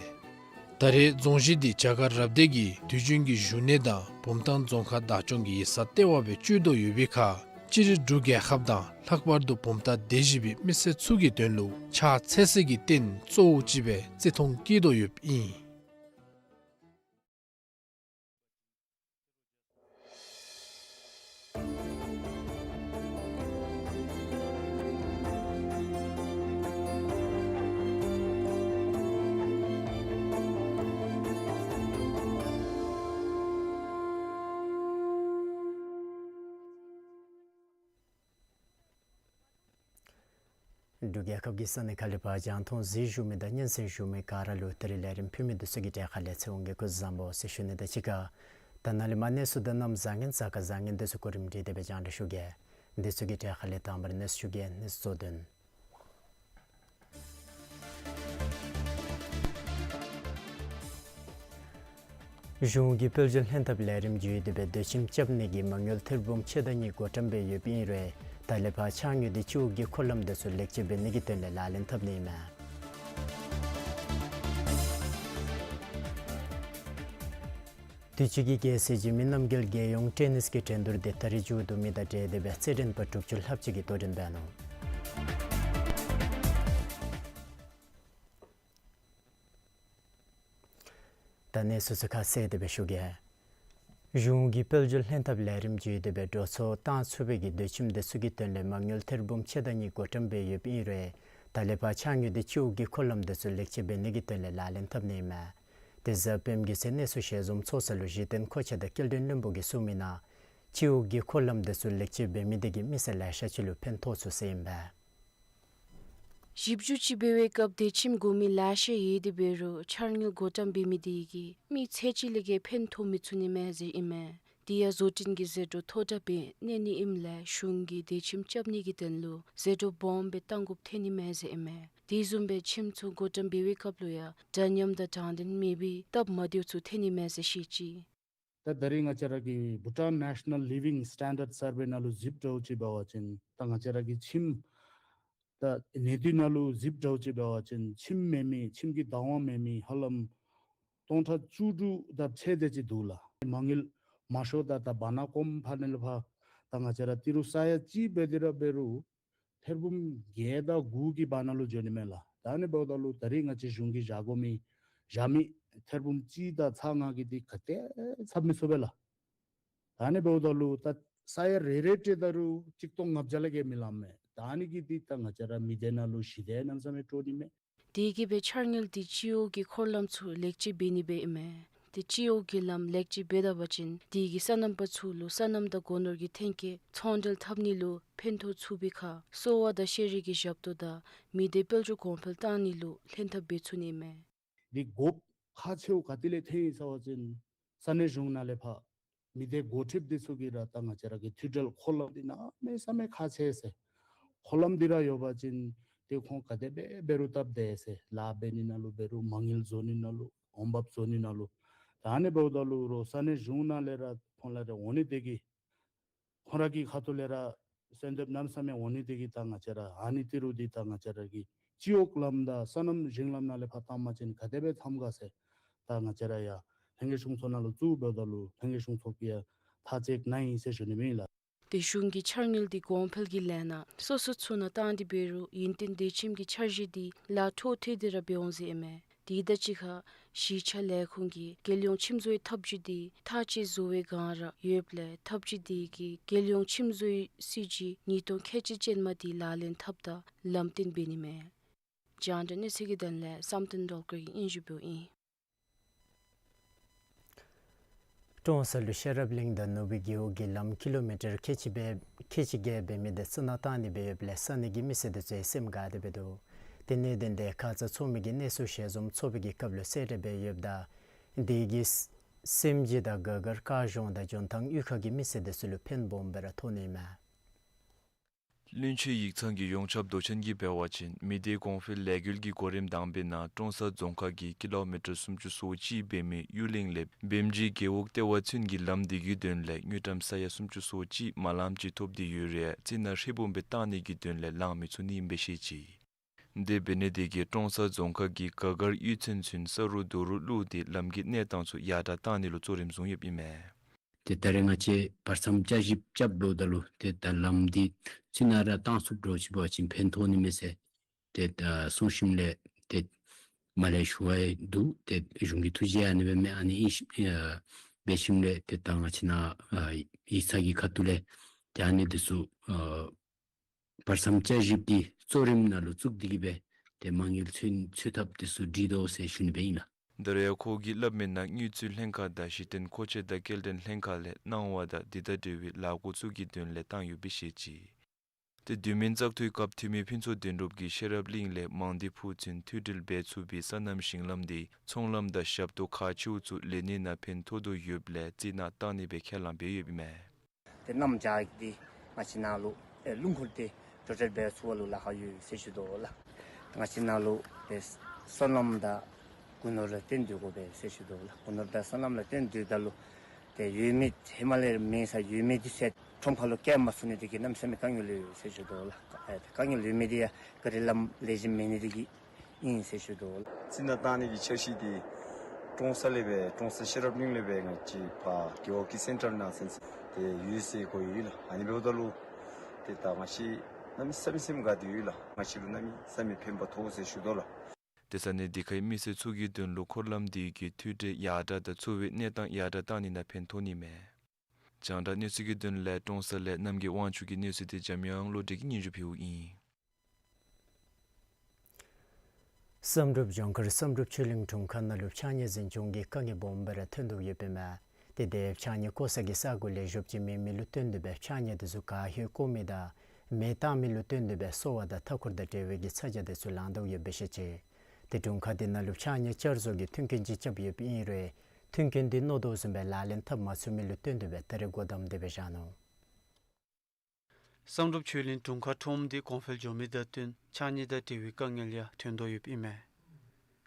ད་རེས་རྫོང་གཞི་འདི་བྱ་དཀར་རབ་སྡེ་གི་དུས་རྒྱུན་གྱི་བཞུགས་གནས་དང་བུམ་ཐང་རྫོང་ཁག་བདག་སྐྱོང་གི་ཡིག་ཚང་ལྟེ་བ་སྦེ་སྤྱོད་དོ་ཡོད་པའི་ཁར་སྤྱིར་འབྲུག་རྒྱལ་ཁབ་དང་ལྷག་པར་དུ་བུམ་ཐང་སྡེ་བཞི་པའི་མི་སེར་ཚུ་གི་དོན་ལུ་ཕྱག་འཚལ་སའི་རྟེན་གཙོ་བོ་ཅིག་སྦེ་བརྩི་མཐོང་བསྐྱེད་དོ་ཡོདཔ་ཨིན། འབྲུག་རྒྱལ་ཁབ་ཀྱི་ས་གནས་ཁག་ལས་ཕར་རྒྱང་མཐོང་གཟིགས་བཞུགས་མི་དང་སྙན་གསན་བཞུགས་མི་ག་ར་ལུ་ད་རིས་ལས་རིམ་ཕུལ་མི་འདི་ཚུ་གི་གྲས་ཁ་ལས་ཚེ་དབང་གིས་སྐུ་གཟུགས་བཟང་པོ་ཟེར་ཞུ་ནི་དང་གཅིག་ཁར་ད་ནཱ་ལས་མར་གནས་ཚུལ་དང་གནམ་བཟང་ངན་གཟའ་སྐར་བཟང་ངན་འདི་ཚུ་གོ་རིམ་སྒྲིག་སྟེ་སྦེ་རྒྱང་བསྒྲགས་ཞུ་གེ། འདི་ཚུ་གི་གྲས་ཁ་ལས་དང་པ་ར་གནས་ཚུལ་ཞུ་གེ། གནས་ཚུལ་གཙོ་དོན། གཞུང་གི་དཔལ་འབྱོར་ལྷན་ཐབས་ལས་རིམ་བརྒྱུད་དེ་སྦེ་སྡོད་ཁྱིམ་རྐྱབ་ནི་གི་མ་དངུལ་ཐེར་འབུམ་ཕྱེད་དང་གཉིས་བགོ་བཀྲམ་འབད་ཡོདཔ་ཨིན་རུང་ད་ལས་ཕར་ཕྱགས་སྙིགས་འདི་སྤྱི་འོག་གི་འཁོར་ལམ་འདི་ཚུ་ལེགས་བཅོས་འབད་ནི་གི་དོན་ལས་ལག་ལེན་འཐབ་ནི་ཨིན་མས། དུས་ཅི་གི་རྒྱལ་སྲས་འཇིགས་མེད་རྣམ་རྒྱལ་རྒྱལ་ཡོངས་ཊེ་ནིས་ཀྱི་འགྲན་བསྡུར་འདི་ད་རིས་མཇུག་བསྡུ་མི་དང་འབྲེལ་ཏེ་སྦེ་རྩེད་འགྲན་པ་དྲུག་ཅུ་ལྷགཔ་ཅིག་གིས་གཏོགས་འགྲན་འབད་ནུག། ད་གནས་ཚུལ་ཚུ་ཁ་གསལ་ཏེ་སྦེ་ཞུ་གེ། གཞུང་གི་དཔལ་འབྱོར་ལྷན་ཐབས་ལས་རིམ་བརྒྱུད་དེ་སྦེ་འགྲོ་སོང་བཏང་ཚུགས་པའི་གི་སྡོད་ཁྱིམ་འདི་ཚུ་གི་དོན་ལས་མ་དངུལ་ཐེར་འབུམ་ཕྱེད་དང་གཉིས་བགོ་བཀྲམ་འབད་ཡོདཔ་ཨིན་རུང་ད་ལས་ཕར་ཕྱགས་སྙིགས་འདི་སྤྱི་འོག་གི་འཁོར་ལམ་འདི་ཚུ་ལེགས་བཅོས་འབད་ནི་གི་དོན་ལས་ལག་ལེན་འཐབ་ནི་ཨིན་མས། དེ་གཟའ་སྤེནམ་གི་ཚེ་གནས་ཚུལ་ཞལ་འཛོམས་ཚོགས་ས་ལུ་གཞི་རྟེན་མཁོ་ཆས་དང་སྐྱེལ་འདྲེན་བློན་པོ་གིས་གསུངས་མི་ནང་སྤྱི་འོག་གི་འཁོར་ལམ་འདི་ཚུ་ལེགས་བཅོས་འབད་མི་འདི་གིས་མི་སེར་ལེ་ཤ་ཅིག་ལུ་ཕན་ཐོགས་ཚུགས་ཟེར་ཨིན་པས། ཞིབ་འཇུག་ཅིག་འབད་བའི་སྐབས་སྡོད་ཁྱིམ་དགོ་མི་ལེ་ཤ་ཡོད་དེ་འབད་རུང་འཆར་དངུལ་བགོ་བཀྲམ་འབད་མི་འདི་གིས་མི་ཚུ་ཅིག་ལས་ཀྱི་ཕན་ཐོགས་མི་ཚུགས་ནི་མས་ཟེར་ཨིན་མས། དེ་ཡང་བཟོ་སྐྲུན་གྱི་ཟད་འགྲོ་མཐོ་དྲགས་སྦེ་གནས་ནི་ཨིནམ་ལས་གཞུང་གིས་སྡོད་ཁྱིམ་རྐྱབ་ནི་གི་དོན་ལུ་ཟད་འགྲོ་སྦོམ་སྦེ་བཏང་དགོཔ་ཐོན་ནི་མས་ཟེར་ཨིན་མས། དེ་བཟུམ་སྦེ་ཁྱིམ་ཚུ་བགོ་བཀྲམ་འབད་བའི་སྐབས་ལུ་ཡང་འདྲ་མཉམ་དང་དྲང་བདེན་མེད་པའི་སྟབས་མ་བདེཝ་ཚུ་ཐོན་ནི་མས་ཟེར་བཤད་ཅི། ད་ད་རིས་ང་བཅས་ར་གི་Bhutan National Living Standard Survey ནང་ལུ་གཟིགསཔ་འདྲཝ་ཅིག་འབད་བ་ཅིན་ད་ང་བཅས་ར་གི་ཁྱིམ་ད་གནས་སྡུད་ནང་ལུ་གཟིགསཔ་འདྲཝ་ཅིག་འབད་བ་ཅིན་ཁྱིམ་མེད་མི་ཁྱིམ་གྱི་བདག་དབང་མེད་མི་ཧ་ལམ་སྟོང་ཕྲག་བཅུ་དྲུག་དང་ཕྱེད་དེ་ཅིག་འདུག་ལགས། མ་དངུལ་མང་ཤོས་ད་ད་བར་ན་གོངམ་ཕར་ནི་ལས་ཕར་ད་ང་བཅས་ར་ཏི་རུ་ས་ཡ་གཅིག་འབད་དེ་ར་འབད་རུང་ཐེར་འབུམ་བརྒྱད་དང་དགུ་གི་བར་ན་ལུ་འགྱོ་ནི་མས་ལགས། ད་ཨ་ནི་འབདཝ་ད་ལུ་ད་རིས་ང་བཅས་གཞུང་གིས་བཞག་དགོ་མི་བཞག་མི་ཐེར་འབུམ་གཅིག་དང་ཚག་ལྔ་གི་འདི་ག་ཏེ་ཚབ་མི་ཚུགས་པས་ལགས། ད་ཨ་ནི་འབདཝ་ད་ལུ་ད་ས་ཡ་རེ་རེ་སྤྲོད་ད་རུང་གཅིག་སྟོང་ལྔ་བརྒྱ་ལས་བརྒལ་མི་ལངམ་མས། ད་ཨ་ནི་གི་འདི་ད་ང་བཅས་ར་མི་སྡེ་ནང་ལུ་ཞི་བདེ་གནམ་མེད་ས་མེད་སྤྲོ་ནི་མས། དེ་གིས་སྦེ་འཆར་དངུལ་འདི་སྤྱི་འོག་གི་འཁོར་ལམ་ཚུ་ལེགས་བཅོས་འབད་ནི་སྦེ་ཨིན་མས། དེ་སྤྱི་འོག་གི་ལམ་ལེགས་བཅོས་འབད་ད་པ་ཅིན་དེ་གིས་སོ་ནམ་པ་ཚུ་ལུ་སོ་ནམ་དང་སྒོ་ནོར་གྱི་ཐོན་སྐྱེད་ཚོང་འབྲེལ་འཐབ་ནི་ལུ་ཕན་ཐོགས་ཚུགས་པའི་ཁར་གསོ་བ་དང་ཤེས་རིག་གི་ཞབས་ཏོག་དང་མི་སྡེ་དཔལ་འབྱོར་གོང་འཕེལ་བཏང་ནི་ལུ་ལྷན་ཐབས་འབད་ཚུགས་ནི་མས། འདི་དགོཔ་ཁག་ཆེཝ་ག་ཏེ་ལས་ཐོན་ཡི་ཟེར་བ་ཅིན་ས་གནས་གཞུང་ནང་ལས་ཕར་མི་སྡེ་འགོ་ཁྲིདཔ་འདི་ཚུ་གིས་ར་ད་ང་བཅས་ར་གི་མཐུད་འབྲེལ་འཁོར་ལམ་འདི་གནམ་མེད་ས་མེད་ཁག་ཆེ་ཟེར། འཁོར་ལམ་འདི་ར་ཡོད་པ་ཅིན་ཏེ་ཁོང་ག་དེ་སྦེ་འབད་རུང་སྟབས་བདེ་ཟེར། ལཱ་འབད་ནི་ནང་ལུ་འབད་རུང་མ་དངུལ་བཟོ་ནི་ནང་ལུ་འོང་འབབ་བཟོ་ནི་ནང་ལུ། ད་ཨ་ནི་འབདཝ་ད་ལུ་རོགས་ས་གནས་གཞུང་ནང་ལས་ར་ཁོང་ལས་ར་འོང་ནི་དེ་གིས་ཁོང་ར་གི་ཁ་ཐུག་ལས་ར་གསོལ་འདེབས་གནམ་མེད་ས་མེད་འོང་ནི་དེ་གིས་ད་ང་བཅས་ར་ཨ་ནི་ཏི་རུ་འདི་ད་ང་བཅས་ར་གི་སྤྱི་འོག་ལམ་དང་སོ་ནམ་ཞིང་ལམ་ནང་ལས་ཕར་བཏང་པ་ཅིན་ག་དེ་སྦེ་འཚམས་ག་ཟེར། ད་ང་བཅས་ར་ཡང་ལྷན་རྒྱས་གཞུང་ཚོགས་ནང་ལུ་བཙུགས་འབདཝ་ད་ལུ་ལྷན་རྒྱས་གཞུང་ཚོགས་ཀྱིས་ཡང་ཐག་བཅད་གནང་ཡི་ཟེར་ཞུ་ནི་ཨིན་ལགས། ཏེ་གཞུང་གི་འཆར་དངུལ་འདི་གོང་འཕེལ་གྱི་ལས་སྣ་སོ་སོ་ཚུ་ནང་བཏང་སྟེ་འབད་རུང་ཡུན་བརྟན་སྡོད་ཁྱིམ་གྱི་འཆར་གཞི་འདི་ལཱ་འཕྲོ་མཐུད་དེ་ར་འབད་འོང་ཟེར་ཨིན་མས། དེ་དང་གཅིག་ཁར་གཞིས་ཆགས་ལས་ཁུངས་ཀྱིས་རྒྱལ་ཡོངས་ཁྱིམ་བཟོའི་འཐབ་ཇུས་འདི་ཐག་བཅད་བཟོ་བའི་བསྒང་ར་ཡོདཔ་ལས་འཐབ་ཇུས་འདི་གིས་རྒྱལ་ཡོངས་ཁྱིམ་བཟོའི་སྲིད་བྱུས་ཉིས་སྟོང་ཁལ་གཅིག་ཅན་མ་འདི་ལག་ལེན་འཐབ་ད་ལམ་སྟོན་འབད་ནི་མས། རྒྱང་བསྒྲགས་གནས་ཚུལ་གྱི་དོན་ལས་བསམ་གཏན་སྒྲོལ་དཀར་གྱིས་སྙན་ཞུ་འབདཝ་ཨིན། ཀྲོང་གསར་ལུ་ཤེས་རབ་གླིང་དང་ནུབ་སྦིས་རྒེད་འོག་གི་ལམ་ཀི་ལོ་མི་ཊར་ཁལ་གཅིག་སྦེ་ཁལ་གཅིག་བརྒལ་འབད་མི་འདི་རྩི་ནག་བཏང་ནི་སྦེ་ཡོདཔ་ལས་ས་གནས་ཀྱི་མི་སེར་འདི་ཚུ་སེམས་དགའ་སྟེ་སྦེ་འདུག། ཏེ་གནད་དོན་འདི་ཁ་ཙ་ཚོགས་མི་གིས་གནས་ཚུལ་ཞལ་འཛོམས་ཚོགས་པའི་གི་སྐབས་ལུ་གསལ་བསྒྲགས་འབད་ཡོདཔ་ད་དེ་གིས་སེམས་རྒྱས་དང་དགའ་དགའ་ར་བཀའ་གཞུང་དང་འཇོན་ཐང་གཡུས་ཁ་གི་མི་སེར་འདི་ཚུ་ལུ་ཕན་སྦོམ་སྦེ་ར་ཐོགས་ནི་མས། བློན་ཆེན་ཡིག་ཚང་གི་ཡོངས་ཁྱབ་མདོ་ཆེན་གྱིས་འབད་བ་ཅིན་མི་སྡེ་གོང་འཕེལ་ལས་འགུལ་གྱི་གོ་རིམ་དང་པའི་ནང་ཀྲོང་གསར་རྫོང་ཁག་གི་ཀི་ལོ་མི་ཊར་སུམ་ཅུ་སོ་གཅིག་འབད་མི་གཡུ་གླིང་ལས་བེམ་ཇི་རྒེད་འོག་ལྟེ་བ་ཚུན་གྱི་ལམ་འདི་གི་དོན་ལས་དངུལ་ཀྲམ་ས་ཡ་སུམ་ཅུ་སོ་གཅིག་མ་ལམ་ཅིག་ཐོབ་སྟེ་ཡོད་རུང་རྩི་ནག་ཧྲིལ་བུམ་སྦེ་བཏང་ནི་གི་དོན་ལས་ལང་མི་ཚུགས་ནི་ཨིན་པའི་ཤེས་ཅི། དེ་འབད་ནི་དེ་གིས་ཀྲོང་གསར་རྫོང་ཁག་གི་ག་གར་གཡུས་ཚན་ཚུན་ས་རུག་རྡོ་རུག་བླུགས་ཏེ་ལམ་གྱི་གནས་སྟངས་ཚུ་ཡར་དྲག་བཏང་ནི་ལུ་གཙོ་རིམ་བཟུང་ཡོདཔ་ཨིན་མས། ཏེ་ད་རེས་ང་བཅས་བར་མཚམས་བསྐྱར་ཞིབ་རྐྱབ་འགྱོཝ་ད་ལུ་ཏེ་ད་ལམ་འདི་རྩི་ནག་ར་བཏང་ཚུགསཔ་འདྲཝ་ཅིག་འབད་བ་ཅིན་ཕན་ཐོགས་ནི་མས་ཟེར་ཏེ་ད་གསུངས་ཞིནམ་ལས་ཏེ་མ་ལས་ཞུ་བ་ཡང་འདུག། ཏེ་གཞུང་གི་ཐུགས་བཞེད་ཨ་ནི་སྦེ་མས། ཨ་ནི་ཨིན་ཞིནམ་ཨ་འབད་ཞིནམ་ལས་ཏེ་ད་ང་བཅས་ནཱ་ཨ་ཡིག་ཚང་གི་ཁ་ཐུག་ལས་ཏེ་ཨ་ནི་འདི་ཚུ་ཨ་བར་མཚམས་བསྐྱར་ཞིབ་འདི་གཙོ་རིམ་ནང་ལུ་བཙུགས་ཏེ་གིས་སྦེ་ཏེ་མ་དངུལ་འཚོལ་འཚོལ་ཐབས་འདི་ཚུ་སྒྲིག་དོ་ཟེར་ཞུ་ནི་སྦེ་ཨིན་ལགས། ད་རེས་ཡང་ཁོ་གིས་སླབ་མིའི་ནང་དངུལ་རྩིས་ལྷན་ཁག་དང་གཞི་རྟེན་མཁོ་ཆས་དང་སྐྱེལ་འདྲེན་ལྷན་ཁག་ལས་གནང་བ་དང་དེ་དང་འབྲེལ་བའི་ལཱ་འགོ་བཙུགས་ཀྱི་དོན་ལས་བཏང་ཡོད་པའི་ཤེས་ཅི། ཏེ་དུས་མིན་བཙག་འཐུའི་སྐབས་འཐུས་མི་ཕུན་ཚོགས་དོན་གྲུབ་ཀྱིས་ཤེས་རབ་གླིང་ལས་མང་སྡེ་ཕུག་ཚུན་མཐུད་སྒྲིལ་འབད་ཚུགས་པའི་སོ་ནམ་ཞིང་ལམ་འདི་ཚོང་ལམ་དང་ཞབས་ཏོག་ཁག་ཆེཝ་ཚུ་ལེན་ནི་ནང་ཕན་ཐོགས་དོ་ཡོདཔ་ལས་རྩི་ནག་བཏང་ནི་སྦེ་ཁས་བླངས་འབད་ཡོདཔ་ཨིན་མས། ཏེ་གནམ་བྱཱར་འདི་ང་བཅས་ནཱ་ལུ་ཨེ་རླུང་འཁོར་འདི་འགྲོ་འགྲུལ་འབད་ཚུགས་པ་ལུ་ལཱ་ཁག་ཡོད་ཟེར་ཞུ་དོ་ལགས། ང་བཅས་ནཱ་ལུ་ཏེ་སོ་ནམ་དང་སྒོ་ནོར་ལུ་བརྟེན་སྡོད་དགོ་པས་ཟེར་ཞུ་དོ་ལགས། སྒོ་ནོར་དང་སོ་ནམ་ལུ་བརྟེན་སྡོདཔ་ད་ལུ་ཏེ་ཡོད་མི་ཧེ་མ་ལས་མེད་ས་ཡོད་མི་འདི་ཚུ་ཁྲོམ་ཁ་ལུ་བསྐྱལ་མ་ཚུགས་ནི་འདི་གིས་གནམ་མེད་ས་མེད་དཀའ་ངལ་ཡོད་ཟེར་ཞུ་དོ་ལགས། ཨེ་དཀའ་ངལ་ཡོད་མི་འདི་ཡང་ག་རི་ལམ་ལེགས་ཤོམ་མེད་ནི་འདི་གིས་ཨིན་ཟེར་ཞུ་དོ་ལགས། རྩི་ནག་བཏང་ནི་གི་འཆར་གཞི་འདི་ཀྲོང་གསར་ལས་སྦེ་ཀྲོང་གསར་ཤེས་རབ་གླིང་ལས་སྦེ་ང་བཅས་ཕར་རྒེད་འོག་གི་སེན་ཊར་ནང་ཚུན་ཏེ་ཡོད་ཟེར་གོ་ཡི་ལགས། ཨ་ནི་འབདཝ་ད་ལུ་ཏེ་ད་ང་བཅས་གནམ་མེད་ས་མེད་སེམས་དགའ་སྟེ་ཡོད་ལགས། ང་བཅས་ལུ་གནམ་མེད་ས་མེད་ཕན་པ་ཐོགས་ཟེར་ཞུ་དོ་ལགས། ཏེ་ས་གནས་འདི་ཁའི་མི་སེར་ཚུ་གི་དོན་ལུ་འཁོར་ལམ་འདི་གིས་མཐུད་སྒྲིལ་ཡར་དྲག་དང་འཚོ་བའི་གནས་སྟངས་ཡར་དྲག་བཏང་ནི་ནང་ཕན་ཐོགས་ནི་མས། རྒྱང་བསྒྲགས་གནས་ཚུལ་གྱི་དོན་ལས་ཀྲོང་གསར་ལས་རྣམ་རྒྱལ་དབང་ཕྱུག་གི་གནས་ཚུལ་འདི་འཇམ་དབྱངས་བློ་གྲོས་ཀྱིས་སྙན་ཞུ་ཕུལཝ་ཨིན། བསམ་གྲུབ་ལྗོངས་མཁར་བསམ་གྲུབ་ཆོས་གླིང་དྲུང་ཁག་ནང་ལུ་ཕྱགས་སྙིགས་འཛིན་སྐྱོང་གི་དཀའ་ངལ་སྦོམ་སྦེ་ར་ཐོན་དོ་ཡོདཔ་ཨིན་མས། ཏེ་དེ་ཕྱགས་སྙིགས་བཀོ་ས་གི་ས་གོ་ལས་གཞོབ་ཅིག་མེད་མི་ལུ་བརྟེན་ཏེ་སྦེ་ཕྱགས་སྙིགས་འདི་ཚུ་ག་ཧེ་བཀོ་མི་དང་མེ་བཏང་མི་ལུ་བརྟེན་ཏེ་སྦེ་གསོ་བ་དང་མཐའ་འཁོར་དང་འབྲེལ་བའི་གི་ཚ་གྱང་འདི་ཚུ་ལང་དོ་ཡོདཔ་སྦེ་ཤེས་ཅི། ཏེ་དྲུང་ཁག་འདི་ནང་ལུ་ཕྱགས་སྙིགས་བསྐྱར་བཟོ་གི་མཐུན་རྐྱེན་ཅིག་རྐྱབ་ཡོདཔ་ཨིན་རུང་མཐུན་རྐྱེན་འདི་མནོ་དོ་བཟུམ་སྦེ་ལག་ལེན་འཐབ་མ་ཚུགས་མི་ལུ་བརྟེན་ཏེ་སྦེ་ད་རེས་སྒོ་བསྡམས་ཏེ་སྦེ་བཞག་ནུག། བསམ་གྲུབ་ཆོས་གླིང་དྲུང་ཁག་ཁྲོམ་འདི་གོང་འཕེལ་འགྱོ་མི་དང་བསྟུན་ཕྱགས་སྙིགས་དང་འབྲེལ་བའི་དཀའ་ངལ་ཡང་ཐོན་དོ་ཡོདཔ་ཨིན་མས།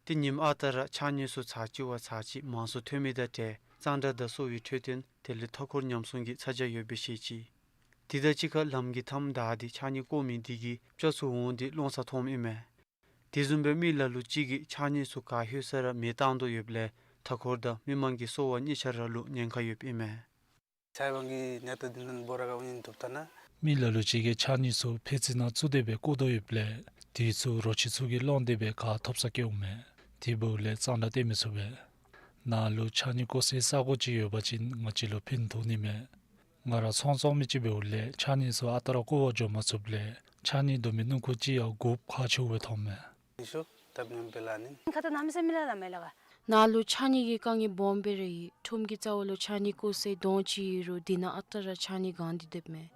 ཏེ་ཉིནམ་ཨ་རྟག་ར་ཕྱགས་སྙིགས་ཚུ་ཚར་གཅིག་བ་ཚར་གཅིག་མང་སུ་ཐོན་མི་དང་འབྲེལ་གཙང་སྦྲ་དང་གསོ་བའི་འཕྲོད་བསྟེན་དེ་ལས་མཐའ་འཁོར་ཉམས་སྲུང་གི་ཚ་གྱང་ཡོདཔ་སྦེ་ཤེས་ཅི། དེ་དང་གཅིག་ཁར་ལམ་གྱི་མཐའམ་བདའ་སྟེ་ཕྱགས་སྙིགས་བཀོ་མི་འདི་གིས་སྤྱ་ཚུ་འོང་སྟེ་སློང་ས་མཐོངམ་ཨིན་མས། དེ་བཟུམ་སྦེ་མི་ལ་ལུ་ཅིག་གིས་ཕྱགས་སྙིགས་ཚུ་ག་ཧེ་ས་ར་མེ་བཏང་དོ་ཡོདཔ་ལས་མཐའ་འཁོར་དང་མི་མང་གི་གསོ་བ་གཉིས་ཆ་ར་ལུ་ཉེན་ཁ་ཡོདཔ་ཨིན་མས། ས་ཡོམ་གྱི་གནད་དོན་འདི་ནང་འབོ་ར་ག་འོང་ནི་ཐུབ་ཐ་ན། མི་ལ་ལུ་ཅིག་གིས་ཕྱགས་སྙིགས་ཚུ་ཕད་ཙི་ནང་བཙུགས་ཏེ་སྦེ་བཀོ་དོ་ཡོདཔ་ལས་དེ་ཚུ་རོ་ཁྱི་ཚུ་གིས་སློང་སྟེ་སྦེ་ག་ཐོབ་ས་བཀལཝ་མས། དེ་འབདཝ་ལས་གཙང་སྦྲ་སྟོན་མི་ཚུགས་པས། ནཱ་ལུ་ཕྱགས་སྙིགས་བཀོ་སའི་ས་གོ་ཅིག་ཡོད་པ་ཅིན་ང་བཅས་ལུ་ཕན་ཐོགས་ནི་མས། ང་ར་ཚོང་བཙོང་མི་ཅིག་འབདཝ་ལས་ཕྱགས་སྙིགས་ཚུ་ཨ་རྟག་ར་བཀོ་བར་འགྱོ་མ་ཚུགསཔ་ལས་ཕྱགས་སྙིགས་བསྡུ་མི་སྣུམ་འཁོར་ཅིག་ཡང་དགོཔ་ཁག་ཆེཝ་སྦེ་མཐོངམ་མས། ཤོ་ཏབ་ཉམས་པེ་ལ་ནི། ཁ་ཏ་ནམ་སེ་མི་ལ་ལ་མེ་ལ་ག། ནཱ་ལུ་ཕྱགས་སྙིགས་ཀྱི་དཀའ་ངལ་སྦོམ་སྦེ་ར་ཡོད། ཁྲོམ་གྱི་རྩ་བ་ལུ་ཕྱགས་སྙིགས་བཀོ་སའི་དོང་ཅིག་ཡོད་རུང་དེ་ནང་ཨ་རྟག་ར་ཕྱགས་སྙིགས་གང་སྟེ་སྡོདཔ་མས།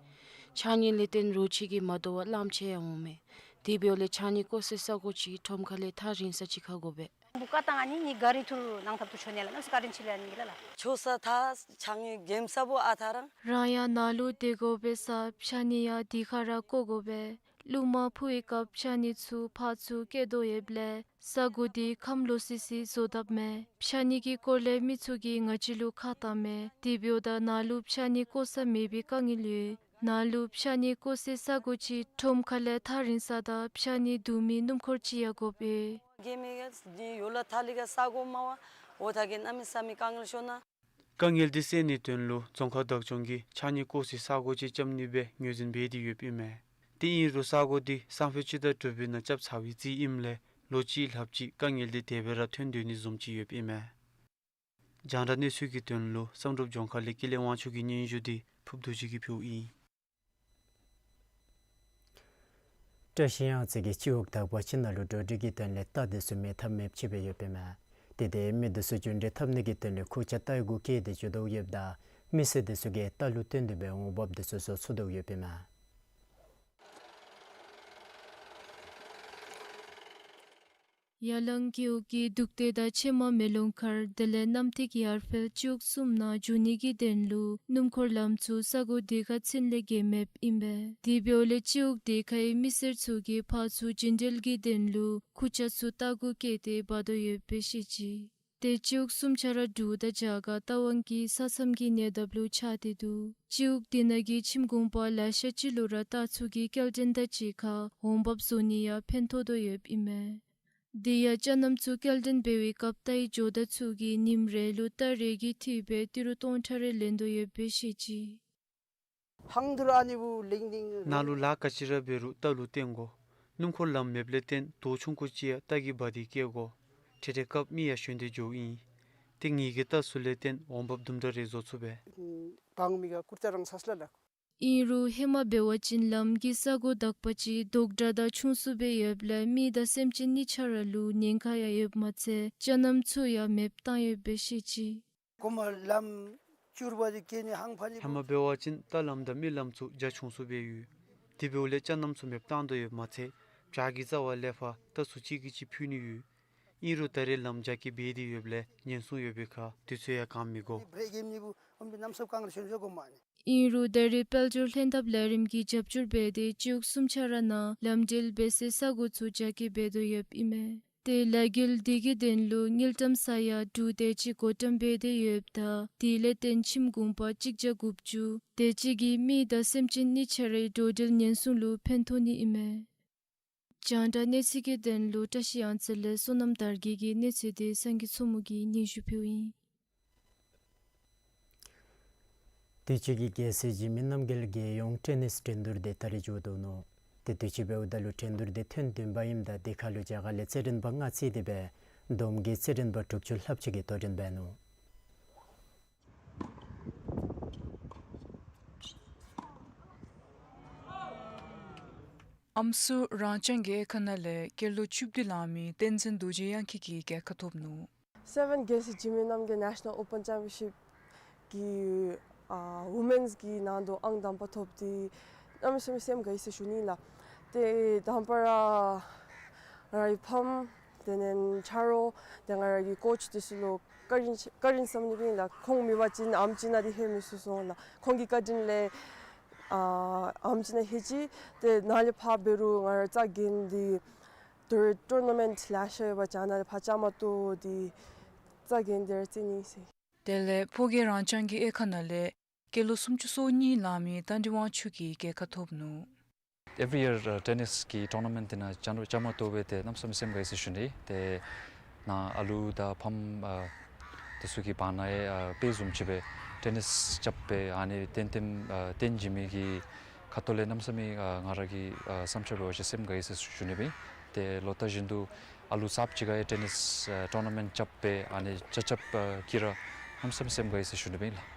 ཕྱགས་སྙིགས་ལས་བརྟེན་རོ་ཁྱི་གིས་མ་དོ་བར་གླངམོ་ཆེ་ཡང་འོང་མས། དེ་འབདཝ་ལས་ཕྱགས་སྙིགས་བཀོ་སའི་ས་གོ་ཅིག་ཁྲོམ་ཁ་ལས་ཐག་རིང་ས་ཅིག་ཁར་དགོ་པས། བུ་ཀ་ཏང་ཨ་ནི་ནི་ག་རི་ཐུར་ནང་ཐབ་ཐུར་ཆོ་ནི་ལ་ནམ་སེ་བཀའ་དྲིན་ཆེ་ལ་ནི་གི་ལ་ལ། ཆོ་ས་ཐ་ཕྱགས་སྙིགས་འགེམས་ས་བོ་ཨ་ཐ་རང་། རང་ཡང་ནཱ་ལུ་སྡོད་དགོ་པའི་ས་ཕྱགས་སྙིགས་ཡང་དེ་ཁར་ར་བཀོ་དགོ་པས། རླུང་མ་ཕུ་བའི་སྐབས་ཕྱགས་སྙིགས་ཚུ་ཕར་ཚུར་བཀལ་དོ་ཡོདཔ་ལས་ས་གོ་འདི་ཁམས་ལོག་སི་སི་བཟོ་དཔ་མས། ཕྱགས་སྙིགས་ཀྱི་སྐོར་ལས་མི་ཚུ་གིས་ང་བཅས་ལུ་ཁ་བཏངམ་མས། དེ་འབདཝ་ད་ནཱ་ལུ་ཕྱགས་སྙིགས་བཀོ་ས་མེད་པའི་དཀའ་ངལ་ཡོད། ནཱ་ལུ་ཕྱགས་སྙིགས་བཀོ་སའི་ས་སྒོ་ཅིག་ཁྲོམ་ཁ་ལས་ཐག་རིང་ས་དང་ཕྱགས་སྙིགས་བསྡུ་མི་སྣུམ་འཁོར་ཅིག་ཡང་དགོཔ་ཨིན། གེ་མི་ག་ནི་ཡོད་ལ་ཐ་ལི་ག་ས་སྒོ་མ་པ་འོ་ཐ་གེ་གནམ་མེད་ས་མེད་དཀའ་ངལ་ཤོར་ནུག། དཀའ་ངལ་འདི་སེལ་ནིའི་དོན་ལུ་རྫོང་ཁག་བདག་སྐྱོང་གིས་ཕྱགས་སྙིགས་བཀོ་སའི་ས་སྒོ་ཅིག་རྐྱབ་ནི་སྦེ་ངོས་འཛིན་འབད་དེ་ཡོདཔ་ཨིན་མས། ཏེ་ཨིན་རུང་ས་སྒོ་འདི་སང་ཕོད་སྤྱི་ཟླ་དྲུག་པའི་ནང་རྐྱབ་ཚར་བའི་རྩིས་ཨིནམ་ལས་ལོ་གཅིག་ལྷགཔ་ཅིག་དཀའ་ངལ་འདི་དེ་སྦེ་ར་ཐོན་སྡོད་ནི་བཟུམ་ཅིག་ཡོདཔ་ཨིན་མས། རྒྱང་བསྒྲགས་གནས་ཚུལ་གྱི་དོན་ལུ་བསམ་གྲུབ་ལྗོངས་མཁར་ལས་ཀུན་ལེགས་དབང་ཕྱུག་གི་སྙན་ཞུ་འདི་ཕུབ་རྡོ་རྗེ་གིས་ཕུལཝ་ཨིན། བཀྲིས་གཡང་རྩེ་གིས་སྤྱི་འོག་དག་པ་ཅིག་ནང་ལུ་འགྲོ་འགྲུལ་གྱི་དོན་ལས་རྟ་འདི་ཚུ་མེད་ཐབས་མེདཔ་ཅིག་སྦེ་ཡོདཔ་ཨིན་མས། དེ་འདི་མི་འདི་ཚུ་རྒྱུན་འགྲུལ་འཐབ་ནི་གི་དོན་ལས་ཁུར་ཆ་རྟའི་གུ་བཀལ་ཏེ་འགྱོ་དོ་ཡོདཔ་ད་མི་སེར་འདི་ཚུ་གིས་རྟ་ལུ་བརྟེན་ཏེ་སྦེ་འོང་འབབ་འདི་ཚུ་བཟོ་ཚུགས་དོ་ཡོདཔ་ཨིན་མས། ཡ་ལང་རྒེད་འོག་གི་དུག་སྡེ་དང་ཕྱེ་མ་མེ་ལོང་མཁར་དེ་ལས་གནམ་ཐིག་ཡར་འཕེལ་སྤྱི་འོག་གསུམ་ནང་འགྱོ་ནི་གི་དོན་ལུ་སྣུམ་འཁོར་ལམ་ཚུ་ས་སྒོ་དེ་ཁར་ཚུན་ལས་བརྒལ་མེདཔ་ཨིན་པས། དེ་འབདཝ་ལས་སྤྱི་འོག་དེ་ཁའི་མི་སེར་ཚུ་གིས་ཕར་ཚུར་རྒྱུན་འགྲུལ་གྱི་དོན་ལུ་ཁུར་ཆ་ཚུ་རྟ་གུ་བཀལ་ཏེ་འབག་དོ་ཡོདཔ་སྦེ་བཤད་ཅི། ཏེ་སྤྱི་འོག་གསུམ་ཆ་ར་འབྲུག་དང་རྒྱ་གར་རྟ་དབང་གི་ས་མཚམས་ཀྱི་གནས་འདབས་ལུ་ཆགས་ཏེ་འདུག། སྤྱི་འོག་དེ་ནང་གི་ཁྱིམ་གུང་པ་ལེ་ཤ་ཅིག་ལུ་ར་རྟ་ཚུ་གི་སྐྱེལ་འདྲེན་དང་གཅིག་ཁར་འོང་འབབ་བཟོ་ནི་ཡང་ཕན་ཐོགས་དོ་ཡོདཔ་ཨིན་མས། དེ་ཡང་ཅ་རྣམ་ཚུ་སྐྱེལ་འདྲེན་འབད་བའི་སྐབས་རྟའི་ཇོ་བདག་ཚུ་གིས་ཉིནམ་རེ་ལུ་རྟ་རེ་གི་འཐུས་སྦེ་ཏི་རུ་སྟོང་ཕྲག་རེ་ལེན་དོ་ཡོདཔ་སྦེ་བཤད་ཅི། ཧང་དུ་ར་ནི་བུ་ལིང་ལིང་། ནཱ་ལུ་ལཱ་ག་ཅི་ར་འབད་རུང་རྟ་ལུ་བརྟེན་དགོ། སྣུམ་འཁོར་ལམ་མེདཔ་ལས་བརྟེན་དོས་ཆུང་ཀུ་ཅིག་ཡང་རྟ་གིས་འབག་སྟེ་སྐྱེལ་དགོ། འཕྲལ་འཕྲལ་སྐབས་མི་ཡང་ཞོན་ཏེ་འགྱོཝ་ཨིན། ཏེ་ངེ་གི་རྟ་ཚུ་ལས་བརྟེན་འོང་འབབ་དུམ་གྲ་རེ་བཟོ་ཚུགས་པས། གང་མི་ག་ཀུར་ཏ་རང་ས་སླ་ལ། ཨིན་རུང་ཧེ་མ་འབད་བ་ཅིན་ལམ་གྱི་ས་སྒོ་དག་པ་ཅིག་རྡོག་འདྲ་དང་ཆུང་སུ་སྦེ་ཡོདཔ་ལས་མི་དང་སེམས་ཅན་གཉིས་ཆ་ར་ལུ་ཉེན་ཁ་ཡང་ཡོདཔ་མ་ཚད་ཅ་རྣམ་ཚུ་ཡང་མེདཔ་བཏང་ཡོདཔ་སྦེ་བཤད་ཅི། གོ་མ་ལམ་བསྐྱུར་བ་དེ་གེ་ནི་ཧང་ཕ་ནི། ཧེ་མ་འབད་བ་ཅིན་རྟ་ལམ་དང་མི་ལམ་ཚུ་རྒྱ་ཆུང་སུ་སྦེ་ཡོད། དེ་འབདཝ་ལས་ཅ་རྣམ་ཚུ་མེདཔ་བཏང་དོ་ཡོདཔ་མ་ཚད་བྱག་གི་རྩ་བ་ལས་ཕར་རྟ་ཚུ་གཅིག་གིས་གཅིག་འཕུལ་ནི་ཡོད། ཨིན་རུང་ད་རེས་ལམ་རྒྱ་སྐྱེད་འབད་དེ་ཡོདཔ་ལས་ཉེན་སྲུང་ཡོད་པའི་ཁར་དུས་ཚོད་ཡང་གང་མི་དགོ། ཨིན་རུང་ད་རེས་དཔལ་འབྱོར་ལྷན་ཐབས་ལས་རིམ་གྱིས་རྒྱབ་སྐྱོར་འབད་དེ་སྤྱི་འོག་གསུམ་ཆ་ར་ནང་ལམ་འགྲུལ་འབད་སའི་ས་སྒོ་ཚུ་རྒྱ་སྐྱེད་འབད་དོ་ཡོདཔ་ཨིན་མས། ཏེ་ལས་འགུལ་དེ་གི་དོན་ལུ་དངུལ་ཀྲམ་ས་ཡ་དྲུག་དེ་ཅིག་བགོ་བཀྲམ་འབད་དེ་ཡོདཔ་ད་དེ་ལས་བརྟེན་ཁྱིམ་གུང་པ་གཅིག་བརྒྱ་དགུ་བཅུ་དེ་ཅིག་གིས་མི་དང་སེམས་ཅན་གཉིས་ཆ་རའི་འགྲོ་འགྲུལ་ཉེན་སྲུང་ལུ་ཕན་ཐོགས་ནི་ཨིན་མས། རྒྱང་བསྒྲགས་གནས་ཚུལ་གྱི་དོན་ལུ་བཀྲིས་གཡང་རྩེ་ལས་བསོད་ནམས་དར་རྒྱས་ཀྱི་གནས་ཚུལ་དེ་སངས་རྒྱས་མཚོ་མོ་གིས་སྙན་ཞུ་ཕུལཝ་ཨིན། དུས་ཅི་གི་རྒྱལ་སྲས་འཇིགས་མེད་རྣམ་རྒྱལ་གྱི་རྒྱལ་ཡོངས་ཊེ་ནིས་འགྲན་བསྡུར་དེ་ད་རིས་མཇུག་བསྡུ་ནུག། ཏེ་དུས་ཅི་འབདཝ་ད་ལུ་འགྲན་བསྡུར་དེ་ཐེངས་བདུན་པ་ཨིནམ་ད་དེ་ཁར་ལུ་རྒྱ་གར་ལས་རྩེད་འགྲན་པ་ལྔ་རྩིས་ཏེ་སྦེ་བསྡོམས་ཀྱིས་རྩེད་འགྲན་པ་དྲུག་ཅུ་ལྷགཔ་ཅིག་གིས་དོ་འགྲན་འབད་ནུག། ཨམ་སྲུ་རང་བྱུང་གི་དབྱེ་ཁག་ནང་ལས་སྐྱེས་ལོ་བཅུ་བདུན་ལང་མི་བསྟན་འཛིན་རྡོ་རྗེ་དབྱངས་སྐྱིད་ཀྱིས་རྒྱལ་ཁ་ཐོབ་ནུག། སེ་བེན་རྒྱལ་སྲས་འཇིགས་མེད་རྣམ་རྒྱལ་ནེ་ཤ་ནཱལ་ཨོ་པཱན་ཅེམ་པི་ཡིཔ་ཀྱི་ཨ་ཝུ་མེནསི་གི་ནང་དུ་ཨང་དང་པ་ཐོབ་སྟེ་གནམ་མེད་ས་མེད་སེམས་དགའ་ཡི་ཟེར་ཞུ་ནི་ལགས། ཏེ་དང་པ་ར་ང་རའི་ཕམ་དེ་ལས་ཆ་རོགས་དེ་ང་རའི་ཀོ་ཆི་དེ་ཚུ་ལུ་བཀའ་དྲིན་བཀའ་དྲིན་བསམ་ནི་ཨིན་ལགས། ཁོང་མེད་པ་ཅིན་ཨམ་ཅིག་ནང་འདི་ལྷོད་མི་ཚུགས་སོང་ལགས། ཁོང་གི་བཀའ་དྲིན་ལས་ཨ་ཨམ་ཅིག་ནང་ལྷོད་ཅི། ཏེ་ནཱ་ལས་ཕར་འབད་རུང་ང་ར་རྩ་འགེངས་ཏེ་ཏུར་ཊོར་ན་མེནཊ་ལེ་ཤ་ཡོད་པ་ཅིག་ནཱ་ལས་ཕར་བཅའ་མར་གཏོགས་ཏེ་རྩ་འགེངས་ཏེ་ར་རྩེད་ནི་ཟེར། དེ་ལས་ཕོ་སྐྱེས་རང་བྱུང་གི་དབྱེ་ཁག་ནང་ལས་སྐྱེས་ལོ་སུམ་ཅུ་སོ་གཉིས་ལང་མི་རྟ་མགྲིན་དབང་ཕྱུག་གིས་རྒྱལ་ཁ་ཐོབ་ནུག། Every year, uh, tennis གི་ཊོར་ན་མེནཊ་འདི་ནང་བཅའ་བཅའ་མར་གཏོགས་སྦེ་ཏེ་གནམ་མེད་ས་མེད་སེམས་དགའ་ཡི་ཟེར་ཞུ་ནི། ཏེ་ནཱ་ཨ་ལུ་དང་ཕམ་ཨ་དེ་ཚུ་གི་བར་ན་ཡང་ཨ་དཔེ་བཟུམ་ཅིག་སྦེ་ཊེ་ནིས་རྐྱབ་སྦེ་ཨ་ནི་ཏན་ཏན་ཨ་ཏན་འཇིགས་མེད་ཀྱི་ཁ་ཐུག་ལས་གནམ་མེད་ས་མེད་ཨ་ང་ར་གི་ཨ་བསམ་འཆར་འབད་བ་ཅིན་སེམས་དགའ་ཡི་ཟེར་ཞུ་ནི་སྦེ། ཏེ་ལོ་ལྟར་བཞིན་དུ་ཨ་ལུ་གསརཔ་ཅིག་ག་ཡང་ཊེ་ནིས་ཨ་ཊོར་ན་མེནཊ་རྐྱབ་སྦེ་ཨ་ནི་ཆ་ཁྱབ་ཨ་སྐྱིད་ར་གནམ་མེད་ས་མེད་སེམས་དགའ་ཡི་ཟེར་ཞུ་ནི་སྦེ་ཨིན་ལགས།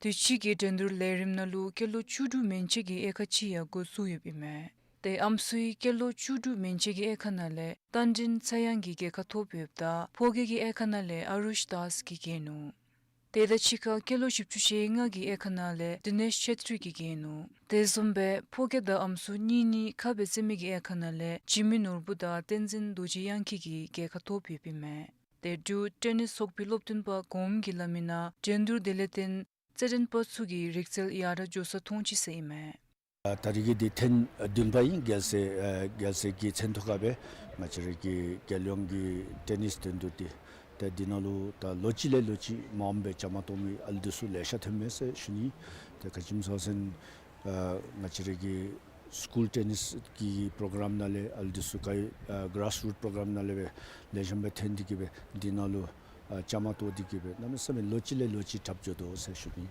དུས་ཅི་གི་འགྲན་བསྡུར་ལས་རིམ་ནང་ལུ་སྐྱེས་ལོ་བཅུ་དྲུག་མན་ཆད་ཀྱི་དབྱེ་ཁག་ཅིག་ཡང་འགོ་བཙུགས་ཡོདཔ་ཨིན་མས། ཏེ་ཨམ་སྲུའི་སྐྱེས་ལོ་བཅུ་དྲུག་མན་ཆད་ཀྱི་དབྱེ་ཁག་ནང་ལས་རྟ་མགྲིན་ཚེ་དབྱངས་ཀྱིས་རྒྱལ་ཁ་ཐོབ་ཡོདཔ་ད་ཕོ་སྐྱེས་ཀྱི་དབྱེ་ཁག་ནང་ལས་ཨ་རུཤ་དཱས་ཀྱིས་རྒྱལ་ནུག། དེ་དང་གཅིག་ཁར་སྐྱེས་ལོ་བཞི་བཅུ་ཞེ་ལྔ་གི་དབྱེ་ཁག་ནང་ལས་དི་ནེཤ་ཆེ་ཏྲི་གིས་རྒྱལ་ནུག། དེ་བཟུམ་སྦེ་ཕོ་སྐྱེས་དང་ཨམ་སྲུ་གཉིས་གཉིས་ཁ་སྦེ་རྩེད་མི་གི་དབྱེ་ཁག་ནང་ལས་འཇིགས་མེད་ནོར་བུ་དང་བསྟན་འཛིན་རྡོ་རྗེ་དབྱངས་སྐྱིད་ཀྱིས་རྒྱལ་ཁ་ཐོབ་ཡོདཔ་ཨིན་མས། ཏེ་འབྲུག་ཊེ་ནིས་ཚོགས་པའི་སློབ་སྟོན་པ་གོངམ་གིས་སླབ་མི་ནང་འགྲན་བསྡུར་དེ་ལས་བརྟེན་རྩེད་འགྲན་པ་ཚུ་གི་རིག་རྩལ་ཡར་དྲག་འགྱོ་ས་མཐོང་ཅི་ཟེར་ཨིན་མས། ཨ་ད་རིས་ཀྱི་འདི་ཐེངས་བདུན་པ་ཨིན། རྒྱལ་སྲས་ཨ་རྒྱལ་སྲས་ཀྱི་མཚན་ཐོག་ཁར་སྦེ་ང་བཅས་ར་གི་རྒྱལ་ཡོངས་ཀྱི་ཊེ་ནིས་འགྲན་བསྡུར་འདི་ཏེ་འདི་ནང་ལུ་ད་ལོ་གཅིག་ལས་ལོ་གཅིག་མངམ་སྦེ་བཅའ་མར་གཏོགས་མི་ཨ་ལུ་འདི་ཚུ་ལེ་ཤ་ཐོན་མས་ཟེར་ཞུ་ནི། ཏེ་ག་ཅི་སྨོ་ཟེར་བ་ཅིན་ ཨ་ང་བཅས་ར་གི་སི་ཀུལ་ཊེ་ནིས་ཀྱི་པྲོ་གརམ་ནང་ལས་ཨ་ལུ་འདི་ཚུ་ག་ཨ་གརཱསི་རུཊ་པྲོ་གརམ་ནང་ལས་སྦེ་ལེགས་ཤོམ་སྦེ་ཐོན་ཏེ་གིས་སྦེ་འདི་ནང་ལུ་ཨ་བཅའ་མར་གཏོགས་ཏེ་གིས་སྦེ་གནམ་མེད་ས་མེད་ལོ་གཅིག་ལས་ལོ་གཅིག་དྲགཔ་འགྱོ་དོ་ཟེར་ཞུ་ནི།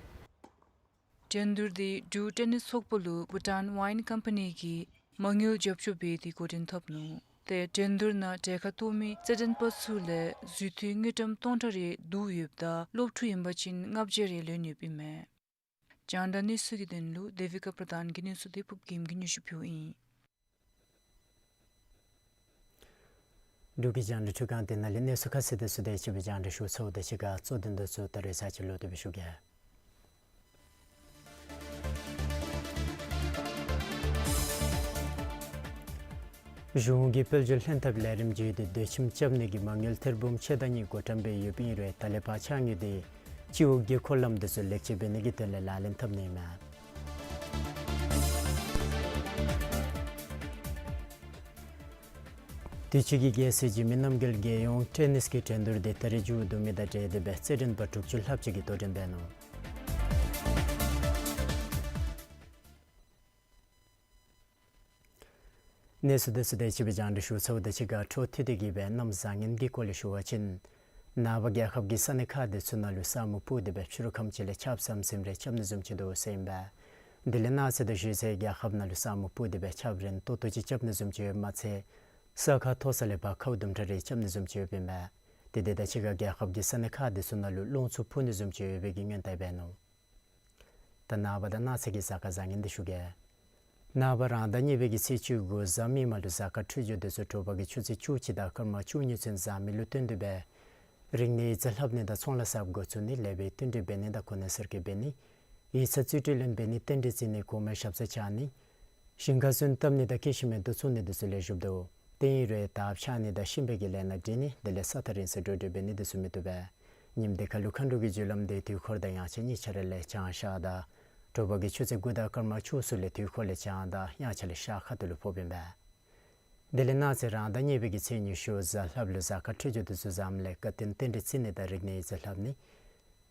འགྲན་བསྡུར་འདི་འབྲུག་ཊེ་ནིས་ཚོགས་པ་ལུ་བྷུ་ཊཱན་ཝའིན་ཀམ་པ་ནི་གིས་མ་དངུལ་རྒྱབ་སྐྱོར་འབད་དེ་འགོ་འདྲེན་འཐབ་ནུག། ཏེ་འགྲན་བསྡུར་ནང་གྲལ་ཁར་གཏོགས་མི་རྩེད་འགྲན་པ་ཚུ་ལས་འཛུལ་འཐུས་དངུལ་ཀྲམ་སྟོང་ཕྲག་རེ་བསྡུ་ཡོདཔ་ད་སློབ་ཕྲུག་ཨིན་པ་ཅིན་ལྔ་བརྒྱ་རེ་ལེན་ཡོདཔ་ཨིན་མས། རྒྱང་བསྒྲགས་གནས་ཚུལ་གྱི་དོན་ལུ་དེ་བི་ཀ་པྲ་དཱན་གྱི་གནས་ཚུལ་འདི་ཕུབ་རྒྱལམ་གྱིས་སྙན་ཞུ་ཕུལཝ་ཨིན། འབྲུག་གི་རྒྱང་བསྒྲགས་ཁྲི་ཁང་འདི་ནང་ལས་གནས་ཚུལ་ཁ་གསལ་འདི་ཚུ་དེ་ཅིག་སྦེ་རྒྱང་བསྒྲགས་ཞུ་ཚརཝ་ད་གཅིག་ཁར་གཙོ་དོན་འདི་ཚུ་ད་རེས་ཚར་གཅིག་ལོག་སྟེ་སྦེ་ཞུ་གེ། གཞུང་གིས་དཔལ་འབྱོར་ལྷན་ཐབས་ལས་རིམ་བརྒྱུད་དེ་སྡོད་ཁྱིམ་རྐྱབ་ནི་གི་མ་དངུལ་ཐེར་འབུམ་ཕྱེད་དང་གཉིས་འགོ་འདྲེན་འབད་ཡོདཔ་ཨིན་རུང་ད་ལས་ཕར་ཕྱགས་སྙིགས་དེ་སྤྱི་འོག་གི་འཁོར་ལམ་འདི་ཚུ་ལེགས་བཅོས་འབད་ནི་གི་དོན་ལས་ལག་ལེན་འཐབ་ནི་ཨིན་མས། དུས་ཅི་གི་རྒྱལ་སྲས་འཇིགས་མེད་རྣམ་རྒྱལ་རྒྱལ་ཡོངས་ཊེ་ནིས་ཀྱི་འགྲན་བསྡུར་དེ་ད་རིས་མཇུག་བསྡུ་མི་དང་འབྲེལ་ཏེ་སྦེ་རྩེད་འགྲན་པ་དྲུག་ཅུ་ལྷགཔ་ཅིག་གིས་དོ་འགྲན་འབད་ནུག། གནས་ཚུལ་འདི་ཚུ་དེ་ཅིག་སྦེ་རྒྱང་བསྒྲགས་ཞུ་ཚརཝ་ད་གཅིག་ཁར་འཕྲོ་མཐུད་དེ་གིས་སྦེ་གནམ་བཟང་ངན་གྱི་སྐོར་ལས་ཞུ་བ་ཅིན་ནངས་པ་རྒྱལ་ཁབ་ཀྱི་ས་གནས་ཁག་འདི་ཚུ་ནང་ལུ་ས་སྨུག་སྤུབས་ཏེ་སྦེ་ཕྱི་རུ་ཁམས་ཅིག་ལས་ཆརཔ་ཟམ་ཟིམ་རེ་རྐྱབ་ནི་བཟུམ་ཅིག་འདུག་ཟེར་ཨིན་པས། དེ་ལས་གནངས་ཚེ་དང་གཞེས་ཚེ་རྒྱལ་ཁབ་ནང་ལུ་ས་སྨུག་སྤུབས་ཏེ་སྦེ་ཆརཔ་རན་ཏོག་ཏོ་ཅིག་རྐྱབ་ནི་བཟུམ་ཅིག་ཡོདཔ་མ་ཚད་ས་ཁ་མཐོ་ས་ལས་བར་ཁཝ་དུམ་གྲ་རེ་རྐྱབ་ནི་བཟུམ་ཅིག་ཡོདཔ་ཨིན་པས། དེ་དེ་དང་གཅིག་ཁར་རྒྱལ་ཁབ་ཀྱི་ས་གནས་ཁག་འདི་ཚུ་ནང་ལུ་རླུང་འཚུབ་འཕུ་ནི་བཟུམ་ཅིག་ཡོད་པའི་གི་སྔོན་བརྡ་འབད་ནུག། ད་ནངས་པ་དང་གནངས་ཚེ་གི་གཟའ་སྐར་བཟང་ངན་འདི་ཞུ་གེ། ནངས་པ་རང་ཟླ་གཉིས་པའི་གི་ཚེས་བཅུ་དགུ་གཟའ་མིག་དམར་ལུ་གཟའ་སྐར་འཕྲོད་སྦྱོར་འདི་ཚུ་དྲོ་པ་གི་ཆུ་ཚོད་བཅུ་གཅིག་དང་སྐར་མ་བཅུ་གཉིས་ཚུན་བཟང་མི་ལུ་བསྟུན་ཏེ་སྦེ་རིག་གནས་ཡིག་རྩིས་ལྷབ་ནི་དང་ཚོང་ལཱ་གསརཔ་འགོ་བཙུགས་ནི་ལེགས་པའི་བསྟུན་གྲོས་འབད་ནི་དང་གོ་གནས་གསར་བསྐོ་འབད་ནི་ཡིག་ཚང་རྩིས་སྤྲོད་ལེན་འབད་ནི་རྟེན་འབྲེལ་བརྩི་ནི་གོང་མའི་ཞབས་སར་བཅར་ནི་ཞིང་ཁར་སོན་བཏབ་ནི་དང་སྐྱེ་ཤི་མེད་དུ་བཙུགས་ནི་འདི་ཚུ་ལེགས་ཤོམ་འདུག། དེ་ཨིན་རུང་དར་འཕྱར་ནི་དང་གཤིན་པོའི་གི་ལས་སྣ་འདྲེན་ནི་དེ་ལས་ས་ཐག་རིང་སར་འགྲོ་འགྲུལ་འབད་ནི་འདི་ཚུ་མི་བཏུབ་པས། ཉིནམ་འདི་ཁ་ལུ་མཁའ་འགྲོ་གི་རྒྱུ་ལམ་འདི་དུས་འཁོར་དང་དབྱངས་འཆར་གཉིས་ཆ་ར་ལས་བྱང་ཤར་དང་དྲོ་པ་གི་ཆུ་ཚོད་དགུ་དང་སྐར་མ་བཅུ་གསུམ་ལས་དུས་འཁོར་ལས་བྱང་དང་དབྱངས་འཆར་ལས་ཤར་ཁ་ཐུག་ལུ་ཕོགཔ་ཨིན་པས། དེ་ལས་གནངས་ཚེ་རང་ཟླ་གཉིས་པའི་གི་ཚེས་ཉི་ཤུ་གཟའ་ལྷགཔ་ལུ་གཟའ་སྐར་འཕྲོད་སྦྱོར་འདི་ཚུ་བཟངམ་ལས་བཀའ་དྲིན་རྟེན་འབྲེལ་བརྩི་ནི་དང་རིག་གནས་ཡིག་རྩིས་ལྷབ་ནི།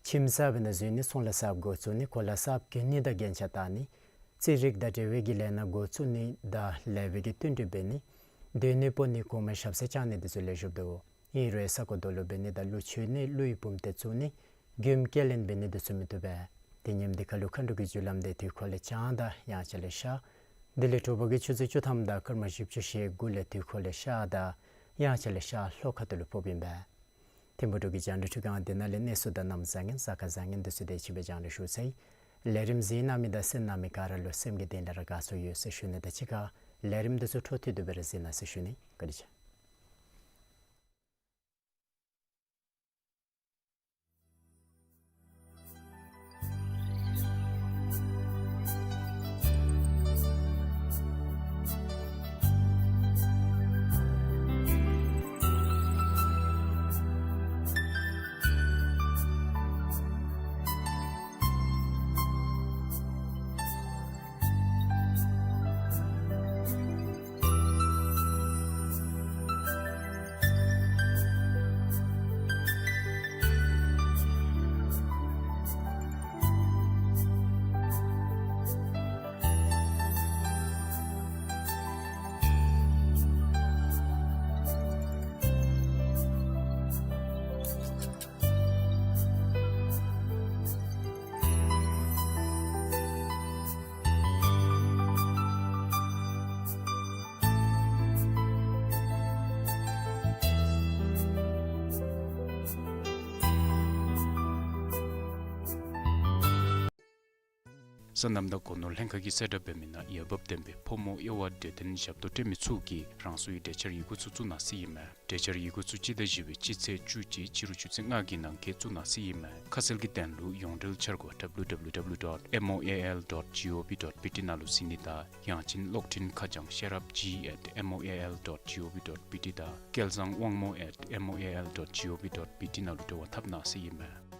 ཁྱིམ་གསརཔ་ནང་འཛུལ་ནི་ཚོང་ལཱ་གསརཔ་འགོ་བཙུགས་ནི་གོ་ལ་གསརཔ་གྱོན་ནི་དང་རྒྱན་ཆ་བཏགས་ནི། རྩིས་རིག་དང་འབྲེལ་བའི་གི་ལས་སྣ་འགོ་བཙུགས་ནི་དང་ལེགས་པའི་གི་བསྟུན་གྲོས་འབད་ནི། སྡོད་གནས་སྤོ་ནི་གོང་མའི་ཞབས་སར་བཅར་ནི་འདི་ཚུ་ལེགས་ཤོམ་འདུག། ཨིན་རུང་ས་གོ་རྡོ་ལུ་འབད་ནི་དང་ཀླུ་མཆོད་ནི་ཀླུ་ཡི་བུམ་སྡེ་བཙུགས་ནི་མགྱོནམ་སྐྱེལ་ལེན་འབད་ནི་འདི་ཚུ་མི་བཏུབ་པས། ཏེ་ཉིནམ་འདི་ཁ་ལུ་མཁའ་འགྲོ་གི་རྒྱུ་ལམ་འདི་དུས་འཁོར་ལས་བྱང་དང་དབྱངས་འཆར་ལས་ཤར། དེ་ལས་དྲོ་པ་གི་ཆུ་ཚོད་བཅུ་ཐམ་དང་སྐར་མ་བཞི་བཅུ་ཞེ་དགུ་ལས་དུས་འཁོར་ལས་ཤར་དང་དབྱངས་འཆར་ལས་ཤར་ལྷོ་ཁ་ཐུག་ལུ་ཕོགཔ་ཨིན་པས། ཐིམ་ཕུག་འབྲུག་གི་རྒྱང་བསྒྲགས་ཁྲི་ཁང་འདི་ནང་ལས་གནས་ཚུལ་དང་གནམ་བཟང་ངན་གཟའ་སྐར་བཟང་ངན་འདི་ཚུ་དེ་ཅིག་སྦེ་རྒྱང་བསྒྲགས་ཞུ་ཚར་ཡི། ལས་རིམ་གཟིགས་གནང་མི་དང་གསན་གནང་མི་ག་ར་ལུ་སེམས་ཀྱི་གཏིང་ལས་ར་དགའ་ཚོར་ཡོད་ཟེར་ཞུ་ནི་དང་གཅིག་ཁར་ལས་རིམ་འདི་ཚུ་འཕྲོ་མཐུད་དེ་སྦེ་ར་གཟིགས་གནང་ཟེར་ཞུ་ནི། བཀའ་དྲིན་ཆེ། སོ་ནམ་དང་སྒོ་ནོར་ལྷན་ཁག་གིས་གསལ་བསྒྲགས་འབད་མི་ནང་འོས་འབབ་ལྡན་པའི་ཕོ་མོ་དབྱེ་བ་འབྱེད་དེ་ཞབས་ཏོག་སྤྲོད་མི་ཚུ་གིས་རང་སོའི་གྲོས་འཆར་ཡི་གུ་ཚུ་བཙུགས་གནང་ཟེར་ཨིན་མས། གྲོས་འཆར་ཡི་གུ་ཚུ་སྤྱི་ཟླ་བཞི་པའི་སྤྱི་ཚེས་བཅུ་གཅིག་ཕྱི་རུ་ཆུ་ཚོད་ལྔ་གི་ནང་འཁོད་བཙུགས་གནང་ཟེར་ཨིན་མས། ཁ་གསལ་གྱི་དོན་ལུ་ཡོངས་འབྲེལ་འཆར་སྒོ་W W W dot M O A L dot G O V dot B T ནང་ལུ་གཟིགས་ནི་དང་ཡང་ཅིན་གློག་འཕྲིན་ཁ་བྱང་ཤེས་རབ་G at M O A L dot G O V dot B T དང་སྐལ་བཟང་དབང་མོ་at M O A L dot G O V dot B T ནང་ལུ་འབྲེལ་བ་འཐབ་གནང་ཟེར་ཨིན་མས།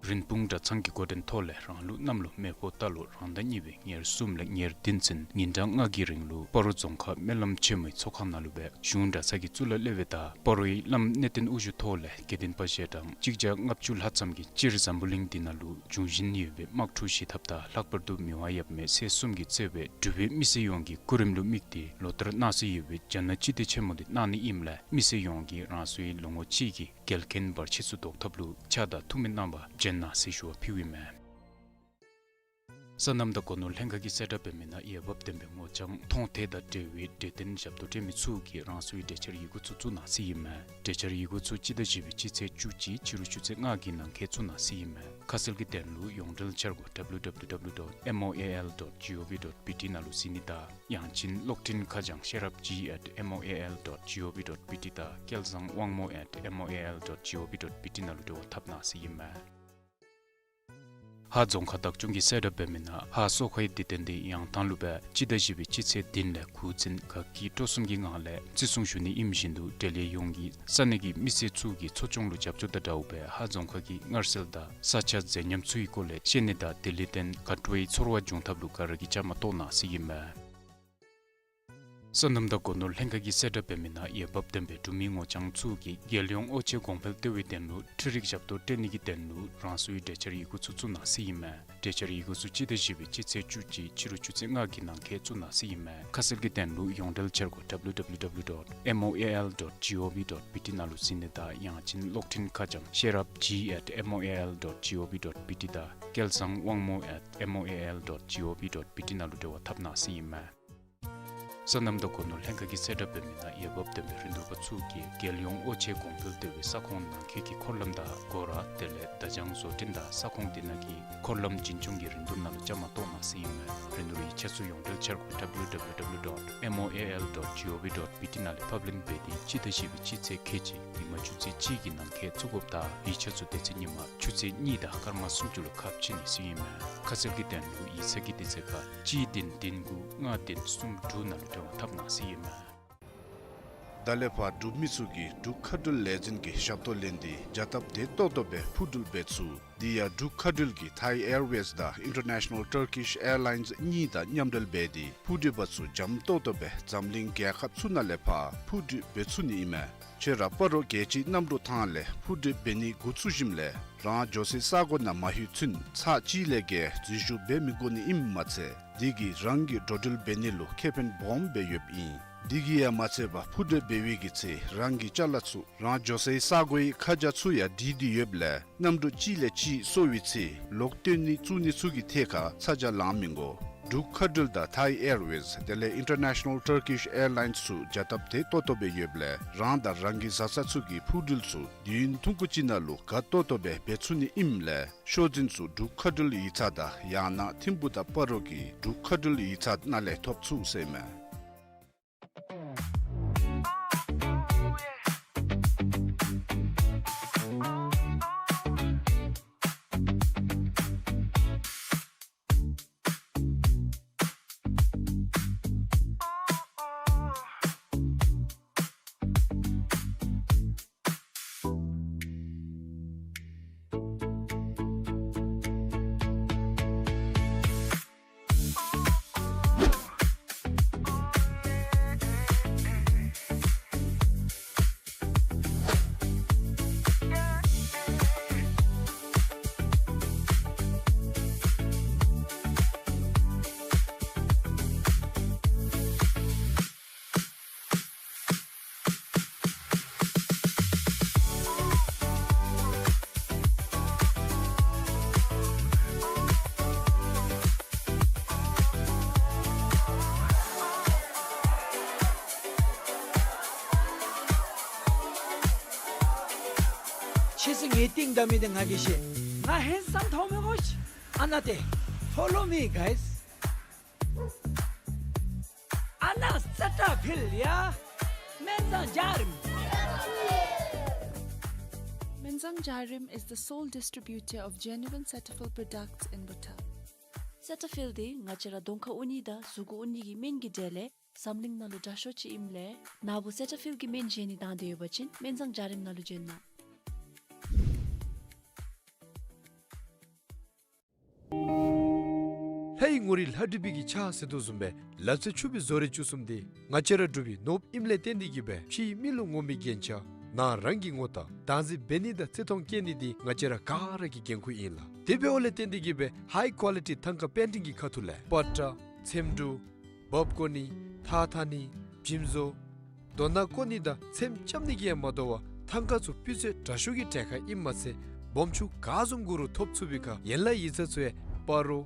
རིན་སྤུངས་གྲྭ་ཚང་གི་འགོ་འདྲེན་ཐོག་ལས་རང་ལུགས་གནམ་ལོ་མེ་ཕོ་རྟ་ལོ་རང་ཟླ་གཉིས་པའི་ཉེར་གསུམ་ལས་ཉེར་བདུན་ཚུན་ཉིན་གྲངས་ལྔ་གི་རིང་ལུ་སྤ་རོ་རྫོང་ཁག་སྨོན་ལམ་ཆེན་མོའི་ཚོགས་ཁང་ནང་ལུ་སྦེ་གཞུང་གྲྭ་ཚང་གི་གཙུག་ལག་སློབ་དཔོན་དང་སྤ་རོའི་བླམ་གནས་བརྟན་དབུ་བཞུགས་ཐོག་ལས་དགེ་འདུན་པ་ཞལ་གྲངས་གཅིག་བརྒྱ་ལྔ་བཅུ་ལྷག་ཙམ་གྱིས་སྤྱིར་འཛམ་བུ་གླིང་འདི་ནང་ལུ་འབྱུང་བཞིན་ཡོད་པའི་དམག་འཁྲུག་ཞི་ཐབས་དང་ལྷག་པར་དུ་མི་དབང་ཡབ་མེས་ཚེ་གསུམ་གྱིས་གཙོས་པའི་འབྲུག་པའི་མི་སེར་ཡོངས་ཀྱི་སྐུ་རིམ་ལུ་དམིགས་ཏེ་ལོ་ལྟར་གནང་སྲོལ་ཡོད་པའི་རྒྱ་ནག་སྤྱི་མདོས་ཆེན་མོ་འདི་གནང་ནི་ཨིནམ་ལས་མི་སེར་ཡོངས་ཀྱིས་རང་སོའི་ལོ་ངོ་གཅིག་གི་འགལ་རྐྱེན་བར་ཆད་ཚུ་བཟློག་ཐབས་ལུ་ཕྱག་དང་ཐུགས་སྨོན་གནང་བར་བྱོན་གནང་ཟེར་ཞུ་བ་ཕུལཝ་ཨིན་མས། སོ་ནམ་དང་སྒོ་ནོར་ལྷན་ཁག་གིས་གསལ་བསྒྲགས་འབད་མི་ནང་འོས་འབབ་ལྡན་པའི་ངོ་རྐྱང་མཐོང་ཐོས་དང་འབྲེལ་བའི་འབྲེལ་ལྡན་ཞབས་ཏོག་སྤྲོད་མི་ཚུ་གིས་རང་སོའི་གྲོས་འཆར་ཡི་གུ་ཚུ་བཙུགས་གནང་ཟེར་ཨིན་མས། གྲོས་འཆར་ཡི་གུ་ཚུ་སྤྱི་ཟླ་བཞི་པའི་སྤྱི་ཚེས་བཅུ་གཅིག་ཕྱི་རུ་ཆུ་ཚོད་ལྔ་གི་ནང་འཁོད་བཙུགས་གནང་ཟེར་ཨིན་མས། ཁ་གསལ་གྱི་དོན་ལུ་ཡོངས་འབྲེལ་འཆར་སྒོ་W W W dot M O A L dot G O V dot B T ནང་ལུ་གཟིགས་ནི་དང་ཡང་ཅིན་གློག་འཕྲིན་ཁ་བྱང་ཤེས་རབ་G at M O A L dot G O V dot B T དང་སྐལ་བཟང་དབང་མོ་at M O A L dot G O V dot B T ནང་ལུ་འབྲེལ་བ་འཐབ་གནང་ཟེར་ཨིན་མས། ཧཱ་རྫོང་ཁག་བདག་སྐྱོང་གིས་གསལ་བསྒྲགས་འབད་མི་ནང་ཧཱ་སོ་ཁའི་དུས་སྟོན་འདི་ཡང་ཐང་ལུ་སྦེ་སྤྱི་ཟླ་བཞི་པའི་སྤྱི་ཚེས་བདུན་ལས་དགུ་ཚུན་དགའ་སྐྱིད་སྤྲོ་གསུམ་གྱི་ངང་ལས་བརྩི་སྲུང་ཞུ་ནི་ཨིནམ་བཞིན་དུ་འབྲེལ་ཡོད་ཡོངས་ཀྱིས་ས་གནས་ཀྱི་མི་སེར་ཚུ་གིས་འཚོ་སྐྱོང་ལུ་རྒྱབ་སྐྱོར་དང་འདྲཝ་སྦེ་ཧཱ་རྫོང་ཁག་གི་མངར་ཟས་དང་ས་ཆ་མཛེས་ཉམས་ཚུ་གི་སྐོར་ལས་ཤེས་ནི་དང་དེ་ལས་བརྟེན་དགའ་སྤྲོའི་ཚོར་བ་འབྱུང་ཐབས་ལུ་ག་ར་གིས་བཅའ་མར་གཏོགས་གནང་ཟེར་ཨིན་མས། སོ་ནམ་དང་སྒོ་ནོར་ལྷན་ཁག་གིས་གསལ་བསྒྲགས་འབད་མི་ནང་འོས་འབབ་ལྡན་པའི་འབྲུག་མི་ངོ་རྐྱང་ཚུ་གིས་རྒྱལ་ཡོངས་དབུ་ཆེ་གོང་འཕེལ་གཏོད་པའི་དོན་ལུ་འཕྲུལ་རིག་ཞབས་ཏོག་སྤྲོད་ནི་གི་དོན་ལུ་རང་སོའི་གྲོས་འཆར་ཡི་གུ་ཚུ་བཙུགས་གནང་ཟེར་ཨིན་མས། གྲོས་འཆར་ཡི་གུ་ཚུ་སྤྱི་ཟླ་བཞི་པའི་སྤྱི་ཚེས་བཅུ་གཅིག་ཕྱི་རུ་ཆུ་ཚོད་ལྔ་གི་ནང་འཁོད་བཙུགས་གནང་ཟེར་ཨིན་མས། ཁ་གསལ་གྱི་དོན་ལུ་ཡོངས་འབྲེལ་འཆར་སྒོ་W W W dot M O A L dot G O V dot B T ནང་ལུ་གཟིགས་ནི་དང་ཡང་ཅིན་གློག་འཕྲིན་ཁ་བྱང་ཤེས་རབ་G at M O A L dot G O V dot B T དང་སྐལ་བཟང་དབང་མོ་at M O A L dot G O V dot B T ནང་ལུ་འབྲེལ་བ་འཐབ་གནང་ཟེར་ཨིན་མས། སོ་ནམ་དང་སྒོ་ནོར་ལྷན་ཁག་གིས་གསལ་བསྒྲགས་འབད་མི་ནང་འོས་འབབ་ལྡན་པའི་རིན་བསྡུར་པ་ཚུ་གིས་རྒྱལ་ཡོངས་དབུ་ཆེ་གོང་འཕེལ་གཏོད་པའི་ས་ཁོངས་ནང་འཁོད་ཀྱི་འཁོར་ལམ་དང་སྒོ་ར་དེ་ལས་བརྡ་བྱང་བཟོ་སྐྲུན་དང་ས་ཁོངས་དེ་ནང་གི་འཁོར་ལམ་འཛིན་སྐྱོང་གི་རིན་བསྡུར་ནང་ལུ་བཅའ་མར་གཏོགས་གནང་ཟེར་ཨིན་མས། རིན་བསྡུར་ཡིག་ཆ་ཚུ་ཡོངས་འབྲེལ་འཆར་སྒོ་W W W dot M O A L dot G O V dot B T ནང་ལས་ཕབ་ལེན་འབད་དེ་སྤྱི་ཟླ་བཞི་པའི་སྤྱི་ཚེས་ཁལ་གཅིག་ཉིན་མ་ཆུ་ཚོད་གཅིག་གི་ནང་འཁོད་བཙུགས་དགོཔ་དང་ཡིག་ཆ་ཚུ་དེ་ཚེ་ཉིན་མ་ཆུ་ཚོད་གཉིས་དང་སྐར་མ་སུམ་ཅུ་ལུ་ཁ་ཕྱེ་ནི་ཟེར་ཨིན་མས། ཁ་གསལ་གྱི་དོན་ལུ་ཡིག་ཚང་གི་དུས་ཚོད་ཁར་གཅིག་བདུན་བདུན་དགུ་ལྔ་བདུན་གསུམ་དྲུག་ནང་ལུ་འབྲེལ་བ་འཐབ་གནང་ཟེར་ཨིན་མས། ད་ལས་ཕར་འབྲུག་མི་ཚུ་གིས་འབྲུག་མཁའ་འགྲུལ་ལས་འཛིན་གྱི་ཞབས་ཏོག་ལེན་ཏེ་བྱ་སྟབས་བདེ་ཏོག་ཏོ་སྦེ་འཕུར་འགྲུལ་འབད་ཚུགས། དེ་ཡང་འབྲུག་མཁའ་འགྲུལ་གྱིས་Thai Airways དང་International Turkish Airlines གཉིས་དང་མཉམ་འབྲེལ་འབད་དེ་འཕུར་འགྲུལ་པ་ཚུ་འཇམ་ཏོག་ཏོ་སྦེ་འཛམ་གླིང་རྒྱལ་ཁབ་ཚུ་ནང་ལས་ཕར་འཕུར་འགྲུལ་འབད་ཚུགས་ནི་ཨིན་མས། ཁྱོད་ར་སྤ་རོ་རྒྱལ་སྤྱིའི་གནམ་གྲུ་ཐང་ལས་འཕུར་འགྲུལ་འབད་ནི་འགོ་བཙུགས་ཞིནམ་ལས་རང་འགྱོ་སའི་ས་གོ་ནང་མ་ལྷོད་ཚུན་ཚར་གཅིག་ལས་བརྒལ་འཛུལ་ཞུགས་འབད་མི་དགོ་ནི་ཨིནམ་མ་ཚད་དེ་གིས་རང་གི་འགྲོ་འགྲུལ་འབད་ནི་ལུ་ཁེ་ཕན་སྦོམ་སྦེ་ཡོདཔ་ཨིན། དེ་གིས་ཡང་མ་ཚད་པར་འཕུར་འགྲུལ་འབད་བའི་གི་ཚེ་རང་གི་ཅ་ལ་ཚུ་རང་འགྱོ་སའི་ས་གོའི་ཁ་བྱང་ཚུ་ཡང་བྲིས་ཏེ་ཡོདཔ་ལས་གནམ་གྲུ་གཅིག་ལས་གཅིག་སོར་བའི་ཚེ་ལོག་སྟོན་ནི་བཙུགས་ནི་ཚུ་གི་ཐད་ཁར་ཚ་གྱང་ལང་མི་དགོ། འབྲུག་མཁའ་འགྲུལ་དང་Thai Airways དེ་ལས་International Turkish Airlines ཚུ་བྱ་སྟབས་བདེ་ཏོག་ཏོ་སྦེ་ཡོདཔ་ལས་རང་དང་རང་གི་བཟའ་ཚང་ཚུ་གི་འཕུར་འགྲུལ་ཚུ་དུས་ཡུན་ཐུང་ཀུ་ཅིག་ནང་ལུ་དགའ་ཏོག་ཏོ་སྦེ་འབད་ཚུགས་ནི་ཨིནམ་ལས་ཤོག་འཛིན་ཚུ་འབྲུག་མཁའ་འགྲུལ་ཡིག་ཚང་དང་ཡང་ན་ཐིམ་ཕུག་དང་སྤ་རོ་གི་འབྲུག་མཁའ་འགྲུལ་ཡིག་ཚང་ནང་ལས་ཐོབ་ཚུགས་ཟེར་ཨིན་མས། ཁྱེད་ཚུ་ངེའི་རྟིང་བདའ་མི་འདི་ང་གིས་ཤེས། ང་ཧེན་སམ་མཐོང་མི་དགོ་ཤིག། ཨ་ན་ཏེ། Follow me, guys. ཨ་ན་སེ་ཊ་ཕིལ་ཡ། སྨན་བཟང་འཇའ་རིམ། Menzang Jarim is the sole distributor of genuine Cetaphil products in Bhutan. སེ་ཊ་ཕིལ་འདི་ང་བཅས་ར་གདོང་ཁར་འོང་ནི་དང་གཟུགས་ཁར་འོང་ནི་གི་སྨན་གྱི་གྲས་ལས་འཛམ་གླིང་ནང་ལུ་དྲག་ཤོས་ཅིག་ཨིནམ་ལས་ནཱ་བུ་སེ་ཊ་ཕིལ་གྱི་སྨན་བཞེས་ནི་དང་འདོད་ཡོད་པ་ཅིན་སྨན་བཟང་འཇའ་རིམ་ནང་ལུ་བྱོན་གནང་། ངོ་རིས་ལྷ་བྲིས་པའི་གི་ཕྱག་ཟེར་དོ་བཟུམ་སྦེ་ལབ་ཚད་ཆུབ་པའི་བཟོ་རིག་བཅུ་གསུམ་འདི་ང་བཅས་ར་འབྲུག་པའི་ནོར་བུ་ཨིནམ་ལས་བརྟེན་ཏེ་གིས་སྦེ་ཕྱིའི་མི་ལུ་ངོམ་པའི་རྒྱན་ཆ་ནང་རང་གི་ངོ་རྟགས་བདག་འཛིན་འབད་ནི་དང་བརྩི་མཐོང་བསྐྱེད་ནི་འདི་ང་བཅས་ར་ག་ར་གི་འགན་ཁུར་ཨིན་ལགས། དེ་འབདཝ་ལས་བརྟེན་ཏེ་གིས་སྦེ་ཧའི་ཀོ་ལི་ཊི་ཐང་ཀ་པེན་ཊིང་གི་ཁ་ཐུག་ལས་པ་ཏྲ་ཚེམ་དྲུབ་འབག་བརྐོ་ནི་ཐགས་འཐག་ནི་འཇིམ་བཟོ་རྡོ་ནག་བརྐོ་ནི་དང་ཚེམ་རྐྱབ་ནི་གིས་ཡང་མ་དོ་བར་ཐང་ཀ་ཚུ་སྤུས་ཚད་དྲག་ཤོས་ཀྱི་གྲལ་ཁར་ཨིནམ་མ་ཚད་སྦོམ་ཆུང་ག་བཟུམ་དགོ་རུང་ཐོབ་ཚུགས་པའི་ཁར་ཡན་ལག་ཡིག་ཚང་ཚུ་ཡང་སྤ་རོ་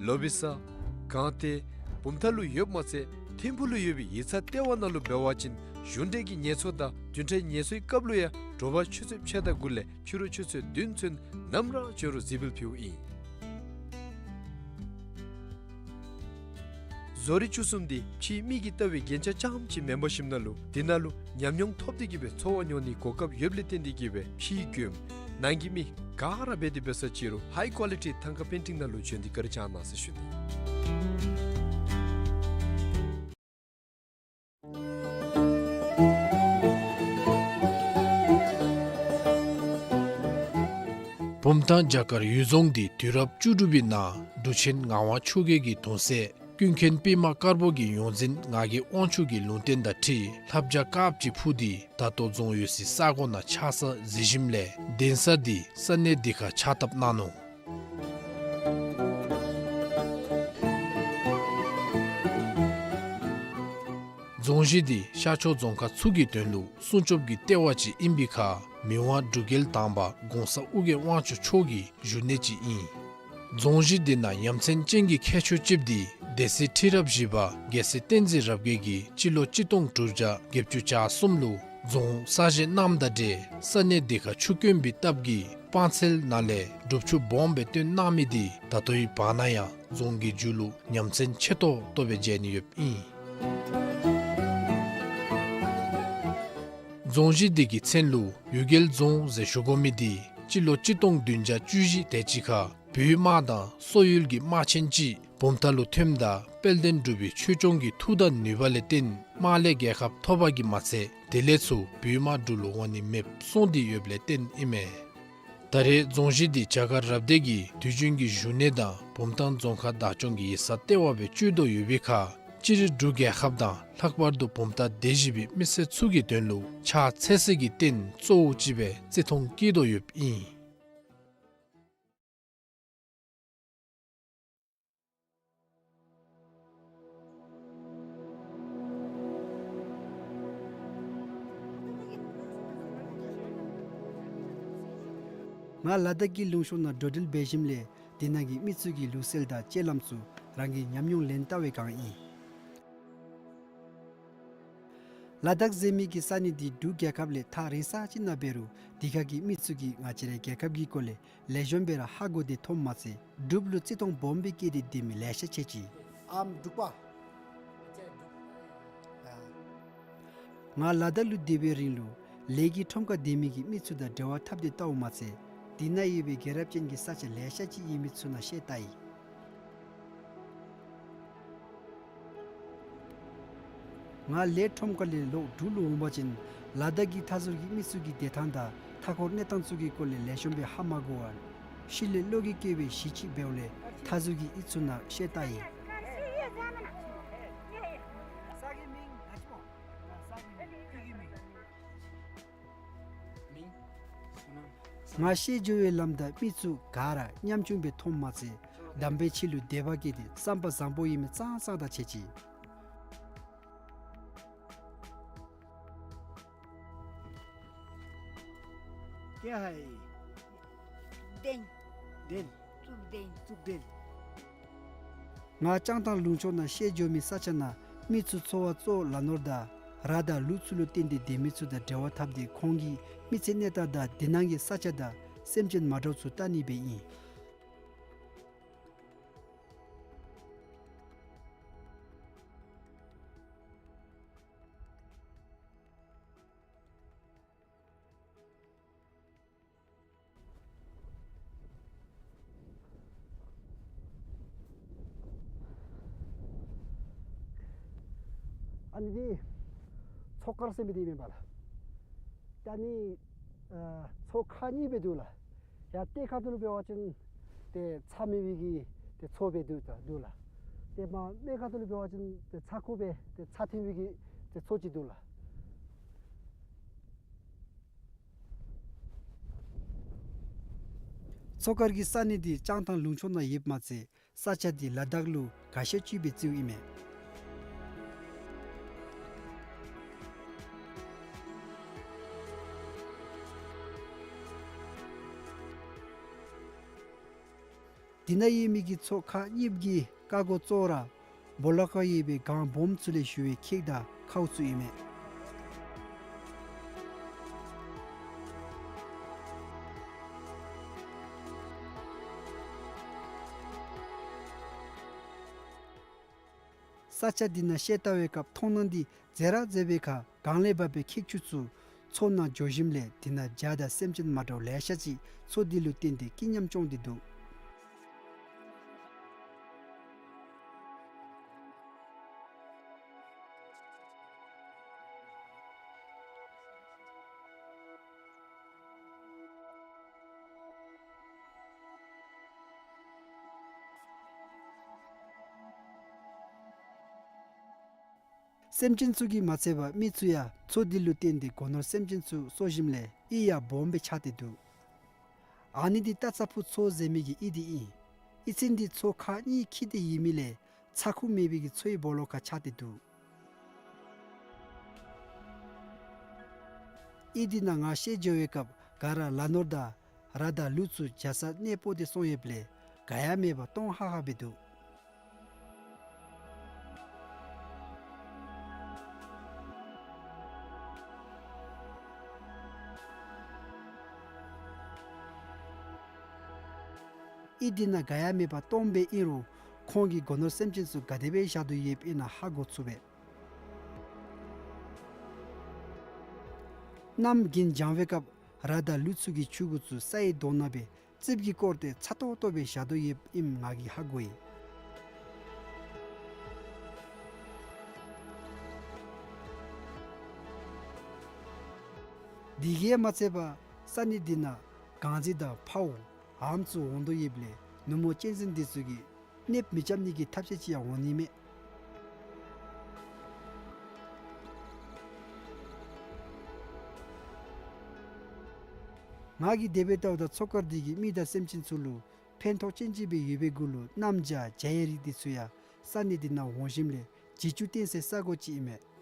ལོ་བི་ས་སྒང་སྟེང་བུམ་ཐང་ལུ་ཡོདཔ་མ་ཚད་ཐིམ་ཕུག་ལུ་ཡོད་པའི་ཡིག་ཚང་ལྟེ་བ་ནང་ལུ་འབད་བ་ཅིན་གཞུང་འབྲེལ་གྱི་ངལ་གསོ་དང་བདུན་ཕྲག་ངལ་གསོའི་སྐབས་ལུ་ཡང་དྲོ་པ་ཆུ་ཚོད་ཕྱེད་དང་དགུ་ལས་ཕྱི་རུ་ཆུ་ཚོད་བདུན་ཚུན་ནམ་ར་བྱོན་རུང་གཟིགས་འབུལ་ཕུལཝ་ཨིན། བཟོ་རིག་བཅུ་གསུམ་འདི་ཕྱིའི་མི་གིས་བལྟ་བའི་རྒྱན་ཆ་རྐྱངམ་ཅིག་མེན་པར་ཞིནམ་ལས་འདི་ནང་ལུ་ཉམས་མྱོང་ཐོབ་སྟེ་གིས་སྦེ་འཚོ་བ་མྱོང་ནིའི་གོ་སྐབས་ཡོདཔ་ལས་བརྟེན་ཏེ་གིས་སྦེ་ཕྱིའི་མགྱོནམ་ནང་གི་མི་ག་ར་འབད་དེ་འབད་ས་ཅིག་རུང་ཧའི་ཀོ་ལི་ཊི་ཐང་ཀ་པེན་ཊིང་ནང་ལུ་བྱོན་ཏེ་བཀའ་དྲིན་བསྐྱང་གནང་ཟེར་ཞུ་ནི། བུམ་ཐང་བྱ་དཀར་ཡུལ་རྫོང་འདི་དུས་རབས་བཅུ་དྲུག་པའི་ནང་འབྲུག་ཆེན་ངག་དབང་ཆོས་རྒྱལ་གྱི་གདུང་སྲས་ཀུན་མཁྱེན་པདྨ་དཀར་པོ་གི་ཡོངས་འཛིན་ངག་གི་དབང་ཕྱུག་གི་ལུང་བསྟན་དང་འཁྲིལ་ལྷ་བྱ་དཀརཔོ་ཅིག་འཕུར་ཏེ་ད་ལྟོ་རྫོང་ཡོད་སའི་ས་གོ་ནང་ཆགས་ས་གཟིགས་ཞིནམ་ལས་གདན་ས་འདི་ས་གནས་འདི་ཁར་ཕྱག་བཏབ་གནང་ནུག། རྫོང་གཞི་འདི་ཤར་ཕྱོགས་རྫོང་ཁག་ཚུ་གི་དོན་ལུ་སྲུང་སྐྱོབ་ཀྱི་ལྟེ་བ་ཅིག་ཨིན་པའི་ཁར་མི་དབང་འབྲུག་རྒྱལ་དང་པ་གོང་ས་ཨོ་རྒྱན་དབང་ཕྱུག་མཆོག་གི་བཞུགས་གནས་ཅིག་ཨིན། རྫོང་གཞི་འདི་ནང་ཡ་མཚན་ཅན་གྱི་ཁྱད་ཆོས་ཅིག་འདི་སྡེ་སྲིད་ཁྲི་རབས་བཞི་པ་རྒྱལ་སྲས་བསྟན་འཛིན་རབ་རྒྱས་ཀྱིས་སྤྱི་ལོ་གཅིག་སྟོང་དྲུག་བརྒྱ་བརྒྱད་ཅུ་གྱ་གསུམ་ལུ་རྫོང་གསར་བཞེངས་གནངམ་དང་འབྲེལ་ས་གནས་འདི་ཁར་ཆུ་དཀོན་པའི་སྟབས་ཀྱིས་སྤང་ཚལ་ནང་ལས་སྒྲུབ་ཆུ་སྦོམ་སྦེ་བཏོན་གནང་མི་འདི་ད་ལྟོའི་བར་ན་ཡང་རྫོང་གི་མཇུག་ལུ་ཡ་མཚན་ཆེ་ཏོག་ཏོ་སྦེ་མཇལ་ནི་ཡོདཔ་ཨིན། རྫོང་གཞི་འདི་གི་མཚན་ལུ་གཡུལ་རྒྱལ་རྫོང་ཟེར་ཞུ་དགོ་མི་འདི་སྤྱི་ལོ་གཅིག་སྟོང་བདུན་བརྒྱ་བཅུ་བཞི་དེ་ཅིག་ཁར་བོད་དམག་དང་སོག་ཡུལ་གྱི་དམག་ཆེན་ཅིག་བུམ་ཐང་ལུ་ཐོནམ་ད་དཔལ་ལྡན་འབྲུག་པའི་ཆོས་སྐྱོང་གི་མཐུ་དང་ནུས་པ་ལས་བརྟེན་དམག་ལས་རྒྱལ་ཁ་ཐོབ་པ་གིས་མ་ཚད་དེ་ལས་ཚུར་བོད་དམག་འབྲུག་ལུ་འོང་ནི་མེདཔ་སོང་སྟེ་ཡོདཔ་ལས་བརྟེན་ཨིན་མས། ད་རེས་རྫོང་གཞི་འདི་བྱ་དཀར་རབ་སྡེ་གི་དུས་རྒྱུན་གྱི་བཞུགས་གནས་དང་བུམ་ཐང་རྫོང་ཁག་བདག་སྐྱོང་གི་ཡིག་ཚང་ལྟེ་བ་སྦེ་སྤྱོད་དོ་ཡོད་པའི་ཁར་སྤྱིར་འབྲུག་རྒྱལ་ཁབ་དང་ལྷག་པར་དུ་བུམ་ཐང་སྡེ་བཞི་པའི་མི་སེར་ཚུ་གི་དོན་ལུ་ཕྱག་འཚལ་སའི་རྟེན་གཙོ་བོ་ཅིག་སྦེ་བརྩི་མཐོང་བསྐྱེད་དོ་ཡོདཔ་ཨིན། ང་ལ་དྭགས་ཀྱི་ལུང་ཕྱོགས་ནང་འགྲོ་འགྲུལ་འབད་ཞིནམ་ལས་དེ་ནང་གི་མི་ཚུ་གི་ལུགས་སྲོལ་དང་སྤྱོད་ལམ་ཚུ་རང་གི་ཉམས་མྱོང་ལེན་བལྟ་བའི་བསྒང་ཨིན། ལ་དྭགས་ཟེར་མི་གི་ས་གནས་འདི་འབྲུག་རྒྱལ་ཁབ་ལས་ཐག་རིང་ས་ཅིག་ནང་འབད་རུང་དེ་ཁ་གི་མི་ཚུ་གིས་ང་བཅས་རའི་རྒྱལ་ཁབ་ཀྱི་སྐོར་ལས་ལེགས་ཤོམ་སྦེ་ར་ཧ་གོ་སྟེ་མཐོངམ་མ་ཚད་འབྲུགཔ་ལུ་བརྩི་མཐོང་སྦོམ་སྦེ་བསྐྱེད་དེ་སྡོད་མི་ལེ་ཤ་ཅིག་ཨམ་འབྲུག་པ། ང་ལ་དྭགས་ལུ་སྡོད་པའི་རིང་ལུ་ལས་ཀྱི་ཁྲོམ་ཁར་སྡོད་མི་གི་མི་ཚུ་དང་འབྲེལ་བ་འཐབ་སྟེ་བལྟཝ་མ་ཚད་དེ་ནང་ཡོད་པའི་རྒྱལ་རབས་ཅན་གྱི་ས་ཆ་ལེ་ཤ་ཅིག་ཡོད་མི་ཚུ་ནང་བཤལ་བལྟ་ཡི། ང་ལས་ཁྲོམ་ཁ་ལས་ལོག་འབྲུག་ལུ་འོང་པ་ཅིན་ལ་དྭགས་ཀྱི་མཐའ་ཟུར་གྱི་མི་ཚུ་གི་བདེ་ཐང་དང་མཐའ་འཁོར་གནས་སྟངས་ཚུ་གི་སྐོར་ལས་ལེགས་ཤོམ་སྦེ་ཧ་མ་གོ་བར་ཤུལ་ལས་བློ་འགྱོད་བསྐྱེད་པའི་གཞི་ཅིག་འབདཝ་ལས་མཐའ་ཟུར་གྱི་ཡུལ་ཚུ་ནང་བཤལ་བལྟ་ཡི། ང་བཤལ་འགྱོ་བའི་ལམ་བདའ་མི་ཚུ་ག་ར་ཉམ་ཆུང་སྦེ་མཐོངམ་མ་ཚད་དམ་པའི་ཆོས་ལུ་དད་པ་བསྐྱེད་དེ་བསམ་པ་བཟང་པོ་ཡོད་མི་ཙང་ཙང་དང་ཕྱད་ཅི། ཀྱེ་ཧའི། གདན། གདན། གཙུག་གདན། གཙུག་གདན། ང་ལྕང་ཐང་ལུང་ཕྱོགས་ནང་བཤལ་འགྱོ་མི་ས་ཆ་ནང་མི་ཚུ་འཚོ་བ་གཙོ་བོ་ལ་ནོར་དང་ར་དང་ལུག་ཚུ་ལུ་བརྟེན་ཏེ་སྡོད་མི་ཚུ་དང་འབྲེལ་བ་འཐབ་སྟེ་ཁོང་གི་མི་ཚེ་གནས་སྟངས་དང་དེ་ནང་གི་ས་ཆ་དང་སེམས་ཅན་མ་འདྲཝ་ཚུ་བལྟ་ནི་སྦེ་ཨིན། ཨ་ནི་འདི་མཚོ་དཀར་ཟེར་མི་འདི་ཨིན་པས་ལགས། ད་ནི་ཨ་མཚོ་ཁག་གཉིས་སྦེ་འདུག་ལགས། ཡར་གཏེར་ཁ་ཐུག་ལུ་འབད་བ་ཅིན་ཏེ་ཚ་མེད་པའི་གི་ཏེ་མཚོ་སྦེ་འདུག་ད་འདུག་ལགས། ཏེ་མར་སྨད་ཁ་ཐུག་ལུ་འབད་བ་ཅིན་ཏེ་ཚ་ཁུ་སྦེ་ཏེ་ཚ་ཐོན་པའི་གི་ཏེ་མཚོ་ཅིག་འདུག་ལགས། མཚོ་དཀར་གྱི་ས་གནས་འདི་ལྕང་ཐང་ལུང་ཕྱོགས་ནང་ཡོདཔ་མ་ཚད་ས་ཆ་འདི་ལ་དྭགས་ལུ་དགའ་ཤོས་ཅིག་སྦེ་བརྩིཝ་ཨིན་མས། འདི་ནང་ཡོད་མི་གི་མཚོ་ཁག་གཉིས་ཀྱི་ཀ་སྒོ་གཙོ་བོ་ར་སྦོ་ལོགས་ཁར་ཡོད་པའི་གངས་སྦོམ་ཚུ་ལས་ཞུ་བའི་ཁེག་དང་ཁཝ་ཚུ་ཨིན་མས། ས་ཆ་འདི་ནང་ཤེལ་ལྟ་བའི་སྐབས་མཐོང་སྣང་འདི་མཛེས་ར་མཛེས་པའི་ཁར་གངས་ལས་འབབ་པའི་ཁེག་ཆུ་ཚུ་མཚོ་ནང་འགྱོ་ཞིནམ་ལས་འདི་ནང་བྱ་དང་སེམས་ཅན་མ་འདྲཝ་ལེ་ཤ་ཅིག་མཚོ་འདི་ལུ་བརྟེན་ཏེ་སྐྱིད་ཉམས་སྐྱོང་སྟེ་འདུག། སེམས་ཅན་ཚུ་གིས་མ་ཚད་པར་མི་ཚུ་ཡང་མཚོ་འདི་ལུ་བརྟེན་ཏེ་སྒོ་ནོར་སེམས་ཅན་ཚུ་གསོ་ཞིནམ་ལས་གཡུས་ཡང་སྦོམ་སྦེ་ཆགས་ཏེ་འདུག། ཨ་ནི་འདི་རྟ་ཚ་ཕུག་མཚོ་ཟེར་མི་གི་གཡུས་འདི་ཨིན། གཡུས་ཚན་འདི་མཚོ་ཁག་གཉིས་འཁྱིལ་ཏེ་ཡོད་མི་ལས་ཚ་ཁུ་མེད་པའི་གི་མཚོའི་སྦོ་ལོགས་ཁར་ཆགས་ཏེ་འདུག། གཡུས་འདི་ནང་ང་ཤེད་འགྱོ་བའི་སྐབས་ག་ར་ལ་ནོར་དང་ར་དང་ལུག་ཚུ་བྱ་ས་གནས་སྤོ་སྟེ་སོང་ཡོདཔ་ལས་ག་ཡང་མེད་པར་སྟོང་ཧ་ཧ་སྦེ་འདུག། གཡུས་འདི་ནང་ག་ཡང་མེད་པར་སྟོང་སྦེ་ཨིན་རུང་ཁོང་གི་སྒོ་ནོར་སེམས་ཅན་ཚུ་ག་དེ་སྦེ་བཞག་དོ་ཡོདཔ་ཨིན་ན་ཧ་གོ་ཚུགས་པས། གནམ་དགུན་འགྱང་བའི་སྐབས་ར་དང་ལུག་ཚུ་གི་ཆུང་ཀུ་ཚུ་སའི་རྡོ་ནང་སྦེ་རྩིགཔ་གིས་བསྐོར་ཏེ་ཚ་ཏོག་ཏོ་སྦེ་བཞག་དོ་ཡོདཔ་ཨིནམ་ང་གིས་ཧ་གོ་ཡི། དེ་གིས་མ་ཚད་པར་ས་གནས་འདི་ནང་གངས་རྫི་དང་འཕརཝ་ཨམ་ཚུ་འོང་དོ་ཡོདཔ་ལས་ནུབ་མོ་གཅན་གཟན་འདི་ཚུ་གིས་གནོདཔ་མི་རྐྱབ་ནི་གི་ཐབས་ཤེས་ཅིག་ཡང་འོང་ནི་མས། ང་གིས་དེ་སྦེ་བལྟཝ་ད་མཚོ་དཀར་འདི་གིས་མི་དང་སེམས་ཅན་ཚུ་ལུ་ཕན་ཐོགས་ཅན་ཅིག་སྦེ་ཡོད་པའི་གུ་ལུ་གནམ་བྱཱར་བྱ་ཡི་རིགས་འདི་ཚུ་ཡང་ས་གནས་འདི་ནང་འོང་ཞིནམ་ལས་བྱི་ཅུང་བསྟེན་སའི་ས་གོ་ཅིག་ཨིན་མས།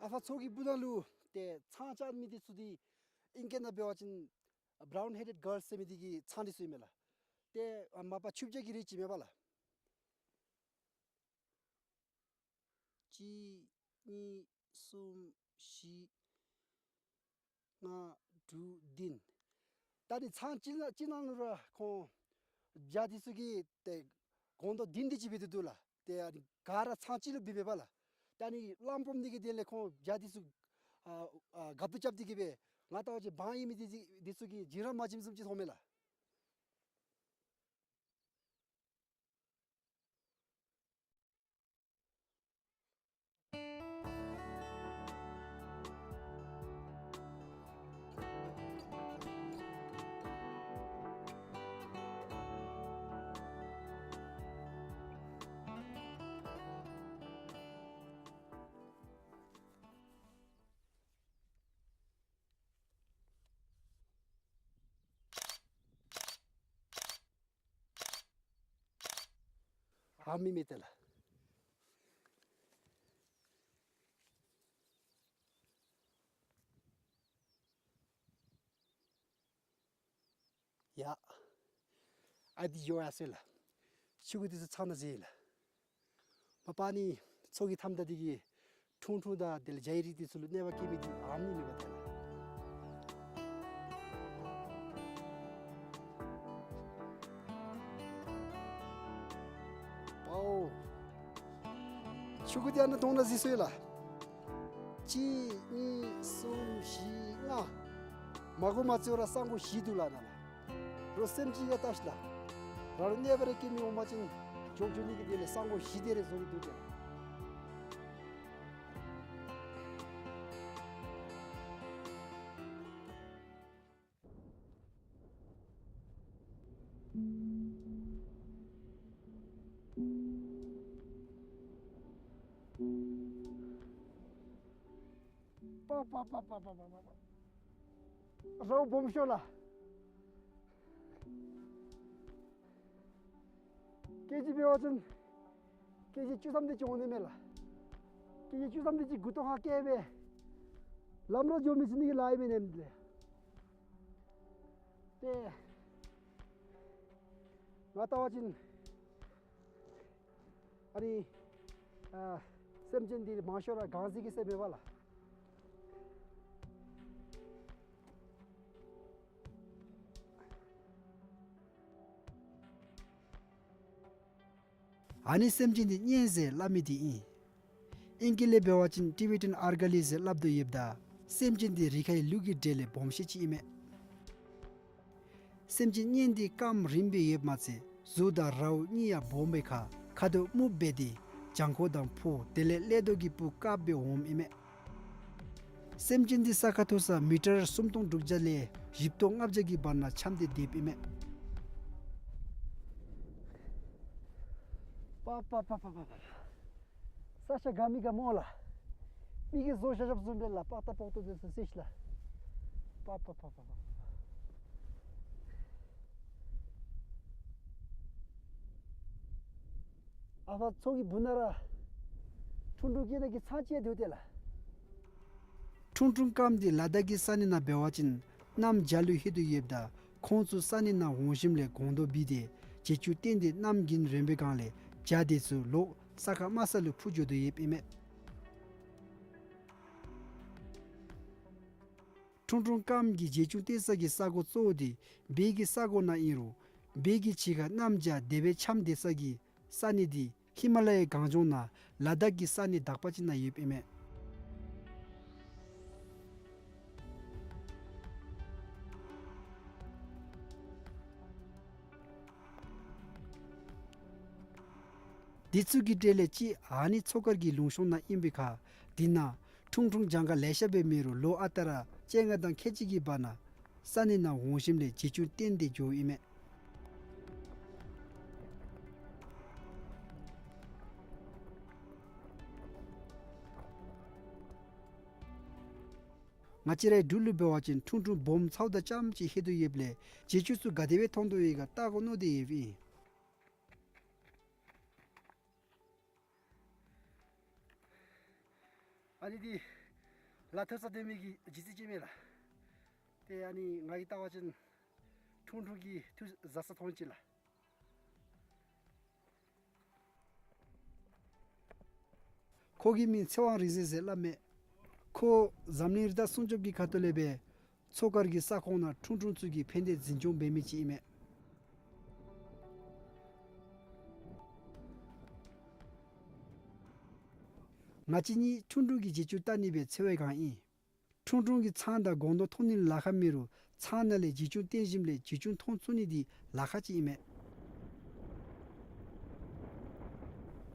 ཨ་ཕར་མཚོ་གི་སྦུག་ན་ལུ་ཏེ་ཚང་བཅའ་མི་འདི་ཚུ་འདི་ཨིང་སྐད་ནང་འབད་བ་ཅིན་brown headed girls ཟེར་མི་འདི་གི་ཚང་འདི་ཚུ་ཨིན་མས་ལགས། ཏེ་ཨ་མ་པ་ཆུ་བྱ་གི་རིགས་ཅིག་མས་པ་ལགས། གཅིག་གཉིས་གསུམ་བཞི་ལྔ་དྲུག་བདུན། ད་ནི་ཚང་གཅིག་ནང་གཅིག་ནང་ལུ་ར་ཁོང་བྱ་འདི་ཚུ་གི་ཏེ་སྒོང་རྡོག་བདུན་འདི་ཅིག་སྦེ་འདུག་ལགས། ཏེ་ཨ་ནི་ག་ར་ཚང་གཅིག་ལུ་སྦེ་མས་པ་ལགས། ད་ནི་གླང་སྦོམ་འདི་གི་དོན་ལས་ཁོང་བྱ་འདི་ཚུ་ཨ་ཨ་ག་བཏུབ་རྐྱབ་སྟེ་གི་སྦེ་ང་ལྟ་བ་ཅིན་འབངས་ཡོད་མི་འདི་འདི་ཚུ་གིས་བྱིན་ར་མ་བྱིནམ་བཟུམ་ཅིག་མཐོངམ་མས་ལགས། ཨ་མི་མེད་ཏེ་ལགས། ཡ། ཨ་འདི་ཡོད་ཡ་ཟེར་ལགས། ཆུང་ཀུ་འདི་ཚུ་ཚང་ནང་འཛུལ་ཡི་ལགས། མ་པ་ནི་མཚོ་གི་མཐའམ་ད་འདི་གི་ཁྲུང་ཁྲུང་དང་དེ་ལས་བྱ་ཡི་རིགས་འདི་ཚུ་ལུ་གནོད་པ་བཀལ་མི་འདི་ཨ་མི་མེད་པ་ཏེ་ལགས། པའོ། ཆུང་ཀུ་འདི་ཨ་ནཱ་དོང་ནང་འཛུལ་སོ་ཡི་ལགས། གཅིག་གཉིས་གསུམ་བཞི་ལྔ། མ་གོ་མ་ཚོར་ར་ས་སྒོ་བཞི་འདུག་ལགས་ནཱ་ལགས། རོགས་སེམས་ཅན་གྱིས་བལྟ་ཤིག་ལགས། རང་ལུ་གནོད་པ་རེ་བཀལ་མི་འོང་པ་ཅིན་འགྱོ་འགྱོ་ནི་གི་དོན་ལས་ས་སྒོ་བཞི་དེ་རེ་བཟོ་སྟེ་འདུག་ཟེར། པ་པ་པ་པ་པ། རའུ་སྦོམ་ཤོས་ལགས། ཀེ་ཇི་འབད་བ་ཅིན་ཀེ་ཇི་བཅུ་ཐམ་དེ་ཅིག་འོང་ནི་མས་ལགས། ཀེ་ཇི་བཅུ་ཐམ་དེ་ཅིག་མགུ་ཏོ་ཁར་བཀལ་སྦེ་ལམ་ར་འགྱོ་མི་ཚུགས་ནི་གི་ལཱ་ཨིན་མས་ནེམ་ལས། ཏེ་ང་བལྟ་བ་ཅིན་ཨ་ནི་ཨ་སེམས་ཅན་འདི་མང་ཤོས་ར་གངས་རྫི་གིས་བསད་མས་པ་ལགས། ཨ་ནི་སེམས་ཅན་འདི་གཉན་ཟེར་སླབ་མི་འདི་ཨིན། ཨིང་སྐད་ལས་འབད་བ་ཅིན་ཊི་བེ་ཊཱན་ཨར་ག་ལི་ཟེར་སླབ་དོ་ཡོདཔ་ད་སེམས་ཅན་འདི་རི་ཁའི་ལུག་གི་གྲས་ལས་སྦོམ་ཤོས་ཅིག་ཨིན་མས། སེམས་ཅན་གཉན་འདི་རྐངམ་རིངམ་སྦེ་ཡོདཔ་མ་ཚད་གཟུགས་དང་རའུ་གཉིས་ཡང་སྦོམ་སྦེ་ཁར་ཁ་དོག་སྨུགཔ་སྦེ་ཏེ་བྱང་ཁོག་དང་ཕོ་དེ་ལས་ཀླད་རྡོག་གི་སྤུ་དཀརཔོ་སྦེ་འོངམ་ཨིན་མས། སེམས་ཅན་འདི་ས་ཁ་མཐོ་ས་མི་ཊར་སུམ་སྟོང་དྲུག་བརྒྱ་ལས་བཞི་སྟོང་ལྔ་བརྒྱ་གི་བར་ན་འཁྱམས་ཏེ་སྡོདཔ་ཨིན་མས། པ་པ་པ་པ་པ་པ། ས་ཆ་དགའ་མི་དགའ་སྨོ་ལགས། མི་གིས་བཟོ་བཞག་བཞགཔ་བཟུམ་སྦེ་ལགས། པག་ཏ་པོག་ཏོ་འདི་ཚུ་གཟིགས་ཤིག་ལགས། པ་པ་པ་པ་པ། ཨ་ཕ་ཚུ་གི་སྦུག་ན་ར་ཁྲུང་ཁྲུང་སྐྱེ་ནི་གི་ཚང་ཅིག་ཡང་འདུག་སྟེ་ལགས། ཁྲུང་ཁྲུང་སྐམ་འདི་ལ་དྭགས་ཀྱི་ས་གནས་ནང་འབད་བ་ཅིན་གནམ་བྱཱར་ལུ་ལྷོད་དོ་ཡོདཔ་ད་ཁོང་ཚུ་ས་གནས་ནང་འོང་ཞིནམ་ལས་སྒོང་རྡོག་འབུད་དེ་བྱེ་ཆུ་བཏོན་ཏེ་གནམ་དགུན་རན་པའི་སྒང་ལས་བྱཱ་དེ་ཚུ་ལོག་ས་ཁ་དམའ་ས་ལུ་འཕུར་འགྱོ་དོ་ཡོདཔ་ཨིན་མས། ཁྲུང་ཁྲུང་སྐམ་གྱི་བྱེ་ཆུང་བཏོན་ས་གི་ས་གོ་གཙོ་བོ་འདི་བོད་ཀྱི་ས་གོ་ནང་ཨིན་རུང་བོད་ཀྱི་ཕྱི་ཁ་གནམ་བྱཱར་དེ་སྦེ་འཁྱམས་སྡོད་ས་གི་ས་གནས་འདི་ཧི་མ་ལ་ཡའི་གངས་ལྗོངས་ནང་ལ་དྭགས་ཀྱི་ས་གནས་དག་པ་ཅིག་ནང་ཡོདཔ་ཨིན་མས། འདི་ཚུ་གི་གྲས་ལས་གཅིག་ཨ་ནི་མཚོ་དཀར་གྱི་ལུང་གཤོང་ནང་ཨིན་པའི་ཁར་འདི་ནང་ཁྲུང་ཁྲུང་གྱངས་ཁ་ལེ་ཤ་སྦེ་མེད་རུང་ལོ་ཨ་རྟག་ར་བཅོ་ལྔ་དང་ཁལ་གཅིག་གི་བར་ན་ས་གནས་ནང་འོང་ཞིནམ་ལས་བྱེ་ཆུང་བཏོན་ཏེ་འགྱོཝ་ཨིན་མས། ང་བཅས་རའི་འབྲུག་ལུ་འབད་བ་ཅིན་ཁྲུང་ཁྲུང་སྦོམ་ཚཝ་དང་རྐྱངམ་ཅིག་ལྷོད་དོ་ཡོདཔ་ལས་བྱེ་ཆུང་ཚུ་ག་དེ་སྦེ་མཐོང་དོ་ཡོད་ག་བལྟ་དགོ་མནོ་སྟེ་ཡོདཔ་ཨིན། ཨ་ནི་འདི་ལ་མཐོ་ས་སྡོད་མི་གི་རྒྱུ་རྩི་ཅིག་མས་ལགས། ཏེ་ཨ་ནི་ང་གིས་བལྟ་བ་ཅིན་ཁྲུང་ཁྲུང་གི་ཐུགས་བཟའ་ས་མཐོང་ཅི་ལགས། ཁོ་གི་མིང་ཚེ་དབང་རིག་འཛིན་ཟེར་སླབ་མས། ཁོ་འཛམ་གླིང་རི་དྭགས་སྲུང་སྐྱོབ་ཀྱི་ཁ་ཐུག་ལས་སྦེ་མཚོ་དཀར་གྱི་ས་ཁོངས་ནང་ཁྲུང་ཁྲུང་ཚུ་གི་ཕན་བདེ་འཛིན་སྐྱོང་འབད་མི་ཅིག་ཨིན་མས། ང་བཅས་གཉིས་ཁྲུང་ཁྲུང་གི་བྱེ་ཆུང་བལྟ་ནི་སྦེ་ཚེ་བའི་སྒང་ཨིན། ཁྲུང་ཁྲུང་གི་ཚང་དང་སྒོང་རྡོག་མཐོང་ནི་ལཱ་ཁག་མེད་རུང་ཚང་ནང་ལས་བྱེ་ཆུང་བཏོན་ཞིནམ་ལས་བྱེ་ཆུང་མཐོང་ཚུགས་ནི་འདི་ལཱ་ཁག་ཅིག་ཨིན་མས།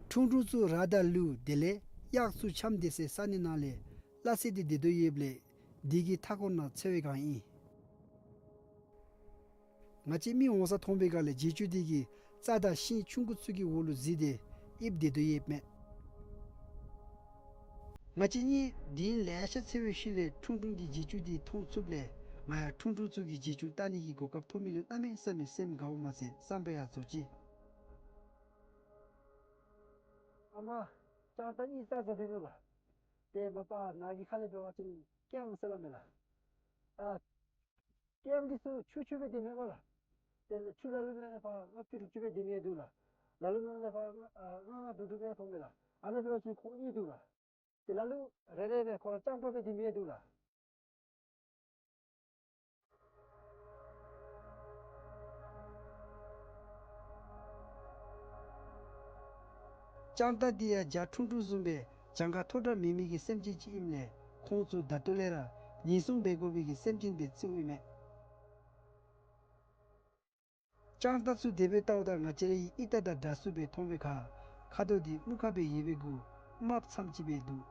ཁྲུང་ཁྲུང་ཚུ་ར་དང་ལུད་དེ་ལས་གཡག་ཚུ་འཁྱམས་སྡོད་སའི་ས་གནས་ནང་ལས་སླ་བསྲེ་སྟེ་སྡོད་དོ་ཡོདཔ་ལས་འདི་གི་མཐའ་འཁོར་ནང་ཚེ་བའི་སྒང་ཨིན། ང་བཅས་མི་འོང་ས་མཐོང་པའི་སྒང་ལས་བྱེ་ཆུང་འདི་གིས་རྩྭ་དང་ཤིང་ཆུང་ཀུ་ཚུ་གི་འོག་ལུ་འཛུལ་ཏེ་ཨིབ་སྡོད་དོ་ཡོདཔ་མས། ང་བཅས་གཉིས་དུས་ཡུན་ལེ་ཤ་འཚོལ་བའི་ཤུལ་ལས་ཁྲུང་ཁྲུང་གི་བྱེ་ཆུང་འདི་མཐོང་ཚུགསཔ་ལས་ང་ཡང་ཁྲུང་ཁྲུང་ཚུ་གི་བྱེ་ཆུང་བལྟ་ནི་གི་གོ་སྐབས་ཐོབ་མི་ལུ་གནམ་མེད་ས་མེད་སེམས་དགའཝ་མ་ཚད་བསམ་པ་ཡང་རྫོགས་ཅི། ཨ་མ་ལྕང་རྟ་གཉིས་རྩྭ་བཟའ་སྡོད་ནུག་ལགས། ཏེ་མ་པ་ནཱ་གི་ཁ་ལས་འབད་བ་ཅིན་རྐྱངམ་ཟེར་སླབ་མས་ལགས། ཨ་རྐྱངམ་འདི་ཚུ་ཆུང་ཆུང་སྦེ་སྡོད་མས་པ་ལགས། ཏེ་ཆུ་ལ་ལུ་ནང་ལས་ཕར་ལྔ་བཅུ་དྲུག་ཅུ་སྦེ་སྡོད་མི་ཡང་འདུག་ལགས། ལ་ལུ་ནང་ལས་ཕར་ལྔ་ལྔ་དྲུག་དྲུག་སྦེ་མཐོང་མས་ལགས། ཨ་ནཱ་འབད་བ་ཅིན་ཁོང་གཉིས་འདུག་ལགས། ཏེ་ལ་ལུ་རེ་རེ་སྦེ་ཁོ་ར་རྐྱང་པ་སྦེ་སྡོད་མི་ཡང་འདུག་ལགས། ལྕང་རྟ་འདི་ཡང་བྱ་ཁྲུང་ཁྲུང་བཟུམ་སྦེ་གྱངས་ཁ་མཐོ་དྲགས་མེད་མི་གི་སེམས་ཅན་ཅིག་ཨིནམ་ལས་ཁོང་ཚུ་ད་ལྟོ་ལས་ར་ཉེན་སྲུང་འབད་དགོ་པའི་གི་སེམས་ཅན་སྦེ་བརྩིཝ་ཨིན་མས། ལྕང་རྟ་ཚུ་དེ་སྦེ་བལྟཝ་ད་ང་བཅས་རའི་ཨིན་རྟ་དང་འདྲ་སུ་སྦེ་མཐོང་བའི་ཁར་ཁ་དོག་འདི་རྨུགས་ཁ་སྦེ་ཡོད་པའི་གུ་དམརཔོ་ཙམ་ཅིག་སྦེ་འདུག།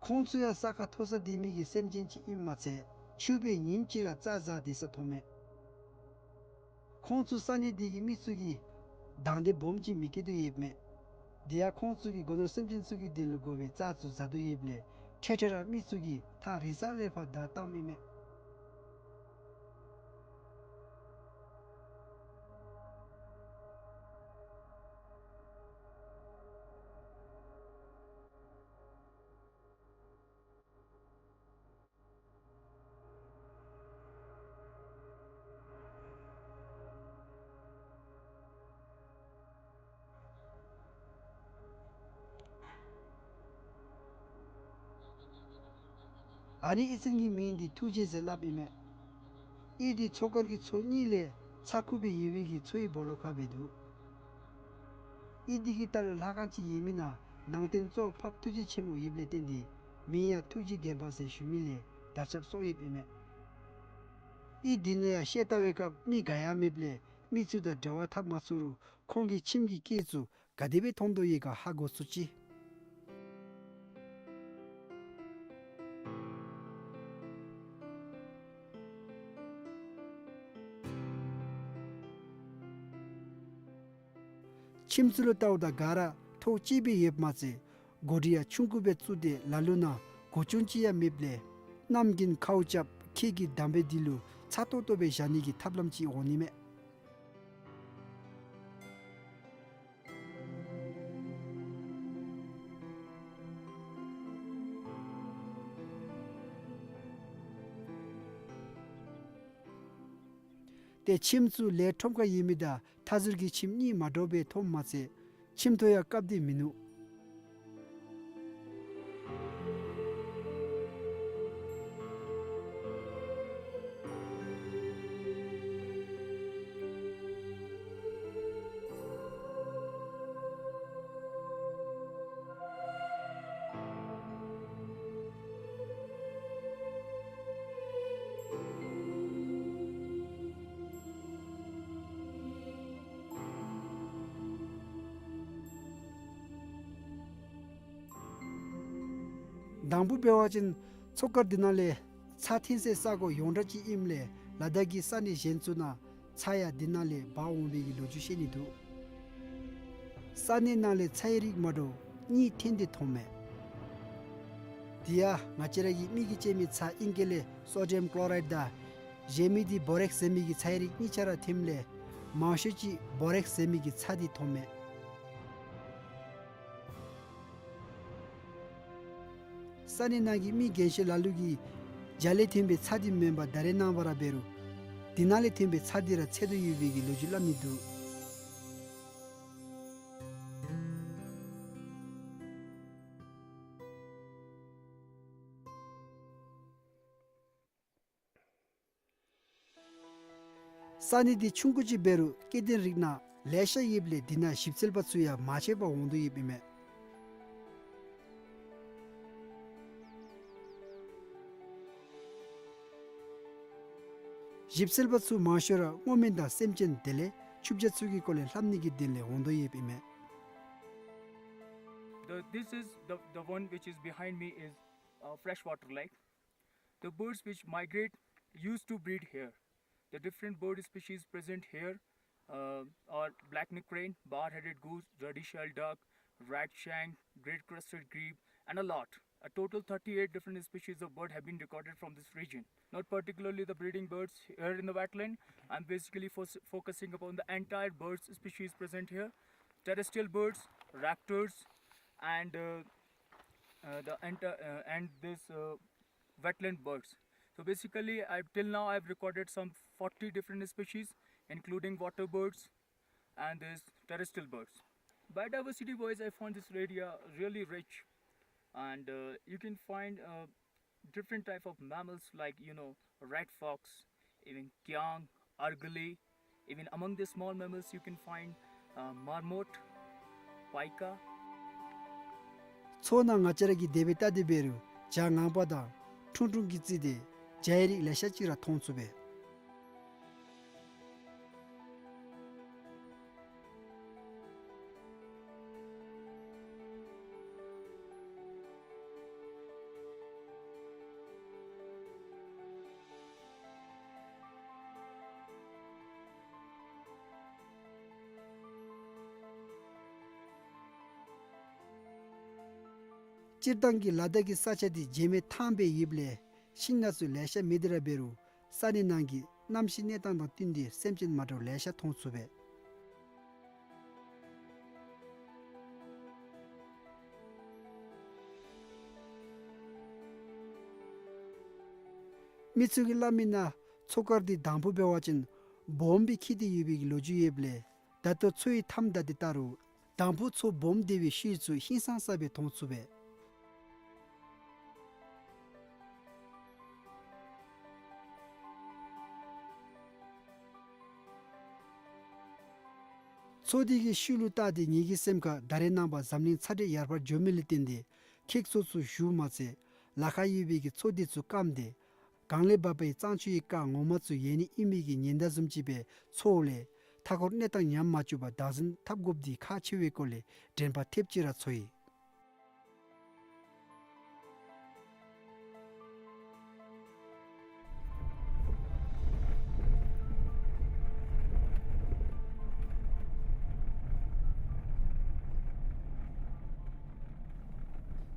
ཁོང་ཚུ་ཡང་ས་ཁ་མཐོ་ས་སྡོད་མི་གི་སེམས་ཅན་ཅིག་ཨིནམ་མ་ཚད་ཕྱུགཔོ་ཉིནམ་གཅིག་ར་རྩྭ་བཟའ་སྡོད་ས་མཐོང་མས། ཁོང་ཚུ་ས་གནས་འདི་གི་མི་ཚུ་གིས་དང་འདོད་སྦོམ་ཅིག་མི་བསྐྱེད་དོ་ཡོདཔ་མས། དེ་ཡང་ཁོང་ཚུ་གིས་སྒོ་ནོར་སེམས་ཅན་ཚུ་གི་དོན་ལུ་དགོ་པའི་རྩྭ་ཚུ་བཟའ་དོ་ཡོདཔ་ལས་ ཁྲེ་ཁྲེ་ར་མི་ཚུ་གིས་ཐག་རིང་ས་ལས་ཕར་བདའ་བཏངམ་ཨིན་མས། ཨ་ནི་གཡུས་ཚན་གྱི་མིང་འདི་ཐུགས་རྗེ་ཟེར་སླབ་ཨིན་མས། གཡུས་འདི་མཚོ་དཀར་གྱི་མཚོ་གཉིས་ལས་ཚ་ཁུ་སྦེ་ཡོད་པའི་གི་མཚོའི་སྦོ་ལོགས་ཁར་སྦེ་འདུག། གཡུས་འདི་གི་ལྟག་ལུ་ལྷ་ཁང་ཅིག་ཡོད་མི་ནང་ནང་རྟེན་གཙོ་བོ་འཕགས་པ་ཐུགས་རྗེ་ཆེན་པོ་ཡོདཔ་ལས་བརྟེན་ཏེ་མིང་ཡང་ཐུགས་རྗེ་དགོན་པ་ཟེར་ཞུ་མི་ལས་དར་ཁྱབ་སོང་ཡོདཔ་ཨིན་མས། གཡུས་འདི་ནང་ཡང་ཤེལ་ལྟ་བའི་སྐབས་མི་ག་ཡང་མེདཔ་ལས་མི་ཚུ་དང་འབྲེལ་བ་འཐབ་མ་ཚུགས་རུང་ཁོང་གི་ཁྱིམ་གྱི་སྐྱེས་ཚུ་ག་དེ་སྦེ་མཐོང་དོ་ཡོད་ག་ཧ་གོ་ཚུགས་ཅི། ཁྱིམ་ཚུ་ལུ་བལྟཝ་ད་ག་ར་ཐོག་གཅིག་སྦེ་ཡོདཔ་མ་ཚད་སྒོ་སྒྲིག་ཡང་ཆུང་ཀུ་སྦེ་བཙུགས་ཏེ་ལ་ལུ་ནང་སྒོ་ཅུང་ཅིག་ཡང་མེདཔ་ལས་གནམ་དགུན་ཁཝ་རྐྱབ་ཁྱེགས་ཀྱི་འདམ་སྦེ་འདི་ལུ་ཚ་ཏོག་ཏོ་སྦེ་བཞག་ནི་གི་ཐབས་ལམ་ཅིག་འོང་ནི་མས། ཏེ་ཁྱིམ་ཚུ་ལས་ཁྲོམ་ཁར་ཡོད་མི་དང་མཐའ་ཟུར་གྱི་ཁྱིམ་གཉིས་མ་འདྲཝ་སྦེ་མཐོངམ་མ་ཚད་ཁྱིམ་ཐོག་ཡང་བཀབ་སྟེ་མིན་ནུག། དང་པོ་འབད་བ་ཅིན་མཚོ་དཀར་འདི་ནང་ལས་ཚྭ་འཐེན་སའི་ས་གོ་ཡོངས་གྲགས་ཅིག་ཨིནམ་ལས་ལ་དྭགས་ཀྱི་ས་གནས་གཞན་ཚུ་ནང་ཚྭ་ཡང་འདི་ནང་ལས་འབག་འོང་བའི་གི་ལོ་རྒྱུས་བཤད་ནི་འདུག། ས་གནས་ནང་ལས་ཚྭའི་རིགས་མ་འདྲཝ་གཉིས་འཐེན་ཏེ་ཐོནམ་མས། དེ་ཡང་ང་བཅས་ར་གི་མི་གིས་སྤྱོད་མི་ཚྭ་ཨིང་སྐད་ལས་སོ་ཌི་ཡམ་ཀློ་རའིཌ་དང་གཞན་མི་འདི་བོ་རེགསི་ཟེར་མི་གི་ཚྭའི་རིགས་གཉིས་ཆ་ར་འཐེནམ་ལས་མང་ཤོས་ཅིག་བོ་རེགསི་ཟེར་མི་གི་ཚྭ་འདི་ཐོནམ་མས། ས་གནས་ནང་གི་མི་རྒན་ཤོས་ལ་ལུ་གིས་རྒྱ་ལས་ཐོན་པའི་ཚྭ་འདི་མེན་པར་ད་རེས་ནངས་པ་ར་འབད་རུང་འདི་ནང་ལས་ཐོན་པའི་ཚྭ་འདི་ར་འཚོལ་དོ་ཡོད་པའི་གི་ལོ་རྒྱུས་སླབ་ནི་འདུག། ས་གནས་འདི་ཆུང་ཀུ་ཅིག་འབད་རུང་སྐྱེ་ལྡན་རིགས་སྣ་ལེ་ཤ་ཡོདཔ་ལས་འདི་ནང་ཞིབ་འཚོལ་པ་ཚུ་ཡང་མ་ཆད་པར་འོང་དོ་ཡོདཔ་ཨིན་མས། ཞིབ་འཚོལ་པ་ཚུ་མང་ཤོས་ར་སྔོ་སྨན་དང་སེམས་ཅན་དེ་ལས་ཆུ་བྱ་ཚུ་གི་སྐོར་ལས་ལྷབ་ནི་གི་དོན་ལས་འོང་དོ་ཡོདཔ་ཨིན་མས། The, this is the, the one which is behind me is a freshwater lake. The birds which migrate used to breed here. The different bird species present here, uh, are black-necked crane, bar-headed goose, ruddy-shelled duck, red shank, great crested grebe, and a lot. A total thirty-eight different species of bird have been recorded from this region. Not particularly the breeding birds here in the wetland. I'm basically fo-, focusing upon the entire birds species present here. Terrestrial birds, raptors, and, uh, uh, the enter-, uh, and this, uh, wetland birds. So basically, I, till now I've recorded some forty different species, including water birds and these terrestrial birds. Biodiversity wise, I found this area really rich, and, uh, you can find, uh, different type of mammals like, you know, red fox, even kiang, argali, even among the small mammals, you can find, uh, marmot, pika. མཚོ་ནང་ང་བཅས་ར་གིས་དེ་སྦེ་བལྟ་སྟེ་འབད་རུང་བྱ་ངང་པ་དང་ཁྲུང་ཁྲུང་གིས་བརྩིས་ཏེ་བྱའི་རིགས་ལེ་ཤ་ཅིག་ར་མཐོང་ཚུགས་པས། སྤྱིར་བཏང་གི་ལ་དྭགས་ཀྱི་ས་ཆ་འདི་བརྗེ་མེད་ཐང་སྦེ་ཡོདཔ་ལས་ཤིང་ནགས་ཚུ་ལེ་ཤ་མེད་དེ་ར་འབད་རུང་ས་གནས་ནང་གི་གནམ་གཤིས་གནས་སྟངས་དང་བསྟུན་ཏེ་སེམས་ཅན་མ་འདྲཝ་ལེ་ཤ་མཐོང་ཚུགས་པས། མི་ཚུ་གིས་སླབ་མི་ནང་མཚོ་དཀར་འདི་དང་ཕུ་འབད་བ་ཅིན་སྦོམ་སྦེ་འཁྱིལ་ཏེ་ཡོད་པའི་ལོ་རྒྱུས་ཡོདཔ་ལས་ད་ལྟོ་མཚོའི་མཐའམ་བདའ་སྟེ་བལྟ་རུང་དང་ཕུ་མཚོ་སྦོམ་སྡེ་བའི་ཤུལ་ཚུ་ཧིང་སངས་ས་སྦེ་མཐོང་ཚུགས་པས། མཚོ་འདི་གི་ཤུལ་ལུ་བལྟ་སྟེ་ངེ་གི་སེམས་ཁར་ད་རེས་ནངས་པ་འཛམ་གླིང་ཚ་དྲོད་ཡར་འཕར་འགྱོ་མི་ལས་བརྟེན་ཏེ་ཁྱེགས་ཚོགས་ཚུ་ཞུ་མ་ཚད་ལ་ཁ་ཡོད་པའི་གི་མཚོ་འདི་ཚུ་སྐམ་སྟེ་གངས་ལས་འབབ་པའི་གཙང་ཆུའི་རྐ་ངོ་མ་ཚུ་ཡལ་ནི་ཨིན་མི་གི་ཉེན་བརྡ་བཟུམ་ཅིག་སྦེ་ཚོརཝ་ལས་མཐའ་འཁོར་གནས་སྟངས་ཉམས་མ་བཅུག་པར་བདག་འཛིན་འཐབ་དགོཔ་འདི་ཁག་ཆེ་བའི་སྐོར་ལས་དྲན་པ་ཐེབས་ཅིག་ར་ཚོར་ཡི།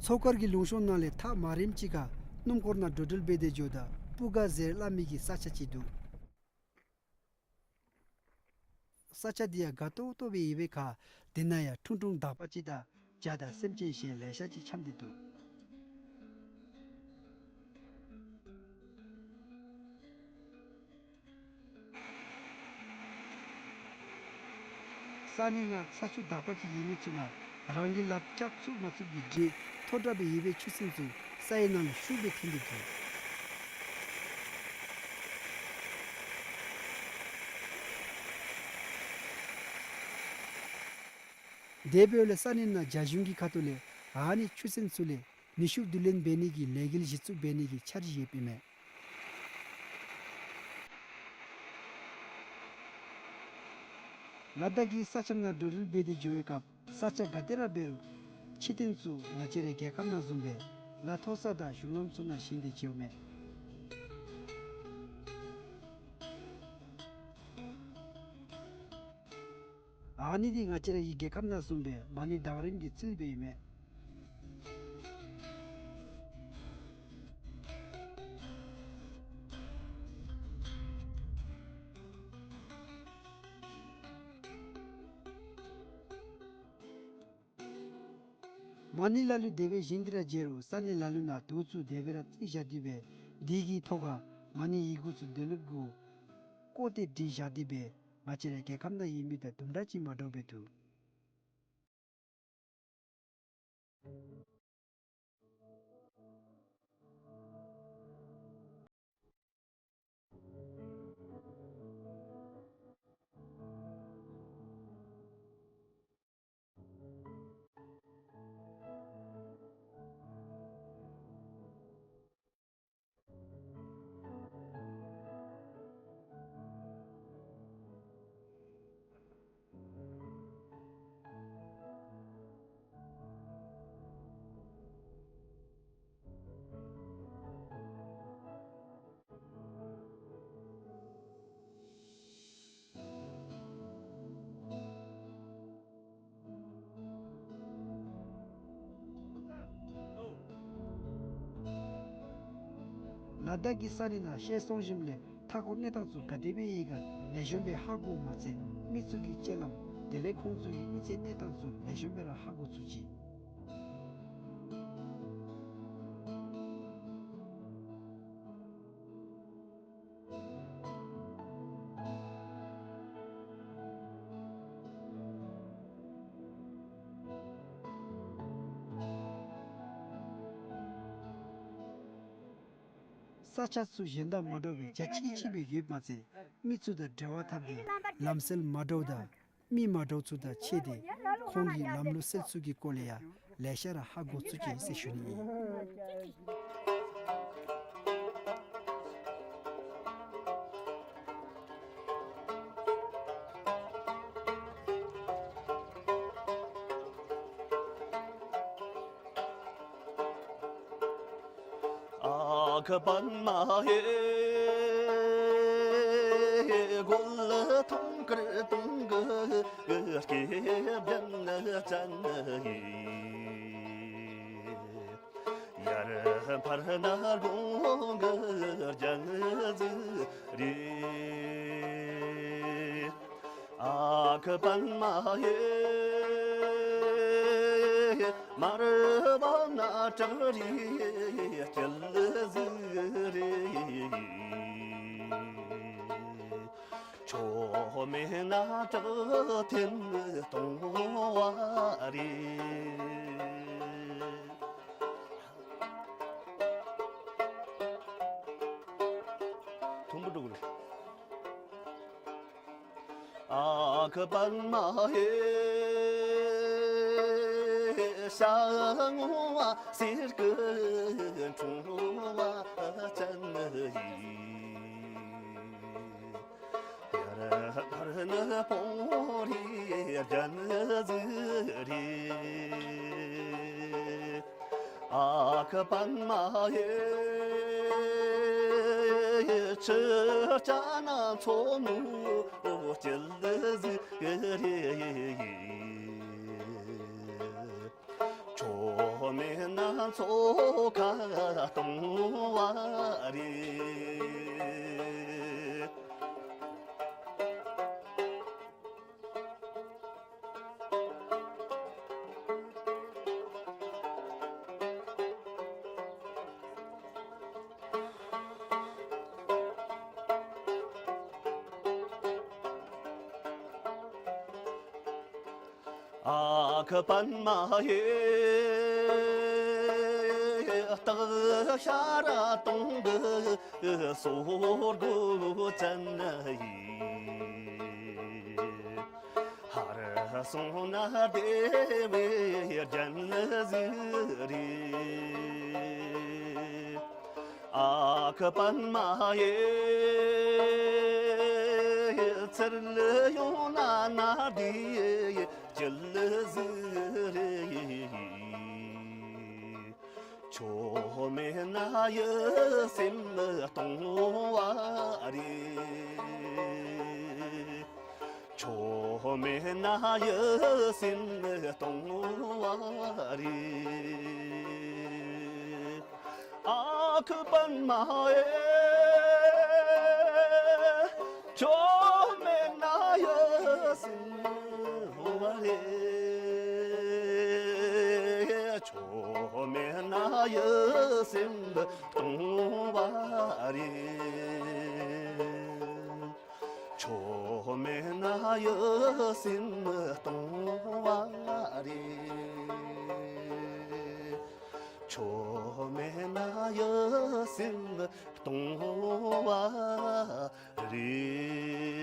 མཚོ་དཀར་གྱི་ལུང་གཤོང་ནང་ལས་ཐག་མ་རིངམ་ཅིག་ཁར་སྣུམ་འཁོར་ནང་འགྲོ་འགྲུལ་འབད་དེ་འགྱོཝ་ད་སྤུ་ག་ཟེར་སླབ་མི་གི་ས་ཆ་ཅིག་འདུག། ས་ཆ་འདི་ཡང་དགའ་ཏོག་ཏོ་སྦེ་ཡོད་པའི་ཁར་དེ་ནང་ཡང་ཁྲུང་ཁྲུང་དག་པ་ཅིག་དང་བྱ་དང་སེམས་ཅན་གཞན་ལེ་ཤ་ཅིག་འཁྱམས་ཏེ་འདུག། ས་གནས་ནང་ས་ཆུ་དག་པ་ཅིག་ཡོད་མི་ཚུ་ནང་རང་གི་ལགཔ་བཀྱག་ཚུགས་མ་ཚུགས་ཀྱི་འདྲེ་མཐོ་དྲགས་སྦེ་ཡོད་པའི་ཆུ་སྲིན་ཚུ་ས་ཡི་ནང་ལུ་ཤུགས་སྦེ་ཐོན་ཏེ་འདུག། དེ་འབདཝ་ལས་ས་གནས་ནང་རྒྱ་གཞུང་གི་ཁ་ཐུག་ལས་ཨ་ནི་ཆུ་སྲིན་ཚུ་ལས་ནུས་ཤུགས་བསྡུ་ལེན་འབད་ནི་གི་ལས་འགུལ་གཞི་བཙུགས་འབད་ནི་གི་འཆར་གཞི་ཡོདཔ་ཨིན་མས། ལ་དྭགས་ཀྱི་ས་ཆ་ནང་འགྲོ་འགྲུལ་འབད་དེ་འགྱོ་བའི་སྐབས་ས་ཆ་ག་ཏེ་ར་འབད་རུང་ཕྱི་རྟེན་ཚུ་ང་བཅས་རའི་རྒྱལ་ཁབ་ནང་བཟུམ་སྦེ་ལ་མཐོ་ས་དང་གཞུང་ལམ་ཚུ་ནང་བཞེངས་ཏེ་འགྱོཝ་མས། ཨ་ནི་འདི་ང་བཅས་རའི་རྒྱལ་ཁབ་ནང་བཟུམ་སྦེ་མ་ཎི་དང་རིམ་གྱིས་བརྩིགས་སྦེ་ཨིན་མས། མ་ཎི་ལ་ལུ་དེ་སྦེ་བཞེངས་ཏེ་ར་མཇལ་རུང་ས་གནས་ལ་ལུ་ནང་དུག་ཚུ་དེ་སྦེ་ར་བརྩིགས་བཞག་སྟེ་སྦེ་དེ་གི་ཐོག་ཁར་མ་ཎི་ཡི་གུ་ཚུ་དེ་ལུ་གུ་བརྐོ་སྟེ་བྲིས་བཞག་སྟེ་སྦེ་ང་བཅས་རའི་རྒྱལ་ཁབ་ནང་ཡོད་མི་དང་དུམ་གྲ་ཅིག་མ་འདྲཝ་སྦེ་འདུག། ལ་དྭགས་ཀྱི་ས་གནས་ནང་ཤེས་སོང་ཞིནམ་ལས་མཐའ་འཁོར་གནས་སྟངས་ཚུ་ག་དེ་སྦེ་ཡོད་ག་ལེགས་ཤོམ་སྦེ་ཧ་གོཝ་མ་ཚད་མི་ཚུ་གི་སྤྱོད་ལམ་དེ་ལས་ཁོང་ཚུ་གི་མི་ཚེ་གནས་སྟངས་ཚུ་ལེགས་ཤོམ་སྦེ་ར་ཧ་གོ་ཚུགས་ཅི། ས་ཆ་ཚུ་གཞན་དང་མ་འདྲཝ་སྦེ་རྒྱ་ཆེ་ཆེ་སྦེ་ཡོདཔ་མ་ཚད་མི་ཚུ་དང་འབྲེལ་བ་འཐབ་སྟེ་ལམ་སྲོལ་མ་འདྲཝ་དང་མི་མ་འདྲཝ་ཚུ་དང་ཕྱད་དེ་ཁོང་གི་ལམ་ལུགས་སྲོལ་ཚུ་གི་སྐོར་ལས་ཡང་ལེ་ཤ་ར་ཧ་གོ་ཚུགས་ཅི་ཟེར་ཞུ་ནི་ཨིན། ཨ་ཁུ་པདྨ་ཧེ། གོ་ལ་ཐུང་དཀར་ཐུང་གི་སྐེད་པ་ནས་བཅད་ནི་ཡིན། འཕར་སྣང་དགུང་གི་རྒྱན་ཟིག་རེད། ཨ་ཁུ་པདྨ་ཡིས་མར་བབས་ན་བྲག་རི་སྐྱིད་ཟིག་རེད། ཁྱོད་མེད་ན་བྲག་ཐེམ་སྟོང་བ་རེད། ཐུམ་པ་འགྲོ་གི་རེད། ཨ་ཁུ་པདྨ་ཡིས་ཤར་ངོ་བ་གསེར་གྱི་འཕྲེང་བ་ཅན་ཡིན། ཡར་འཕར་ན་སྤང་རི་རྒྱན་ཟིག་རེད། ཨ་ཁུ་པདྨ་ཡིས་ཕྱི་རྐྱང་ན་མཚོ་མོ་སྐྱིད་ཟིག་རེད། ཁྱོད་མེད་ན་མཚོ་ཁ་སྟོང་བ་རེད། ཨ་ཁུ་པདྨ་ཡིས་སྟག་ཤར་སྟོང་གི་སོར་གོ་ཅན་ཡིན། ཧར་སོང་ན་བདེ་བའི་རྒྱན་ཟིག་རེད། ཨ་ཁུ་པདྨ་ཡིས་ཚུར་ལ་ཡོང་ན་གནམ་བདེ་སྐྱིད་ཟིག་རེད། ཁྱོད་མེད་ན་ཡིད་སེམས་སྟོང་བ་རེད། ཁྱོད་མེད་ན་ཡིད་སེམས་སྟོང་བ་རེད། ཨ་ཁུ་པདྨ་ཡིས། ཁྱོད་མེད་ན་ཡིད་སེམས་སྟོང་བ་རེད། ཁྱོད་མེད་ན་ཡིད་སེམས་སྟོང་བ་རེད། ཁྱོད་མེད་ན་ཡིད་སེམས་སྟོང་བ་རེད། ཁྱོད་མེད་ན་ཡིད་སེམས་སྟོང་བ་རེད།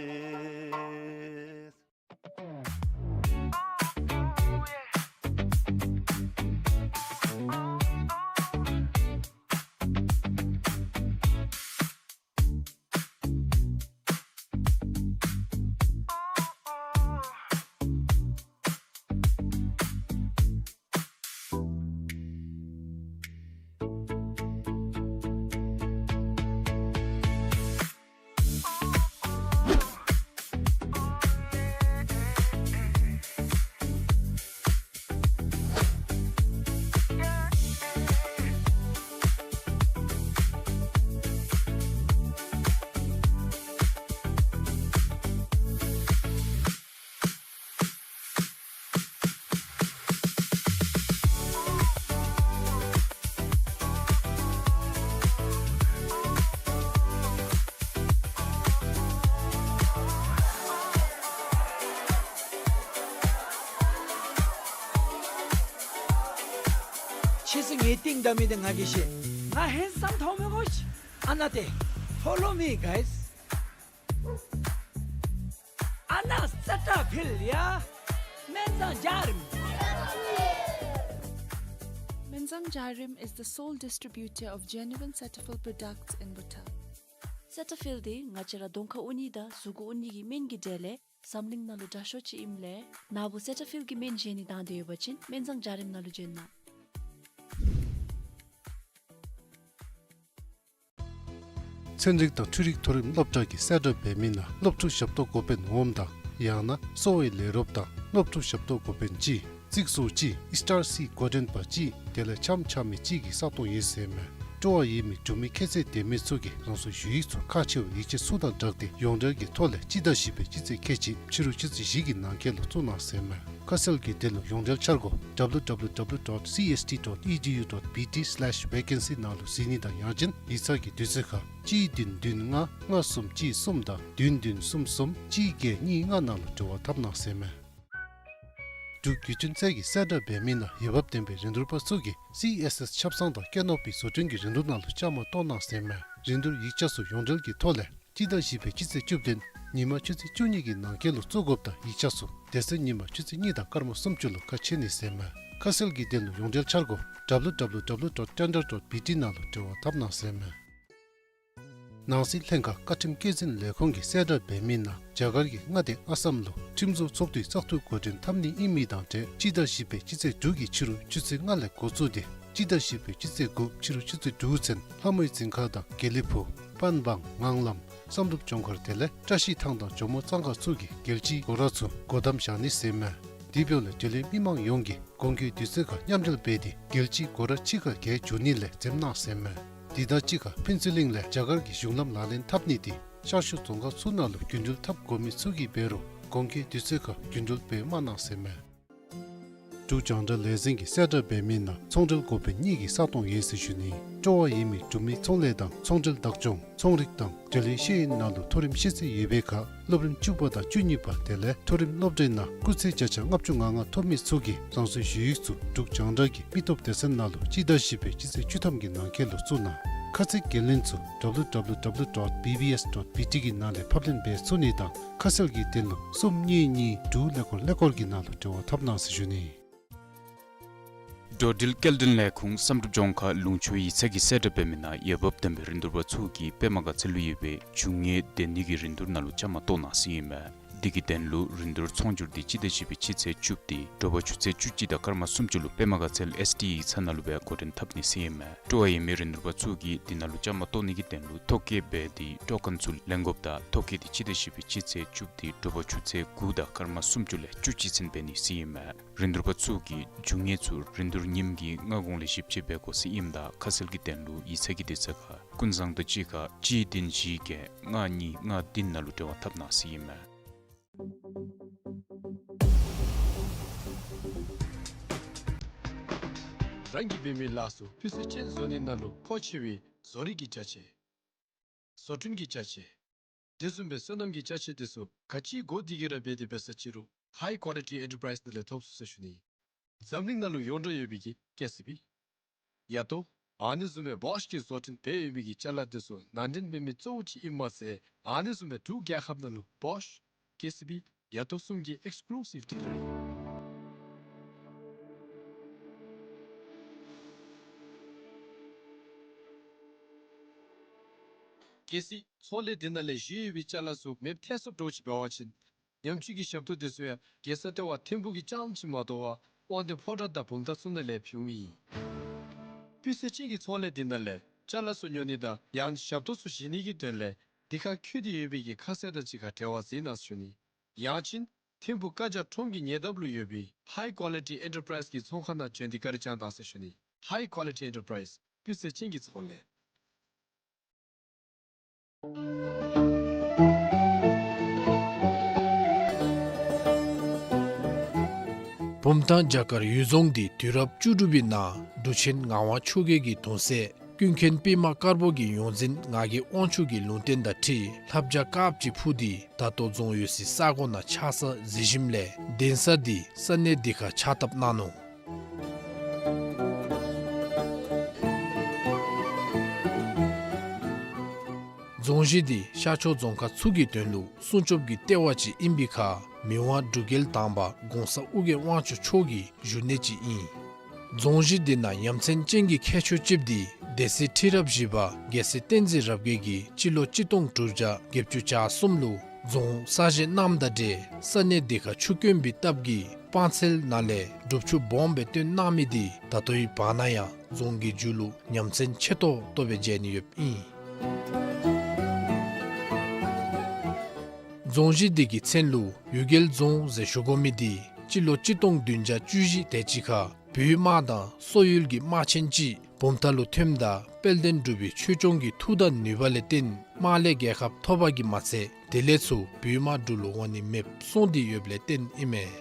ཕྱིས་སུ་ངའི་རྟིང་བདའ་མི་དེ་ང་གིས་ཤེས། ང་ཧེན་སམ་ཐོགས་མི་དགོ་ཤིག། ཨ་ན་ཏེ། Follow me, guys. ཨ་ན་སེ་ཊ་ཕིལ་ཡ། སྨན་བཟང་འཇའ་རིསམོ། Menzang Jarim is the sole distributor of genuine Cetaphil products in Bhutan. སེ་ཊ་ཕིལ་འདི་ང་བཅས་ར་གདོང་ཁ་ཨུ་ནི་དང་གཟུགས་པོ་ཨུ་ནི་གི་སྨན་གྱི་གྲས་ལས་འཛམ་གླིང་ནང་ལུ་དྲག་ཤོས་ཅིག་ཨིནམ་ལས་ན་བུ་སེ་ཊ་ཕིལ་གྱི་སྨན་བཞེས་ནི་དང་འདོད་ཡོད་པ་ཅིན་སྨན་བཟང་འཇའ་རིསམོ་ནང་ལུ་བྱོན་གནང་། ཚན་རིག་དང་འཕྲུལ་རིག་མཐོ་རིམ་སློབ་གྲྭ་གིས་གསལ་བསྒྲགས་འབད་མི་ནང་སློབ་ཕྲུག་ཞབས་ཏོག་འགོ་དཔོན་འོགམ་དང་ཡང་ན་གསོ་བའི་ལས་རོགསཔ་དང་སློབ་ཕྲུག་ཞབས་ཏོག་འགོ་དཔོན་གཅིག། རྩིག་བཟོ་གཅིག། ཨིསི་ཊར་སི་འགོ་འདྲེན་པ་གཅིག། དེ་ལས་འཆམ་འཆམ་མི་གཅིག་གིས་ས་སྟོང་ཡོད་ཟེར་མས། སྤྲོ་བ་ཡོད་མི་འབྲུག་མི་ཁྱད་ཚད་ལྡན་མི་ཚུ་གིས་རང་སོའི་ཞུ་ཡིག་ཚུ་ཁག་ཆེ་བའི་ཡིག་ཆ་ཚུ་དང་སྦྲགས་ཏེ་ཡོངས་འབྲེལ་གྱི་ཐོག་ལས་སྤྱི་ཟླ་བཞི་པའི་སྤྱི་ཚེས་ཁལ་གཅིག་ཕྱི་རུ་ཆུ་ཚོད་བཞི་གི་ནང་འཁོད་ལུ་བཙུགས་གནང་ཟེར་མས། ཁ་གསལ་གྱི་དོན་ལུ་ཡོངས་འབྲེལ་འཆར་སྒོ་W W W dot C S T dot E D U dot B T slash vacancy ནང་ལུ་གཟིགས་ནི་དང་ཡང་ཅིན་ཡིག་ཚང་གི་དུས་ཚོད་ཁར་གཅིག་བདུན་བདུན་ལྔ་ལྔ་གསུམ་གཅིག་གསུམ་དང་བདུན་བདུན་གསུམ་གསུམ་གཅིག་བརྒྱད་གཉིས་ལྔ་ནང་ལུ་འབྲེལ་བ་འཐབ་གནང་ཟེར་མས། འབྲུག་བརྒྱུད་འཕྲིན་ཚད་ཀྱིས་གསལ་བསྒྲགས་འབད་མི་ནང་འོས་འབབ་ལྡན་པའི་རིན་བསྡུར་པ་ཚུ་གིས་C S S ཆབ་གསང་དང་སྐྱེ་ནོར་བུའི་བཟོ་སྐྲུན་གྱི་རིན་བསྡུར་ནང་ལུ་བཅའ་མར་གཏོགས་གནང་ཟེར་མས། རིན་བསྡུར་ཡིག་ཆ་ཚུ་ཡོངས་འབྲེལ་གྱི་ཐོག་ལས་སྤྱི་ཟླ་བཞི་པའི་སྤྱི་ཚེས་བཅུ་བདུན་ཉིན་མ་ཆུ་ཚོད་བཅུ་གཉིས་ཀྱི་ནང་འཁོད་ལུ་བཙུགས་དགོཔ་དང་ཡིག་ཆ་ཚུ་དེ་ཚེ་ཉིན་མ་ཆུ་ཚོད་གཉིས་དང་སྐར་མ་སུམ་ཅུ་ལུ་ཁ་ཕྱེ་ནི་ཟེར་མས། ཁ་གསལ་གྱི་དོན་ལུ་ཡོངས་འབྲེལ་འཆར་སྒོ་W W W dot tender dot B T ནང་ལུ་འབྲེལ་བ་འཐབ་གནང་ཟེར་མས། ནང་སྲིད་ལྷན་ཁག་བཀའ་ཁྲིམས་སྐྱེད་འཛིན་ལས་ཁུངས་ཀྱིས་གསལ་བསྒྲགས་འབད་མི་ནང་རྒྱ་གར་གྱི་མངའ་སྡེ་ཨ་སམ་ལུ་ཁྲིམས་བཟོ་ཚོགས་འདུའི་བཙག་འཐུ་འགོ་འདྲེན་འཐབ་ནི་ཨིན་མི་དང་འབྲེལ་སྤྱི་ཟླ་བཞི་པའི་སྤྱི་ཚེས་དྲུག་གི་ཕྱི་རུ་ཆུ་ཚོད་ལྔ་ལས་འགོ་བཙུགས་ཏེ་སྤྱི་ཟླ་བཞི་པའི་སྤྱི་ཚེས་དགུ་ཕྱི་རུ་ཆུ་ཚོད་དྲུག་ཚུན་ལྷ་མོའི་རྫིང་ཁ་དང་དགེ་ལེགས་ཕུག་པན་བང་ངང་ལམ་བསམ་གྲུབ་ལྗོངས་མཁར་དེ་ལས་བཀྲ་ཤིས་ཐང་དང་ཇོ་མོ་གཙང་ཁ་ཚུ་གི་རྒྱལ་སྤྱིའི་སྒོ་ར་ཚུ་སྒོ་བསྡམ་བཞག་ནི་ཟེར་མས། དེ་འབདཝ་ལས་འབྲེལ་ཡོད་མི་མང་ཡོངས་ཀྱིས་གོང་གི་དུས་ཚོད་ཁར་མཉམ་འབྲེལ་འབད་དེ་རྒྱལ་སྤྱིའི་སྒོ་ར་ཕྱི་ཁར་བརྒལ་འགྱོ་ནི་ལས་འཛེམ་གནང་ཟེར་མས། དེ་དང་གཅིག་ཁར་ཕུན་ཚོགས་གླིང་ལས་རྒྱ་གར་གྱི་གཞུང་ལམ་ལག་ལེན་འཐབ་ནི་དེ་ཤར་ཕྱོགས་རྫོང་ཁག་ཚུ་ནང་ལུ་རྒྱུན་འགྲུལ་འཐབ་དགོ་མི་ཚུ་གིས་འབད་རུང་གོང་གི་དུས་ཚོད་ཁར་རྒྱུན་འགྲུལ་འབད་མ་གནང་ཟེར་མས། འབྲུག་རྒྱང་བསྒྲགས་ལས་འཛིན་གྱིས་གསལ་བསྒྲགས་འབད་མི་ནང་ཚོང་འབྲེལ་འགོ་དཔོན་གཉིས་ཀྱི་ས་སྟོང་ཡོད་ཟེར་ཞུ་ནི། སྤྲོ་བ་ཡོད་མི་འབྲུག་མི་ཚོང་ལས་དང་ཚོང་འབྲེལ་བདག་སྐྱོང་ཚོང་རིག་དང་འབྲེལ་ཡོད་ཤེས་ཡོན་ནང་ལུ་མཐོ་རིམ་ཤེས་ཚད་ཡོད་པའི་ཁར་སློབ་རིམ་བཅུ་པ་དང་བཅུ་གཉིས་པ་དེ་ལས་མཐོ་རིམ་སློབ་གྲྭའི་ནང་སྐུགས་ཚད་བརྒྱ་ཆ་ལྔ་བཅུ་ང་ལྔ་ཐོབ་མི་ཚུ་གིས་རང་སོའི་ཞུ་ཡིག་ཚུ་འབྲུག་རྒྱང་བསྒྲགས་ཀྱི་མི་སྟོབས་སྡེ་ཚན་ནང་ལུ་སྤྱི་ཟླ་བཞི་པའི་སྤྱི་ཚེས་བཅུ་ཐམ་གྱི་ནང་འཁོད་ལུ་བཙུགས་གནང་། ཁ་ཚིག་འགན་ལེན་ཚུ་W W W dot B B S dot B T གི་ནང་ལས་ཕབ་ལེན་འབད་ཚུགས་ནི་དང་ཁ་གསལ་གྱི་དོན་ལུ་གསུམ་གཉིས་གཉིས་དྲུག་ཀླད་ཀོར་ཀླད་ཀོར་གྱི་ནང་ལུ་འབྲེལ་བ་འཐབ་གནང་ཟེར་ཞུ་ནི། འགྲོ་འགྲུལ་སྐྱེལ་འདྲེན་ལས་ཁུངས་བསམ་གྲུབ་ལྗོངས་མཁར་ལུང་ཕྱོགས་ཡིག་ཚང་གིས་གསལ་བསྒྲགས་འབད་མི་ནང་འོས་འབབ་ལྡན་པའི་རིན་བསྡུར་པ་ཚུ་གིས་པདྨ་དགའ་ཚལ་ལུ་ཡོད་པའི་འབྱུང་ལྔའི་སྡོད་གནས་ཀྱི་རིན་བསྡུར་ནང་ལུ་བཅའ་མར་གཏོགས་གནང་ཟེར་ཨིན་མས། དེ་གི་དོན་ལུ་རིན་བསྡུར་ཚོང་སྒྱུར་དེ་སྤྱི་ཟླ་བཞི་པའི་སྤྱི་ཚེས་བཅུ་དེ་དྲོ་པ་ཆུ་ཚོད་བཅུ་གཅིག་དང་སྐར་མ་སུམ་ཅུ་ལུ་པདྨ་དགའ་ཚལ་ཨེསི་ཌི་ཡིག་ཚང་ནང་ལུ་སྦེ་འགོ་འདྲེན་འཐབ་ནི་ཟེར་ཨིན་མས། སྤྲོ་བ་ཡོད་མི་རིན་བསྡུར་པ་ཚུ་གིས་དེ་ནང་ལུ་བཅའ་མར་གཏོགས་ནི་གི་དོན་ལུ་ཐོ་བཀོད་འབད་དེ་ཊོ་ཀེན་ཚུ་ལེན་དགོཔ་དང་ཐོ་བཀོད་དེ་སྤྱི་ཟླ་བཞི་པའི་སྤྱི་ཚེས་བཅུ་དེ་དྲོ་པ་ཆུ་ཚོད་དགུ་དང་སྐར་མ་སུམ་ཅུ་ལས་བཅུ་གཅིག་ཚུན་འབད་ནི་ཟེར་ཨིན་མས། རིན་བསྡུར་པ་ཚུ་གིས་འབྱུང་ལྔ་ཚུ་རིན་བསྡུར་ཉིནམ་གི་སྔ་གོང་ལས་ཞིབ་དཔྱད་འབད་དགོ་ཟེར་ཨིནམ་ད་ཁ་གསལ་གྱི་དོན་ལུ་ཡིག་ཚང་གི་དུས་ཚོད་ཁར་ཀུན་བཟང་དང་གཅིག་ཁར་གཅིག་བདུན་བཞི་བརྒྱད་ལྔ་གཉིས་ལྔ་བདུན་ནང་ལུ་འབྲེལ་བ་འཐབ་གནང་ཟེར་ཨིན་མས། རང་གིས་འབད་མི་ལཱ་ཚུ་སྤུས་ཚད་ཅན་བཟོ་ནི་ནང་ལུ་མཁོ་ཆེ་བའི་བཟོ་རིག་གི་ཅ་ཆས། བཟོ་སྐྲུན་གྱི་ཅ་ཆས། དེ་བཟུམ་སྦེ་སོ་ནམ་གྱི་ཅ་ཆས་དེ་ཚུ་ག་ཅི་དགོ་དེ་གི་ར་འབད་དེ་འབད་ས་ཅི་རུང་High Quality Enterprise ནང་ལས་ཐོབ་ཚུགས་ཟེར་ཞུ་ནི། འཛམ་གླིང་ནང་ལུ་ཡོངས་གྲགས་ཡོད་པའི་གི་ཀེ་སི་བི། ཡ་ཏོ། ཨ་ནི་བཟུམ་སྦེ་བོཤ་གིས་བཟོ་སྐྲུན་འབད་ཡོད་པའི་གི་ཅ་ལ་དེ་ཚུ་ནང་འདྲེན་འབད་མི་གཙོ་བོ་ཅིག་ཨིནམ་མ་ཚད་ཨ་ནི་བཟུམ་སྦེ་འབྲུག་རྒྱལ་ཁབ་ནང་ལུ་བོཤ་ཀེ་སི་བི་ཡ་ཏོ་གསུམ་གྱི་ཨེགསི་ཀུ་ལུ་སིབ་ཌི་ལར་ཨིན། གལ་སྲིད་ཚོང་ལས་འདི་ནང་ལས་བཞེས་ཡོད་པའི་ཅ་ལ་ཚུ་མེདཔ་ཐལ་སོངམ་འདྲཝ་ཅིག་འབད་བ་ཅིན་ཉམས་བཅོས་ཀྱི་ཞབས་ཏོག་དེ་ཚུ་ཡང་རྒྱལ་ས་ལྟེ་བ་ཐིམ་ཕུག་གི་རྐྱངམ་ཅིག་མ་དོ་བར་དབང་འདུས་ཕོ་བྲང་དང་བུམ་ཐང་ཚུ་ནང་ལས་ཕུལཝ་ཨིན། སྤུས་ཚད་ཅན་གྱི་ཚོང་ལས་འདི་ནང་ལས་ཅ་ལ་ཚུ་ཉོ་ནི་དང་ཡང་ཞབས་ཏོག་ཚུ་བཞེས་ནི་གི་དོན་ལས་འདི་ཁར་འཁོད་དེ་ཡོད་པའི་གི་ཁ་གསལ་དང་གཅིག་ཁར་འབྲེལ་བ་མཛད་གནང་ཟེར་ཞུ་ནི། ཡང་ཅིན་ཐིམ་ཕུག་ཀ་ཇ་ཁྲོམ་གྱི་ཉེ་འདབས་ལུ་ཡོད་པའི་High Quality Enterprise གི་ཚོང་ཁང་ནང་བྱོན་ཏེ་བཀའ་དྲིན་བསྐྱང་གནང་ཟེར་ཞུ་ནི། High Quality Enterprise སྤུས་ཚད་ཅན་གྱི་ཚོང་ལས། བུམ་ཐང་བྱ་དཀར་ཡུལ་རྫོང་འདི་དུས་རབས་བཅུ་དྲུག་པའི་ནང་འབྲུག་ཆེན་ངག་དབང་ཆོས་རྒྱལ་གྱི་གདུང་སྲས་ཀུན་མཁྱེན་པདྨ་དཀར་པོ་གིས་ཡོངས་འཛིན་ངག་གི་དབང་ཕྱུག་གི་ལུང་བསྟན་དང་འཁྲིལ་ལྷ་བྱ་དཀརཔོ་ཅིག་འཕུར་ཏེ་ད་ལྟོ་རྫོང་ཡོད་སའི་ས་གོ་ནང་ཆགས་ས་གཟིགས་ཞིནམ་ལས་གདན་ས་འདི་ས་གནས་འདི་ཁར་ཕྱག་བཏབ་གནང་ནུག། རྫོང་གཞི་འདི་ཤར་ཕྱོགས་རྫོང་ཁག་ཚུ་གི་དོན་ལུ་སྲུང་སྐྱོབ་ཀྱི་ལྟེ་བ་ཅིག་ཨིན་པའི་ཁར་མི་དབང་འབྲུག་རྒྱལ་དང་པ་གོང་ས་ཨོ་རྒྱན་དབང་ཕྱུག་མཆོག་གི་བཞུགས་གནས་ཅིག་ཨིན། རྫོང་གཞི་འདི་ནང་ཡ་མཚན་ཅན་གྱི་ཁྱད་ཆོས་ཅིག་འདི་སྡེ་སྲིད་ཁྲི་རབས་བཞི་པ་རྒྱལ་སྲས་བསྟན་འཛིན་རབ་རྒྱས་ཀྱིས་སྤྱི་ལོ་གཅིག་སྟོང་དྲུག་བརྒྱ་བརྒྱད་ཅུ་གྱ་གསུམ་ལུ་རྫོང་གསར་བཞེངས་གནངམ་དང་འབྲེལ་ས་གནས་འདི་ཁར་ཆུ་དཀོན་པའི་སྟབས་ཀྱིས་སྤང་ཚལ་ནང་ལས་སྒྲུབ་ཆུ་སྦོམ་སྦེ་བཏོན་གནང་མི་འདི་ད་ལྟོའི་བར་ན་ཡང་རྫོང་གི་མཇུག་ལུ་ཡ་མཚན་ཆེ་ཏོག་ཏོ་སྦེ་མཇལ་ནི་ཡོདཔ་ཨིན། རྫོང་གཞི་འདི་གི་མཚན་ལུ་གཡུལ་རྒྱལ་རྫོང་ཟེར་ཞུ་དགོ་མི་འདི་སྤྱི་ལོ་གཅིག་སྟོང་བདུན་བརྒྱ་བཅུ་བཞི་དེ་ཅིག་ཁར་བོད་དམག་དང་སོག་ཡུལ་གྱི་དམག་ཆེན་ཅིག་ བུམ་ཐང་ལུ་ཐོནམ་ད་དཔལ་ལྡན་འབྲུག་པའི་ཆོས་སྐྱོང་གི་མཐུ་དང་ནུས་པ་ལས་བརྟེན་དམག་ལས་རྒྱལ་ཁ་ཐོབ་པ་གིས་མ་ཚད་དེ་ལས་ཚུར་བོད་དམག་འབྲུག་ལུ་འོང་ནི་མེདཔ་སོང་སྟེ་ཡོདཔ་ལས་བརྟེན་ཨིན་མས།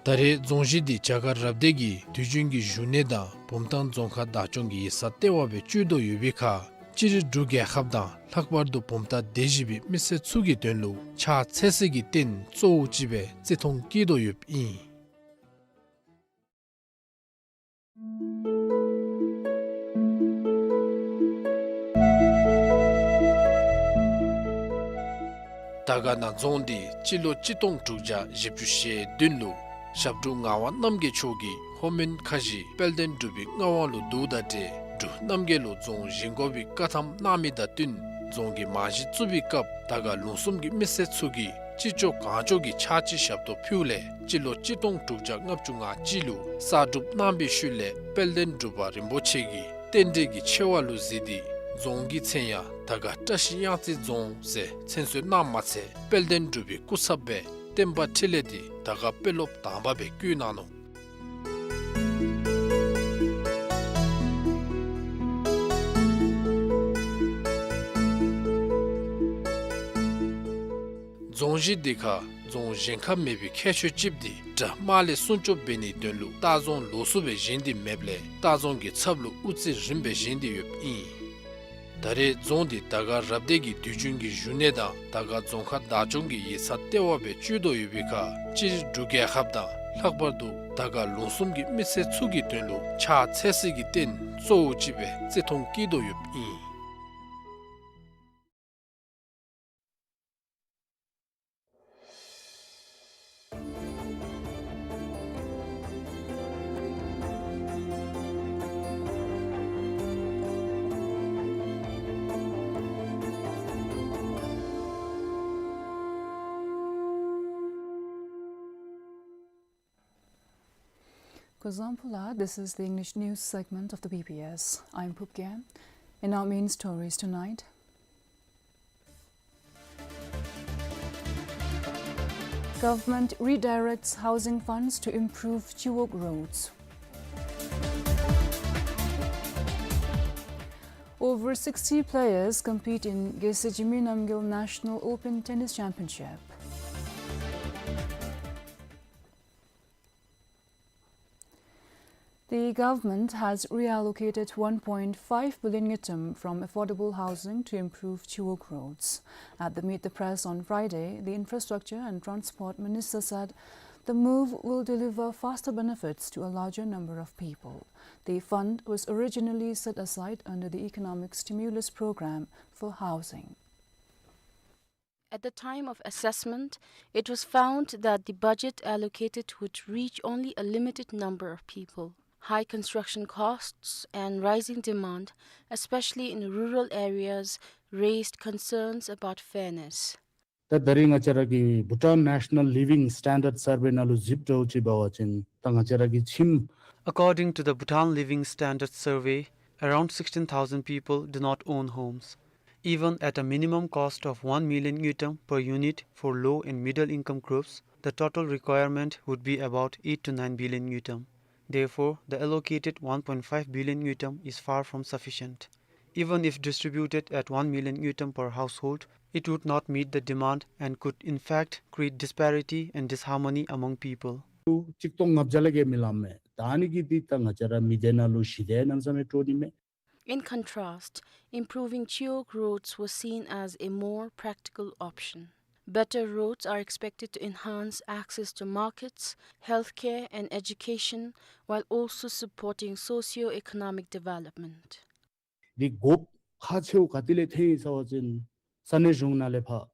ད་རེས་རྫོང་གཞི་འདི་བྱ་དཀའ་རབ་སྡེ་གི་དུས་རྒྱུན་གྱི་བཞུགས་གནས་དང་བུམ་ཐང་རྫོང་ཁག་བདག་སྐྱོང་གི་ཡིག་ཚང་ལྟེ་བ་སྦེ་སྤྱོད་དོ་ཡོད་པའི་ཁར་སྤྱིར་འབྲུག་རྒྱལ་ཁབ་དང་ལྷག་པར་དུ་བུམ་ཐང་སྡེ་བཞི་པའི་མི་སེར་ཚུ་གི་དོན་ལུ་ཕྱག་འཚལ་སྲིད་ཀྱི་རྟེན་གཙོ་བོ་ཅིག་སྦེ་བརྩི་མཐོང་བསྐྱེད་དོ་ཡོདཔ་ཨིན། དར་དཀར་ན་རྫོང་འདི་སྤྱི་ལོ་གཅིག་སྟོང་དྲུག་བརྒྱ་བཞི་བཅུ་ཞེ་བདུན་ལུ་ཞབས་དྲུང་ངག་དབང་རྣམ་རྒྱལ་མཆོག་གིས་ལྷོ་མོན་ཁ་བཞི་དཔལ་ལྡན་འབྲུག་པའི་མངའ་དབང་ལུ་བསྡུཝ་དང་འབྲེལ་འབྲུག་རྣམ་རྒྱལ་ལུ་རྫོང་བཞེངས་དགོ་པའི་བཀའ་ཐམ་གནང་མི་དང་བསྟུན་རྫོང་གི་རྨང་གཞི་བཙུགས་པའི་སྐབས་དར་དཀར་ལུང་གསུམ་གྱི་མི་སེར་ཚུ་གིས་ཅི་ལྕོགས་གང་ལྕོགས་ཀྱི་ཕྱག་ཕྱི་ཞབས་ཏོག་ཕུལཝ་ལས་སྤྱི་ལོ་གཅིག་སྟོང་དྲུག་བརྒྱ་ལྔ་བཅུ་ང་གཅིག་ལུ་གསར་སྒྲུབ་གནང་བའི་ཤུལ་ལས་དཔལ་ལྡན་འབྲུག་པ་རིན་པོ་ཆེ་གིས་རྟེན་འབྲེལ་གྱི་ཆེ་བ་ལུ་གཟིགས་ཏེ་རྫོང་གི་མཚན་ཡང་དར་དཀར་བཀྲ་ཤིས་གཡང་རྩེ་རྫོང་ཟེར་མཚན་གསོལ་གནངམ་མ་ཚད་དཔལ་ལྡན་འབྲུག་པའི་སྐུ་ཚབ་སྦེ་བསྟན་པ་འཕྲིན་ལས་འདི་དར་དཀར་དཔོན་སློབ་དང་པ་སྦེ་བསྐོ་གནང་ནུག། རྫོང་གཞི་འདི་ཁར་རྫོང་བཞེངས་ཁ་མེད་པའི་ཁྱད་ཆོས་ཅིག་འདི་དགྲ་དམག་ལས་སྲུང་སྐྱོབ་འབད་ནིའི་དོན་ལུ་ལྟ་རྫོང་ལོགས་སུ་སྦེ་བཞེངས་ཏེ་མེདཔ་ལས་ལྟ་རྫོང་གི་ཚབ་ལུ་དབུ་རྩེ་རིམ་པ་སྦེ་བཞེངས་ཏེ་ཡོདཔ་ཨིན། ད་རེས་རྫོང་འདི་དར་དཀར་རབ་སྡེ་གི་དུས་རྒྱུན་གྱི་བཞུགས་གནས་དང་དར་དཀར་རྫོང་ཁག་བདག་སྐྱོང་གི་ཡིག་ཚང་ལྟེ་བ་སྦེ་སྤྱོད་དོ་ཡོད་པའི་ཁར་སྤྱིར་འབྲུག་རྒྱལ་ཁབ་དང་ལྷག་པར་དུ་དར་དཀར་ལུང་གསུམ་གྱི་མི་སེར་ཚུ་གི་དོན་ལུ་ཕྱག་འཚལ་སྲིད་ཀྱི་རྟེན་གཙོ་བོ་ཅིག་སྦེ་བརྩི་མཐོང་བསྐྱེད་དོ་ཡོདཔ་ཨིན། Kuzuzangpo, this is the English news segment of the B B S. I'm Phub Gyem. In our main stories tonight, government redirects housing funds to improve Chiwog roads. Over sixty players compete in Geshe Jigme Namgyel National Open Tennis Championship. The government has reallocated one point five billion ngultrum from affordable housing to improve Chiwog roads. At the Meet the Press on Friday, the Infrastructure and Transport Minister said the move will deliver faster benefits to a larger number of people. The fund was originally set aside under the Economic Stimulus Program for housing. At the time of assessment, it was found that the budget allocated would reach only a limited number of people. High construction costs and rising demand, especially in rural areas, raised concerns about fairness. ད་ད་རིས་ང་བཅས་ར་གི་Bhutan National Living Standard Survey ནང་ལུ་གཟིགསཔ་འདྲཝ་ཅིག་འབད་བ་ཅིན་ད་ང་བཅས་ར་གི་ཁྱིམ། According to the Bhutan Living Standards Survey, around sixteen thousand people do not own homes. Even at a minimum cost of one million ngultrum per unit for low and middle income groups, the total requirement would be about eight to nine billion ngultrum. Therefore, the allocated one point five billion ngultrum is far from sufficient. Even if distributed at one million ngultrum per household, it would not meet the demand and could in fact create disparity and disharmony among people. གཅིག་སྟོང་ལྔ་བརྒྱ་ལས་བརྒལ་མི་ལང་མས། ད་ཨ་ནི་གིས་འདི་ད་ང་བཅས་ར་མི་སྡེ་ནང་ལུ་ཞི་བདེ་གནམ་མེད་ས་མེད་སྤྲོ་ནི་མས། In contrast, improving Chiwog roads was seen as a more practical option. Better roads are expected to enhance access to markets, healthcare, and education, while also supporting socio-economic development. འདི་དགོཔ་ཁག་ཆེཝ་ག་ཏེ་ལས་ཐོན་ཡི་ཟེར་བ་ཅིན་ས་གནས་གཞུང་ནང་ལས་ཕར།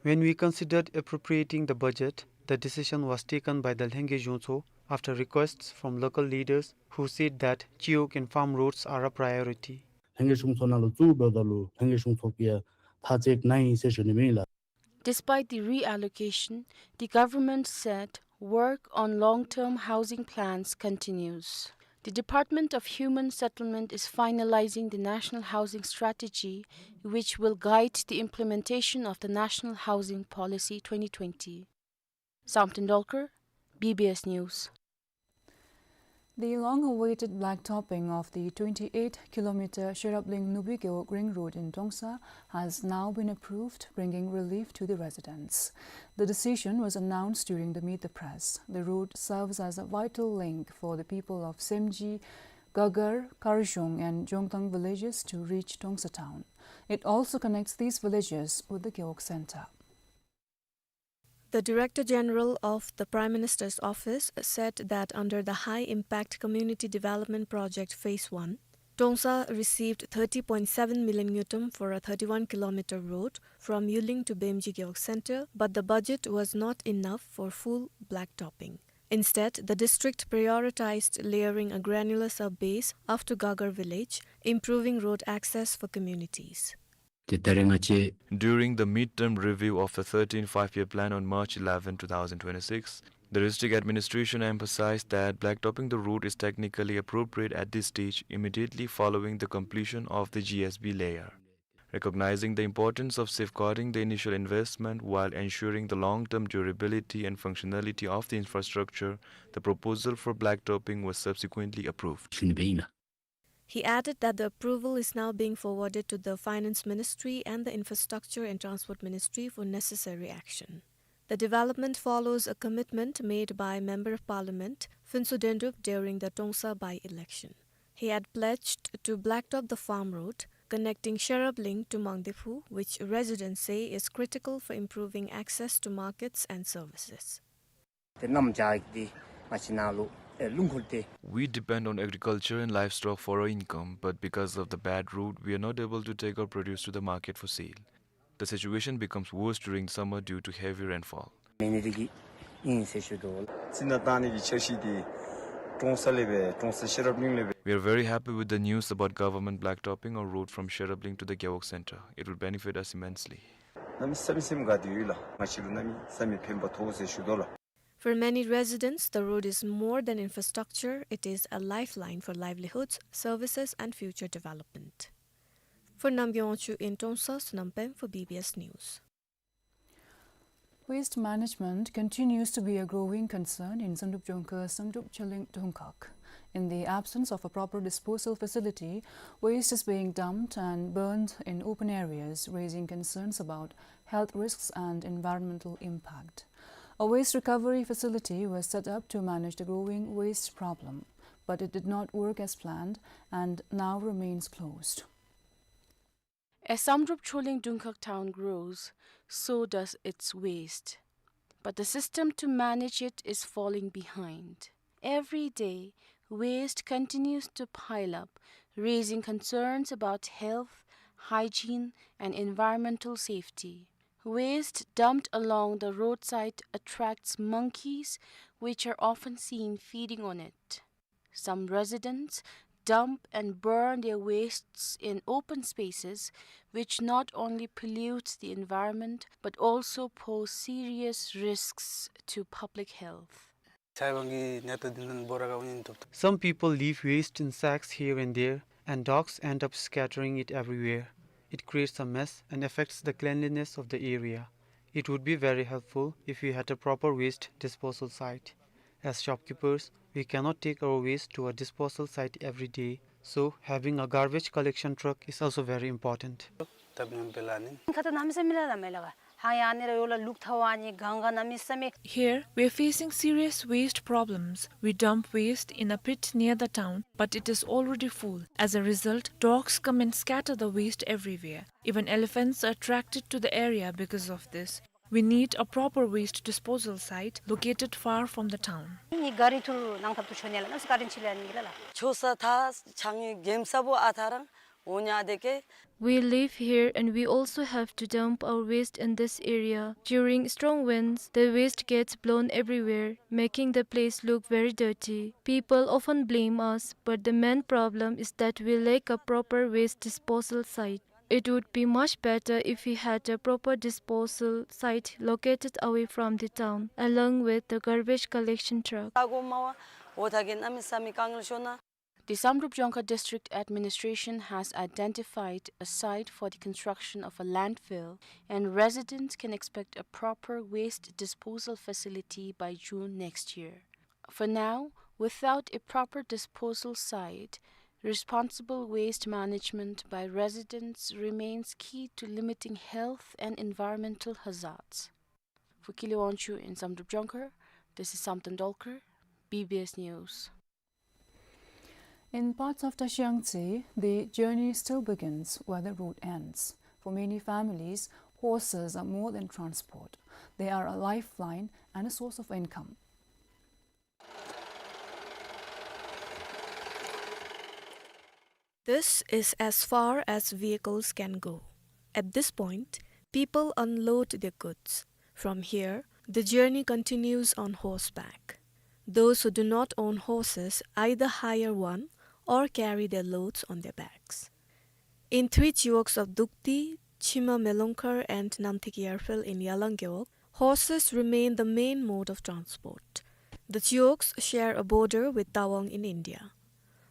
When we considered appropriating the budget, the decision was taken by the Lengye Zhungtsho after requests from local leaders who said that Chiwog and farm roads are a priority. Lengye Zhungtsho་ནང་ལུ་བཙུགས་འབདཝ་ད་ལུ་Lengye Zhungtsho་གིས་ཡང་ཐག་བཅད་གནང་ཡི་ཟེར་ཞུ་ནི་མས་ལགས། Despite the reallocation, the government said work on long-term housing plans continues. The Department of Human Settlement is finalizing the National Housing Strategy, which will guide the implementation of the National Housing Policy twenty twenty. Samten Dolkar, B B S News. The long-awaited blacktopping of the twenty-eight kilometer Sherabling Nubi Gewog Ring Road in Trongsa has now been approved, bringing relief to the residents. The decision was announced during the Meet the Press. The road serves as a vital link for the people of Semji, Gagar, Karshong and Jongtang villages to reach Trongsa town. It also connects these villages with the Gewog center. The Director General of the Prime Minister's Office said that under the High Impact Community Development Project Phase one, Trongsa received thirty point seven million ngultrum for a thirty-one kilometer road from Yuling to Bemji Gewog Center, but the budget was not enough for full blacktopping. Instead, the district prioritized layering a granular sub-base up to Gagar village, improving road access for communities. ཏེ་ད་རེས་ང་བཅས། During the midterm review of the thirteenth Five-Year Plan on March eleven, two thousand twenty-six, the district administration emphasized that blacktopping the road is technically appropriate at this stage, immediately following the completion of the G S B layer. Recognizing the importance of safeguarding the initial investment while ensuring the long-term durability and functionality of the infrastructure, the proposal for blacktopping was subsequently approved. He added that the approval is now being forwarded to the Finance Ministry and the Infrastructure and Transport Ministry for necessary action. The development follows a commitment made by Member of Parliament Phuntsho Dendup during the Trongsa by-election. He had pledged to blacktop the farm road connecting Sherabling to Mangdephu, which residents say is critical for improving access to markets and services. ཏེ་གནམ་བྱཱར་འདི་ང་བཅས་ནང་ལུ་ཨེ་རླུང་འཁོར་ཏེ། We depend on agriculture and livestock for our income, but because of the bad road, we are not able to take our produce to the market for sale. The situation becomes worse during summer due to heavy rainfall. མེད་ནི་འདི་གིས་ཨིན་ཟེར་ཞུ་དོ། རྩི་ནག་བཏང་ནི་གི་འཆར་གཞི་འདི་ཀྲོང་གསར་ལས་སྦེ་ཀྲོང་གསར་ཤེས་རབ་གླིང་ལས་སྦེ། We are very happy with the news about government blacktopping our road from Sherabling to the Gewog Center. It will benefit us immensely. གནམ་མེད་ས་མེད་སེམས་དགའ་སྟེ་ཡོད་ལགས། ང་བཅས་ལུ་གནམ་མེད་ས་མེད་ཕན་པ་ཐོགས་ཟེར་ཞུ་དོ་ལགས། For many residents, the road is more than infrastructure, it is a lifeline for livelihoods, services and future development. For Namgay Wangchuk in Trongsa, Sonam Peng for B B S News. Waste management continues to be a growing concern in Samdrup Jongkhar, Samdrup Chuleng Dongkhag. In the absence of a proper disposal facility, waste is being dumped and burned in open areas, raising concerns about health risks and environmental impact. A waste recovery facility was set up to manage the growing waste problem, but it did not work as planned and now remains closed. As Samdrup Chuleng Dongkhag town grows, so does its waste. But the system to manage it is falling behind. Every day, waste continues to pile up, raising concerns about health, hygiene, and environmental safety. Waste dumped along the roadside attracts monkeys, which are often seen feeding on it. Some residents dump and burn their wastes in open spaces, which not only pollutes the environment but also pose serious risks to public health. Some people leave waste in sacks here and there, and dogs end up scattering it everywhere. It creates a mess and affects the cleanliness of the area. It would be very helpful if we had a proper waste disposal site. As shopkeepers, we cannot take our waste to a disposal site every day, so having a garbage collection truck is also very important. ཁ་ཏ་གནམ་མེད་ས་མེད་ལ་མེད་ལགས། ཧ་ཡ་ནི་ར་ཡོད་ལགས། ལུག་ཐ་བ་ནི་གང་ག་གནམ་མེད་ས་མེད། Here, we are facing serious waste problems. We dump waste in a pit near the town, but it is already full. As a result, dogs come and scatter the waste everywhere. Even elephants are attracted to the area because of this. We need a proper waste disposal site located far from the town. ནི་ག་རི་ཐུར་ནང་ཐབ་ཏུ་ཆོ་ནི་ལགས། གནམ་མེད་ས་མེད་བཀའ་དྲིན་ཆེ་ལགས་ནི་ལགས། ཆོ་ས་ཐ་ཆང་གེམ་ས་བོ་ཨ་ཐ་རང་འོ་ཉ་དེ་ཀེ། We live here and we also have to dump our waste in this area. During strong winds, the waste gets blown everywhere, making the place look very dirty. People often blame us, but the main problem is that we lack a proper waste disposal site. It would be much better if we had a proper disposal site located away from the town, along with the garbage collection truck. ཨ་གོ་མ་བ་འོ་ཐ་གེ་གནམ་མེད་ས་མེད་དཀའ་ངལ་ཤོར་ན། The Samdrup Jongkhar District Administration has identified a site for the construction of a landfill, and residents can expect a proper waste disposal facility by June next year. For now, Without a proper disposal site, responsible waste management by residents remains key to limiting health and environmental hazards. For Kili Wangchuk in Samdrup Jongkhar, this is Samten Dolkar, B B S News. In parts of Tashi Yangtse, the journey still begins where the road ends. For many families, horses are more than transport. They are a lifeline and a source of income. This is as far as vehicles can go. At this point, people unload their goods. From here, the journey continues on horseback. Those who do not own horses either hire one or carry their loads on their backs. In three chiwogs of Dukti, Chima Melongkhar and Namthik Yarphel in Yalang Gewog, horses remain the main mode of transport. The chiwogs share a border with Tawang in India.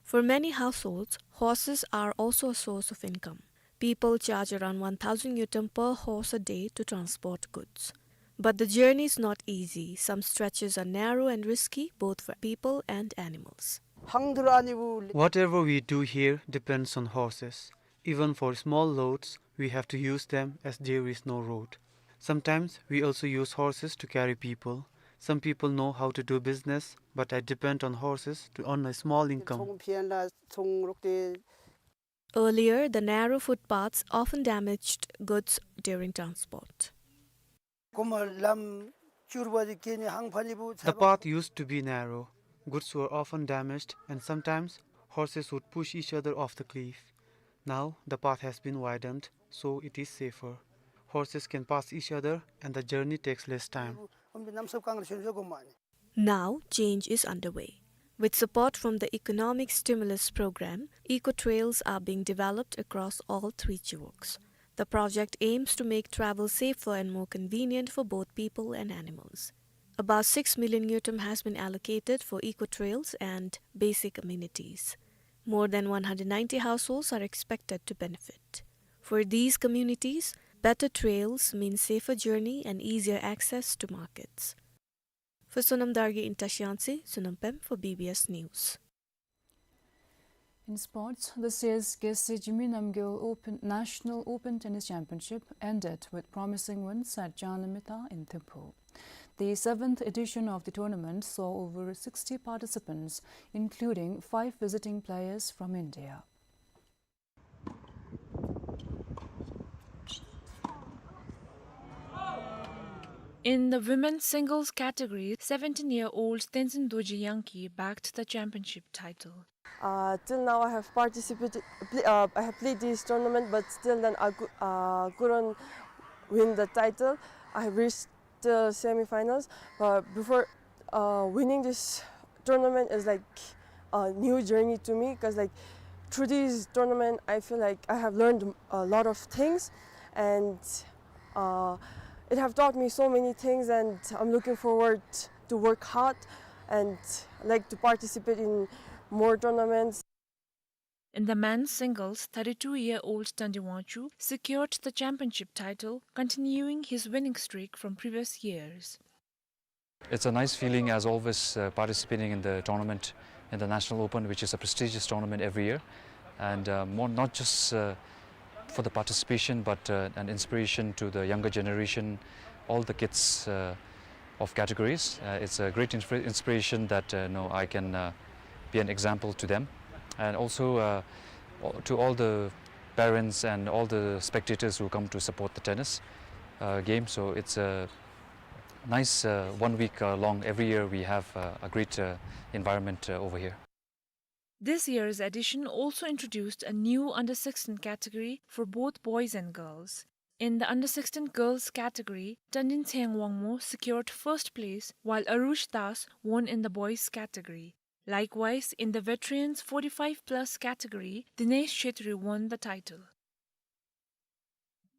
For many households, horses are also a source of income. People charge around one thousand ngultrum per horse a day to transport goods. But the journey is not easy. Some stretches are narrow and risky, both for people and animals. Whatever we do here depends on horses. Even for small loads, we have to use them as there is no road. Sometimes we also use horses to carry people. Some people know how to do business, but I depend on horses to earn a small income. Earlier, the narrow footpaths often damaged goods during transport. The path used to be narrow. Goods were often damaged, and sometimes horses would push each other off the cliff. Now, the path has been widened, so it is safer. Horses can pass each other, and the journey takes less time. Now, change is underway. With support from the Economic Stimulus Program, eco trails are being developed across all three chiwogs. The project aims to make travel safer and more convenient for both people and animals. About six million ngultrum has been allocated for eco trails and basic amenities. More than one hundred ninety households are expected to benefit. For these communities, better trails mean safer journey and easier access to markets. For Sonam Dargye in Tashi Yangtse, Sonam Pem for B B S News. In sports, this year's Gesar Jigme Namgyel Open, National Open Tennis Championship ended with promising wins at Janamita in Thimphu. The seventh edition of the tournament saw over sixty participants, including five visiting players from India. In the women's singles category, seventeen-year-old Tenzin Dorji Yangki bagged the championship title. Uh, till now, I have participated, play, uh, I have played this tournament, but still then I cou-, uh, couldn't win the title. I have reached the semifinals, but before, uh, winning this tournament is like a new journey to me, 'cause, like, through this tournament, I feel like I have learned a lot of things, and, uh, it have taught me so many things, and I'm looking forward to work hard and like to participate in more tournaments. In the men's singles, thirty-two-year-old Tandi Wangchuk secured the championship title, continuing his winning streak from previous years. It's a nice feeling, as always, uh, participating in the tournament, in the National Open, which is a prestigious tournament every year. And, uh, more, not just, uh, for the participation, but, uh, an inspiration to the younger generation, all the kids, uh, of categories. Uh, it's a great insp-, inspiration that, uh, you know, I can, uh, be an example to them. And also, uh, to all the parents and all the spectators who come to support the tennis, uh, game. So it's a nice, uh, one week, uh, long. Every year we have, uh, a great, uh, environment, uh, over here. This year's edition also introduced a new under sixteen category for both boys and girls. In the under sixteen girls category, Tandin Tseng Wangmo secured first place, while Arush Das won in the boys category. Likewise, in the veterans forty-five plus category, Dinesh Chetri won the title.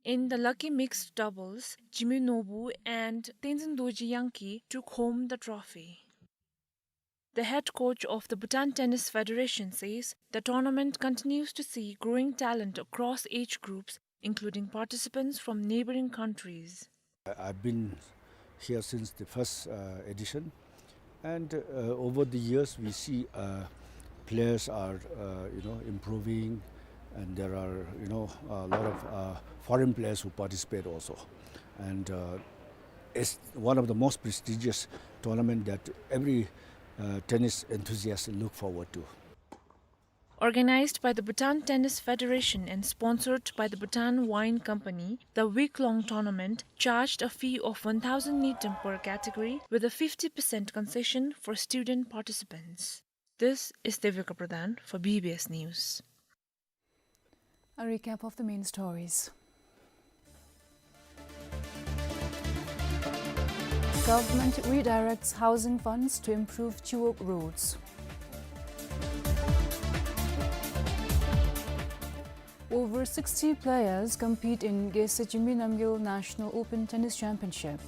In the lucky mixed doubles, Jigme Nobbu and Tenzin Dorji Yangki took home the trophy. The head coach of the Bhutan Tennis Federation says the tournament continues to see growing talent across age groups, including participants from neighboring countries. I, I've been here since the first, uh, edition, And, uh, over the years, we see, uh, players are, uh, you know, improving, and there are, you know, a lot of, uh, foreign players who participate also. And, uh, it's one of the most prestigious tournament that every, uh, tennis enthusiast look forward to. Organized by the Bhutan Tennis Federation and sponsored by the Bhutan Wine Company, the week-long tournament charged a fee of one thousand ngultrum per category, with a fifty percent concession for student participants. This is Devika Pradhan for B B S News. A recap of the main stories. Government redirects housing funds to improve Chiwog roads. Over sixty players compete in Geshe Jigme Namgyel National Open Tennis Championship.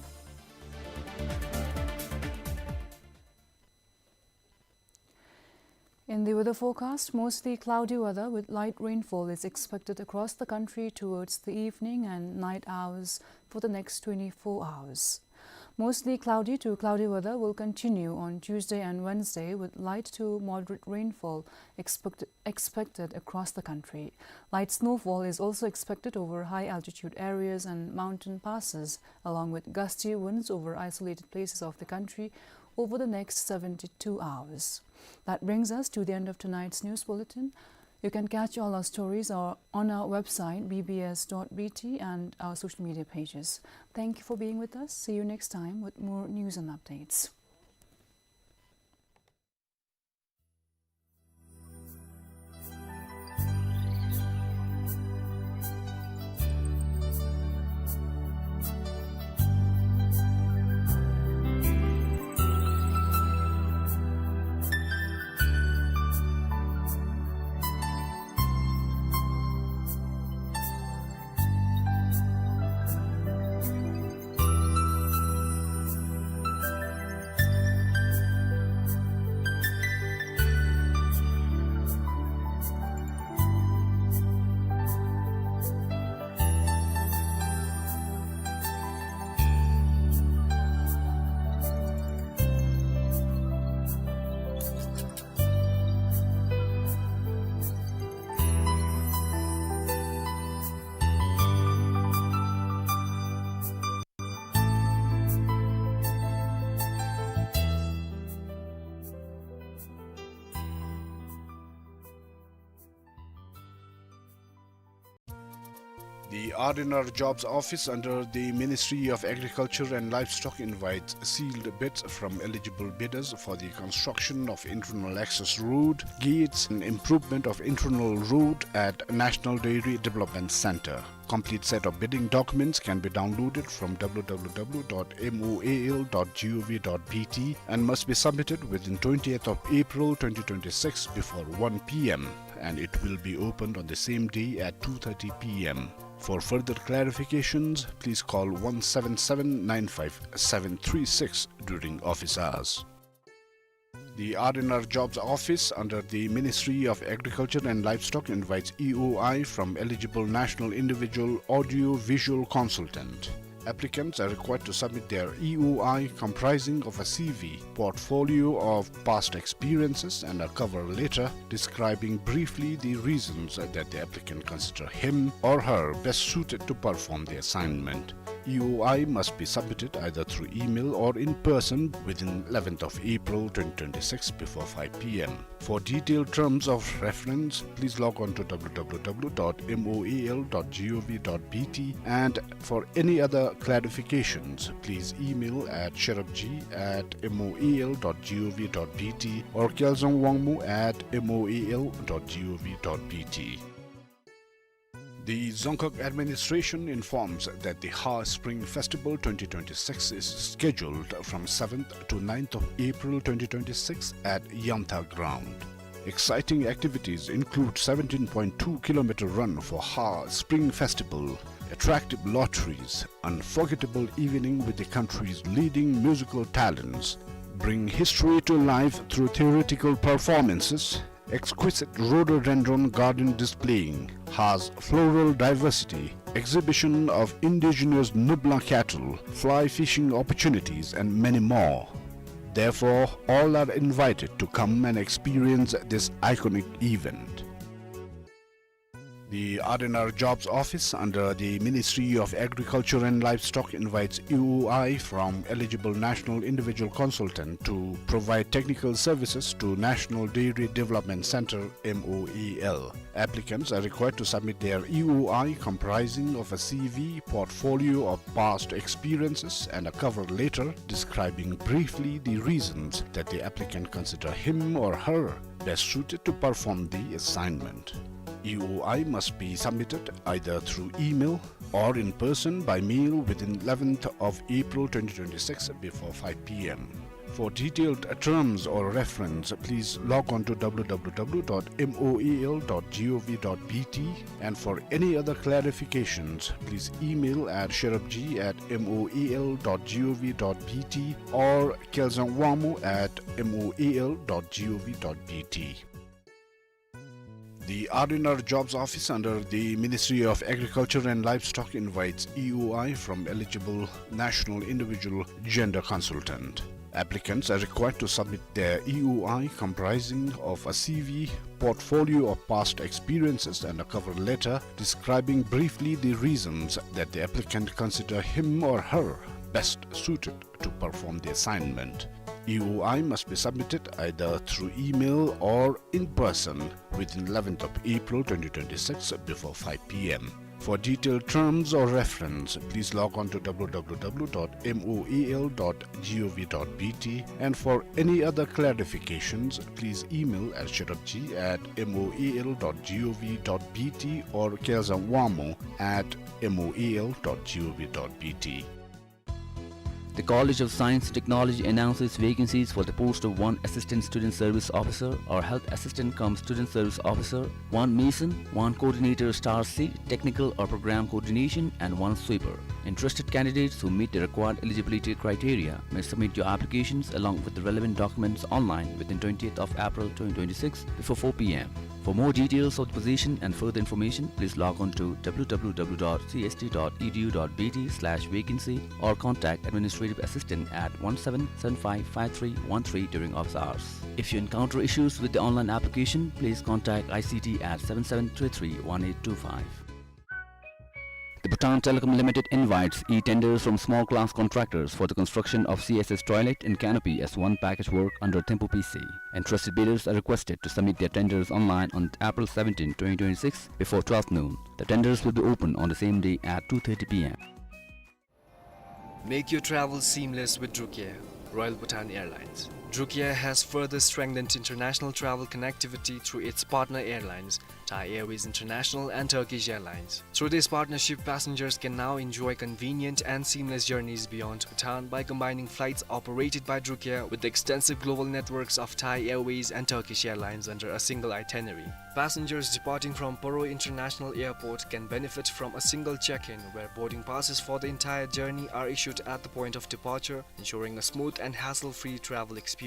In the weather forecast, mostly cloudy weather with light rainfall is expected across the country towards the evening and night hours for the next twenty-four hours. Mostly cloudy to cloudy weather will continue on Tuesday and Wednesday, with light to moderate rainfall expect-, expected across the country. Light snowfall is also expected over high altitude areas and mountain passes, along with gusty winds over isolated places of the country over the next seventy-two hours. That brings us to the end of tonight's news bulletin. You can catch all our stories o-, on our website, B B S dot B T, and our social media pages. Thank you for being with us. See you next time with more news and updates. The R and R Jobs Office under the Ministry of Agriculture and Livestock invites sealed bids from eligible bidders for the construction of internal access road, gates and improvement of internal road at National Dairy Development Centre. Complete set of bidding documents can be downloaded from W W W dot M O A L dot G O V dot B T and must be submitted within twentieth of April twenty twenty-six before one P M, and it will be opened on the same day at two thirty P M. For further clarifications, please call one seven seven nine five seven three six during office hours. The R and R Jobs Office under the Ministry of Agriculture and Livestock invites E O I from eligible national individual audio-visual consultant. Applicants are required to submit their E O I comprising of a C V, portfolio of past experiences, and a cover letter describing briefly the reasons that the applicant consider him or her best suited to perform the assignment. E O I must be submitted either through email or in person within eleventh of April twenty twenty-six before five P M. For detailed terms of reference, please log on to W W W dot M O A L dot G O V dot B T, and for any other clarifications, please email at sherabji at M O A L dot G O V dot B T or Kyalzang Wangmo at M O A L dot G O V dot B T. The Dzongkhag Administration informs that the Ha Spring Festival twenty twenty-six is scheduled from seventh to ninth of April twenty twenty-six at Yamtha Ground. Exciting activities include seventeen point two kilometer run for Ha Spring Festival, attractive lotteries, unforgettable evening with the country's leading musical talents, bring history to life through theatrical performances, exquisite rhododendron garden displaying Ha's floral diversity, exhibition of indigenous Nubla cattle, fly fishing opportunities, and many more. Therefore, all are invited to come and experience this iconic event. The R and R Jobs Office under the Ministry of Agriculture and Livestock invites E O I from eligible national individual consultant to provide technical services to National Dairy Development Center, M O E L. Applicants are required to submit their E O I comprising of a C V, portfolio of past experiences, and a cover letter describing briefly the reasons that the applicant consider him or her best suited to perform the assignment. E O I must be submitted either through email or in person by mail within eleventh of April twenty twenty-six before five P M. For detailed terms or reference, please log on to W W W dot M O E L dot G O V dot B T, and for any other clarifications, please email at sherabji at M O E L dot G O V dot B T or kelzangwamo at M O E L dot G O V dot B T. The R and R Jobs Office under the Ministry of Agriculture and Livestock invites E O I from eligible national individual gender consultant. Applicants are required to submit their E O I comprising of a C V, portfolio of past experiences, and a cover letter describing briefly the reasons that the applicant consider him or her best suited to perform the assignment. E O I must be submitted either through email or in person within eleventh of April twenty twenty-six before five P M. For detailed terms or reference, please log on to W W W dot M O E L dot G O V dot B T, and for any other clarifications, please email at sherabji at M O E L dot G O V dot B T or kelzangwamo at M O E L dot G O V dot B T. The College of Science and Technology announces vacancies for the post of one Assistant Student Service Officer or Health Assistant cum Student Service Officer, one Mason, one Coordinator Star C, Technical or Program Coordination, and one Sweeper. Interested candidates who meet the required eligibility criteria may submit your applications along with the relevant documents online within twentieth of April twenty twenty-six before four P M. For more details of the position and further information, please log on to W W W dot C S T dot E D U dot B T slash vacancy or contact administrative assistant at one seven seven five five three one three during office hours. If you encounter issues with the online application, please contact I C T at seven seven three three one eight two five. The Bhutan Telecom Limited invites e-tenders from small class contractors for the construction of C S S toilet and canopy as one package work under Thimphu P C. Interested bidders are requested to submit their tenders online on April seventeenth, twenty twenty-six, before twelve noon. The tenders will be open on the same day at two thirty P M. Make your travel seamless with Drukair, Royal Bhutan Airlines. Drukair has further strengthened international travel connectivity through its partner airlines, Thai Airways International and Turkish Airlines. Through this partnership, passengers can now enjoy convenient and seamless journeys beyond Bhutan by combining flights operated by Drukair with the extensive global networks of Thai Airways and Turkish Airlines under a single itinerary. Passengers departing from Paro International Airport can benefit from a single check-in, where boarding passes for the entire journey are issued at the point of departure, ensuring a smooth and hassle-free travel experience.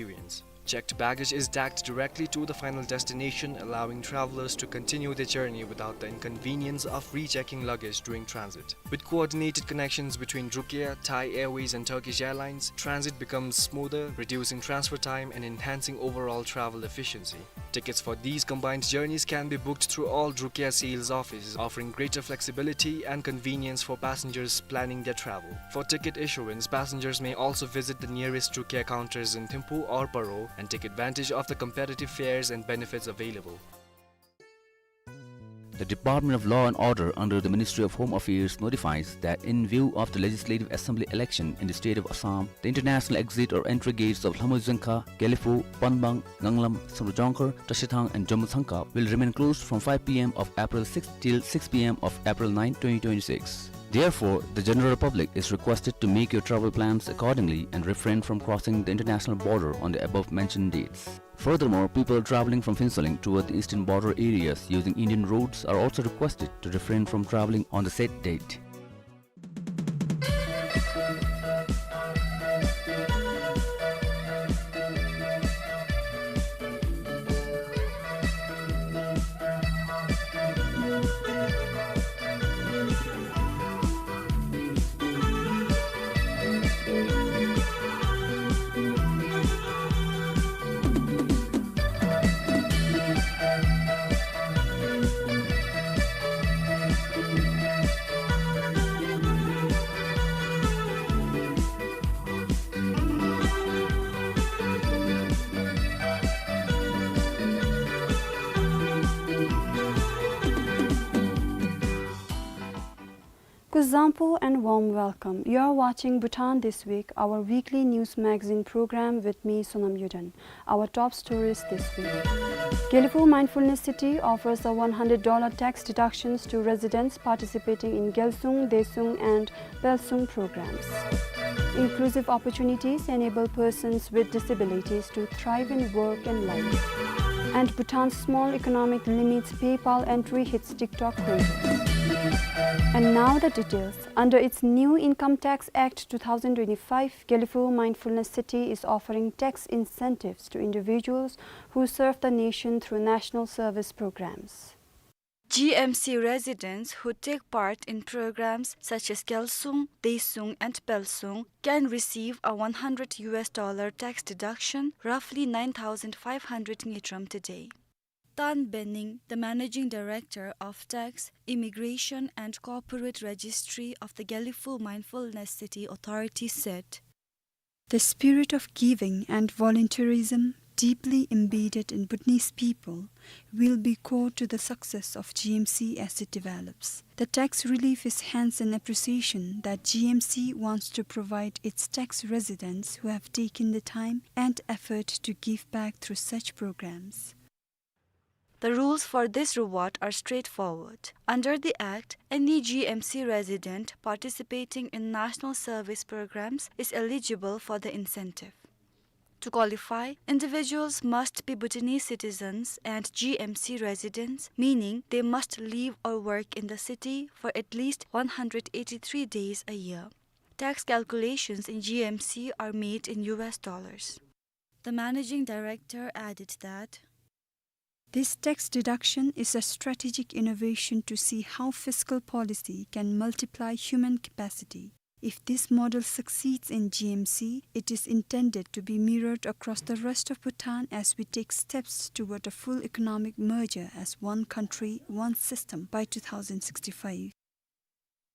Checked baggage is tagged directly to the final destination, allowing travelers to continue their journey without the inconvenience of rechecking luggage during transit. With coordinated connections between Drukair, Thai Airways, and Turkish Airlines, transit becomes smoother, reducing transfer time and enhancing overall travel efficiency. Tickets for these combined journeys can be booked through all Drukair sales offices, offering greater flexibility and convenience for passengers planning their travel. For ticket issuance, passengers may also visit the nearest Drukair counters in Thimphu or Paro and take advantage of the competitive fares and benefits available. The Department of Law and Order under the Ministry of Home Affairs notifies that in view of the Legislative Assembly election in the state of Assam, the international exit or entry gates of Lhamojangkha, Gelephu, Panbang, Nganglam, Samdrup Jongkhar, Trashithang and Jommo Tsangkap will remain closed from five P M of April sixth till six P M of April ninth, twenty twenty-six. Therefore, the general public is requested to make your travel plans accordingly and refrain from crossing the international border on the above mentioned dates. Furthermore, people traveling from Phuentsholing toward the eastern border areas using Indian roads are also requested to refrain from traveling on the said date. Kuzuzangpo and warm welcome. You are watching Bhutan This Week, our weekly news magazine program with me, Sonam Yuden. Our top stories this week. Gelephu Mindfulness City offers a one hundred dollar tax deductions to residents participating in Gyalsung, Desung and Pelsung programs. Inclusive opportunities enable persons with disabilities to thrive in work and life. And Bhutan's small economic limits PayPal entry hits TikTok hurdle. And now the details. Under its new Income Tax Act two thousand twenty-five, Gelephu Mindfulness City is offering tax incentives to individuals who serve the nation through national service programs. G M C residents who take part in programs such as Gyalsung, Desung and Pelsung can receive a one hundred U S dollar tax deduction, roughly nine thousand five hundred ngultrum today. Tan Bening, the managing director of Tax, Immigration and Corporate Registry of the Gelephu Mindfulness City Authority, said, "The spirit of giving and volunteerism deeply embedded in Bhutanese people will be core to the success of G M C as it develops. The tax relief is hence an appreciation that G M C wants to provide its tax residents who have taken the time and effort to give back through such programs." The rules for this reward are straightforward. Under the Act, any G M C resident participating in national service programs is eligible for the incentive. To qualify, individuals must be Bhutanese citizens and G M C residents, meaning they must live or work in the city for at least one hundred eighty-three days a year. Tax calculations in G M C are made in U S dollars. The managing director added that, "This tax deduction is a strategic innovation to see how fiscal policy can multiply human capacity. If this model succeeds in G M C, it is intended to be mirrored across the rest of Bhutan as we take steps toward a full economic merger as one country, one system by two thousand sixty-five."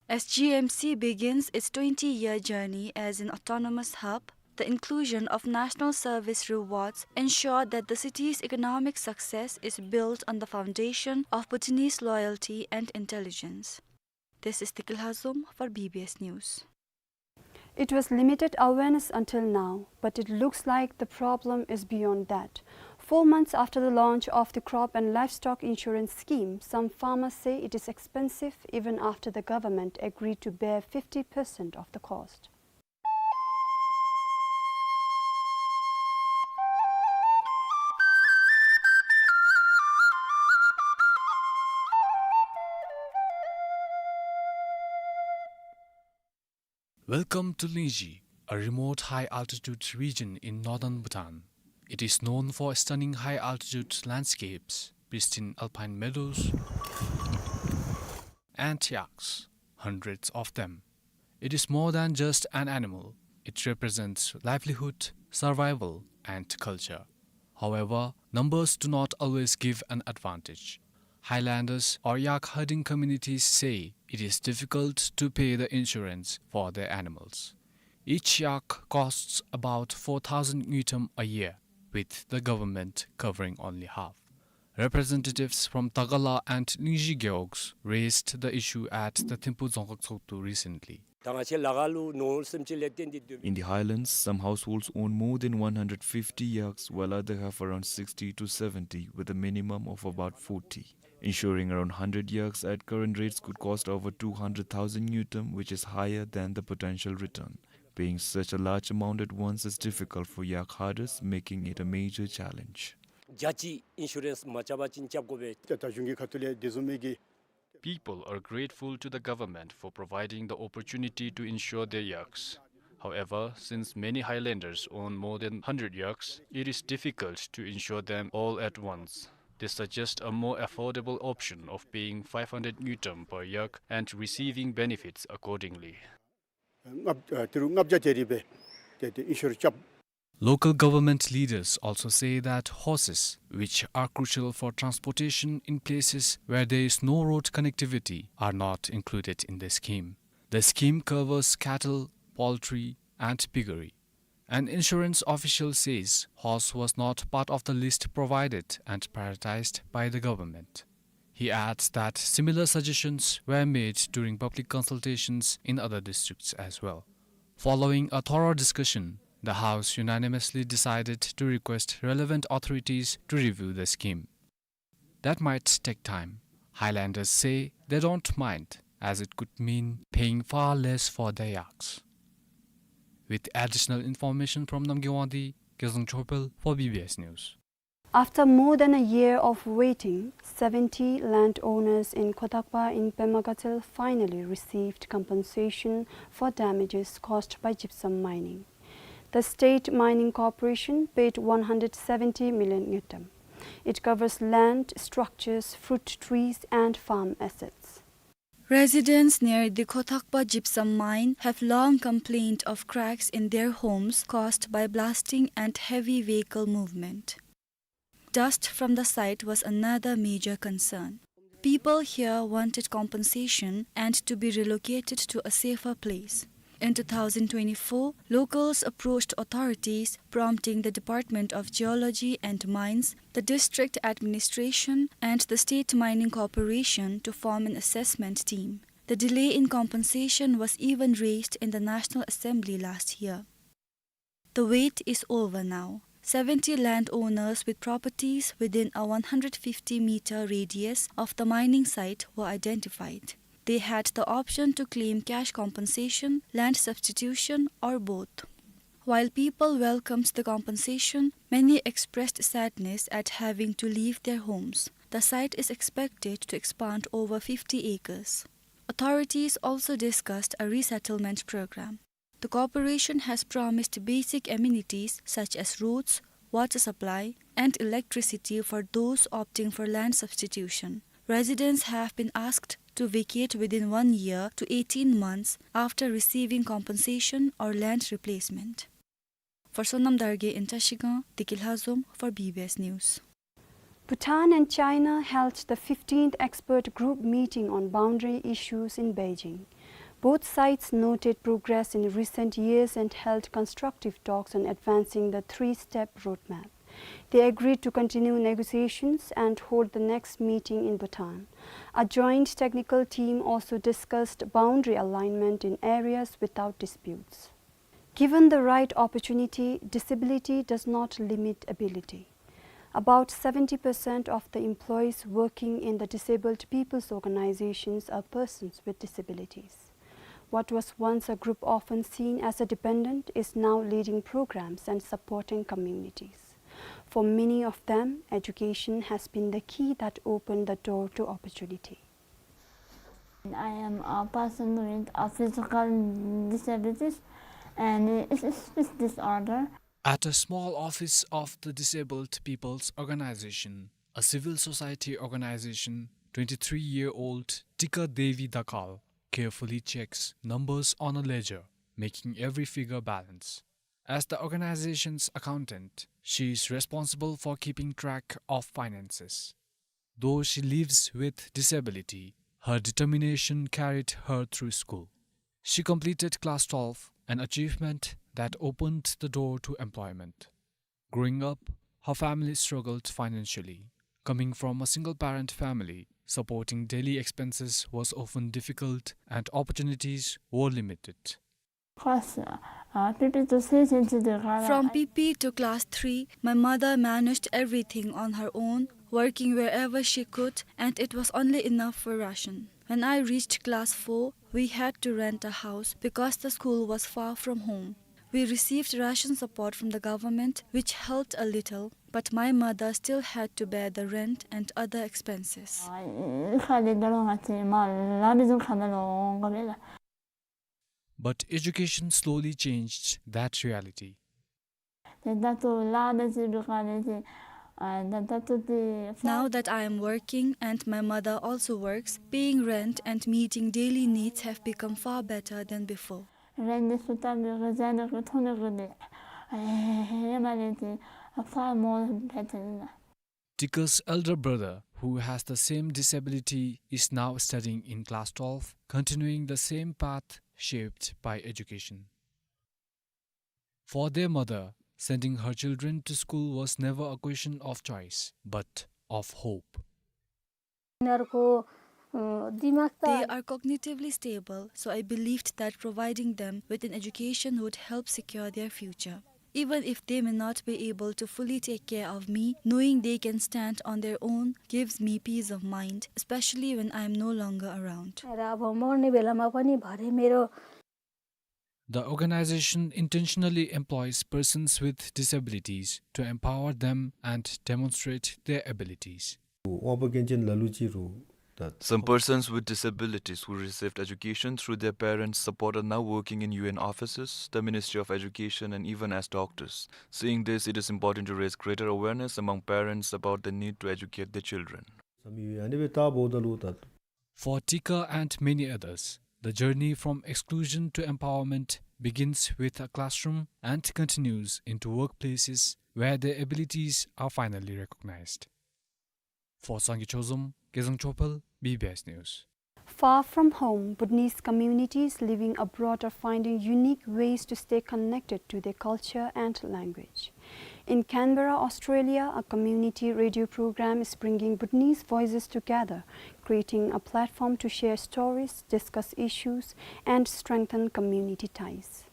As G M C begins its twenty-year journey as an autonomous hub, the inclusion of national service rewards ensure that the city's economic success is built on the foundation of Bhutanese loyalty and intelligence. This is Tikil Hazum for B B S News. It was limited awareness until now, but it looks like the problem is beyond that. Four months after the launch of the crop and livestock insurance scheme, some farmers say it is expensive even after the government agreed to bear fifty percent of the cost. Welcome to Lingzhi, a remote high-altitude region in northern Bhutan. It is known for stunning high-altitude landscapes, pristine alpine meadows, and yaks, hundreds of them. It is more than just an animal. It represents livelihood, survival, and culture. However, numbers do not always give an advantage. Highlanders or yak herding communities say it is difficult to pay the insurance for their animals. Each yak costs about four thousand ngultrum a year, with the government covering only half. Representatives from Tagala and Lingzhi gewogs raised the issue at the Thimphu Dzongkhag Tshogdu recently. ད་ང་བཅས་ལ་ཁ་ལུ་ནོར་སེམས་ཅན་ལས་བརྟེན་ཏེ་སྡོད། In the highlands, some households own more than one hundred fifty yaks, while others have around sixty to seventy, with a minimum of about forty. Insuring around hundred yaks at current rates could cost over two hundred thousand ngultrum, which is higher than the potential return. Paying such a large amount at once is difficult for yak herders, making it a major challenge. རྒྱ་ཆེའི་ཨིན་ཤུ་རེནསི་མ་རྐྱབ་པ་ཅིན་རྐྱབ་དགོ་པས། ད་ད་གཞུང་གི་ཁ་ཐུག་ལས་དེ་བཟུམ་མའི་གི། People are grateful to the government for providing the opportunity to insure their yaks. However, since many highlanders own more than hundred yaks, it is difficult to insure them all at once. They suggest a more affordable option of paying five hundred ngultrum per yak and receiving benefits accordingly. ལྔ་བརྒྱ་དེ་རུ་ལྔ་བརྒྱ་དེ་རེ་སྦེ་ཏེ་ཏེ་ཨིན་ཤུར་རྐྱབ། Local government leaders also say that horses, which are crucial for transportation in places where there is no road connectivity, are not included in the scheme. The scheme covers cattle, poultry, and piggery. An insurance official says horse was not part of the list provided and prioritized by the government. He adds that similar suggestions were made during public consultations in other districts as well. Following a thorough discussion, the House unanimously decided to request relevant authorities to review the scheme. That might take time. Highlanders say they don't mind, as it could mean paying far less for their yaks. With additional information from Namgay Wangdi, Gezang Chopel for B B S News. After more than a year of waiting, seventy landowners in Khotakpa in Pema Gatshel finally received compensation for damages caused by gypsum mining. The State Mining Corporation paid one hundred seventy million ngultrum. It covers land, structures, fruit trees, and farm assets. Residents near the Khotakpa gypsum mine have long complained of cracks in their homes caused by blasting and heavy vehicle movement. Dust from the site was another major concern. People here wanted compensation and to be relocated to a safer place. In two thousand twenty-four, locals approached authorities, prompting the Department of Geology and Mines, the district administration, and the State Mining Corporation to form an assessment team. The delay in compensation was even raised in the National Assembly last year. The wait is over now. Seventy landowners with properties within a one hundred fifty meter radius of the mining site were identified. They had the option to claim cash compensation, land substitution, or both. While people welcomed the compensation, many expressed sadness at having to leave their homes. The site is expected to expand over fifty acres. Authorities also discussed a resettlement program. The corporation has promised basic amenities such as roads, water supply, and electricity for those opting for land substitution. Residents have been asked to vacate within one year to eighteen months after receiving compensation or land replacement. For Sonam Dargay in Trashigang, Deki Lhazom for B B S News. Bhutan and China held the fifteenth expert group meeting on boundary issues in Beijing. Both sides noted progress in recent years and held constructive talks on advancing the three-step roadmap. They agreed to continue negotiations and hold the next meeting in Bhutan. A joint technical team also discussed boundary alignment in areas without disputes. Given the right opportunity, disability does not limit ability. About seventy percent of the employees working in the disabled people's organizations are persons with disabilities. What was once a group often seen as a dependent is now leading programs and supporting communities. For many of them, education has been the key that opened the door to opportunity. I am a person with a physical disabilities and a speech disorder. At a small office of the Disabled People's Organization, a civil society organization, twenty-three-year-old Tika Devi Dakal carefully checks numbers on a ledger, making every figure balance. As the organization's accountant, she is responsible for keeping track of finances. Though she lives with disability, her determination carried her through school. She completed class twelve, an achievement that opened the door to employment. Growing up, her family struggled financially. Coming from a single-parent family, supporting daily expenses was often difficult and opportunities were limited. Class, uh, P P to C C to the From P P to class three, my mother managed everything on her own, working wherever she could, and it was only enough for ration. When I reached class four, we had to rent a house because the school was far from home. We received ration support from the government, which helped a little, but my mother still had to bear the rent and other expenses. But education slowly changed that reality. Now that I am working and my mother also works, paying rent and meeting daily needs have become far better than before. Far more better. Tika's elder brother, who has the same disability, is now studying in class twelve, continuing the same path shaped by education. For their mother, sending her children to school was never a question of choice, but of hope. यिनीहरूको, अ, दिमाग त They are cognitively stable, so I believed that providing them with an education would help secure their future. Even if they may not be able to fully take care of me, knowing they can stand on their own gives me peace of mind, especially when I am no longer around. र अब मर्ने बेलामा पनि भरे मेरो The organization intentionally employs persons with disabilities to empower them and demonstrate their abilities. वाँपो केन्चेन ललुचिरु ता Some persons with disabilities who received education through their parents' support are now working in U N offices, the Ministry of Education, and even as doctors. Seeing this, it is important to raise greater awareness among parents about the need to educate their children. समी वे अनि वे ता बोदलु ता For Tika and many others, the journey from exclusion to empowerment begins with a classroom and continues into workplaces where their abilities are finally recognized. For Sangay Chozom, Gezang Chopal, B B S News. Far from home, Bhutanese communities living abroad are finding unique ways to stay connected to their culture and language. In Canberra, Australia, a community radio program is bringing Bhutanese voices together, creating a platform to share stories, discuss issues, and strengthen community ties.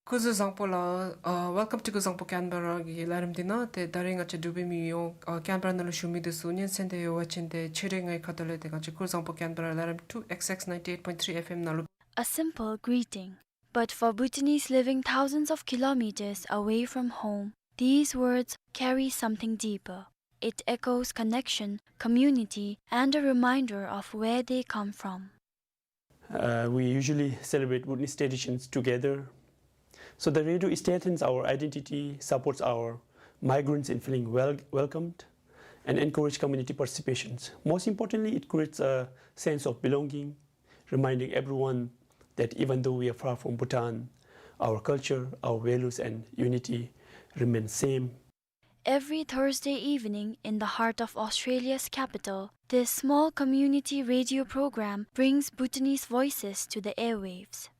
སྐུ་གཟུགས་བཟང་པོ་ལགས། ཨ་Welcome to སྐུ་གཟུགས་བཟང་པོ་Canberra གི་ལས་རིམ་འདི་ནང་ཏེ་ད་རིས་ང་བཅས་འབྲུག་པའི་མི་ཡོངས་ཨ་Canberra ནང་ལུ་བཞུགས་མི་འདི་ཚུ་སྙན་གསན་འདི་ཡོད་པ་ཅིན་ཏེ་ཕྱི་རུ་ངེའི་ཁ་ཐུག་ལས་ཏེ་ང་བཅས་སྐུ་གཟུགས་བཟང་པོ་Canberra ལས་རིམ་two X X ninety-eight point three F M ནང་ལུ། A simple greeting, but for Bhutanese living thousands of kilometers away from home, these words carry something deeper. It echoes connection, community, and a reminder of where they come from. Uh, we usually celebrate Bhutanese traditions together. So the radio strengthens our identity, supports our migrants in feeling wel-, welcomed, and encourage community participations. Most importantly, it creates a sense of belonging, reminding everyone that even though we are far from Bhutan, our culture, our values, and unity remain same. Every Thursday evening in the heart of Australia's capital, this small community radio program brings Bhutanese voices to the airwaves.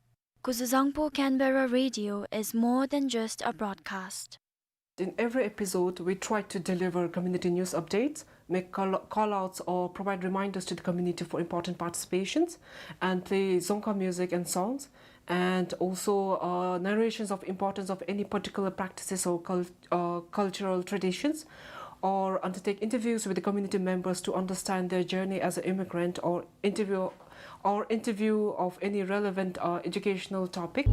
Kuzuzangpo Canberra Radio is more than just a broadcast. In every episode, we try to deliver community news updates, make call, call-outs or provide reminders to the community for important participations, and play Dzongkha music and songs, and also, uh, narrations of importance of any particular practices or cul-, uh, cultural traditions, or undertake interviews with the community members to understand their journey as an immigrant, or interview, or interview of any relevant, uh, educational topic.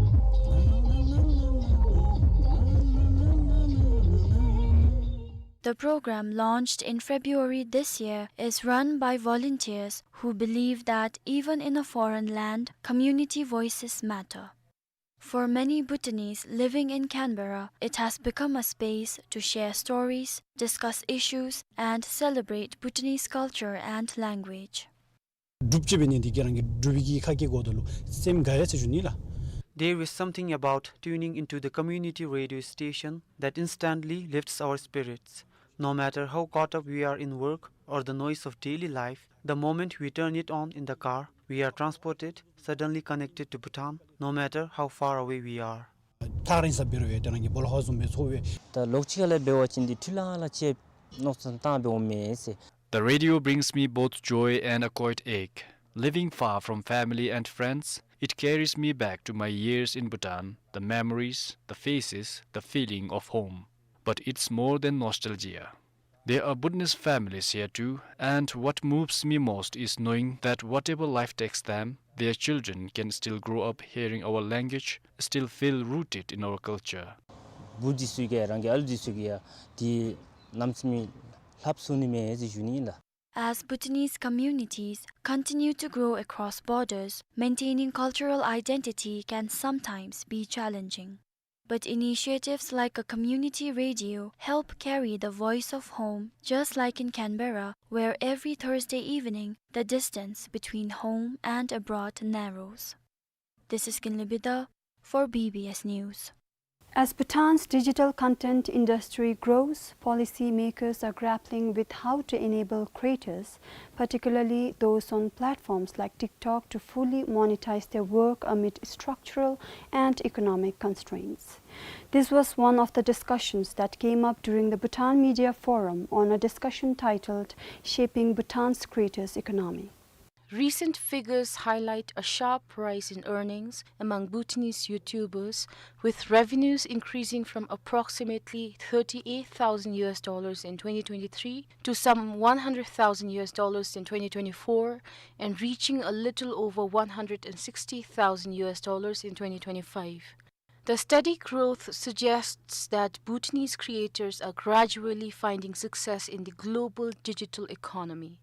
The program, launched in February this year, is run by volunteers who believe that even in a foreign land, community voices matter. For many Bhutanese living in Canberra, it has become a space to share stories, discuss issues, and celebrate Bhutanese culture and language. འབྲུགཔ་ཅིག་འབད་ནི་འདི་གིས་རང་གི་འབྲུག་པའི་གི་ཁ་སྐད་གོ་ད་ལུ་སེམས་དགའ་ཡ་ཟེར་ཞུ་ནི་ལགས། There is something about tuning into the community radio station that instantly lifts our spirits. No matter how caught up we are in work or the noise of daily life, the moment we turn it on in the car, we are transported, suddenly connected to Bhutan, no matter how far away we are. ཐག་རིང་ས་འབད་རུང་ཡང་ཏེ་རང་གི་སྦོ་ལོགས་ཁར་བཟུམ་སྦེ་ཚོར་བས། ད་ལོགས་ཅིག་ཁ་ལས་འབད་བ་ཅིན་འདི་འཕྲུལ་ལ་ལ་ཅིག་མནོ་བསམ་བཏང་སྦེ་འོང་མས་ཟེར། The radio brings me both joy and a quiet ache. Living far from family and friends, it carries me back to my years in Bhutan, the memories, the faces, the feeling of home. But it's more than nostalgia. There are Bhutanese families here too, and what moves me most is knowing that whatever life takes them, their children can still grow up hearing our language, still feel rooted in our culture. བུ་འདི་ཚུ་གིས་རང་གི་ཨ་ལུ་འདི་ཚུ་གིས་ཡང་འདི་གནམ་མེད་ས་མེད་ལྷབ་ཚུགས་ནི་མས་ཟེར་ཞུ་ནི་ཨིན་ལགས། As Bhutanese communities continue to grow across borders, maintaining cultural identity can sometimes be challenging. But initiatives like a community radio help carry the voice of home, just like in Canberra, where every Thursday evening the distance between home and abroad narrows. This is Kinley Bidha for B B S News. As Bhutan's digital content industry grows, policymakers are grappling with how to enable creators, particularly those on platforms like TikTok, to fully monetize their work amid structural and economic constraints. This was one of the discussions that came up during the Bhutan Media Forum on a discussion titled Shaping Bhutan's Creators' Economy. Recent figures highlight a sharp rise in earnings among Bhutanese YouTubers, with revenues increasing from approximately thirty-eight thousand U S dollars in twenty twenty-three to some one hundred thousand U S dollars in twenty twenty-four and reaching a little over one hundred and sixty thousand U S dollars in twenty twenty-five. The steady growth suggests that Bhutanese creators are gradually finding success in the global digital economy.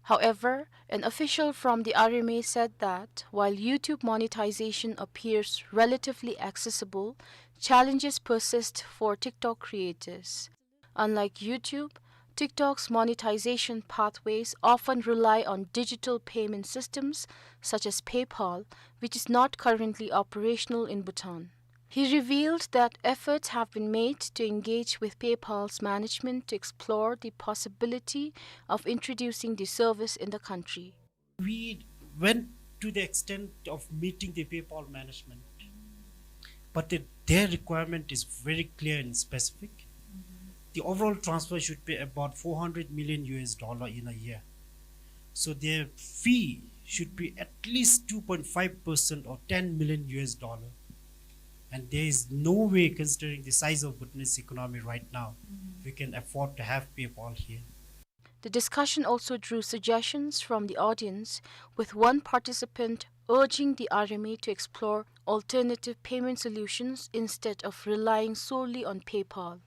However, an official from the R M A said that while YouTube monetization appears relatively accessible, challenges persist for TikTok creators. Unlike YouTube, TikTok's monetization pathways often rely on digital payment systems such as PayPal, which is not currently operational in Bhutan. He revealed that efforts have been made to engage with PayPal's management to explore the possibility of introducing the service in the country. We went to the extent of meeting the PayPal management, but the, their requirement is very clear and specific. The overall transfer should be about four hundred million U S dollar in a year. So their fee should be at least two point five percent or ten million U S dollar. And there is no way, considering the size of Bhutanese economy right now, we can afford to have PayPal here. The discussion also drew suggestions from the audience, with one participant urging the R M A to explore alternative payment solutions instead of relying solely on PayPal.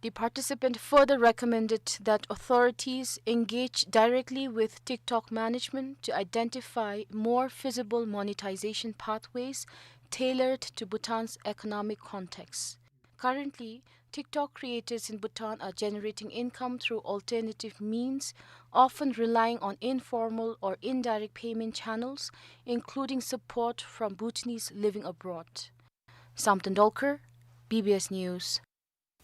The participant further recommended that authorities engage directly with TikTok management to identify more feasible monetization pathways tailored to Bhutan's economic context. Currently, TikTok creators in Bhutan are generating income through alternative means, often relying on informal or indirect payment channels, including support from Bhutanese living abroad. Samten Dolkar, B B S News.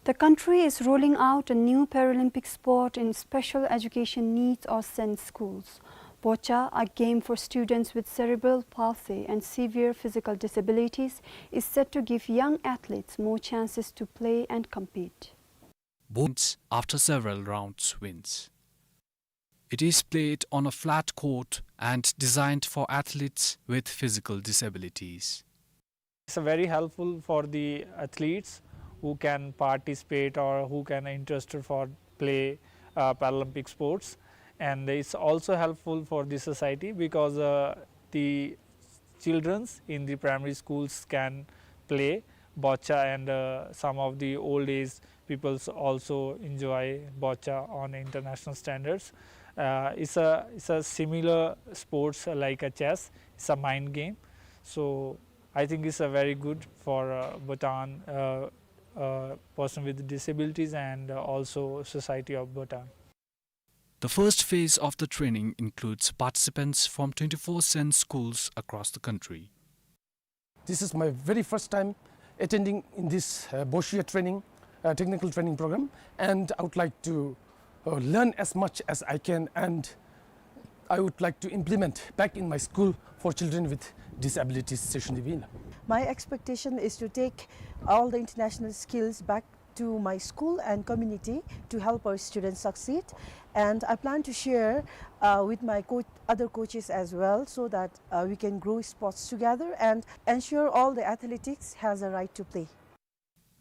The country is rolling out a new Paralympic sport in special education needs or SEND schools. Boccha, a game for students with cerebral palsy and severe physical disabilities, is set to give young athletes more chances to play and compete. Boccha, after several rounds, wins. It is played on a flat court and designed for athletes with physical disabilities. It's very helpful for the athletes who can participate or who can interested for play, uh, Paralympic sports, and it's also helpful for the society because, uh, the childrens in the primary schools can play boccha, and, uh, some of the old age peoples also enjoy boccha on international standards. Uh, it's a, it's a similar sports like a chess. It's a mind game. So I think it's a very good for, uh, Bhutan, uh, uh, person with disabilities and, uh, also society of Bhutan. The first phase of the training includes participants from twenty-four SEND schools across the country. This is my very first time attending in this, uh, Boccia training, uh, technical training program, and I would like to, uh, learn as much as I can, and I would like to implement back in my school for children with disabilities, Seshun Devi. My expectation is to take all the international skills back to my school and community to help our students succeed. And I plan to share, uh, with my co-, other coaches as well, so that, uh, we can grow sports together and ensure all the athletics has a right to play.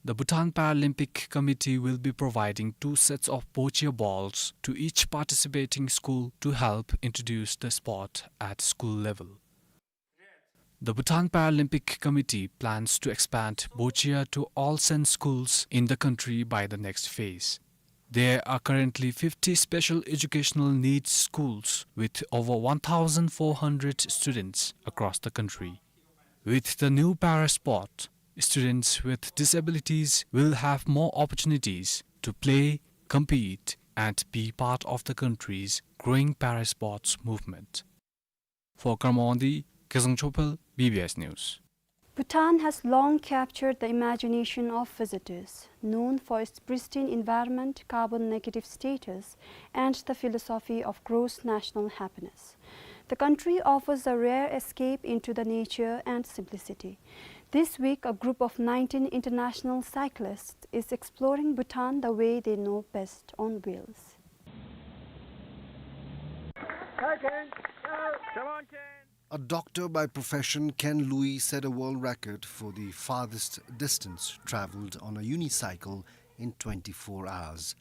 The Bhutan Paralympic Committee will be providing two sets of boccia balls to each participating school to help introduce the sport at school level. The Bhutan Paralympic Committee plans to expand boccia to all SEND schools in the country by the next phase. There are currently fifty special educational needs schools with over one thousand four hundred students across the country. With the new para sport, students with disabilities will have more opportunities to play, compete, and be part of the country's growing para sports movement. For Karma Wangdi, Kezang Chopel, B B S News. Bhutan has long captured the imagination of visitors, known for its pristine environment, carbon negative status, and the philosophy of gross national happiness. The country offers a rare escape into the nature and simplicity. This week, a group of nineteen international cyclists is exploring Bhutan the way they know best, on wheels. Come on, Ken. A doctor by profession, Ken Lui set a world record for the farthest distance traveled on a unicycle in twenty-four hours.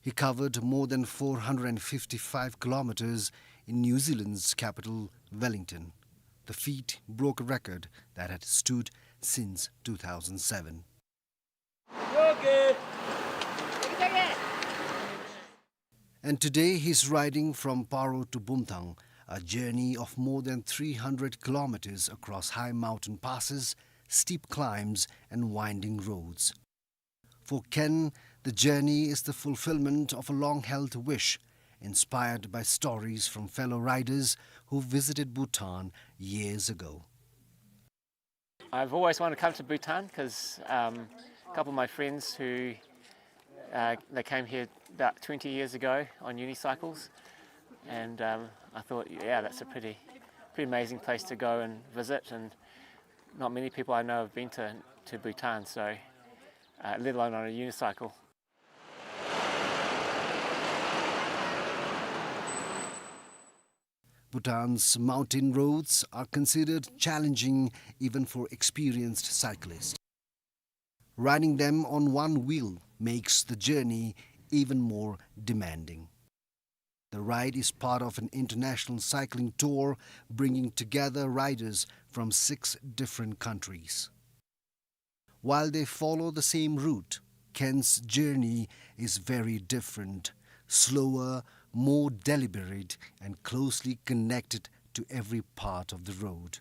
He covered more than four hundred and fifty-five kilometers in New Zealand's capital, Wellington. The feat broke a record that had stood since two thousand seven. And today he's riding from Paro to Bumthang, a journey of more than three hundred kilometers across high mountain passes, steep climbs, and winding roads. For Ken, the journey is the fulfillment of a long-held wish, inspired by stories from fellow riders who visited Bhutan years ago. I've always wanted to come to Bhutan 'cause, um, a couple of my friends who, uh, they came here about twenty years ago on unicycles, and, um, I thought, "Yeah, that's a pretty, pretty amazing place to go and visit," and not many people I know have been to, to Bhutan, so, uh, let alone on a unicycle. Bhutan's mountain roads are considered challenging even for experienced cyclists. Riding them on one wheel makes the journey even more demanding. The ride is part of an international cycling tour bringing together riders from six different countries. While they follow the same route, Ken's journey is very different, slower, more deliberate, and closely connected to every part of the road.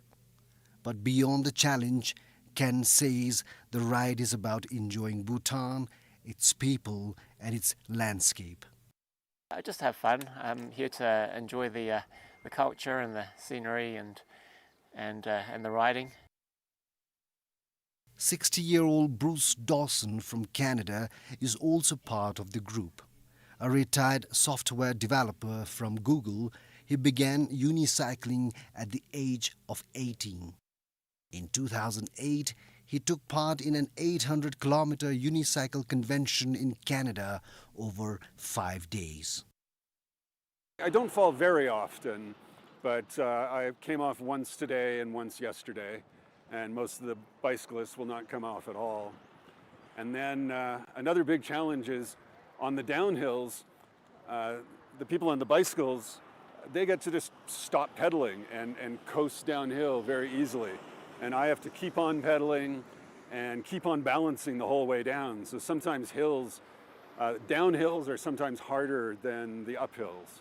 But beyond the challenge, Ken says the ride is about enjoying Bhutan, its people, and its landscape. I just have fun. I'm here to enjoy the, uh, the culture and the scenery and, and, uh, and the riding. Sixty-year-old Bruce Dawson from Canada is also part of the group. A retired software developer from Google, he began unicycling at the age of eighteen. In two thousand eight, he took part in an eight hundred kilometer unicycle convention in Canada over five days. I don't fall very often, but, uh, I came off once today and once yesterday, and most of the bicyclists will not come off at all. And then, uh, another big challenge is on the downhills, uh, the people on the bicycles, they get to just stop pedaling and, and coast downhill very easily. And I have to keep on pedaling and keep on balancing the whole way down. So sometimes hills, uh, downhills are sometimes harder than the uphills.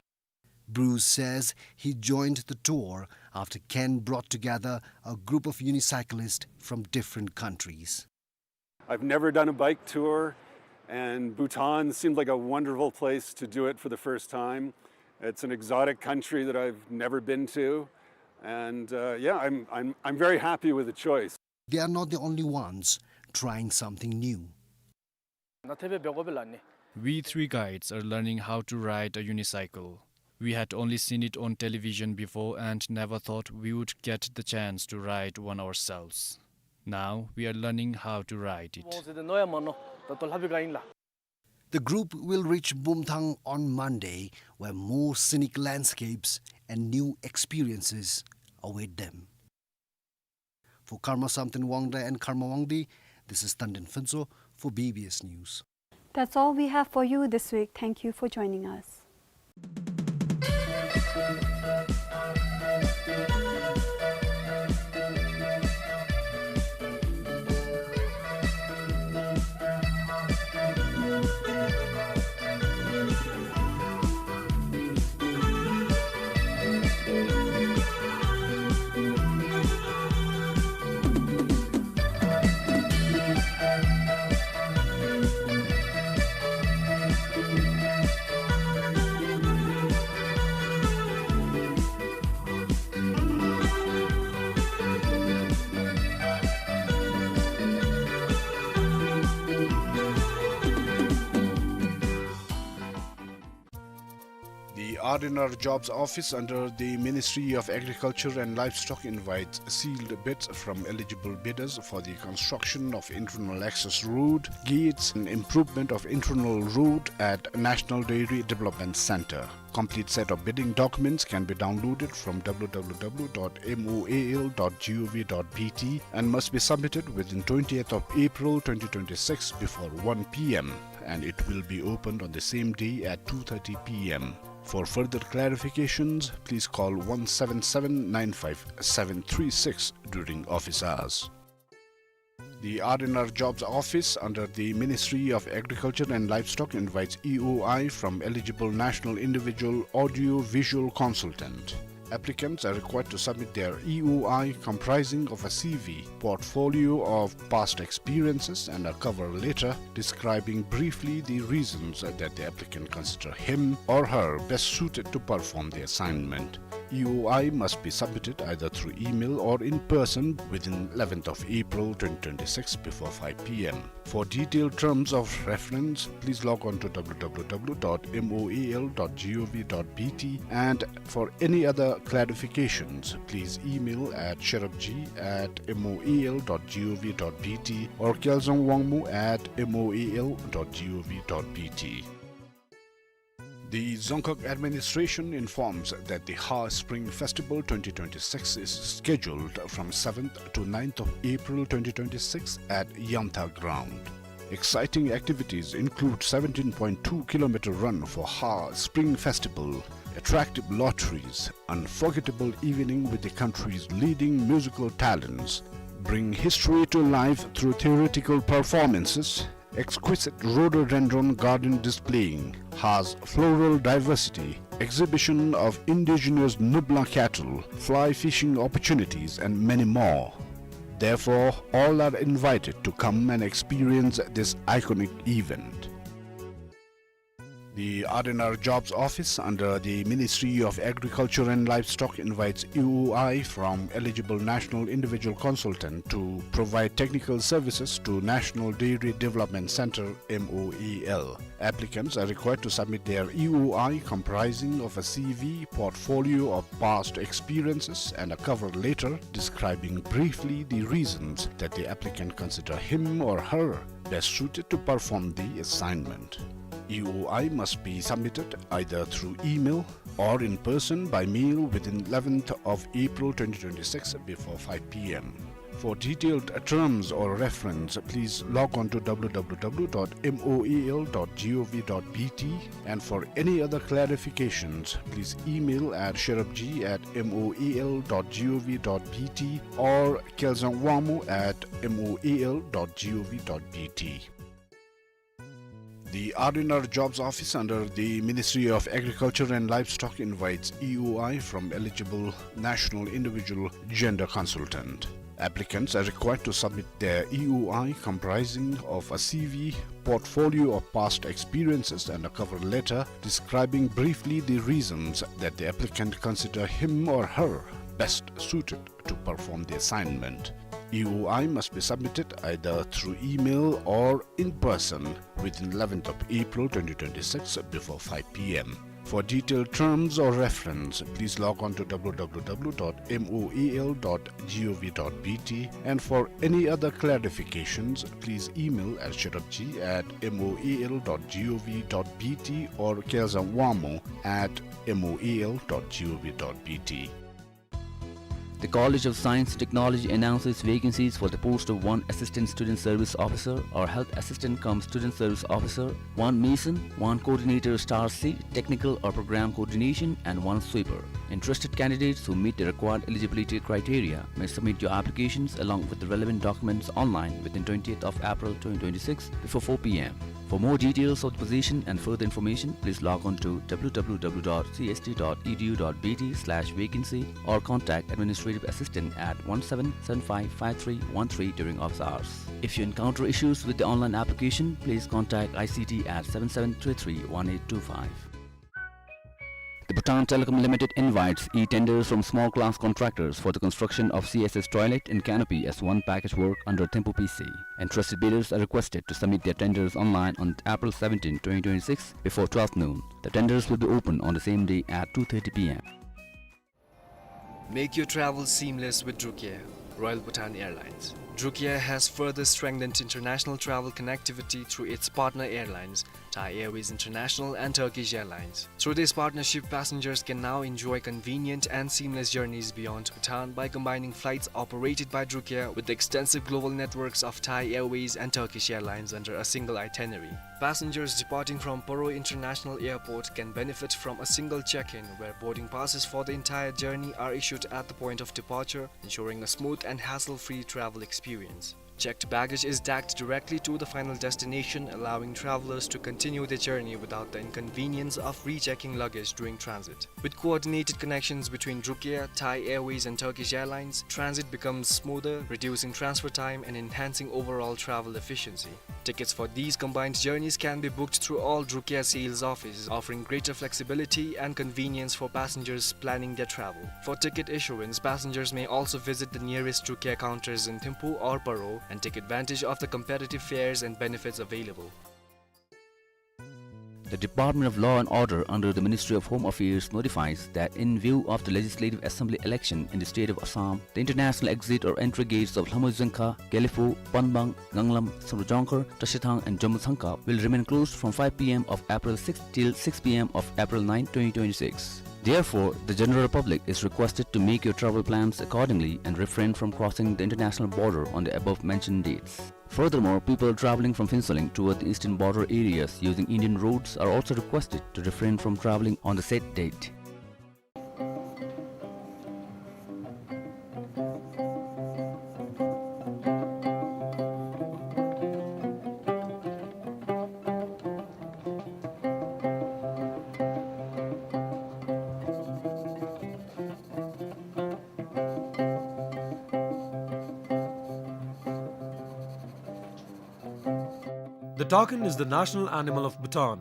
Bruce says he joined the tour after Ken brought together a group of unicyclists from different countries. I've never done a bike tour, and Bhutan seemed like a wonderful place to do it for the first time. It's an exotic country that I've never been to, and, uh, yeah, I'm, I'm, I'm very happy with the choice. They are not the only ones trying something new. We three guides are learning how to ride a unicycle. We had only seen it on television before and never thought we would get the chance to ride one ourselves. Now we are learning how to ride it. The group will reach Bumthang on Monday, where more scenic landscapes and new experiences await them. For Karma Samten Wangda and Karma Wangdi, this is Tanden Phuntsho for B B S News. That's all we have for you this week. Thank you for joining us. The R and R Jobs Office under the Ministry of Agriculture and Livestock invites sealed bids from eligible bidders for the construction of internal access road, gates and improvement of internal road at National Dairy Development Centre. Complete set of bidding documents can be downloaded from w w w dot m o a l dot g o v dot b t and must be submitted within twentieth of April twenty twenty-six before one p m, and it will be opened on the same day at two thirty p m. For further clarifications, please call one seven seven nine five seven three six during office hours. The R and R Jobs Office under the Ministry of Agriculture and Livestock invites E O I from eligible national individual audio-visual consultant. Applicants are required to submit their E O I comprising of a C V, portfolio of past experiences, and a cover letter describing briefly the reasons that the applicant consider him or her best suited to perform the assignment. E O I must be submitted either through email or in person within eleventh of April twenty twenty-six before five p m. For detailed terms of reference, please log on to w w w dot m o a l dot g o v dot b t, and for any other clarifications, please email at sherabji at m o a l dot g o v dot b t or Kyalzang Wangmo at m o a l dot g o v dot b t. The Dzongkhag administration informs that the Ha Spring Festival twenty twenty-six is scheduled from seventh to ninth of April twenty twenty-six at Yantha Ground. Exciting activities include seventeen point two kilometer run for Ha Spring Festival, attractive lotteries, unforgettable evening with the country's leading musical talents, bring history to life through theatrical performances, exquisite rhododendron garden displaying Ha's floral diversity, exhibition of indigenous Nubla cattle, fly fishing opportunities, and many more. Therefore, all are invited to come and experience this iconic event. The R and R Jobs Office under the Ministry of Agriculture and Livestock invites E O I from eligible national individual consultant to provide technical services to National Dairy Development Centre, M O A L. Applicants are required to submit their E O I comprising of a C V, portfolio of past experiences, and a cover letter describing briefly the reasons that the applicant consider him or her best suited to perform the assignment. E O I must be submitted either through email or in person by mail within eleventh of April twenty twenty-six before five p m. For detailed terms or reference, please log on to w w w dot m o a l dot g o v dot b t, and for any other clarifications, please email at sherabji at m o a l dot g o v dot b t or Kyalzang Wangmo at m o a l dot g o v dot b t. The R and R Jobs Office under the Ministry of Agriculture and Livestock invites E O I from eligible national individual gender consultant. Applicants are required to submit their E O I comprising of a C V, portfolio of past experiences, and a cover letter describing briefly the reasons that the applicant consider him or her best suited to perform the assignment. E O I must be submitted either through email or in person within eleventh of April twenty twenty-six before five p m. For detailed terms or reference, please log on to w w w dot m o a l dot g o v dot b t, and for any other clarifications, please email at sherabji at m o a l dot g o v dot b t or Kyalzang Wangmo at m o a l dot g o v dot b t. The College of Science and Technology announces vacancies for the post of one Assistant Student Service Officer or Health Assistant cum Student Service Officer, one Mason, one Coordinator Star C, Technical or Program Coordination, and one Sweeper. Interested candidates who meet the required eligibility criteria may submit your applications along with the relevant documents online within twentieth of April twenty twenty-six before four p m. For more details of the position and further information, please log on to w w w dot c s t dot e d u dot b t slash vacancy or contact administrative assistant at one seven seven five five three one three during office hours. If you encounter issues with the online application, please contact I C T at seven seven three three one eight two five. The Bhutan Telecom Limited invites e-tenders from small class contractors for the construction of C S S toilet and canopy as one package work under Thimphu P C. Interested bidders are requested to submit their tenders online on April seventeenth, twenty twenty-six, before twelve noon. The tenders will be open on the same day at two thirty P M. Make your travel seamless with Drukair, Royal Bhutan Airlines. Drukair has further strengthened international travel connectivity through its partner airlines, Thai Airways International and Turkish Airlines. Through this partnership, passengers can now enjoy convenient and seamless journeys beyond Bhutan by combining flights operated by Drukair with the extensive global networks of Thai Airways and Turkish Airlines under a single itinerary. Passengers departing from Paro International Airport can benefit from a single check-in, where boarding passes for the entire journey are issued at the point of departure, ensuring a smooth and hassle-free travel experience. Checked baggage is tagged directly to the final destination, allowing travelers to continue their journey without the inconvenience of rechecking luggage during transit. With coordinated connections between Drukair, Thai Airways and Turkish Airlines, transit becomes smoother, reducing transfer time and enhancing overall travel efficiency. Tickets for these combined journeys can be booked through all Drukair sales offices, offering greater flexibility and convenience for passengers planning their travel. For ticket issuance, passengers may also visit the nearest Drukair counters in Thimphu or Paro and take advantage of the competitive fares and benefits available. The Department of Law and Order under the Ministry of Home Affairs notifies that in view of the Legislative Assembly election in the state of Assam, the international exit or entry gates of Lhamoizuangkha, Gelephu, Panbang, Nganglam, Samdrup Jongkhar, Trashithang and Jomputsangkha will remain closed from five P M of April sixth till six P M of April ninth, twenty twenty-six. Therefore, the general public is requested to make your travel plans accordingly and refrain from crossing the international border on the above mentioned dates. Furthermore, people traveling from Phuentsholing toward the eastern border areas using Indian roads are also requested to refrain from traveling on the said date. The takin is the national animal of Bhutan.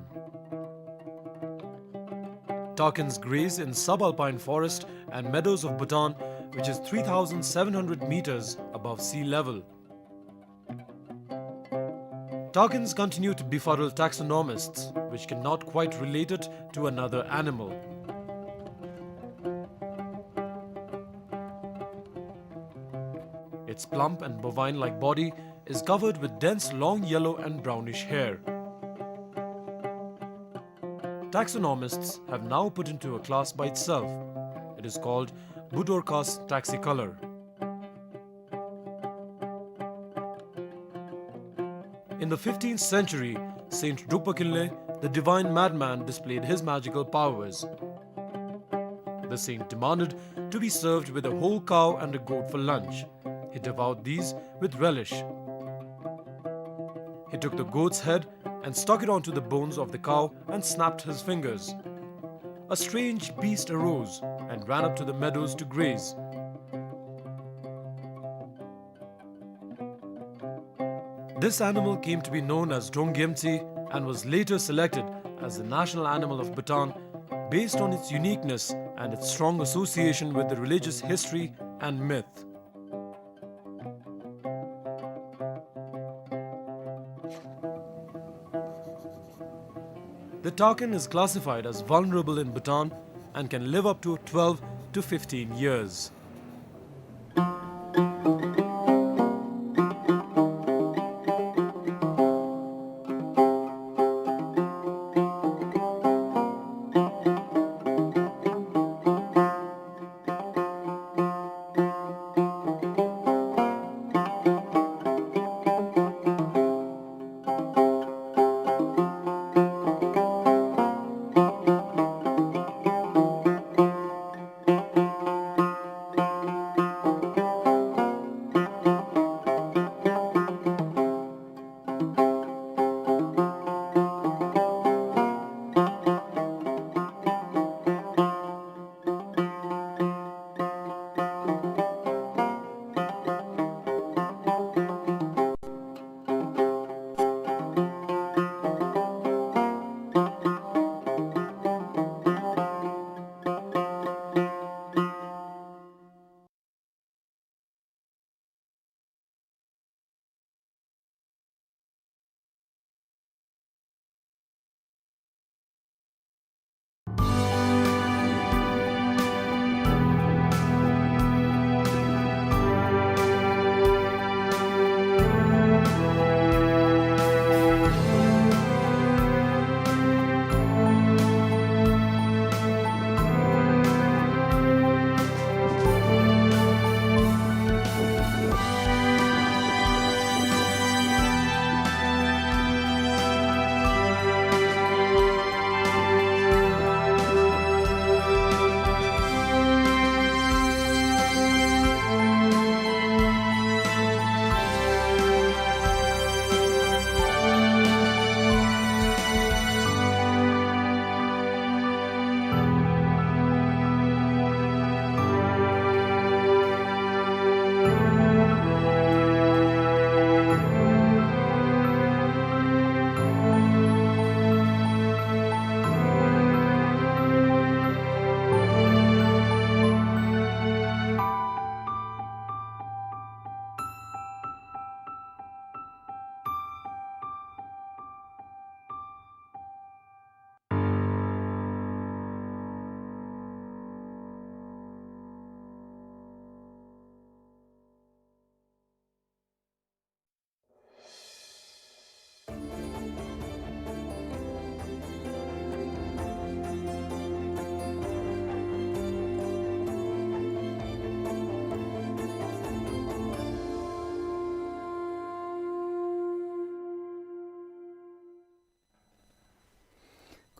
Takins graze in subalpine forest and meadows of Bhutan, which is three thousand seven hundred meters above sea level. Takins continue to befuddle taxonomists, which cannot quite relate it to another animal. Its plump and bovine-like body is covered with dense long yellow and brownish hair. Taxonomists have now put into a class by itself. It is called Budorcas taxicolor. In the fifteenth century, Saint Drukpa Kinley, the divine madman, displayed his magical powers. The saint demanded to be served with a whole cow and a goat for lunch. He devoured these with relish. He took the goat's head and stuck it onto the bones of the cow and snapped his fingers. A strange beast arose and ran up to the meadows to graze. This animal came to be known as Drong Gyemtse and was later selected as the national animal of Bhutan based on its uniqueness and its strong association with the religious history and myth. The takin is classified as vulnerable in Bhutan and can live up to twelve to fifteen years.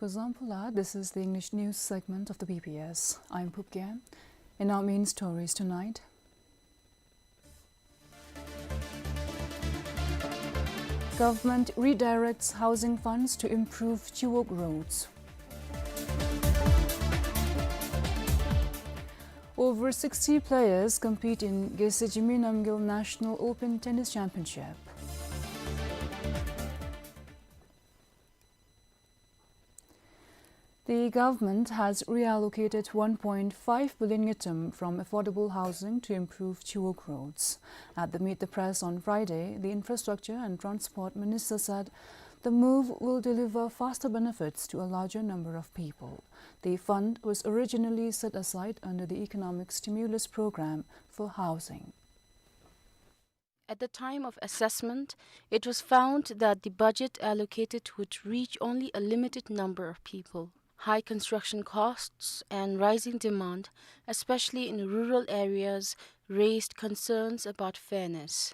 Zamphula, this is the English news segment of the B B S. I'm Phub Gyem. In our main stories tonight, government redirects housing funds to improve Chiwog roads. Over sixty players compete in Geshe Jigme Namgyel National Open Tennis Championship. The government has reallocated one point five billion ngultrum from affordable housing to improve Chiwog roads. At the Meet the Press on Friday, the Infrastructure and Transport Minister said the move will deliver faster benefits to a larger number of people. The fund was originally set aside under the Economic Stimulus Program for housing. At the time of assessment, it was found that the budget allocated would reach only a limited number of people. High construction costs and rising demand, especially in rural areas, raised concerns about fairness.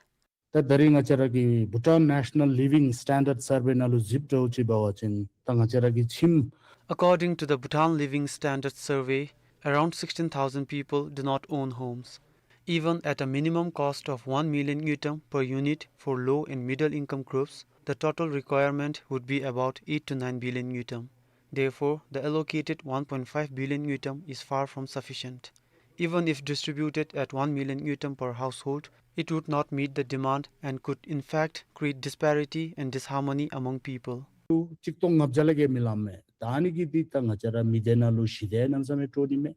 ད་ད་རིས་ང་བཅས་ར་གི་Bhutan National Living Standard Survey ནང་ལུ་གཟིགསཔ་འདྲཝ་ཅིག་འབད་བ་ཅིན་ད་ང་བཅས་ར་གི་ཁྱིམ། According to the Bhutan Living Standard Survey, around sixteen thousand people do not own homes. Even at a minimum cost of one million ngultrum per unit for low and middle income groups, the total requirement would be about eight to nine billion ngultrum. Therefore, the allocated one point five billion ngultrum is far from sufficient. Even if distributed at one million ngultrum per household, it would not meet the demand and could in fact create disparity and disharmony among people. གཅིག་སྟོང་ལྔ་བརྒྱ་ལས་བརྒལ་མི་ལང་མས། ད་ཨ་ནི་གིས་འདི་ད་ང་བཅས་ར་མི་སྡེ་ནང་ལུ་ཞི་བདེ་གནམ་མེད་ས་མེད་སྤྲོ་ནི་མས།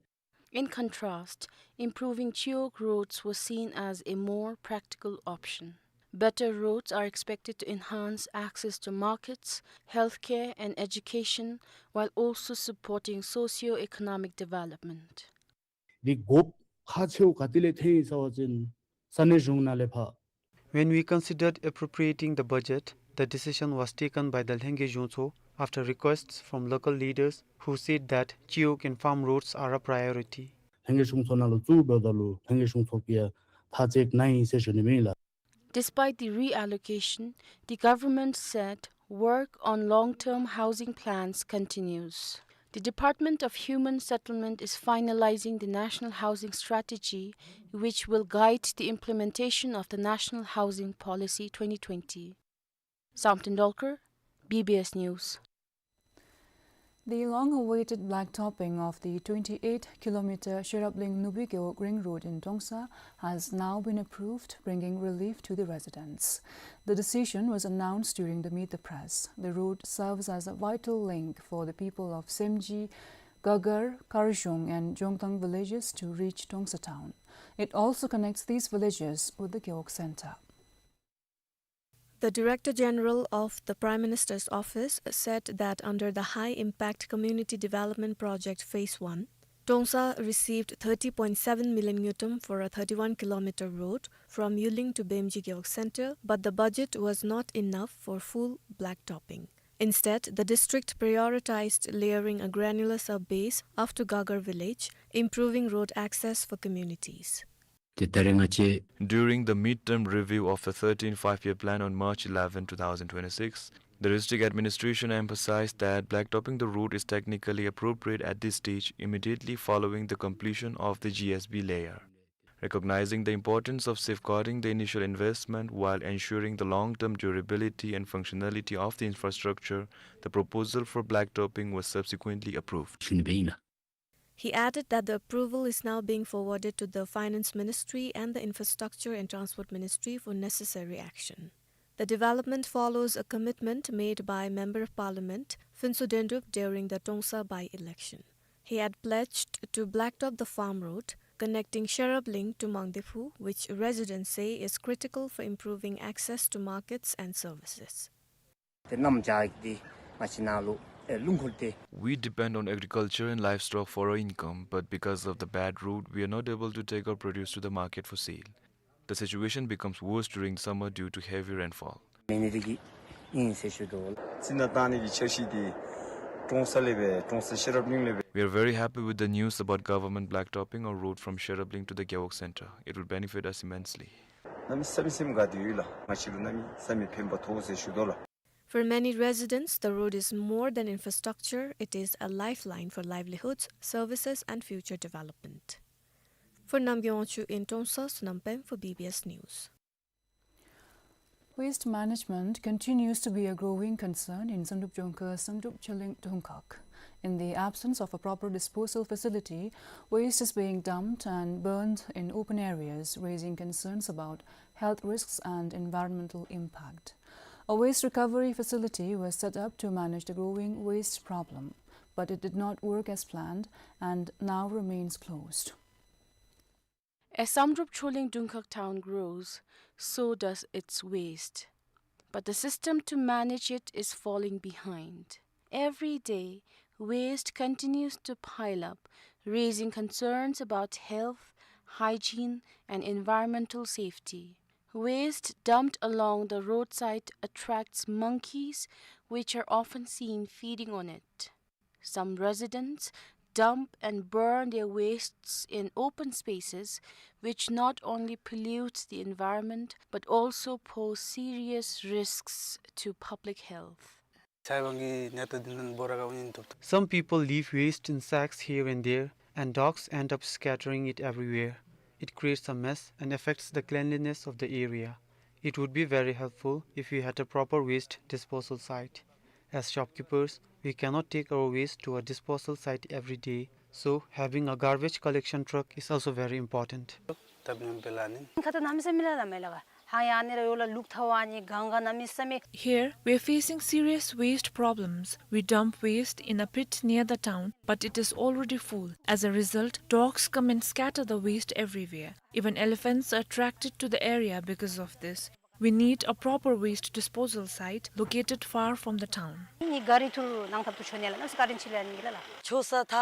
In contrast, improving Chiwog roads was seen as a more practical option. Better roads are expected to enhance access to markets, healthcare, and education, while also supporting socio-economic development. འདི་དགོཔ་ཁག་ཆེཝ་ག་ཏེ་ལས་ཐོན་ཡི་ཟེར་བ་ཅིན་ས་གནས་གཞུང་ནང་ལས་ཕར། When we considered appropriating the budget, the decision was taken by the Lhengai གཞུང་ཚོགས after requests from local leaders who said that Chiwog and farm roads are a priority. ལྷན་རྒྱས་གཞུང་ཚོགས་ནང་ལུ་བཙུགསཔ་ད་ལུ་ལྷན་རྒྱས་གཞུང་ཚོགས་ཀྱིས་ཐག་བཅད་གནང་ཡི་ཟེར་ཞུ་ནི་ཨིན་ལགས། Despite the reallocation, the government said work on long-term housing plans continues. The Department of Human Settlement is finalizing the National Housing Strategy, which will guide the implementation of the National Housing Policy twenty twenty. Samten Dolkar, B B S News. The long-awaited blacktopping of the twenty-eight kilometer Sherabling Nubi Gewog Ring Road in Trongsa has now been approved, bringing relief to the residents. The decision was announced during the Meet the Press. The road serves as a vital link for the people of Semji, Gagar, Karjong and Jongtang villages to reach Trongsa town. It also connects these villages with the Gewog center. The Director General of the Prime Minister's Office said that under the High Impact Community Development Project Phase one, Trongsa received thirty point seven million ngultrum for a thirty-one kilometer road from Yuling to Bemji Gewog Center, but the budget was not enough for full blacktopping. Instead, the district prioritized layering a granular sub-base up to Gagar village, improving road access for communities. ཏེ་ད་རེས་ང་བཅས། During the mid-term review of the thirteenth Five-Year Plan on March eleven, two thousand twenty-six, the district administration emphasized that blacktopping the road is technically appropriate at this stage, immediately following the completion of the G S B layer. Recognizing the importance of safeguarding the initial investment while ensuring the long-term durability and functionality of the infrastructure, the proposal for blacktopping was subsequently approved. ཞུ་ནི་སྦེ་ཨིན་ལགས། He added that the approval is now being forwarded to the Finance Ministry and the Infrastructure and Transport Ministry for necessary action. The development follows a commitment made by Member of Parliament Phuntsho Dendup during the Trongsa by-election. He had pledged to blacktop the farm road connecting Sherabling to Mangdephu, which residents say is critical for improving access to markets and services. ཏེ་གནམ་བྱཱར་གྱི་ཏེ་ང་བཅས་ནང་ལུ་ཨེ་རླུང་འཁོར་ཏེ། We depend on agriculture and livestock for our income, but because of the bad road, we are not able to take our produce to the market for sale. The situation becomes worse during summer due to heavy rainfall. མེད་ནི་དེ་གིས་ཨིན་ཟེར་ཞུ་དོ། རྩི་ནག་བཏང་ནི་གི་འཆར་གཞི་དེ་ཀྲོང་གསར་ལས་སྦེ་ཀྲོང་གསར་ཤེས་རབ་གླིང་ལས་སྦེ། We are very happy with the news about government blacktopping our road from Sherabling to the Gewog Center. It will benefit us immensely. གནམ་མེད་ས་མེད་སེམས་དགའ་སྟེ་ཡོད་ལགས། ང་བཅས་ལུ་གནམ་མེད་ས་མེད་ཕན་པ་ཐོགས་ཟེར་ཞུ་དོ་ལགས། For many residents, the road is more than infrastructure, it is a lifeline for livelihoods, services, and future development. For Namgay Wangchuk in Trongsa, Nam Pem for B B S News. Waste management continues to be a growing concern in Samdrup Jongkhar, Samdrup Choleng Dungkhag. In the absence of a proper disposal facility, waste is being dumped and burned in open areas, raising concerns about health risks and environmental impact. A waste recovery facility was set up to manage the growing waste problem, but it did not work as planned and now remains closed. As Samdrup Choleng Dungkhag town grows, so does its waste. But the system to manage it is falling behind. Every day, waste continues to pile up, raising concerns about health, hygiene, and environmental safety. Waste dumped along the roadside attracts monkeys, which are often seen feeding on it. Some residents dump and burn their wastes in open spaces, which not only pollutes the environment but also pose serious risks to public health. Some people leave waste in sacks here and there, and dogs end up scattering it everywhere. It creates a mess and affects the cleanliness of the area. It would be very helpful if we had a proper waste disposal site. As shopkeepers, we cannot take our waste to a disposal site every day, so having a garbage collection truck is also very important. Here, we are facing serious waste problems. We dump waste in a pit near the town, but it is already full. As a result, dogs come and scatter the waste everywhere. Even elephants are attracted to the area because of this. We need a proper waste disposal site located far from the town. ནི་ག་རི་ཐུར་ནང་ཐབ་ཏུ་ཆོ་ནི་ལ་ནམ་སི་ཀ་རིན་ཆི་ལ་ནི་ལ་ལ། ཆོ་ས་ཐ་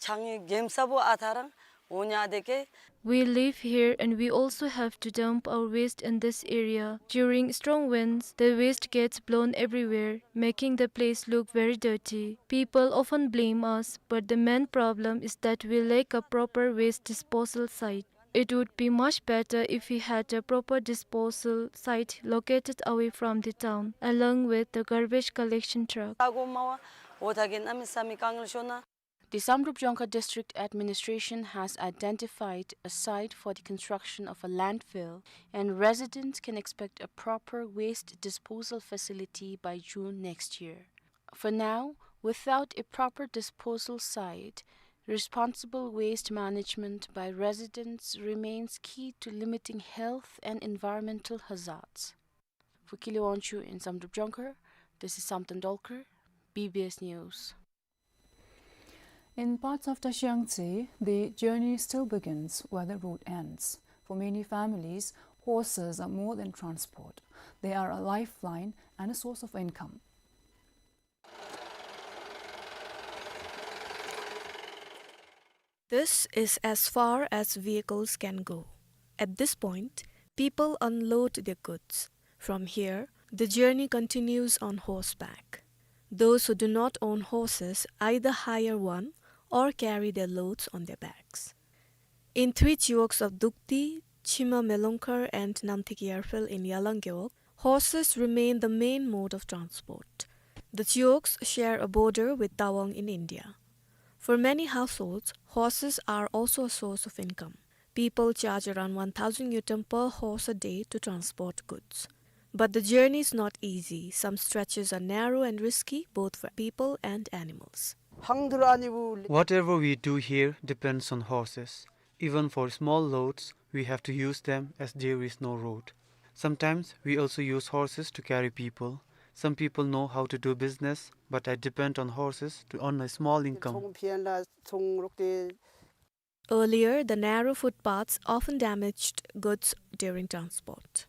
ཆང་ངི་གེམ་ས་བོ་ཨ་ཐ་རང་འོ་ཉ་དེ་ཀེ། We live here and we also have to dump our waste in this area. During strong winds, the waste gets blown everywhere, making the place look very dirty. People often blame us, but the main problem is that we lack a proper waste disposal site. It would be much better if we had a proper disposal site located away from the town, along with the garbage collection truck. ཨ་གོ་མ་བ་འོ་ཐ་གེ་ནམ་སི་མི་ཀང་ལ་ཤོ་ན། The Samdrup Jongkhar District Administration has identified a site for the construction of a landfill, and residents can expect a proper waste disposal facility by June next year. For now, without a proper disposal site, responsible waste management by residents remains key to limiting health and environmental hazards. For Kile Wangchuk in Samdrup Jongkhar, this is Samten Dolkar, B B S News. In parts of Tashi Yangtse, the journey still begins where the road ends. For many families, horses are more than transport. They are a lifeline and a source of income. This is as far as vehicles can go. At this point, people unload their goods. From here, the journey continues on horseback. Those who do not own horses either hire one or carry their loads on their backs. In three chiwogs of Dukti, Chima Melongkhar and Namthik Yarphel in Yalang Gewog, horses remain the main mode of transport. The chiwogs share a border with Tawang in India. For many households, horses are also a source of income. People charge around one thousand ngultrum per horse a day to transport goods. But the journey is not easy. Some stretches are narrow and risky, both for people and animals. Whatever we do here depends on horses. Even for small loads, we have to use them as there is no road. Sometimes we also use horses to carry people. Some people know how to do business, but I depend on horses to earn a small income. Earlier, the narrow footpaths often damaged goods during transport.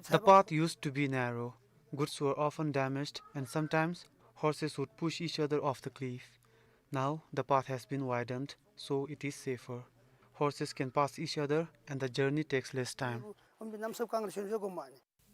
The path used to be narrow. Goods were often damaged, and sometimes horses would push each other off the cliff. Now the path has been widened, so it is safer. Horses can pass each other, and the journey takes less time.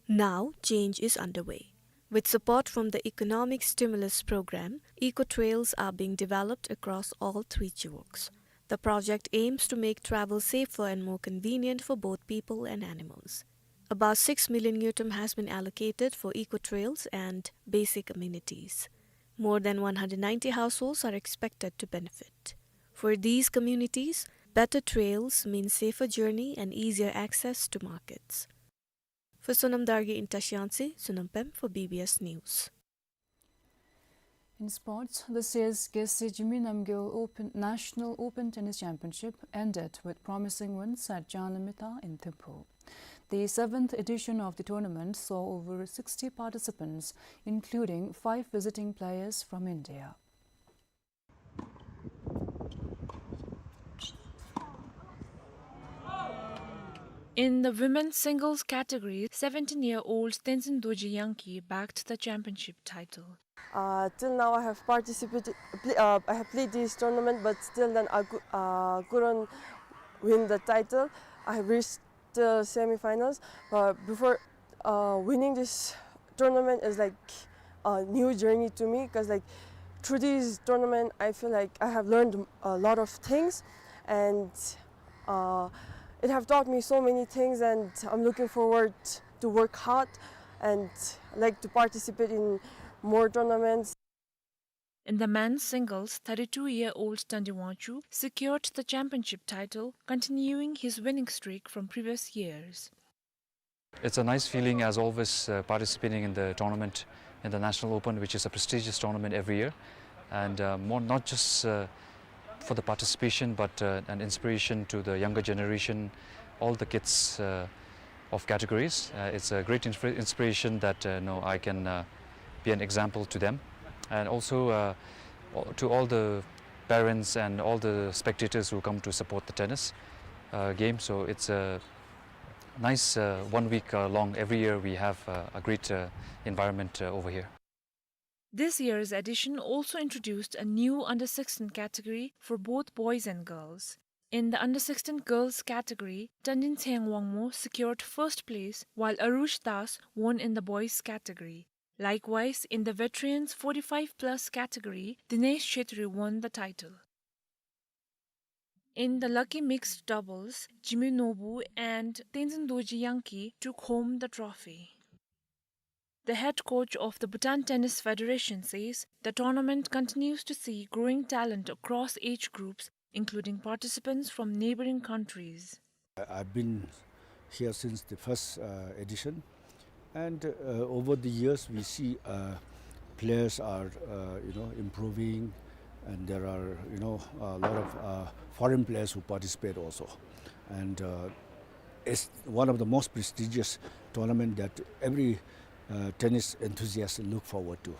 Now, change is underway. With support from the Economic Stimulus Program, eco trails are being developed across all three chiwogs. The project aims to make travel safer and more convenient for both people and animals. About six million ngultrum has been allocated for eco trails and basic amenities. More than one hundred ninety households are expected to benefit. For these communities, better trails mean safer journey and easier access to markets. For Sonam Dargay in Tashiantse, Sonam Pem for B B S News. In sports, this year's Geshe Jigme Namgyel Open, National Open Tennis Championship ended with promising wins at Jalan Lamita in Thimphu. The seventh edition of the tournament saw over sixty participants, including five visiting players from India. In the women's singles category, seventeen-year-old Tenzin Dorji Yangki bagged the championship title. Uh, till now, I have participated, play, uh, I have played this tournament, but still then I cou-, uh, couldn't win the title. I have reached the semifinals, but before, uh, winning this tournament is like a new journey to me, 'cause, like, through this tournament, I feel like I have learned a lot of things, and, uh, it have taught me so many things, and I'm looking forward to work hard and like to participate in more tournaments. In the men's singles, thirty-two-year-old Tandi Wangchuk secured the championship title, continuing his winning streak from previous years. It's a nice feeling, as always, uh, participating in the tournament, in the National Open, which is a prestigious tournament every year. And, uh, more, not just, uh, for the participation, but, uh, an inspiration to the younger generation, all the kids, uh, of categories. Uh, it's a great insp-, inspiration that, uh, you know, I can, uh, be an example to them. And also, uh, to all the parents and all the spectators who come to support the tennis, uh, game. So it's a nice, uh, one week, uh, long. Every year we have, uh, a great, uh, environment, uh, over here. This year's edition also introduced a new under sixteen category for both boys and girls. In the under sixteen girls category, Tandin Tseng Wangmo secured first place, while Arush Das won in the boys category. Likewise, in the veterans forty-five plus category, Dinesh Chetri won the title. In the lucky mixed doubles, Jigme Nobyu and Tenzin Dorji Yangki took home the trophy. The head coach of the Bhutan Tennis Federation says the tournament continues to see growing talent across age groups, including participants from neighboring countries. I've been here since the first, uh, edition, and, uh, over the years we see, uh, players are, uh, you know, improving, and there are, you know, a lot of, uh, foreign players who participate also. And, uh, it's one of the most prestigious tournament that every, uh, tennis enthusiast look forward to.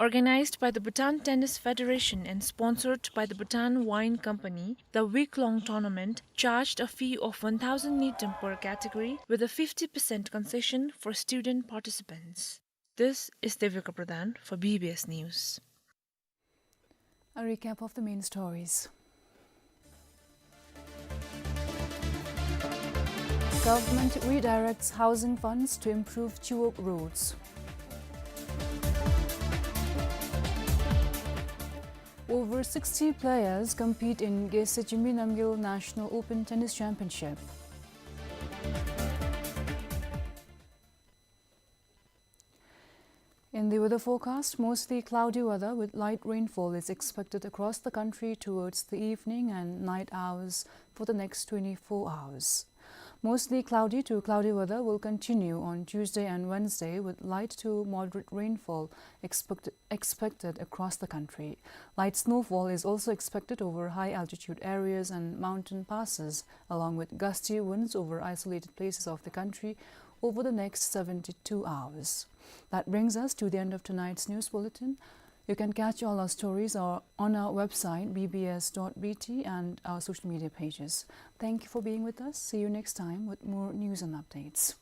Organized by the Bhutan Tennis Federation and sponsored by the Bhutan Wine Company, the week-long tournament charged a fee of one thousand ngultrum per category, with a fifty percent concession for student participants. This is Devika Pradhan for B B S News. A recap of the main stories. Government redirects housing funds to improve Chiwog roads. Over sixty players compete in Geshe Jigme Namgyel National Open Tennis Championship. In the weather forecast, mostly cloudy weather with light rainfall is expected across the country towards the evening and night hours for the next twenty-four hours. Mostly cloudy to cloudy weather will continue on Tuesday and Wednesday, with light to moderate rainfall expect-, expected across the country. Light snowfall is also expected over high altitude areas and mountain passes, along with gusty winds over isolated places of the country over the next seventy-two hours. That brings us to the end of tonight's news bulletin. You can catch all our stories o-, on our website, B B S dot B T, and our social media pages. Thank you for being with us. See you next time with more news and updates.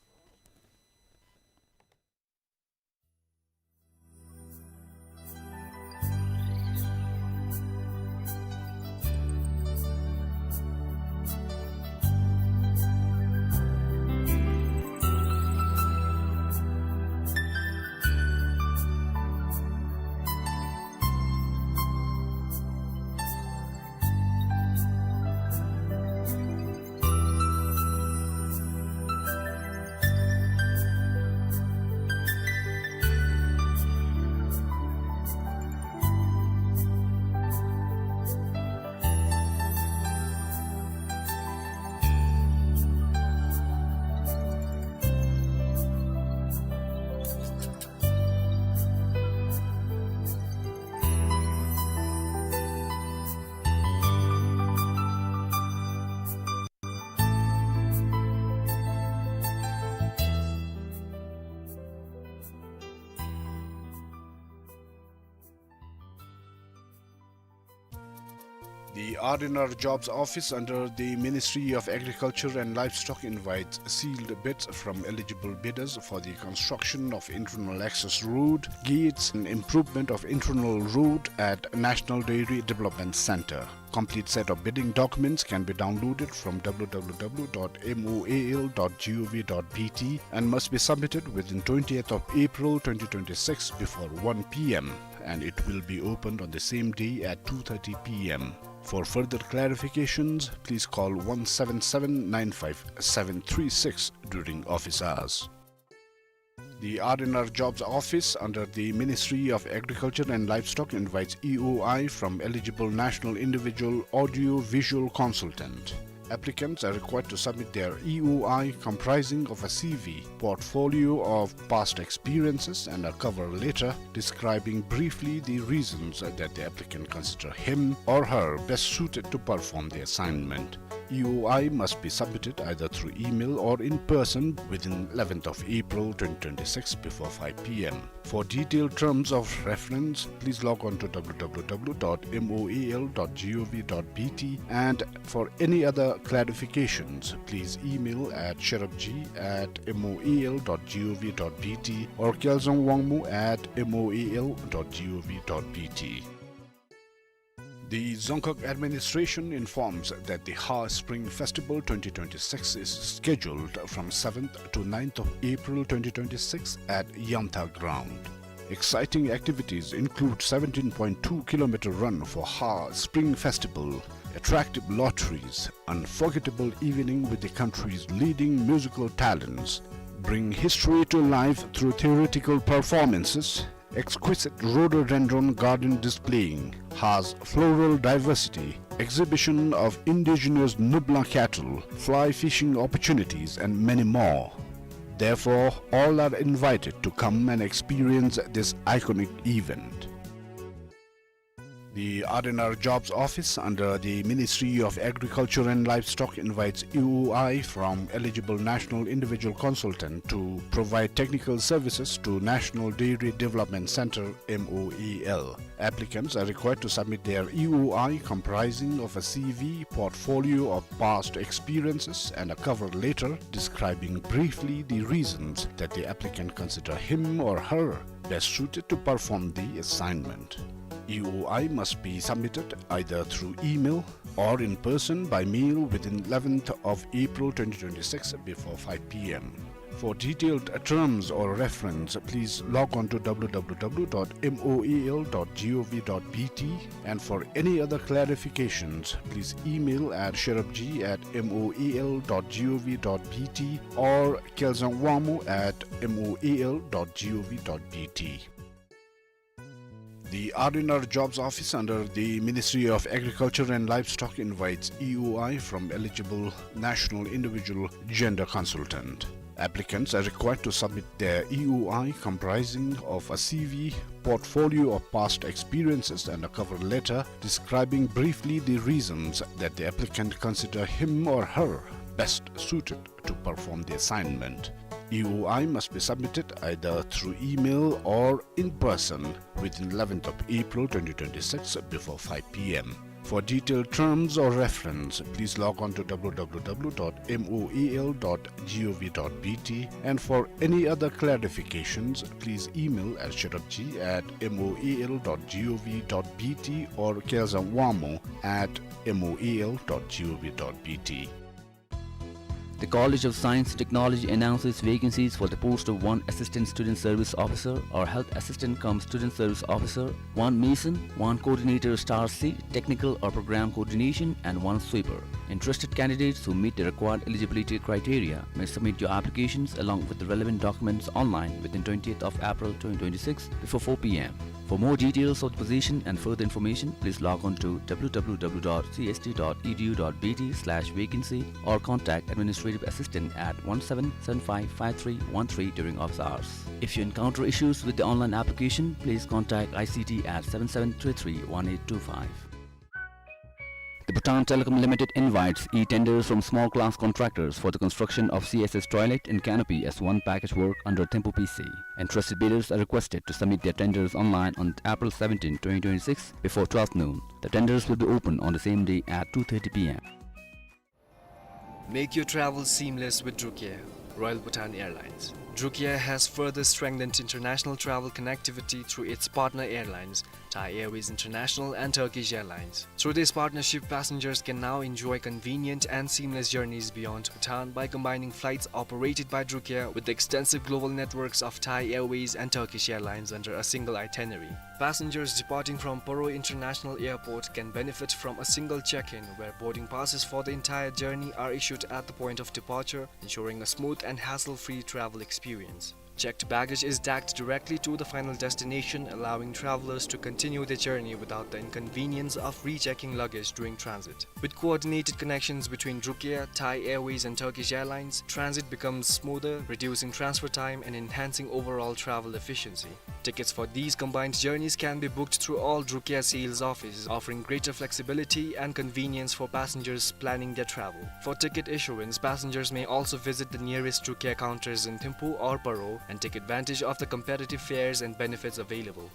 The R and R Jobs Office under the Ministry of Agriculture and Livestock invites sealed bids from eligible bidders for the construction of internal access road, gates and improvement of internal road at National Dairy Development Centre. Complete set of bidding documents can be downloaded from w w w dot m o a l dot g o v dot b t and must be submitted within twentieth of April twenty twenty-six before one p m, and it will be opened on the same day at two thirty p m. For further clarifications, please call one seven seven nine five seven three six during office hours. The R and R Jobs Office under the Ministry of Agriculture and Livestock invites E O I from eligible national individual audio-visual consultant. Applicants are required to submit their E O I comprising of a C V, portfolio of past experiences, and a cover letter describing briefly the reasons that the applicant consider him or her best suited to perform the assignment. E O I must be submitted either through email or in person within eleventh of April twenty twenty-six before five p m. For detailed terms of reference, please log on to w w w dot m o a l dot g o v dot b t, and for any other clarifications, please email at sherabji at m o a l dot g o v dot b t or Kyalzang Wangmo at m o a l dot g o v dot b t. The Dzongkhag administration informs that the Ha Spring Festival twenty twenty-six is scheduled from seventh to ninth of April twenty twenty-six at Yamtha Ground. Exciting activities include seventeen point two kilometer run for Ha Spring Festival, attractive lotteries, unforgettable evening with the country's leading musical talents. Bring history to life through theatrical performances, exquisite rhododendron garden displaying Ha's floral diversity, exhibition of indigenous Nubla cattle, fly fishing opportunities, and many more. Therefore, all are invited to come and experience this iconic event. The R and R Jobs Office under the Ministry of Agriculture and Livestock invites E O I from eligible national individual consultant to provide technical services to National Dairy Development Centre, M O A L. Applicants are required to submit their E O I comprising of a C V, portfolio of past experiences, and a cover letter describing briefly the reasons that the applicant consider him or her best suited to perform the assignment. E O I must be submitted either through email or in person by mail within eleventh of April twenty twenty-six before five p m. For detailed terms or reference, please log on to w w w dot m o a l dot g o v dot b t, and for any other clarifications, please email at sherabji at m o a l dot g o v dot b t or Kyalzang Wangmo at m o a l dot g o v dot b t. The R and R Jobs Office under the Ministry of Agriculture and Livestock invites E O I from eligible national individual gender consultant. Applicants are required to submit their E O I comprising of a C V, portfolio of past experiences, and a cover letter describing briefly the reasons that the applicant consider him or her best suited to perform the assignment. E O I must be submitted either through email or in person within eleventh of April twenty twenty-six before five p m. For detailed terms or reference, please log on to w w w dot m o a l dot g o v dot b t, and for any other clarifications, please email at sherabji at m o a l dot g o v dot b t or Kyalzang Wangmo at m o a l dot g o v dot b t. The College of Science and Technology announces vacancies for the post of one Assistant Student Service Officer or Health Assistant cum Student Service Officer, one Mason, one Coordinator Star C, Technical or Program Coordination, and one Sweeper. Interested candidates who meet the required eligibility criteria may submit your applications along with the relevant documents online within twentieth of April twenty twenty-six before four p m. For more details of the position and further information, please log on to w w w dot c s t dot e d u dot b t slash vacancy or contact administrative assistant at one seven seven five five three one three during office hours. If you encounter issues with the online application, please contact I C T at seven seven three three one eight two five. The Bhutan Telecom Limited invites e-tenders from small class contractors for the construction of C S S toilet and canopy as one package work under Thimphu P C. Interested bidders are requested to submit their tenders online on April seventeenth, twenty twenty-six, before twelve noon. The tenders will be open on the same day at two thirty P M. Make your travel seamless with Drukair, Royal Bhutan Airlines. Drukair has further strengthened international travel connectivity through its partner airlines, Thai Airways International and Turkish Airlines. Through this partnership, passengers can now enjoy convenient and seamless journeys beyond Bhutan by combining flights operated by Drukair with the extensive global networks of Thai Airways and Turkish Airlines under a single itinerary. Passengers departing from Paro International Airport can benefit from a single check-in, where boarding passes for the entire journey are issued at the point of departure, ensuring a smooth and hassle-free travel experience. Checked baggage is tagged directly to the final destination, allowing travelers to continue their journey without the inconvenience of rechecking luggage during transit. With coordinated connections between Drukair, Thai Airways, and Turkish Airlines, transit becomes smoother, reducing transfer time and enhancing overall travel efficiency. Tickets for these combined journeys can be booked through all Drukair sales offices, offering greater flexibility and convenience for passengers planning their travel. For ticket issuance, passengers may also visit the nearest Drukair counters in Thimphu or Paro and take advantage of the competitive fares and benefits available.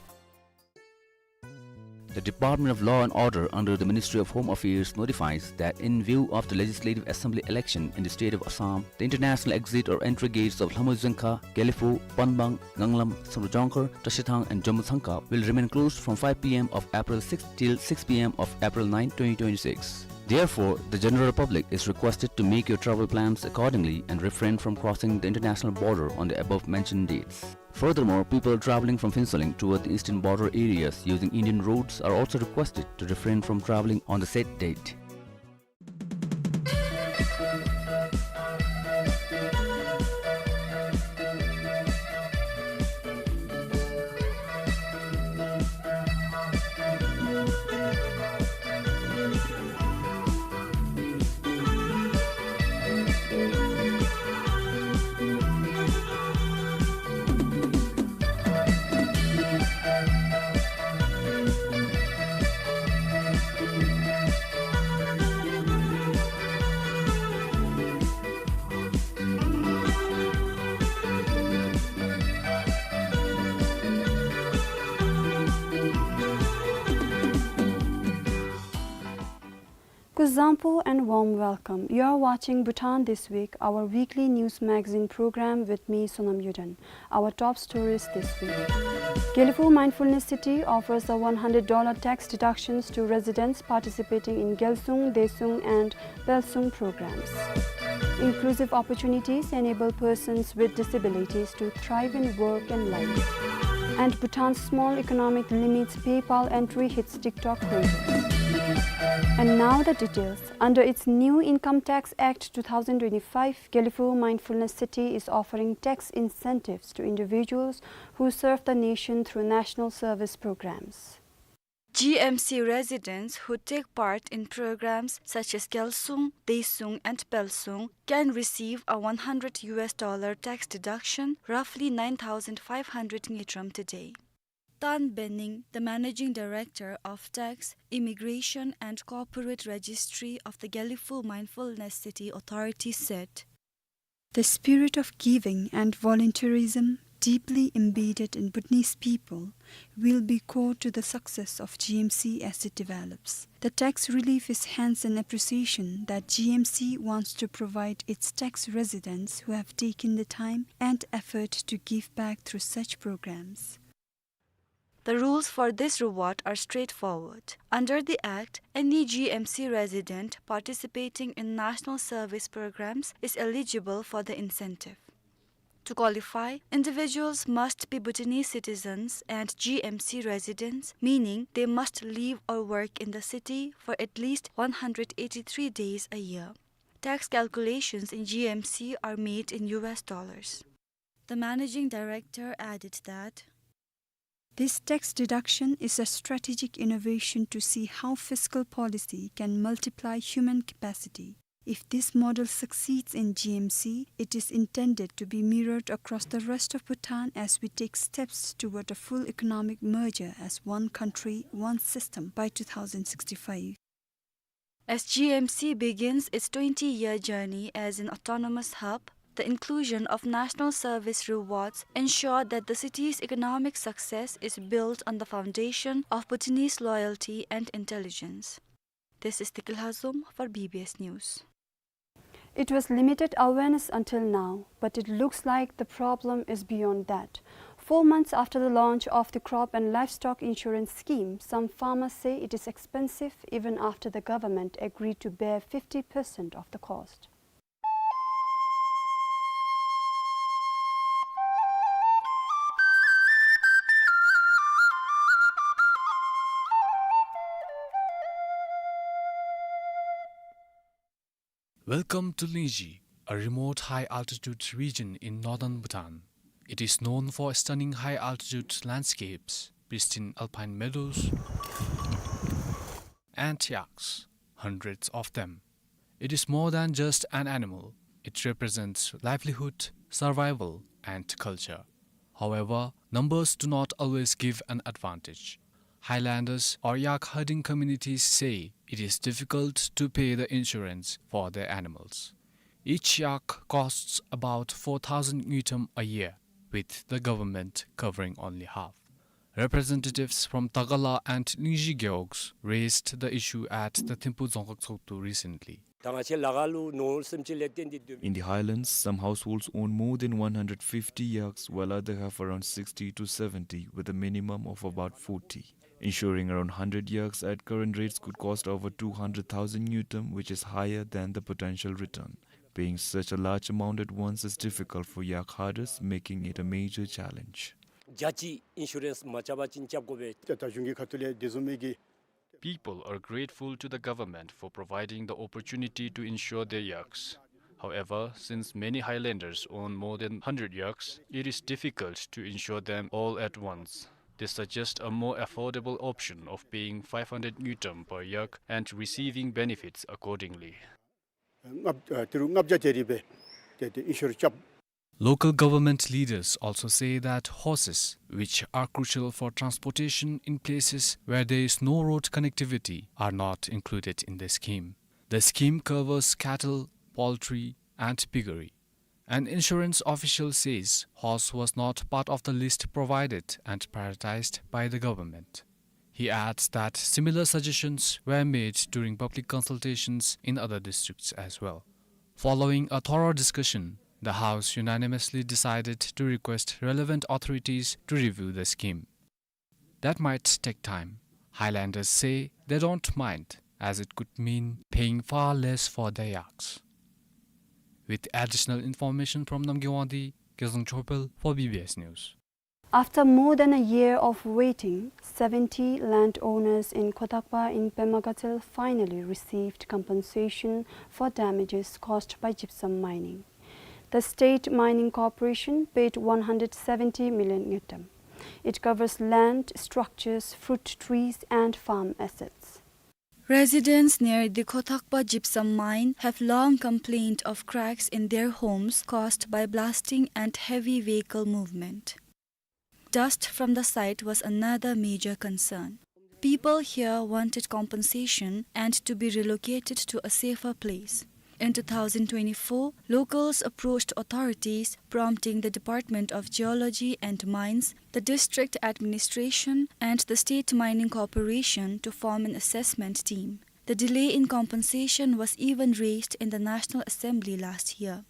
The Department of Law and Order under the Ministry of Home Affairs notifies that in view of the Legislative Assembly election in the state of Assam, the international exit or entry gates of Lhamoizuangkha, Gelephu, Panbang, Nganglam, Samdrup Jongkhar, Trashithang and Jammu Thangka will remain closed from five P M of April sixth till six P M of April ninth, twenty twenty-six. Therefore, the general public is requested to make your travel plans accordingly and refrain from crossing the international border on the above mentioned dates. Furthermore, people traveling from Phuentsholing toward the eastern border areas using Indian roads are also requested to refrain from traveling on the said date. Kuzuzangpo and warm welcome. You are watching Bhutan This Week, our weekly news magazine program with me, Sonam Yuden. Our top stories this week. Gelephu Mindfulness City offers a one hundred dollar tax deductions to residents participating in Gyalsung, Desung and Pelsung programs. Inclusive opportunities enable persons with disabilities to thrive in work and life. And Bhutan's small economic limits PayPal entry hits TikTok craze. And now the details. Under its new Income Tax Act two thousand twenty-five, Gelephu Mindfulness City is offering tax incentives to individuals who serve the nation through national service programs. G M C residents who take part in programs such as Gyalsung, Desung and Pelsung can receive a one hundred U S dollar tax deduction, roughly nine thousand five hundred ngultrum today. Tan Bening, the managing director of Tax, Immigration and Corporate Registry of the Gelephu Mindfulness City Authority, said, "The spirit of giving and volunteerism deeply embedded in Bhutanese people will be core to the success of G M C as it develops. The tax relief is hence an appreciation that G M C wants to provide its tax residents who have taken the time and effort to give back through such programs." The rules for this reward are straightforward. Under the Act, any G M C resident participating in national service programs is eligible for the incentive. To qualify, individuals must be Bhutanese citizens and G M C residents, meaning they must live or work in the city for at least one hundred eighty-three days a year. Tax calculations in G M C are made in U S dollars. The managing director added that, "This tax deduction is a strategic innovation to see how fiscal policy can multiply human capacity. If this model succeeds in G M C, it is intended to be mirrored across the rest of Bhutan as we take steps toward a full economic merger as one country, one system by two thousand sixty-five." As G M C begins its twenty-year journey as an autonomous hub, the inclusion of national service rewards ensure that the city's economic success is built on the foundation of Bhutanese loyalty and intelligence. This is Tikil Hazum for B B S News. It was limited awareness until now, but it looks like the problem is beyond that. Four months after the launch of the crop and livestock insurance scheme, some farmers say it is expensive even after the government agreed to bear fifty percent of the cost. Welcome to Lingzhi, a remote high-altitude region in northern Bhutan. It is known for stunning high-altitude landscapes, pristine alpine meadows, and yaks, hundreds of them. It is more than just an animal. It represents livelihood, survival, and culture. However, numbers do not always give an advantage. Highlanders or yak herding communities say it is difficult to pay the insurance for their animals. Each yak costs about four thousand ngultrum a year, with the government covering only half. Representatives from Tagala and Lingzhi gewogs raised the issue at the Thimphu Dzongkhag Tshogdu recently. ད་ང་བཅས་ལ་ཁ་ལུ་ནོར་སེམས་ཅན་ལས་བརྟེན་ཏེ་སྡོད། In the highlands, some households own more than one hundred fifty yaks, while others have around sixty to seventy, with a minimum of about forty. Insuring around hundred yaks at current rates could cost over two hundred thousand ngultrum, which is higher than the potential return. Paying such a large amount at once is difficult for yak herders, making it a major challenge. རྒྱ་ཆེའི་ཨིན་ཤུ་རེནསི་མ་རྐྱབ་པ་ཅིན་རྐྱབ་དགོ་པས། ད་གཞུང་གི་ཁ་ཐུག་ལས་དེ་བཟུམ་མའི་གི། People are grateful to the government for providing the opportunity to insure their yaks. However, since many highlanders own more than hundred yaks, it is difficult to insure them all at once. They suggest a more affordable option of paying five hundred ngultrum per yak and receiving benefits accordingly. ལྔ་ཨ་ཏི་རུ་ལྔ་བརྒྱ་དེ་རེ་སྦེ་ཏེ་ཏེ་ཨིན་ཤུར་རྐྱབ། Local government leaders also say that horses, which are crucial for transportation in places where there is no road connectivity, are not included in the scheme. The scheme covers cattle, poultry, and piggery. An insurance official says horse was not part of the list provided and prioritized by the government. He adds that similar suggestions were made during public consultations in other districts as well. Following a thorough discussion, the House unanimously decided to request relevant authorities to review the scheme. That might take time. Highlanders say they don't mind, as it could mean paying far less for their yaks. With additional information from Namgay Wangdi, Gezang Chopel for B B S News. After more than a year of waiting, seventy landowners in Khotakpa in Pema Gatshel finally received compensation for damages caused by gypsum mining. The State Mining Corporation paid one hundred seventy million ngultrum. It covers land, structures, fruit trees, and farm assets. Residents near the Khotakpa gypsum mine have long complained of cracks in their homes caused by blasting and heavy vehicle movement. Dust from the site was another major concern. People here wanted compensation and to be relocated to a safer place. In two thousand twenty-four, locals approached authorities, prompting the Department of Geology and Mines, the district administration, and the State Mining Corporation to form an assessment team. The delay in compensation was even raised in the National Assembly last year.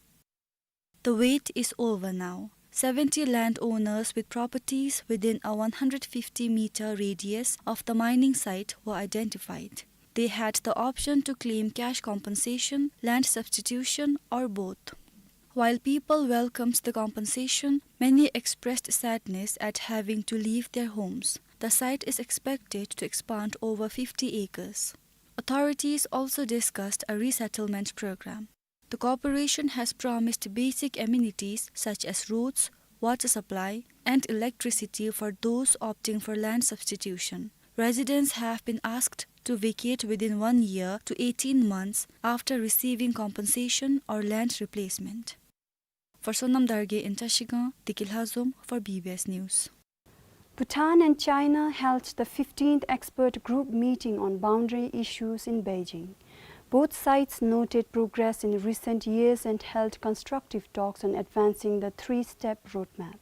The wait is over now. Seventy landowners with properties within a one hundred fifty meter radius of the mining site were identified. They had the option to claim cash compensation, land substitution, or both. While people welcomed the compensation, many expressed sadness at having to leave their homes. The site is expected to expand over fifty acres. Authorities also discussed a resettlement program. The corporation has promised basic amenities such as roads, water supply, and electricity for those opting for land substitution. Residents have been asked to vacate within one year to eighteen months after receiving compensation or land replacement. For Sonam Dargay in Trashigang, Tikil Hazum for B B S News. Bhutan and China held the fifteenth expert group meeting on boundary issues in Beijing. Both sides noted progress in recent years and held constructive talks on advancing the three-step roadmap.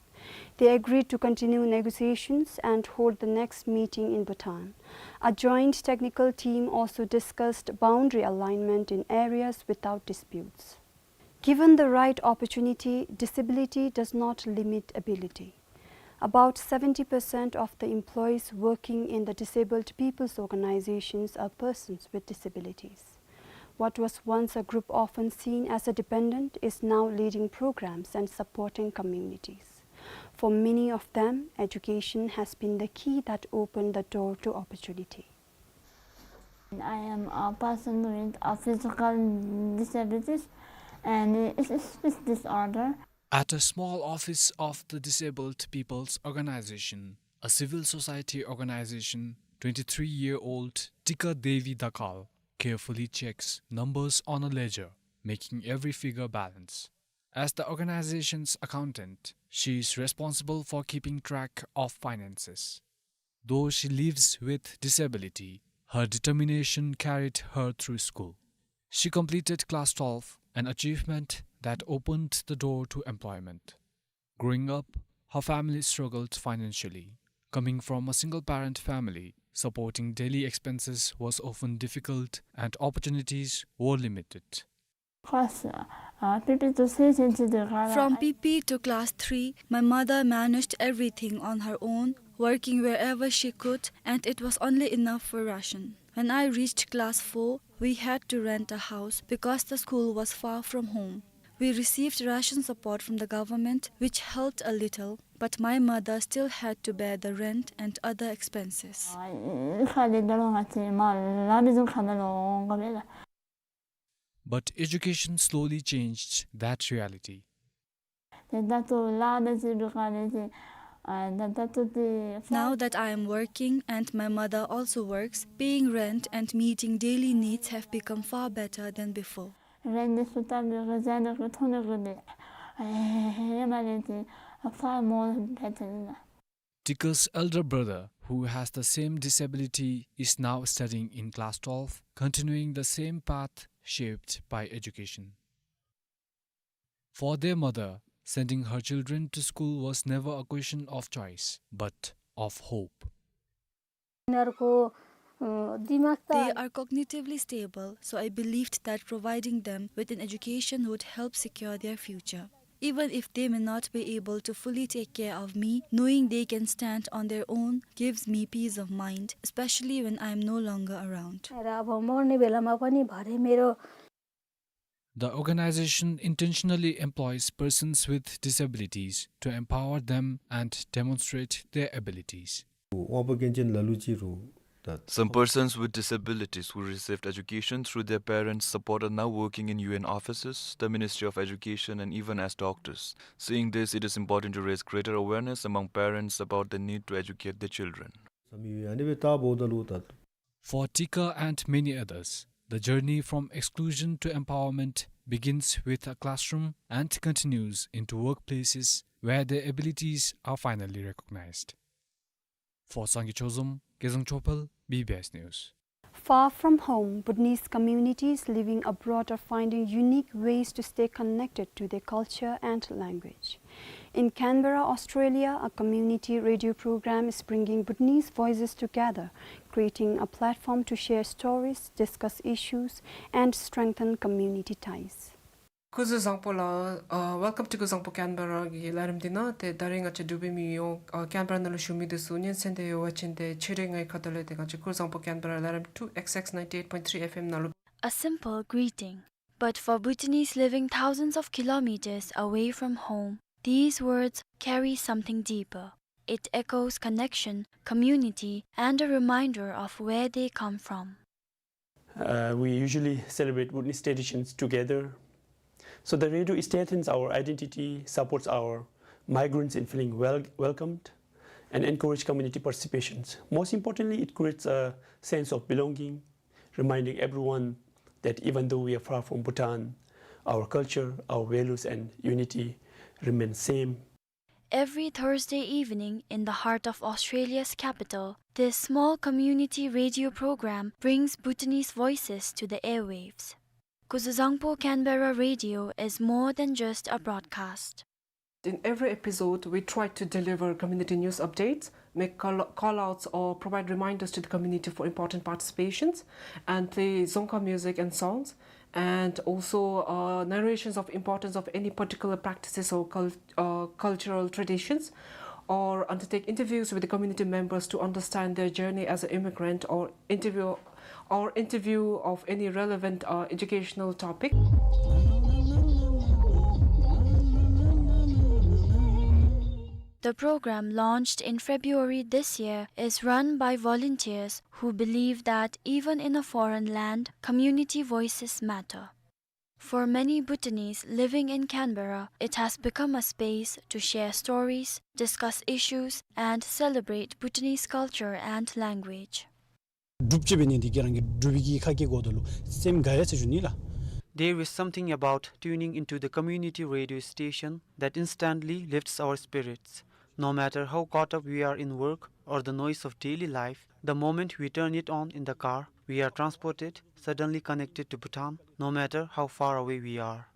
They agreed to continue negotiations and hold the next meeting in Bhutan. A joint technical team also discussed boundary alignment in areas without disputes. Given the right opportunity, disability does not limit ability. About seventy percent of the employees working in the disabled people's organizations are persons with disabilities. What was once a group often seen as a dependent is now leading programs and supporting communities. For many of them, education has been the key that opened the door to opportunity. I am a person with a physical disabilities and a speech disorder. At a small office of the Disabled People's Organization, a civil society organization, twenty-three-year-old Tika Devi Dakal carefully checks numbers on a ledger, making every figure balance. As the organization's accountant, she is responsible for keeping track of finances. Though she lives with disability, her determination carried her through school. She completed class twelve, an achievement that opened the door to employment. Growing up, her family struggled financially. Coming from a single-parent family, supporting daily expenses was often difficult and opportunities were limited. Class, uh, P P to three, since the From P P to class three, my mother managed everything on her own, working wherever she could, and it was only enough for ration. When I reached class four, we had to rent a house because the school was far from home. We received ration support from the government, which helped a little, but my mother still had to bear the rent and other expenses. But education slowly changed that reality. Now that I am working and my mother also works, paying rent and meeting daily needs have become far better than before. Far more better. Tika's elder brother, who has the same disability, is now studying in class twelve, continuing the same path shaped by education. For their mother, sending her children to school was never a question of choice, but of hope. They are cognitively stable, so I believed that providing them with an education would help secure their future. Even if they may not be able to fully take care of me, knowing they can stand on their own gives me peace of mind, especially when I am no longer around. The organization intentionally employs persons with disabilities to empower them and demonstrate their abilities. དབང་པོ་སྐྱོན་ཅན་ལ་ལུ་ཅིག་རུང་ད། Some persons with disabilities who received education through their parents' support are now working in U N offices, the Ministry of Education, and even as doctors. Seeing this, it is important to raise greater awareness among parents about the need to educate their children. བསམ་ཡོད། ཨ་ནི་སྦེ་ལྟ་བ་ད་ལུ་ད། For Tika and many others, the journey from exclusion to empowerment begins with a classroom and continues into workplaces where their abilities are finally recognized. For Sangay Chozom, Kezang Chophel, B B S News. Far from home, Bhutanese communities living abroad are finding unique ways to stay connected to their culture and language. In Canberra, Australia, a community radio program is bringing Bhutanese voices together, creating a platform to share stories, discuss issues, and strengthen community ties. སྐུ་གཟུགས་བཟང་པོ་ལགས། ཨ་Welcome to སྐུ་གཟུགས་བཟང་པོ་ཀེན་བེ་ར་གི་ལས་རིམ་འདི་ནང་ཏེ་ད་རིས་ང་བཅས་འབྲུག་པའི་མི་ཡོངས་ཨ་ཀེན་བེ་ར་ནང་ལུ་བཞུགས་མི་འདི་ཚུ་སྙན་གསན་འདི་ཡོད་པ་ཅིན་ཏེ་ཕྱི་རུ་ངེའི་ཁ་ཐུག་ལས་ཏེ་ང་བཅས་སྐུ་གཟུགས་བཟང་པོ་ཀེན་བེ་ར་ལས་རིམ་two X X ninety-eight point three F M ནང་ལུ། A simple greeting, but for Bhutanese living thousands of kilometers away from home, these words carry something deeper. It echoes connection, community, and a reminder of where they come from. Uh, we usually celebrate Bhutanese traditions together. So the radio strengthens our identity, supports our migrants in feeling wel-, welcomed, and encourage community participations. Most importantly, it creates a sense of belonging, reminding everyone that even though we are far from Bhutan, our culture, our values, and unity remain same. Every Thursday evening in the heart of Australia's capital, this small community radio program brings Bhutanese voices to the airwaves. Kuzuzangpo Canberra Radio is more than just a broadcast. In every episode, we try to deliver community news updates, make call, call-outs or provide reminders to the community for important participations, and play Dzongkha music and songs, and also, uh, narrations of importance of any particular practices or cul-, uh, cultural traditions, or undertake interviews with the community members to understand their journey as an immigrant, or interview, or interview of any relevant, uh, educational topic. The program, launched in February this year, is run by volunteers who believe that even in a foreign land, community voices matter. For many Bhutanese living in Canberra, it has become a space to share stories, discuss issues, and celebrate Bhutanese culture and language. སྒྲུབ་ཅི་འབད་ནི་འདི་གིས་རང་གི་སྒྲུབ་པའི་གི་ཁ་སྐད་གོ་དོ་ལུ་སེམས་དགའ་ཡ་ཟེར་ཞུ་ནི་ལགས། There is something about tuning into the community radio station that instantly lifts our spirits. No matter how caught up we are in work or the noise of daily life, the moment we turn it on in the car, we are transported, suddenly connected to Bhutan, no matter how far away we are.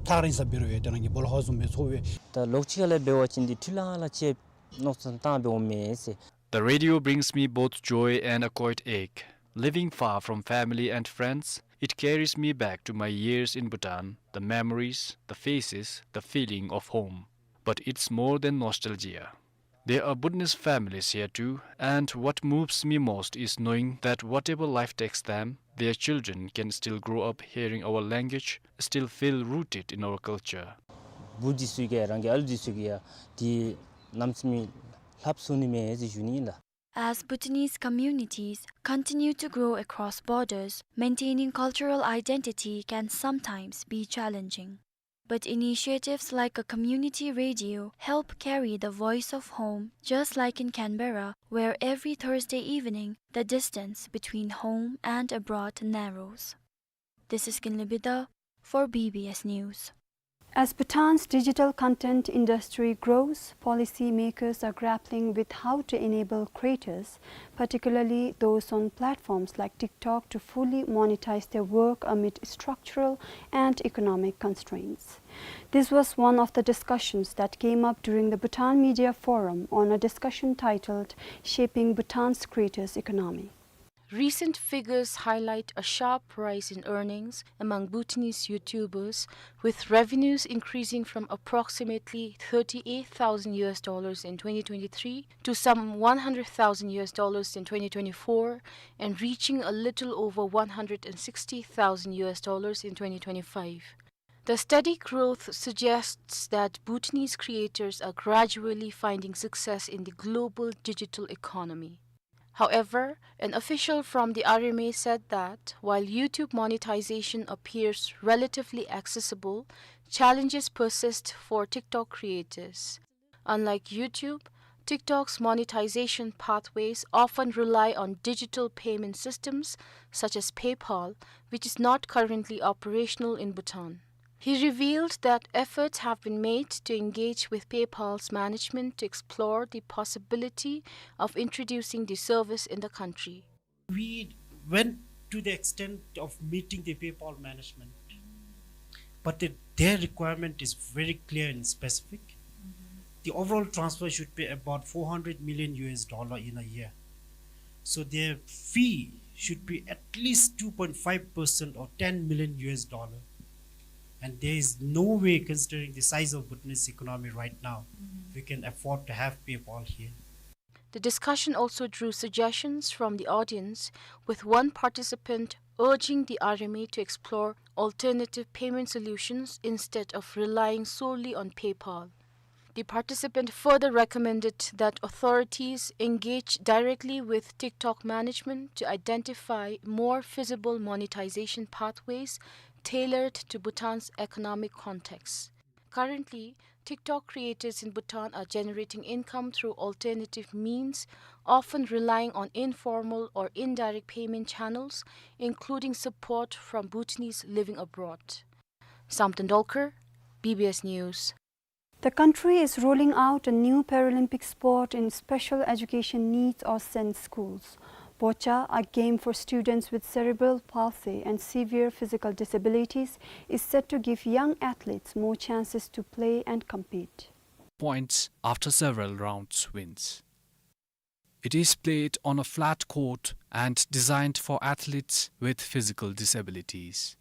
ཐག་རིང་ས་འབད་རུང་ཡང་ཏེ་རང་གི་སྦོ་ལོགས་ཧ་བཟུམ་སྦེ་ཚོར་བས། ད་ལོགས་ཅིག་ཁ་ལས་འབད་བ་ཅིན་འདི་འཕྲུལ་ལང་ལང་ཅིག་མནོ་བསམ་བཏང་སྦེ་འོང་མས་ཟེར། The radio brings me both joy and a quiet ache. Living far from family and friends, it carries me back to my years in Bhutan, the memories, the faces, the feeling of home. But it's more than nostalgia. There are Bhutanese families here too, and what moves me most is knowing that whatever life takes them, their children can still grow up hearing our language, still feel rooted in our culture. བུ་འདི་ཚུ་གིས་རང་གི་ཨ་ལུ་འདི་ཚུ་གིས་ཡང་འདི་གནམ་མེད་ས་མེད་ལྷབ་ཚུགས་ནི་མས་ཟེར་ཞུ་ནི་ཨིན་ལགས། As Bhutanese communities continue to grow across borders, maintaining cultural identity can sometimes be challenging. But initiatives like a community radio help carry the voice of home, just like in Canberra, where every Thursday evening the distance between home and abroad narrows. This is Kinley Bida for B B S News. As Bhutan's digital content industry grows, policymakers are grappling with how to enable creators, particularly those on platforms like TikTok, to fully monetize their work amid structural and economic constraints. This was one of the discussions that came up during the Bhutan Media Forum on a discussion titled Shaping Bhutan's Creators Economy. Recent figures highlight a sharp rise in earnings among Bhutanese YouTubers, with revenues increasing from approximately thirty-eight thousand U S dollars in twenty twenty-three to some one hundred thousand U S dollars in twenty twenty-four and reaching a little over one hundred sixty thousand U S dollars in twenty twenty-five. The steady growth suggests that Bhutanese creators are gradually finding success in the global digital economy. However, an official from the R M A said that while YouTube monetization appears relatively accessible, challenges persist for TikTok creators. Unlike YouTube, TikTok's monetization pathways often rely on digital payment systems such as PayPal, which is not currently operational in Bhutan. He revealed that efforts have been made to engage with PayPal's management to explore the possibility of introducing the service in the country. We went to the extent of meeting the PayPal management, but the, their requirement is very clear and specific. The overall transfer should be about four hundred million U S dollar in a year. So their fee should be at least two point five percent or ten million U S dollar. And there is no way, considering the size of Bhutanese economy right now, we can afford to have PayPal here. The discussion also drew suggestions from the audience, with one participant urging the R M A to explore alternative payment solutions instead of relying solely on PayPal. The participant further recommended that authorities engage directly with TikTok management to identify more feasible monetization pathways tailored to Bhutan's economic context. Currently, TikTok creators in Bhutan are generating income through alternative means, often relying on informal or indirect payment channels, including support from Bhutanese living abroad. Samten Dolkar, B B S News. The country is rolling out a new Paralympic sport in special education needs or SEND schools. Boccha, a game for students with cerebral palsy and severe physical disabilities, is set to give young athletes more chances to play and compete. Points after several rounds wins. It is played on a flat court and designed for athletes with physical disabilities.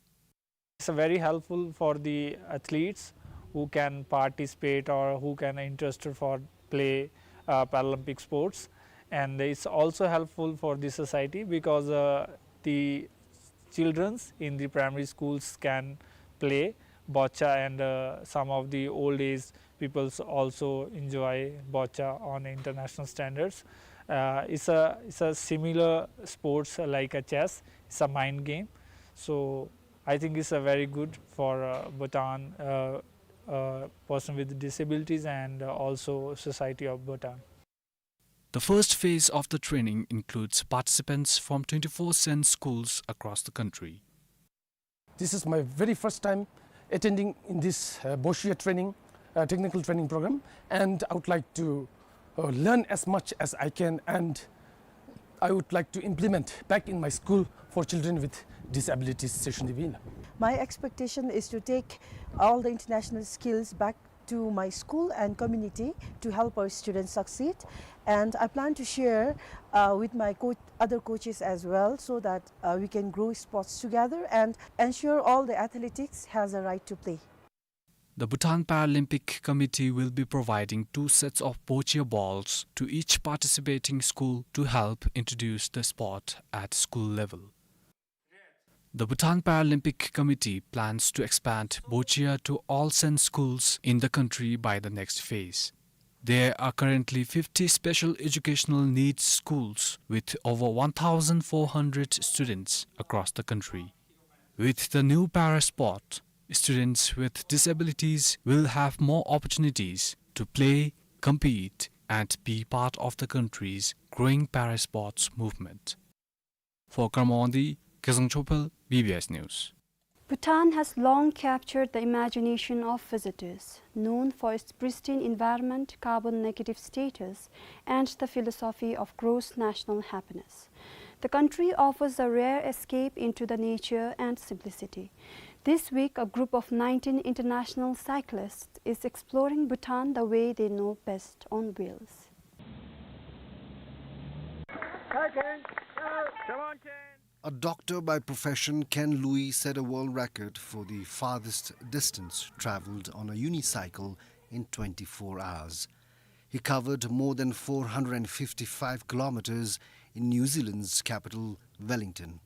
It's very helpful for the athletes who can participate or who can interested for play, uh, Paralympic sports. And it's also helpful for the society because, uh, the childrens in the primary schools can play boccha, and, uh, some of the old age peoples also enjoy boccha on international standards. Uh, it's a, it's a similar sports like a chess. It's a mind game. So I think it's a very good for, uh, Bhutan, uh, uh, person with disabilities and, uh, also society of Bhutan. The first phase of the training includes participants from twenty-four SEND schools across the country. This is my very first time attending in this, uh, Boccia training, uh, technical training program, and I would like to, uh, learn as much as I can, and I would like to implement back in my school for children with disabilities, Seshun Devi. My expectation is to take all the international skills back to my school and community to help our students succeed. And I plan to share, uh, with my co-, other coaches as well, so that, uh, we can grow sports together and ensure all the athletics has a right to play. The Bhutan Paralympic Committee will be providing two sets of boccia balls to each participating school to help introduce the sport at school level. The Bhutan Paralympic Committee plans to expand boccia to all SEND schools in the country by the next phase. There are currently fifty special educational needs schools with over one thousand four hundred students across the country. With the new para sport, students with disabilities will have more opportunities to play, compete, and be part of the country's growing para sports movement. For Karma Wangdi, Kezang Chopel, B B S News. Bhutan has long captured the imagination of visitors, known for its pristine environment, carbon negative status, and the philosophy of gross national happiness. The country offers a rare escape into the nature and simplicity. This week, a group of nineteen international cyclists is exploring Bhutan the way they know best, on wheels. A doctor by profession, Ken Lui set a world record for the farthest distance traveled on a unicycle in twenty-four hours. He covered more than four hundred and fifty-five kilometers in New Zealand's capital, Wellington.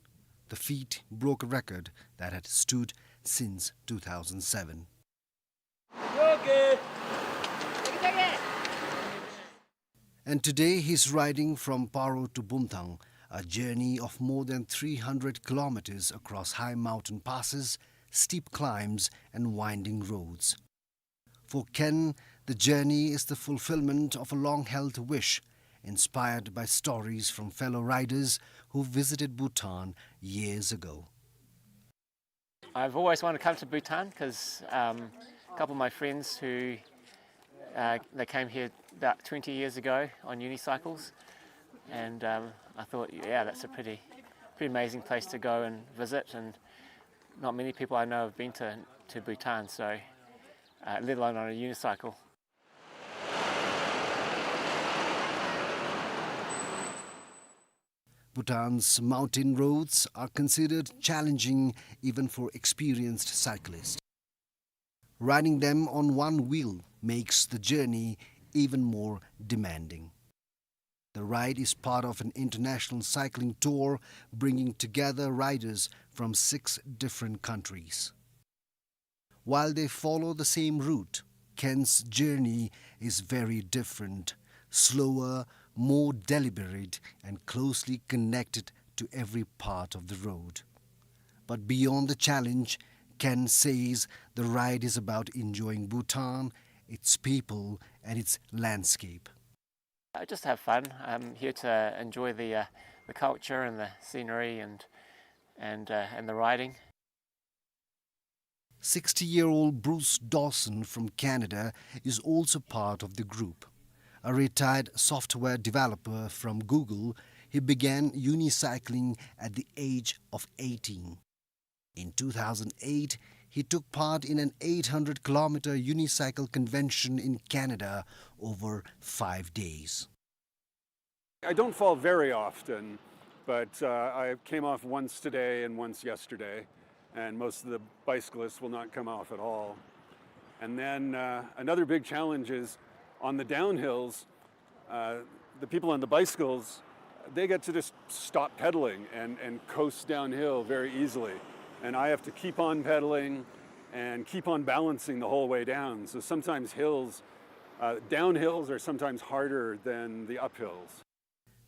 The feat broke a record that had stood since two thousand seven. And today he's riding from Paro to Bumthang, a journey of more than three hundred kilometers across high mountain passes, steep climbs, and winding roads. For Ken, the journey is the fulfillment of a long-held wish, inspired by stories from fellow riders who visited Bhutan years ago. I've always wanted to come to Bhutan 'cause, um, a couple of my friends who, uh, they came here about twenty years ago on unicycles, and, um, I thought, "Yeah, that's a pretty, pretty amazing place to go and visit," and not many people I know have been to, to Bhutan, so, uh, let alone on a unicycle. Bhutan's mountain roads are considered challenging even for experienced cyclists. Riding them on one wheel makes the journey even more demanding. The ride is part of an international cycling tour bringing together riders from six different countries. While they follow the same route, Ken's journey is very different, slower, more deliberate, and closely connected to every part of the road. But beyond the challenge, Ken says the ride is about enjoying Bhutan, its people, and its landscape. I just have fun. I'm here to enjoy the, uh, the culture and the scenery and, and, uh, and the riding. Sixty-year-old Bruce Dawson from Canada is also part of the group. A retired software developer from Google, he began unicycling at the age of eighteen. In two thousand eight, he took part in an eight hundred kilometer unicycle convention in Canada over five days. I don't fall very often, but, uh, I came off once today and once yesterday, and most of the bicyclists will not come off at all. And then, uh, another big challenge is on the downhills, uh, the people on the bicycles, they get to just stop pedaling and, and coast downhill very easily. And I have to keep on pedaling and keep on balancing the whole way down. So sometimes hills, uh, downhills are sometimes harder than the uphills.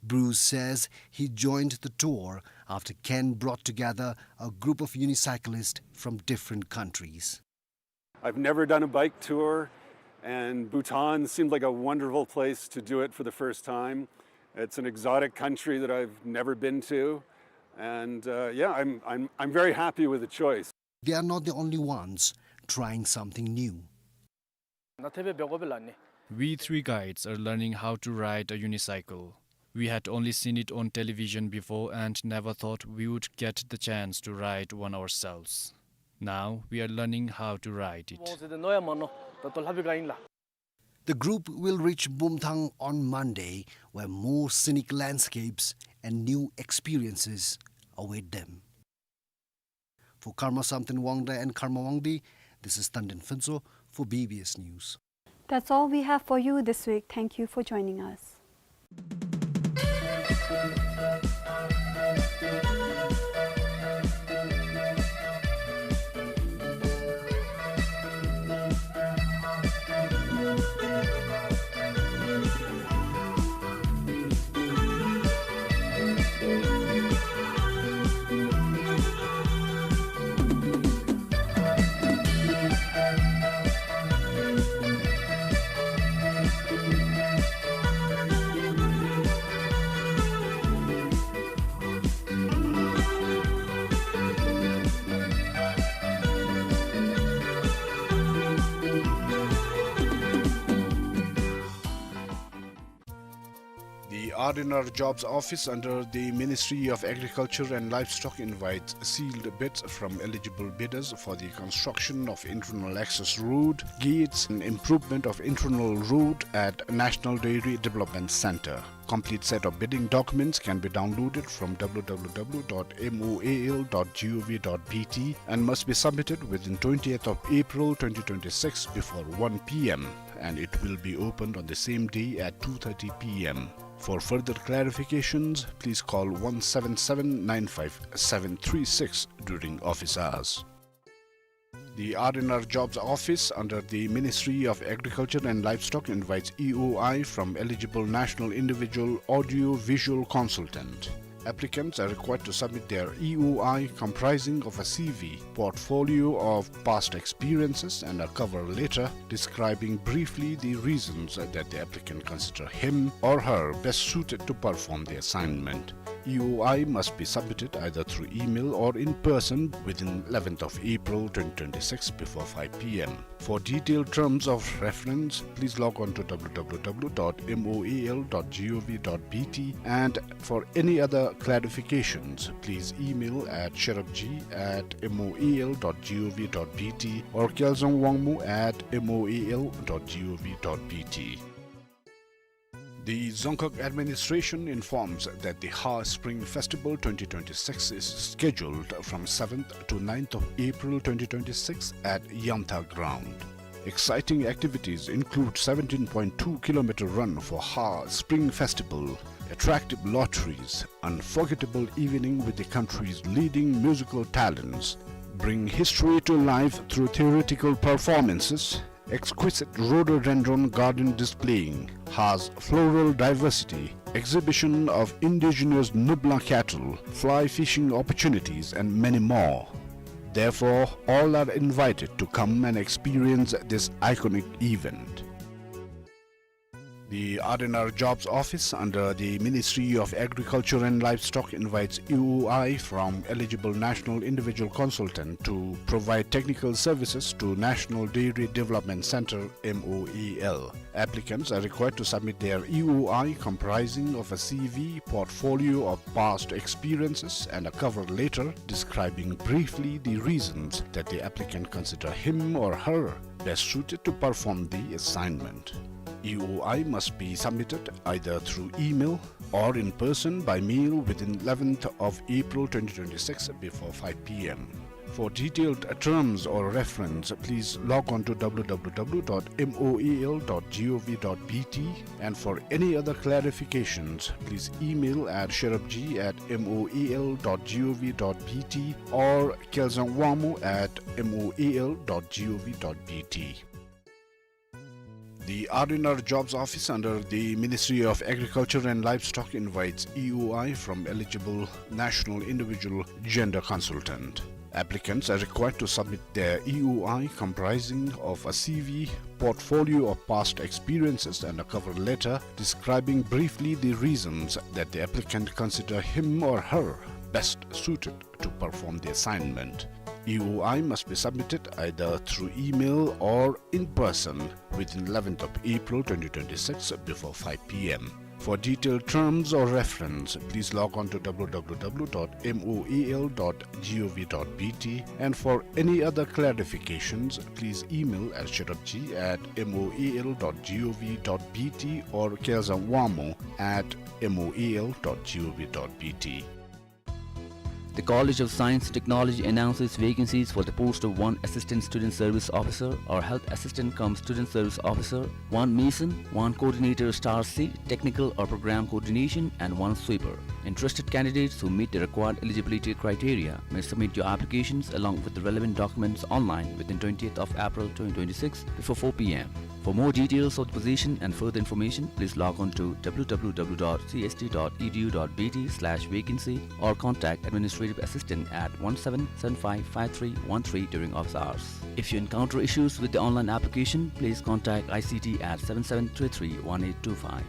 Bruce says he joined the tour after Ken brought together a group of unicyclists from different countries. I've never done a bike tour, and Bhutan seemed like a wonderful place to do it for the first time. It's an exotic country that I've never been to, and, uh, yeah, I'm, I'm, I'm very happy with the choice. They are not the only ones trying something new. ནཱ་ཐེ་བེ་བེ་གོ་བེ་ལ་ནི། We three guides are learning how to ride a unicycle. We had only seen it on television before and never thought we would get the chance to ride one ourselves. Now we are learning how to ride it. ནོ་ཡ་མ་ནོ། ད་ལྟོ་ལྷ་བི་ག་ཨིན་ལ། The group will reach Bumthang on Monday, where more scenic landscapes and new experiences await them. For Karma Samten Wangda and Karma Wangdi, this is Tanden Phuntsho for B B S News. That's all we have for you this week. Thank you for joining us. The R and R Jobs Office under the Ministry of Agriculture and Livestock invites sealed bids from eligible bidders for the construction of internal access road, gates and improvement of internal road at National Dairy Development Centre. Complete set of bidding documents can be downloaded from W W W dot M O A L dot G O V dot B T and must be submitted within twentieth of April twenty twenty-six before one P M, and it will be opened on the same day at two thirty P M. For further clarifications, please call one seven seven nine five seven three six during office hours. The R and R Jobs Office under the Ministry of Agriculture and Livestock invites E O I from eligible national individual audio-visual consultant. Applicants are required to submit their E O I comprising of a C V, portfolio of past experiences, and a cover letter describing briefly the reasons that the applicant consider him or her best suited to perform the assignment. E O I must be submitted either through email or in person within eleventh of April twenty twenty-six before five P M. For detailed terms of reference, please log on to W W W dot M O A L dot G O V dot B T, and for any other clarifications, please email at sharabji at M O A L dot G O V dot B T or Kyalzong Wangmo at M O A L dot G O V dot B T. The Dzongkhag administration informs that the Ha Spring Festival twenty twenty-six is scheduled from seventh to ninth of April twenty twenty-six at Yamtha Ground. Exciting activities include seventeen point two kilometer run for Ha Spring Festival, attractive lotteries, unforgettable evening with the country's leading musical talents. Bring history to life through theoretical performances, exquisite rhododendron garden displaying Ha's floral diversity, exhibition of indigenous Nubla cattle, fly fishing opportunities, and many more. Therefore, all are invited to come and experience this iconic event. The R and R Jobs Office under the Ministry of Agriculture and Livestock invites E O I from eligible national individual consultant to provide technical services to National Dairy Development Centre, M O A L. Applicants are required to submit their E O I comprising of a C V, portfolio of past experiences, and a cover letter describing briefly the reasons that the applicant consider him or her best suited to perform the assignment. E O I must be submitted either through email or in person by mail within eleventh of April twenty twenty-six before five P M. For detailed terms or reference, please log on to W W W dot M O A L dot G O V dot B T, and for any other clarifications, please email at sherabji at M O A L dot G O V dot B T or Kyalzang Wamo at M O A L dot G O V dot B T. The R and R Jobs Office under the Ministry of Agriculture and Livestock invites E O I from eligible national individual gender consultant. Applicants are required to submit their E O I comprising of a C V, portfolio of past experiences, and a cover letter describing briefly the reasons that the applicant consider him or her best suited to perform the assignment. E O I must be submitted either through email or in person within eleventh of April twenty twenty-six before five P M. For detailed terms or reference, please log on to W W W dot M O A L dot G O V dot B T, and for any other clarifications, please email at sherabji at M O A L dot G O V dot B T or Kyalzang Wamo at M O A L dot G O V dot B T. The College of Science and Technology announces vacancies for the post of one Assistant Student Service Officer or Health Assistant cum Student Service Officer, one Mason, one Coordinator Star C, Technical or Program Coordination, and one Sweeper. Interested candidates who meet the required eligibility criteria may submit your applications along with the relevant documents online within twentieth of April twenty twenty-six before four P M. For more details of the position and further information, please log on to W W W dot C S T dot E D U dot B T slash vacancy or contact administrative assistant at one seven seven five five three one three during office hours. If you encounter issues with the online application, please contact I C T at seven seven three three one eight two five.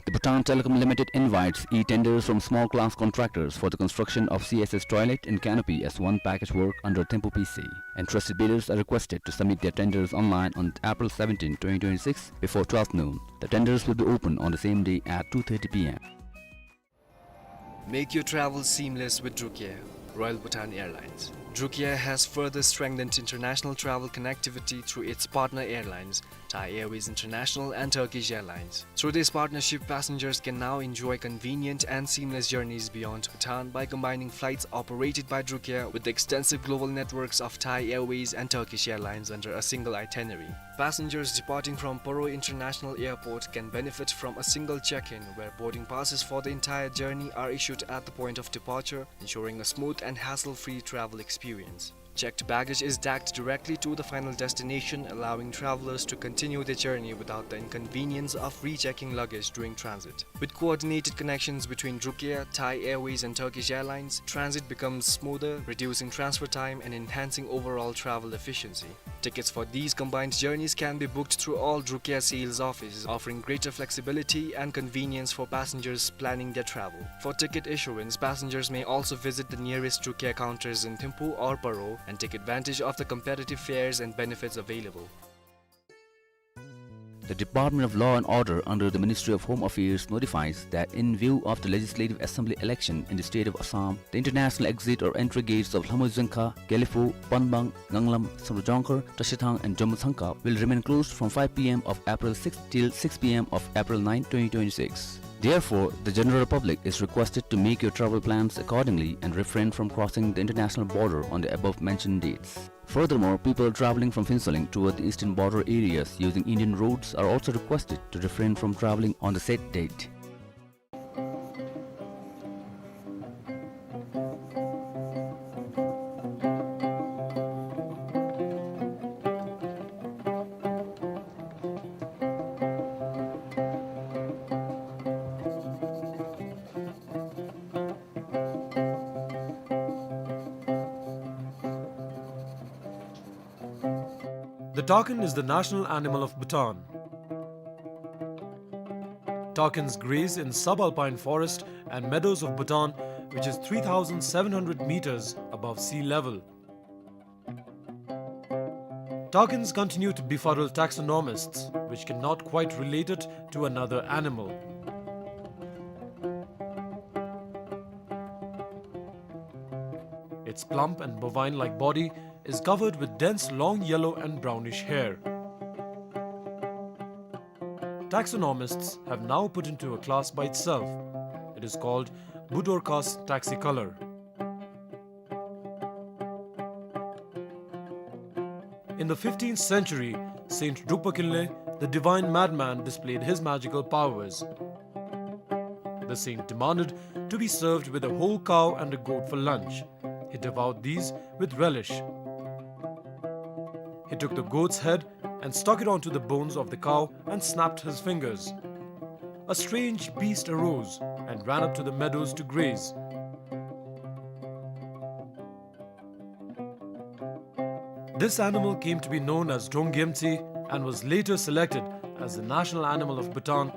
The Bhutan Telecom Limited invites e-tenders from small class contractors for the construction of C S S toilet and canopy as one package work under Thimphu P C. Interested bidders are requested to submit their tenders online on April seventeen, twenty twenty-six, before twelve noon. The tenders will be open on the same day at two thirty P M. Make your travel seamless with Drukair, Royal Bhutan Airlines. Drukair has further strengthened international travel connectivity through its partner airlines, Thai Airways International and Turkish Airlines. Through this partnership, passengers can now enjoy convenient and seamless journeys beyond Bhutan by combining flights operated by Drukair with the extensive global networks of Thai Airways and Turkish Airlines under a single itinerary. Passengers departing from Paro International Airport can benefit from a single check-in, where boarding passes for the entire journey are issued at the point of departure, ensuring a smooth and hassle-free travel experience. Checked baggage is tagged directly to the final destination, allowing travelers to continue their journey without the inconvenience of rechecking luggage during transit. With coordinated connections between Drukair, Thai Airways, and Turkish Airlines, transit becomes smoother, reducing transfer time and enhancing overall travel efficiency. Tickets for these combined journeys can be booked through all Drukair sales offices, offering greater flexibility and convenience for passengers planning their travel. For ticket issuance, passengers may also visit the nearest Drukair counters in Thimphu or Paro and take advantage of the competitive fares and benefits available. The Department of Law and Order under the Ministry of Home Affairs notifies that in view of the Legislative Assembly election in the state of Assam, the international exit or entry gates of Lhamoizengkha, Gelephu, Panbang, Nganglam, Samdrup Jongkhar, Trashithang and Jommo Tsangkha will remain closed from five P M of April sixth till six P M of April ninth, twenty twenty-six. Therefore, the general public is requested to make your travel plans accordingly and refrain from crossing the international border on the above mentioned dates. Furthermore, people traveling from Phuentsholing toward the eastern border areas using Indian roads are also requested to refrain from traveling on the said date. The takin is the national animal of Bhutan. Takins graze in subalpine forest and meadows of Bhutan, which is three thousand seven hundred meters above sea level. Takins continue to befuddle taxonomists, which cannot quite relate it to another animal. Its plump and bovine-like body is covered with dense long yellow and brownish hair. Taxonomists have now put into a class by itself. It is called Budorcas taxicolor. In the fifteenth century, Saint Drukpa Kinley, the divine madman, displayed his magical powers. The saint demanded to be served with a whole cow and a goat for lunch. He devoured these with relish. He took the goat's head and stuck it onto the bones of the cow and snapped his fingers. A strange beast arose and ran up to the meadows to graze. This animal came to be known as Drong Gyemtse and was later selected as the national animal of Bhutan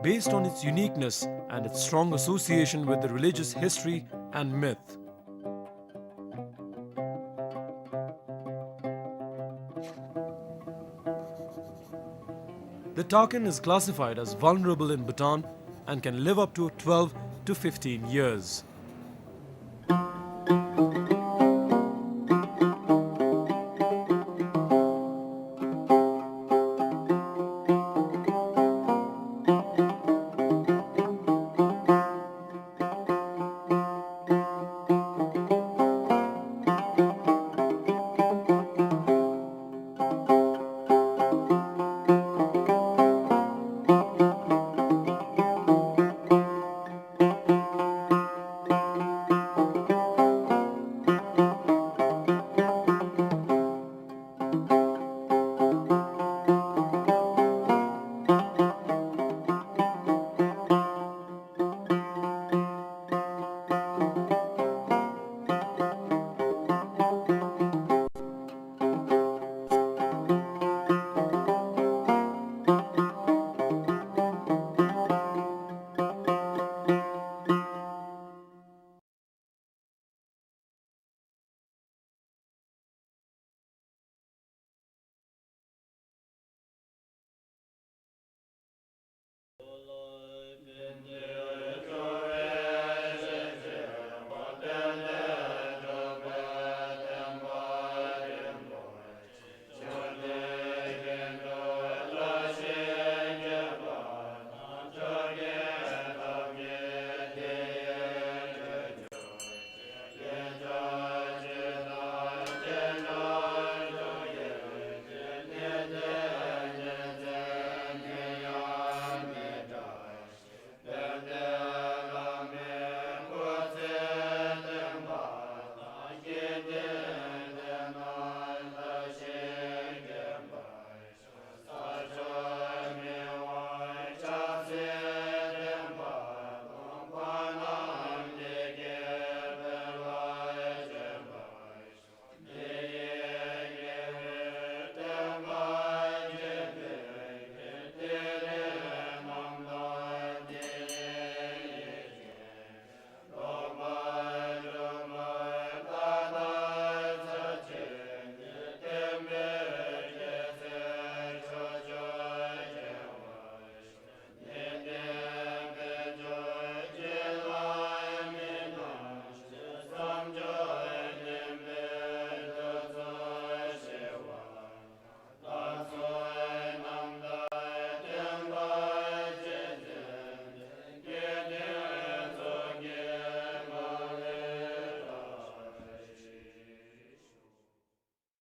based on its uniqueness and its strong association with the religious history and myth. The takin is classified as vulnerable in Bhutan and can live up to twelve to fifteen years.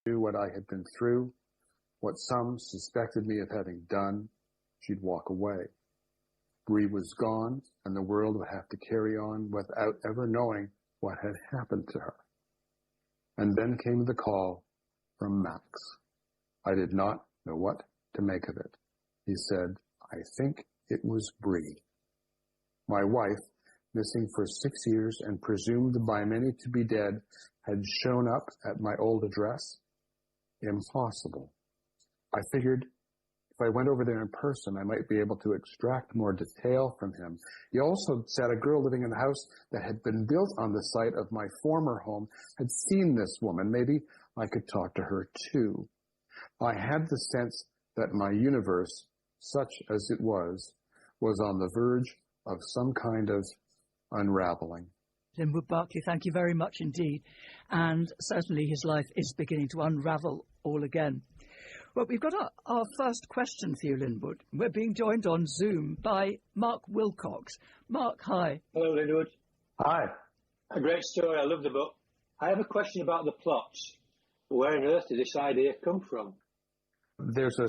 Knew what I had been through, what some suspected me of having done, she'd walk away. Bree was gone, and the world would have to carry on without ever knowing what had happened to her. And then came the call from Max. I did not know what to make of it. He said, "I think it was Bree." My wife, missing for six years and presumed by many to be dead, had shown up at my old address. Impossible. I figured If I went over there in person, I might be able to extract more detail from him. He also said a girl living in the house that had been built on the site of my former home had seen this woman. Maybe I could talk to her too. I had the sense that my universe, such as it was, was on the verge of some kind of unraveling. Linwood Barclay, thank you very much indeed. And certainly his life is beginning to unravel all again. Well, we've got our, our first question for you, Linwood. We're being joined on Zoom by Mark Wilcox. Mark, hi. Hello, Linwood. Hi. A great story. I love the book. I have a question about the plot. Where on earth did this idea come from? There's a